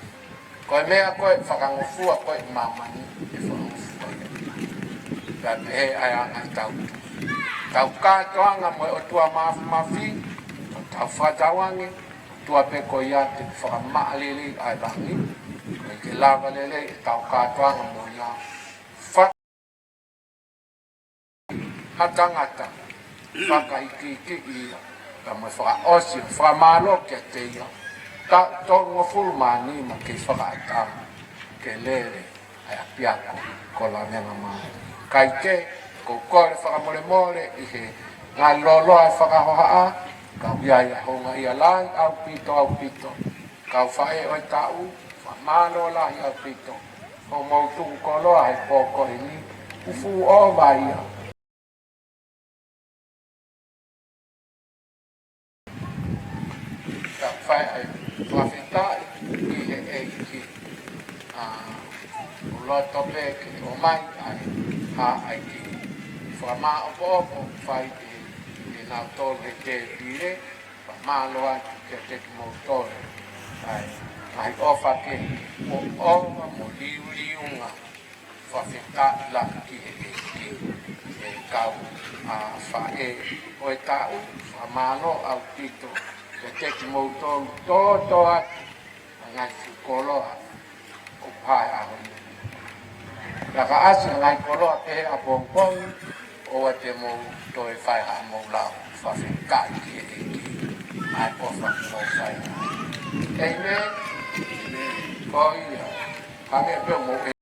Ko e meʻa ko ē ʻe fakangofua ko ē ʻi māmani, ʻe fakangofua ia ʻi langi. Pea pehē ʻa e anga ʻetau tui. Tau kātoanga mo e ʻOtua Mafimafi, tau fakatauange, ʻOtua pē ko ia te ne fakamaʻa lelei ʻa e langi, ko ia ke lava lelei ʻetau kātoanga mo ia. Fa- ha tangata, fakaikiiki ia, pea mo e fakaʻosi, fakamālō kiate ia, taʻu tolungofulu mā nima kei fakaʻatā, ke lele ʻa e ʻapiako ko Lavengamālie. Kae kehe, ʻoku ou kole fakamolemole ʻi he ngaahi lōloa ʻo e fakahohaʻa, ka ʻoku ʻi ai ʻa e houngaʻia lahi ʻaupito, ʻaupito, kau faʻē ʻo e taʻu, fakamālō lahi ʻaupito, hoʻomou tuku koloa he pō ko eni, ʻoku fuʻu ʻova ia. Ka fai ai, fakafetaʻi ki he ʻEiki. ʻA, ʻoku loto pē ke ʻomai ai, ha ʻai ki. Fakamāʻopoʻopo, fai ʻe, ʻe nautolu he tēpile, fakamālō atu kiate kimoutolu. ʻAi, ngaahi ʻofa kehe, ʻoku ʻova mo liuliunga. Fakafetaʻi lahi ki he ʻEiki, ʻe kau, ʻa, faʻē ʻo e taʻu, fakamālō ʻaupito, kiate kimoutolu, tōtō atu, ʻa e ngaahi fuʻu koloa, ʻoku hae ʻaho ni. Ka ka ʻasi ʻa e ngaahi koloa pehē ʻapongipongi, ʻoua te mou toe fai haʻamou lau, fakafetaʻi ki he ʻEiki, ʻa e ʻofa kuo mou fai. ʻĒmeni. Ko ia, hangē pē ʻoku mou ʻe-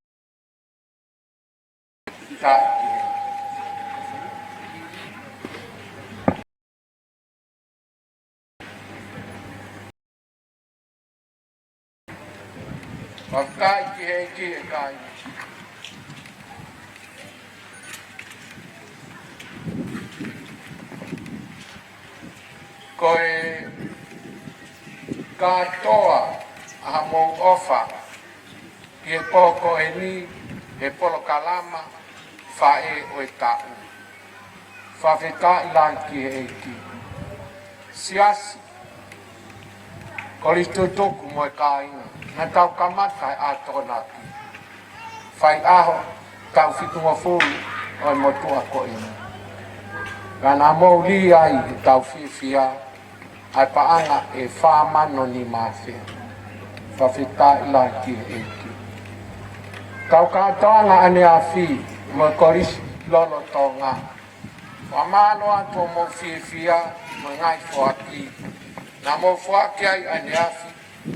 Fakafetaʻi ki he ʻEiki ʻe kāinga. Ko e kātoa ʻa hoʻomou ʻofa ki he pō ko eni he polokalama faʻē ʻo e taʻu. Fakafetaʻi lahi ki he ʻEiki. Siasi, Kolisi Tutuku mo e kāinga, naʻa tau kamata ʻa e ʻAho Tokonaki. faiʻaho taʻu fitungofulu ʻo e motuʻa ko eni. Ka naʻa mou lī ai ʻi heʻetau fiefia ʻa e paʻanga ʻe fā mano nima afe. Fakafetaʻi lahi ki he ʻEiki. Kau kātoanga ʻaneafi mo e Kolisi lolotonga, fakamālō atu hoʻomou fiefia mo e ngaahi foaki naʻa mou foaki ai ʻaneafi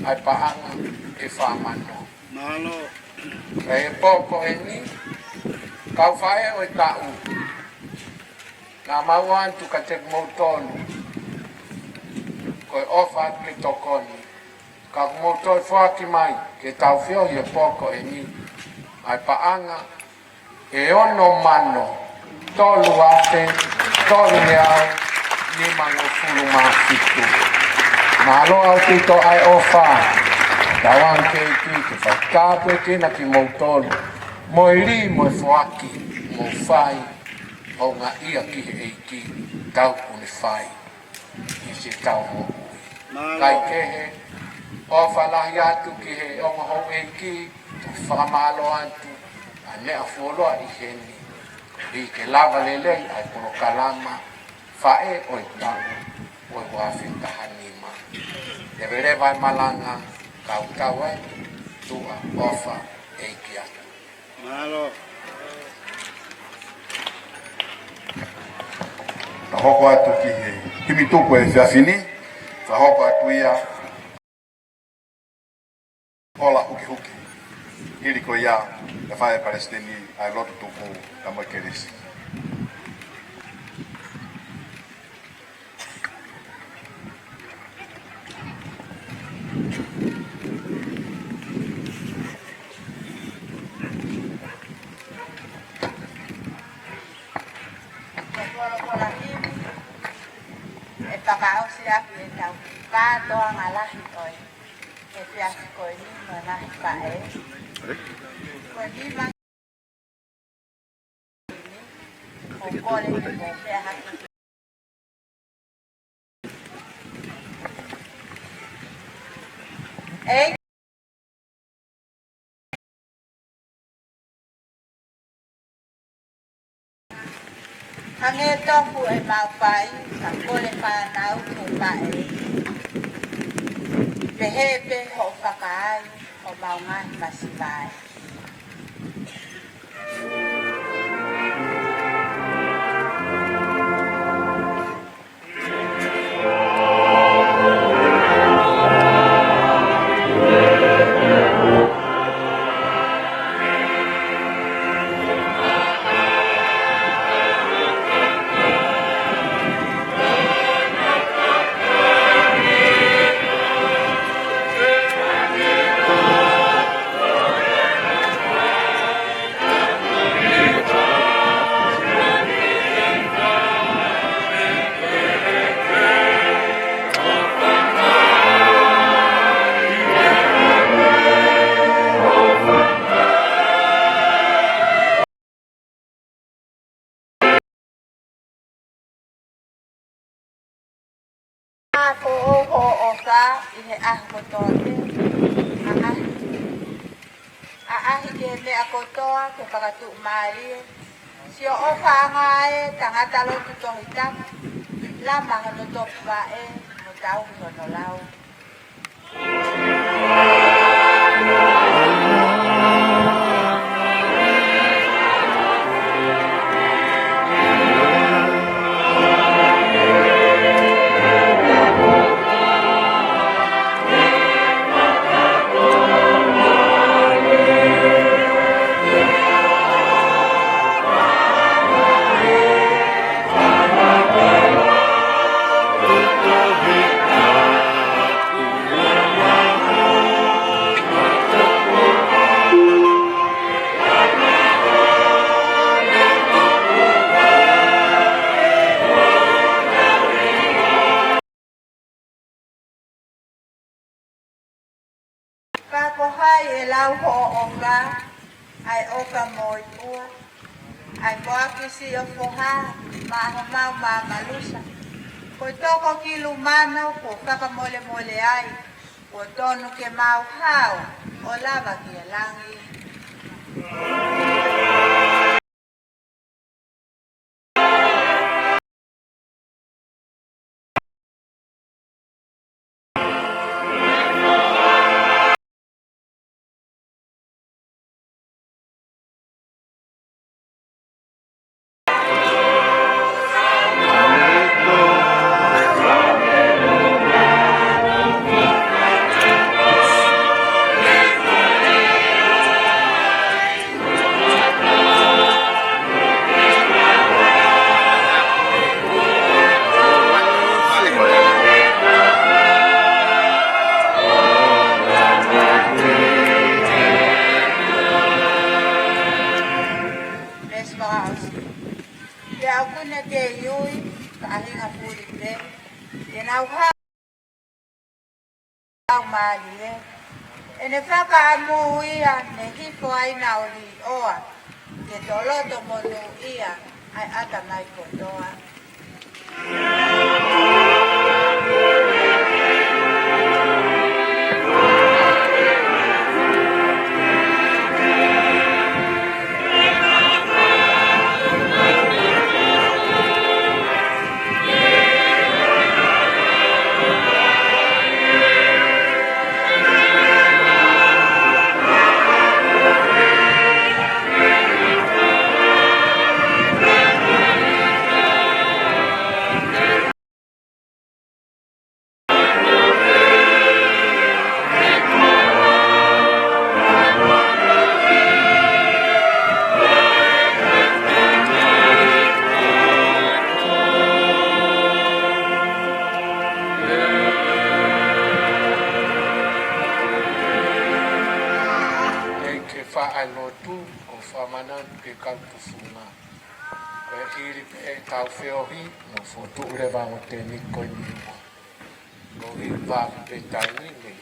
ʻa e paʻanga ʻe fā mano. Mālō. Ka ʻi he pō ko eni, kau faʻē ʻo e taʻu, naʻa mau ʻoatu kiate kimoutolu ko e ʻofa ke tokoni. Ka kuo mou toe foaki mai ke tau feohi he pō ko eni ʻa e paʻanga ʻe ono mano tolu afe tolu meau nimangofulu mā fitu. Mālō ʻaupito ʻa e ʻofa. Tauange ki he ʻEiki ke fakatapui kinautolu kimoutolu mo e lī mo e foaki mou fai. Houngaʻia ki he ʻEiki, tau kune fai ʻi siʻetau moʻui. Mālō. Kae kehe, ʻofa lahi atu ki he ongo houʻeiki, fakamālō atu ʻa e meʻa fuoloa ʻi heni. Koeʻuhi ke lava lelei ʻa e polokalama faʻē ʻo e taʻu ʻo e ua afe taha nima. Leveleva e malanga, kau tau ai, tuʻa ʻofa ʻEiki atu. Mālō. Ka hoko atu ki he himi tuku ʻo e efiafi ni, ka hoko atu ia ʻo la hukihuki. Hili ko ia, ka fai ʻe he palesiteni ʻa e lotu tuku ka mo e kelesi. Ko e folofola himi ʻe fakaʻosi ʻaki ʻetau kātoanga lahi ʻo e efiafi ko eni mo e ngaahi faʻē. Ko e nima ʻo kole ke mou pehē hake. ʻEiki, hangē tofu ʻemau fai, ka kole fānau ke paʻē. Pehē pē hoʻo fakaai homau ngaahi masiva. Ka ko hoʻo ʻofa ʻi he ʻaho kotoa pē, ʻaʻahi, ʻaʻahi ki he meʻa kotoa ke fakatuʻumālie. Siʻo ʻofaʻanga ē, tangata lotu Tohitapu, lama hono topuvaʻe, mo tauhi hono lau. Ka ko hai ʻe lau hoʻo ʻofa, ʻa e ʻofa mo e ua, ʻa e foaki siʻo foha, maʻa homau mamalusa. Ko e toko kilu mano kuo fakamolemole ai, kuo tonu ke mau hao ʻo lava ki he langi. Pea ʻoku ne kei ui, ka ʻahinga puli pē, te nau hā- ʻau mālie. ʻEne fakaʻamu ia ne hifo ai naʻa ʻo liʻoa, ke toloto monūʻia ʻa e ʻatamai kotoa. Kei ke faʻa lotu ʻo fakamanatu ki he kau tufunga. Ko e hili pē ʻetau feohi, mo fotu leva ʻo tēniti ko eni. Ko e vā pē taimi ni,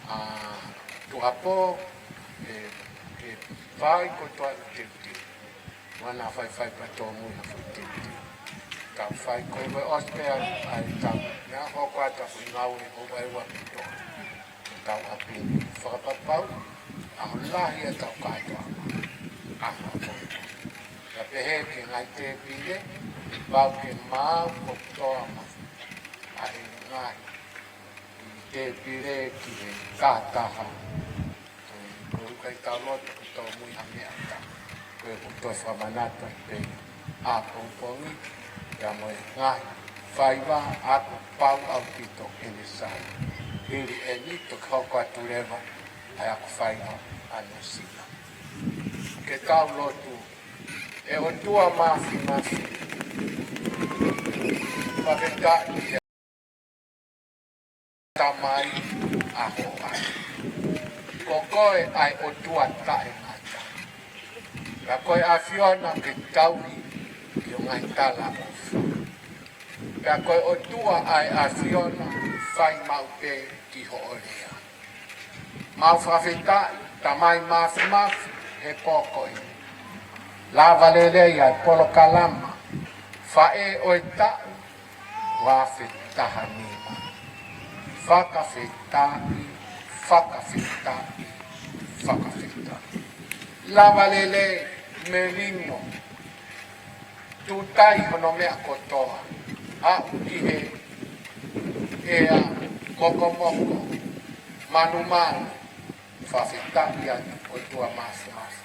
ʻa, tuʻuapō, ʻe, ʻe fai kotoa e teuteu. Mana faifai pea tōmui ha foʻi teuteu. Tau fai ko e ʻosi pē ʻa e, ʻa e tau. Naʻa hoko atu ha foʻi ngāue ʻo vaeua kotoa. Tau ʻapi fakapapau, ʻaho lahi ʻa e tau kātoa. ʻAho ako. Ka pehē ki he ngaahi tēpile, pau ke maau kotoa mai ʻa e ngaahi tēpile ki he taha taha. Ko e ʻikai tau loto ke tōmui ha meʻa ka ko e kuto fakamanatu pē ʻapongipongi, pea mo e ngaahi faiva ako pau ʻaupito ʻene sai. Hili eni toki hoko atu leva ʻa e ako faiva ʻa Nuʻusila. Ke tau lotu. ʻE ʻOtua Māfimafi, fakafetaʻi ʻi he Tamai ʻa hoʻo ʻAlo. Ko koe ʻa e ʻOtua taʻengata. Pea ko e ʻAfiona ke tauhi ki ho ngaahi talaʻofa. Pea ko e ʻOtua ʻa e ʻAfiona, fai maʻu pē ki hoʻo lea. Mau fakafetaʻi, Tamai Māfimafi, he pō ko eni. Lava lelei ʻa e polokalama Faʻē ʻo e Taʻu ua afe taha nima. Fakafetaʻi, fakafetaʻi, fakafetaʻi. Lava lelei, melino, tūtai hono meʻa kotoa, aʻu ki he ʻea, mokomoko, manumanu, fakafetaʻi atu ʻOtua Māfimafi.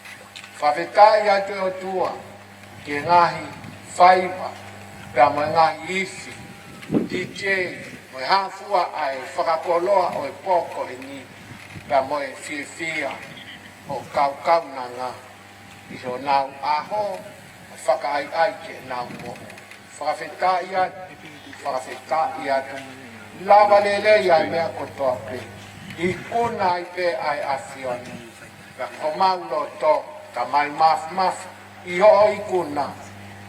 Fakafetaʻi atu ʻOtua ki he ngaahi faiva, pea mo e ngaahi ifi, DJ, mo e hā fua ʻa e fakakoloa ʻo e pō ko eni, pea mo e fiefia ʻo e kau kaunanga ʻi honau ʻaho, fakaʻaiʻai ke nau moʻui. Fakafetaʻi atu, fakafetaʻi atu. Lava lelei ʻa e meʻa kotoa pē. Ikuna ai pē ʻa e ʻAfiona. Pea ko homau loto, Tamai Māfimafi, ʻi hoʻo ikuna,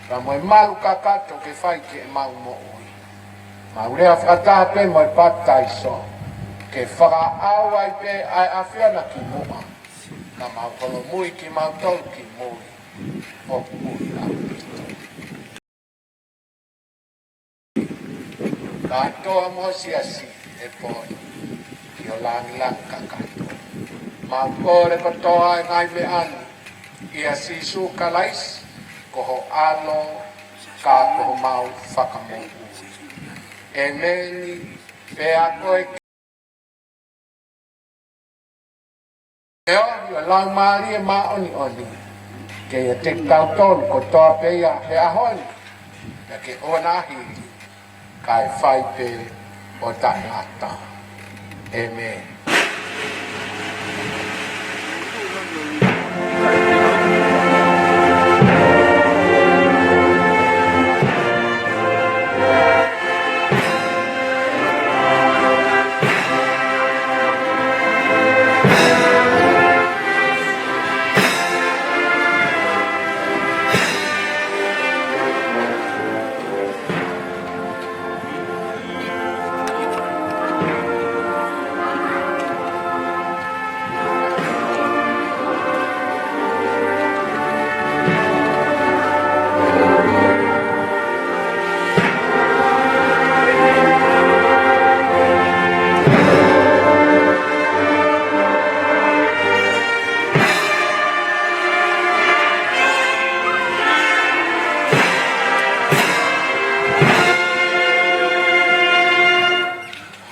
pea mo e malu kakato ke fai ke mau moʻui. Mau lea fakataha pē mo e papitaiso, ke fakaʻau ai pē ʻa e ʻAfiona ki muʻa. Ka mau holomui kimautolu ki mui, ʻoku ʻi ai. Kātoa mo e siasi ʻi he pō ni, ki ho langilangi kakato. Mau kole kotoa e ngaahi meʻa ni ʻia Sīsū Kalaisi, ko ho ʻAlo, ka ko homau Fakamoʻui. ʻEmeni. Pea ko e ʻEiki ʻo e Laumālie Māʻoniʻoni, ke ʻiate kitautolu kotoa pē ia he ʻaho ni, pea ke ʻoua naʻa hili, kae fai pē ʻo taʻengata. ʻEmeni.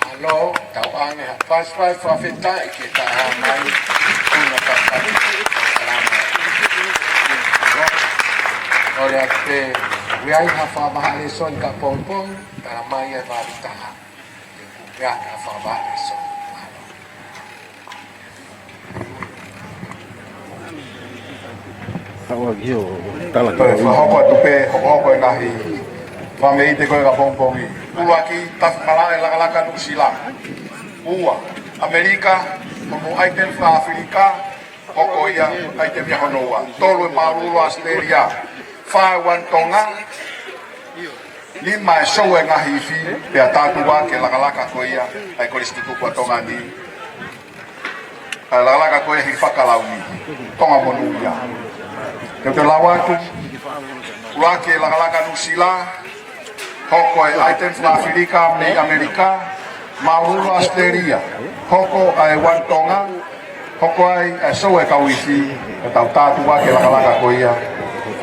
ʻAlo, tau ʻoange ha pasipasi fakafetaʻi ke tā mai. Kuna ka pati salama. ʻAlo, ʻoku ʻi ai ha fakamaha lēsoni ka pongipongi, tā mai e vāvitaha. Ke kupe ʻa e fakamaha lēsoni. ʻAlo. Haʻu ʻaki ʻo tala ki ʻOe, fakahoko atu pē, hokohoko e ngaahi fāmili ʻi he ko e ka pongipongi. ʻUluaki, tafi malaʻe lakalaka Nuʻusila. Ua, ʻAmelika, monū ʻaiteni faka-ʻAfilika, hoko ia ʻaiteni ia hono ua. Tolu, e māʻulalo ʻAositelēlia. Fā, e one Tonga. Nima, e sou e ngaahi ifi, pea tātuʻa ke lakalaka ko ia ʻa e Kolisi Tutuku ʻa Tonga ni. ʻA e lakalaka ko ia he fakalauni, Tonga monūʻia. Te u toe lau atu, ʻuluaki e lakalaka Nuʻusila, hoko e ʻaiteni faka-ʻAfilika mei ʻAmelika, māʻulalo ʻAositelēlia, hoko ʻa e one Tonga, hoko ai ʻa e sou e kau ifi, ka tau tātuʻa ke lakalaka ko ia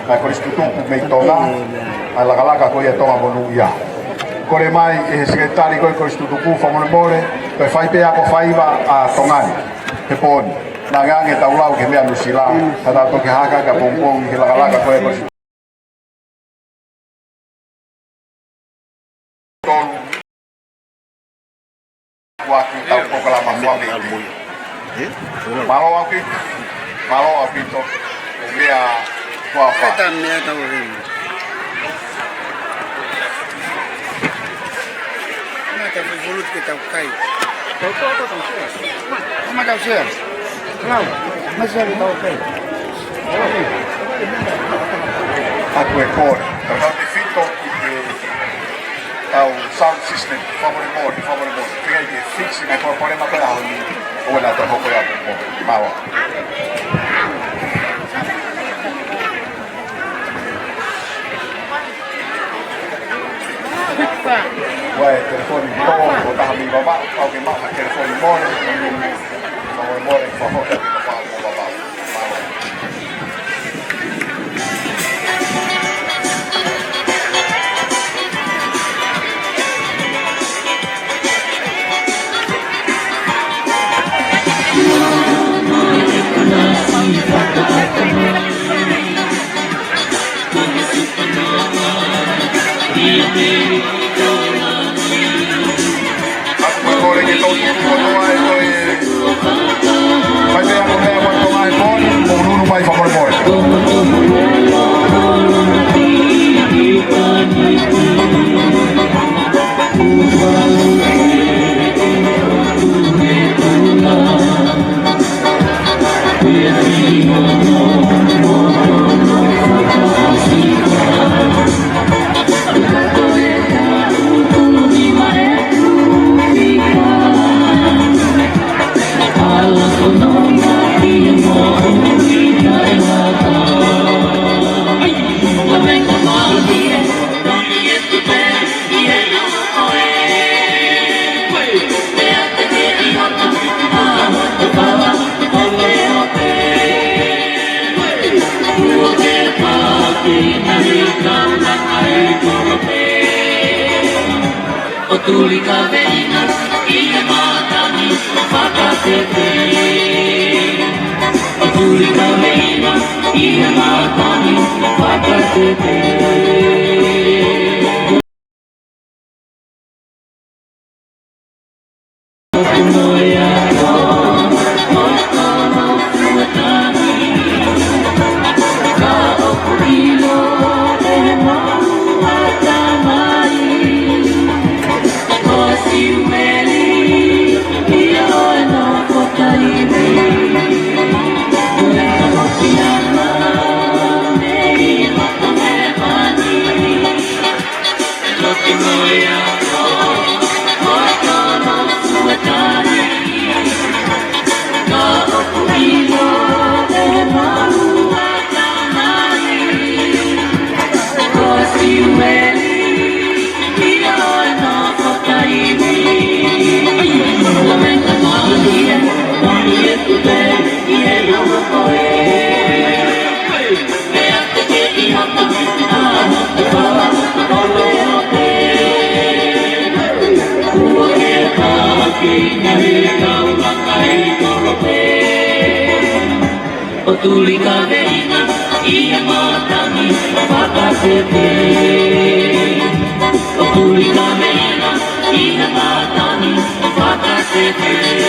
ʻa e Kolisi Tutuku mei Tonga, ʻa e lakalaka ko ia Tonga monūʻia. Kole mai ʻe he sekelitali ko e Kolisi Tutuku fakamolemole, ko e fai pē ako faiva ʻa Tonga ni he pō ni. Naʻa ngā ange tau lau ki he meʻa Nuʻusila, ka tau toki haka ka pongipongi ki he lakalaka ko e Kolisi Tutuku. Tolu. Ua ki tau polokalama fua mei. Mālō ʻaupito. Mālō ʻaupito. Meʻa kuo fai. Peta meʻa tau rin. Mata fufulu ke tau kai. Mata sea. Lau. Mata sea ke tau kai. Aku e kore. Tau tau te fito ki te tau sound system. Fakamolemole, fakamolemole. Fika i te fix e ngaahi polokalama ko e ʻaho ni. ʻOua naʻa toe hoko ia pō. Mālō. Ua e telefoni tō, ʻo taha mei Vavaʻu, kau ke maʻu ha telefoni mole, mole, mole, fakafoki atu ka pā mo Vavaʻu. Mālō. Ako mai kore ke tau tuku kotoa e koe. Fai pē ako meʻa koe ko mai kore, mo unu mai fakamolemole. ʻO tuli kaveinga ʻi he matangi fakatete. ʻO tuli kaveinga ʻi he matangi fakatete. ʻO tuli kaveinga ʻi he matangi fakatete. ʻO tuli kaveinga ʻi he matangi fakatete.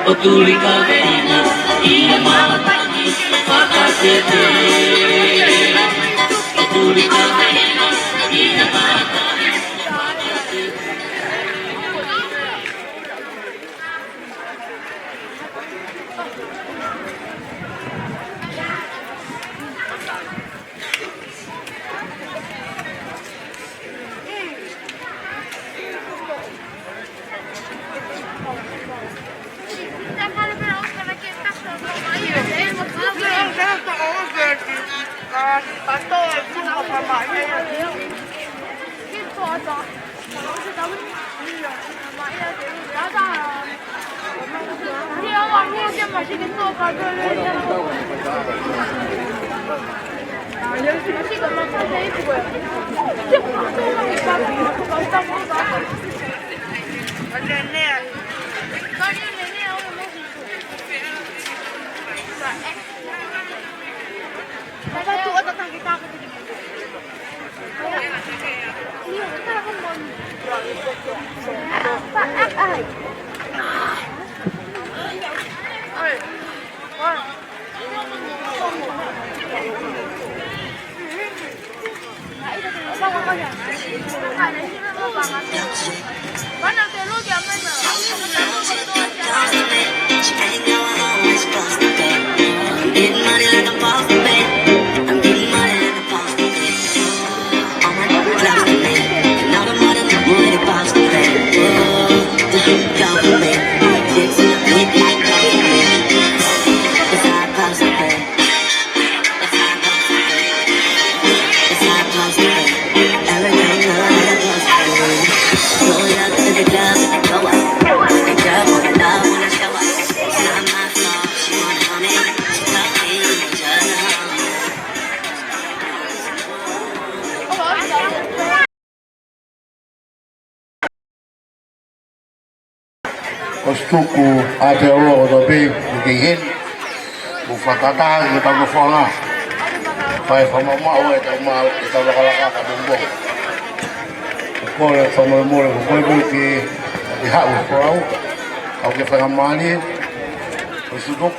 ʻO tuli kaveinga ʻi he matangi fakatete. ʻO tuli kaveinga ʻi he matangi fakatete. Ko e tuku ʻa e ʻalu ʻo tau pē, ʻi he kei heni. Ko e fakatātā ki he tau nofoʻanga. Fai fakamaʻumaʻu ʻetau ma-, ʻetau lakalaka ka pongipongi. Ko e kole fakamolemole, ko e kole pē ke, ke haʻu e folau. ʻOku ke fakamālie. Ko e tuku.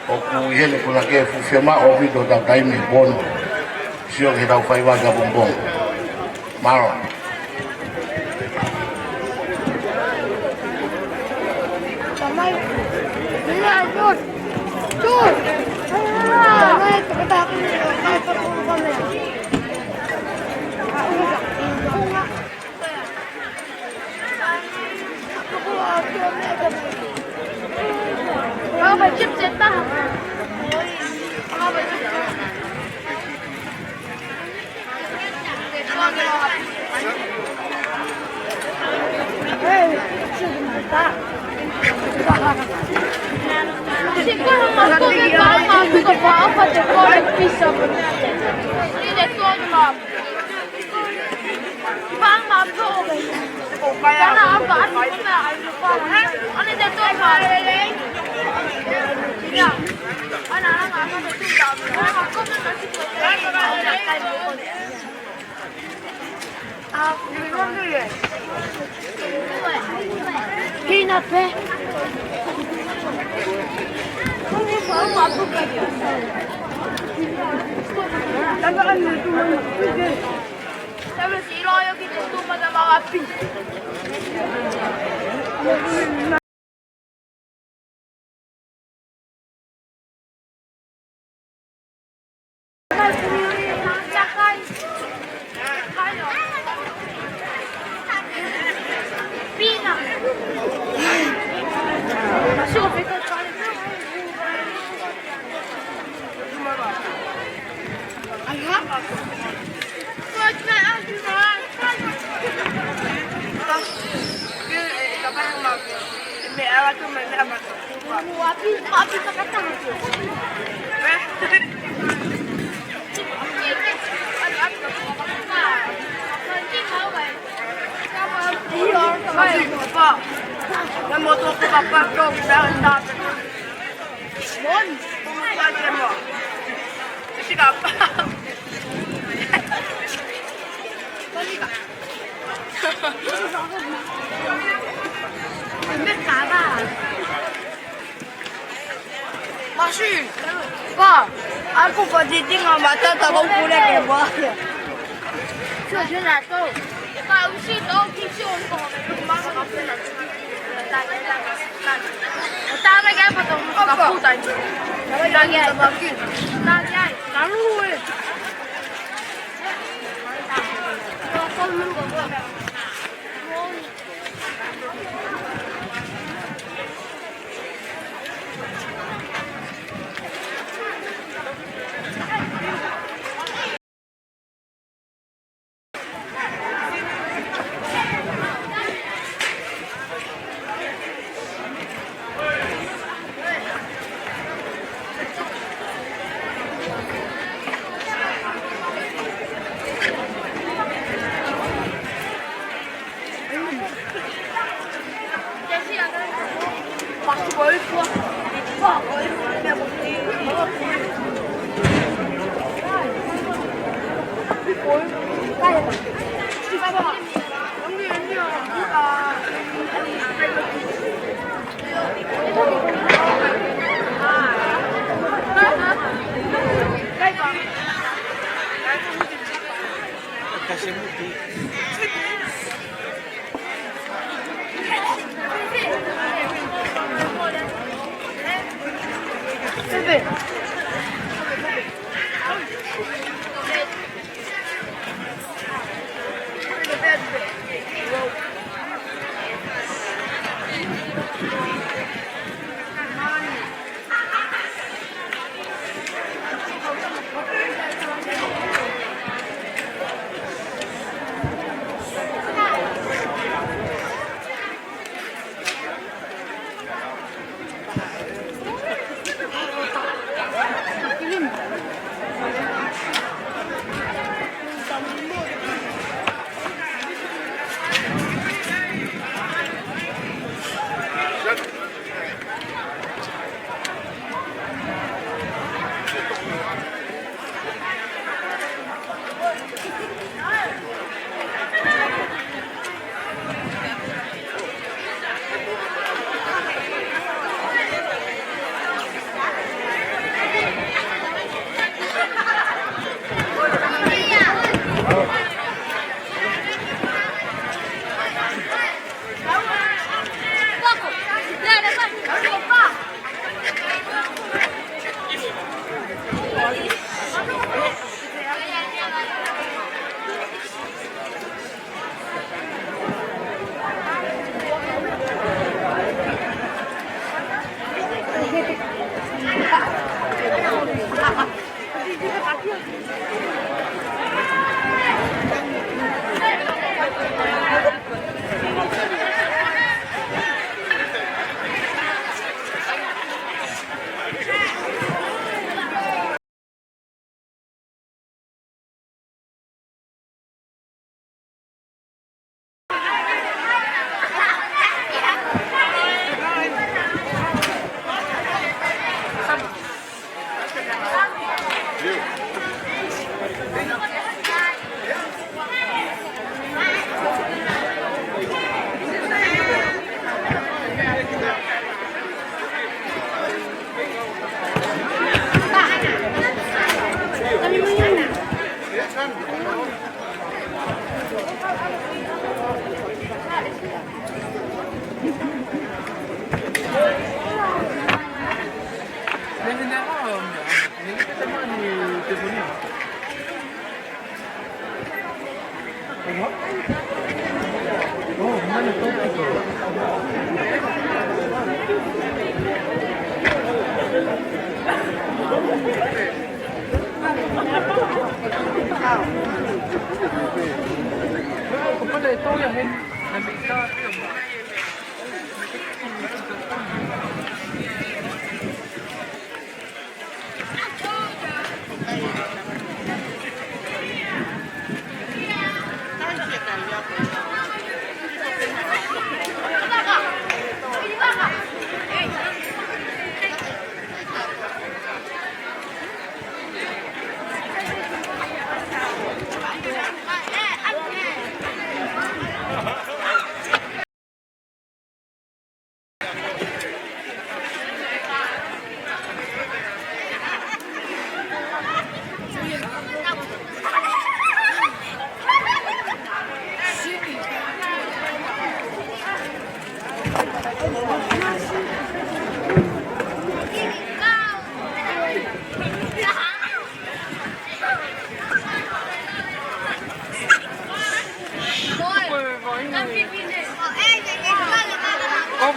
ʻOku ʻi heni ʻoku na ke fuʻu fiemaʻu ʻaupito ʻetau taimi he pooni. Sio ki heʻetau faiva ka pongipongi. Mālō. Peanut pē. Masi, pa, aku pa titinga mata ta kau pule ke ba. Sio, sio na to. Pa usi to ki sio ko. Masa ka pena. Tama ke apa to? Kaputa. Tama ke. Tama ke. Kalu eh.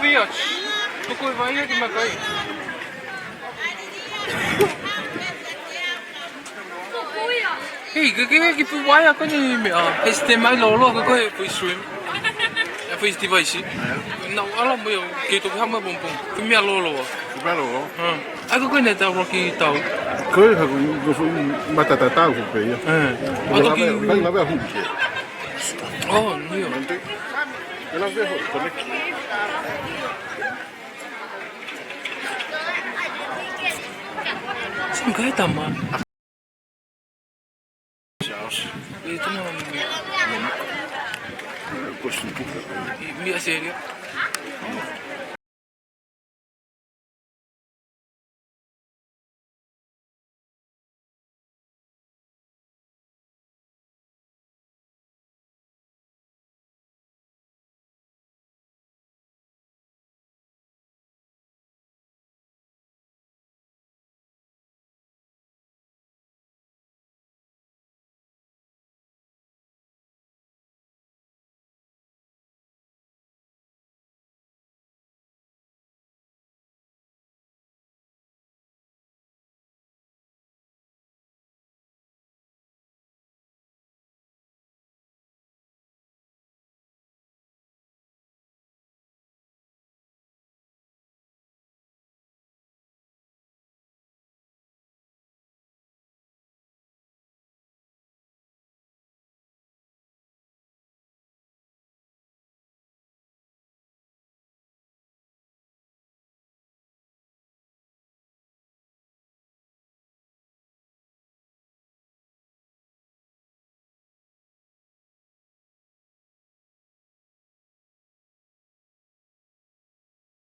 Ko ia. Tuku e vai ia ki makai. Hei, ke ke ki pu vai ako ni me a. Hei, stay mai lolo ko ko e fu stream. E fu device. Na ala mo yo ke to ha mo pom pom. Ke me a lolo. Ke me a lolo. Hmm. Ako ko ne tau roki tau. Ko e haku ko fu mata tatau ko pe ia. Hmm. Ato ki. Lave, lave a hu ke. Oh, nio. Lave a hu connect. Singkai tama. E tama. Ko si. Mi a serio.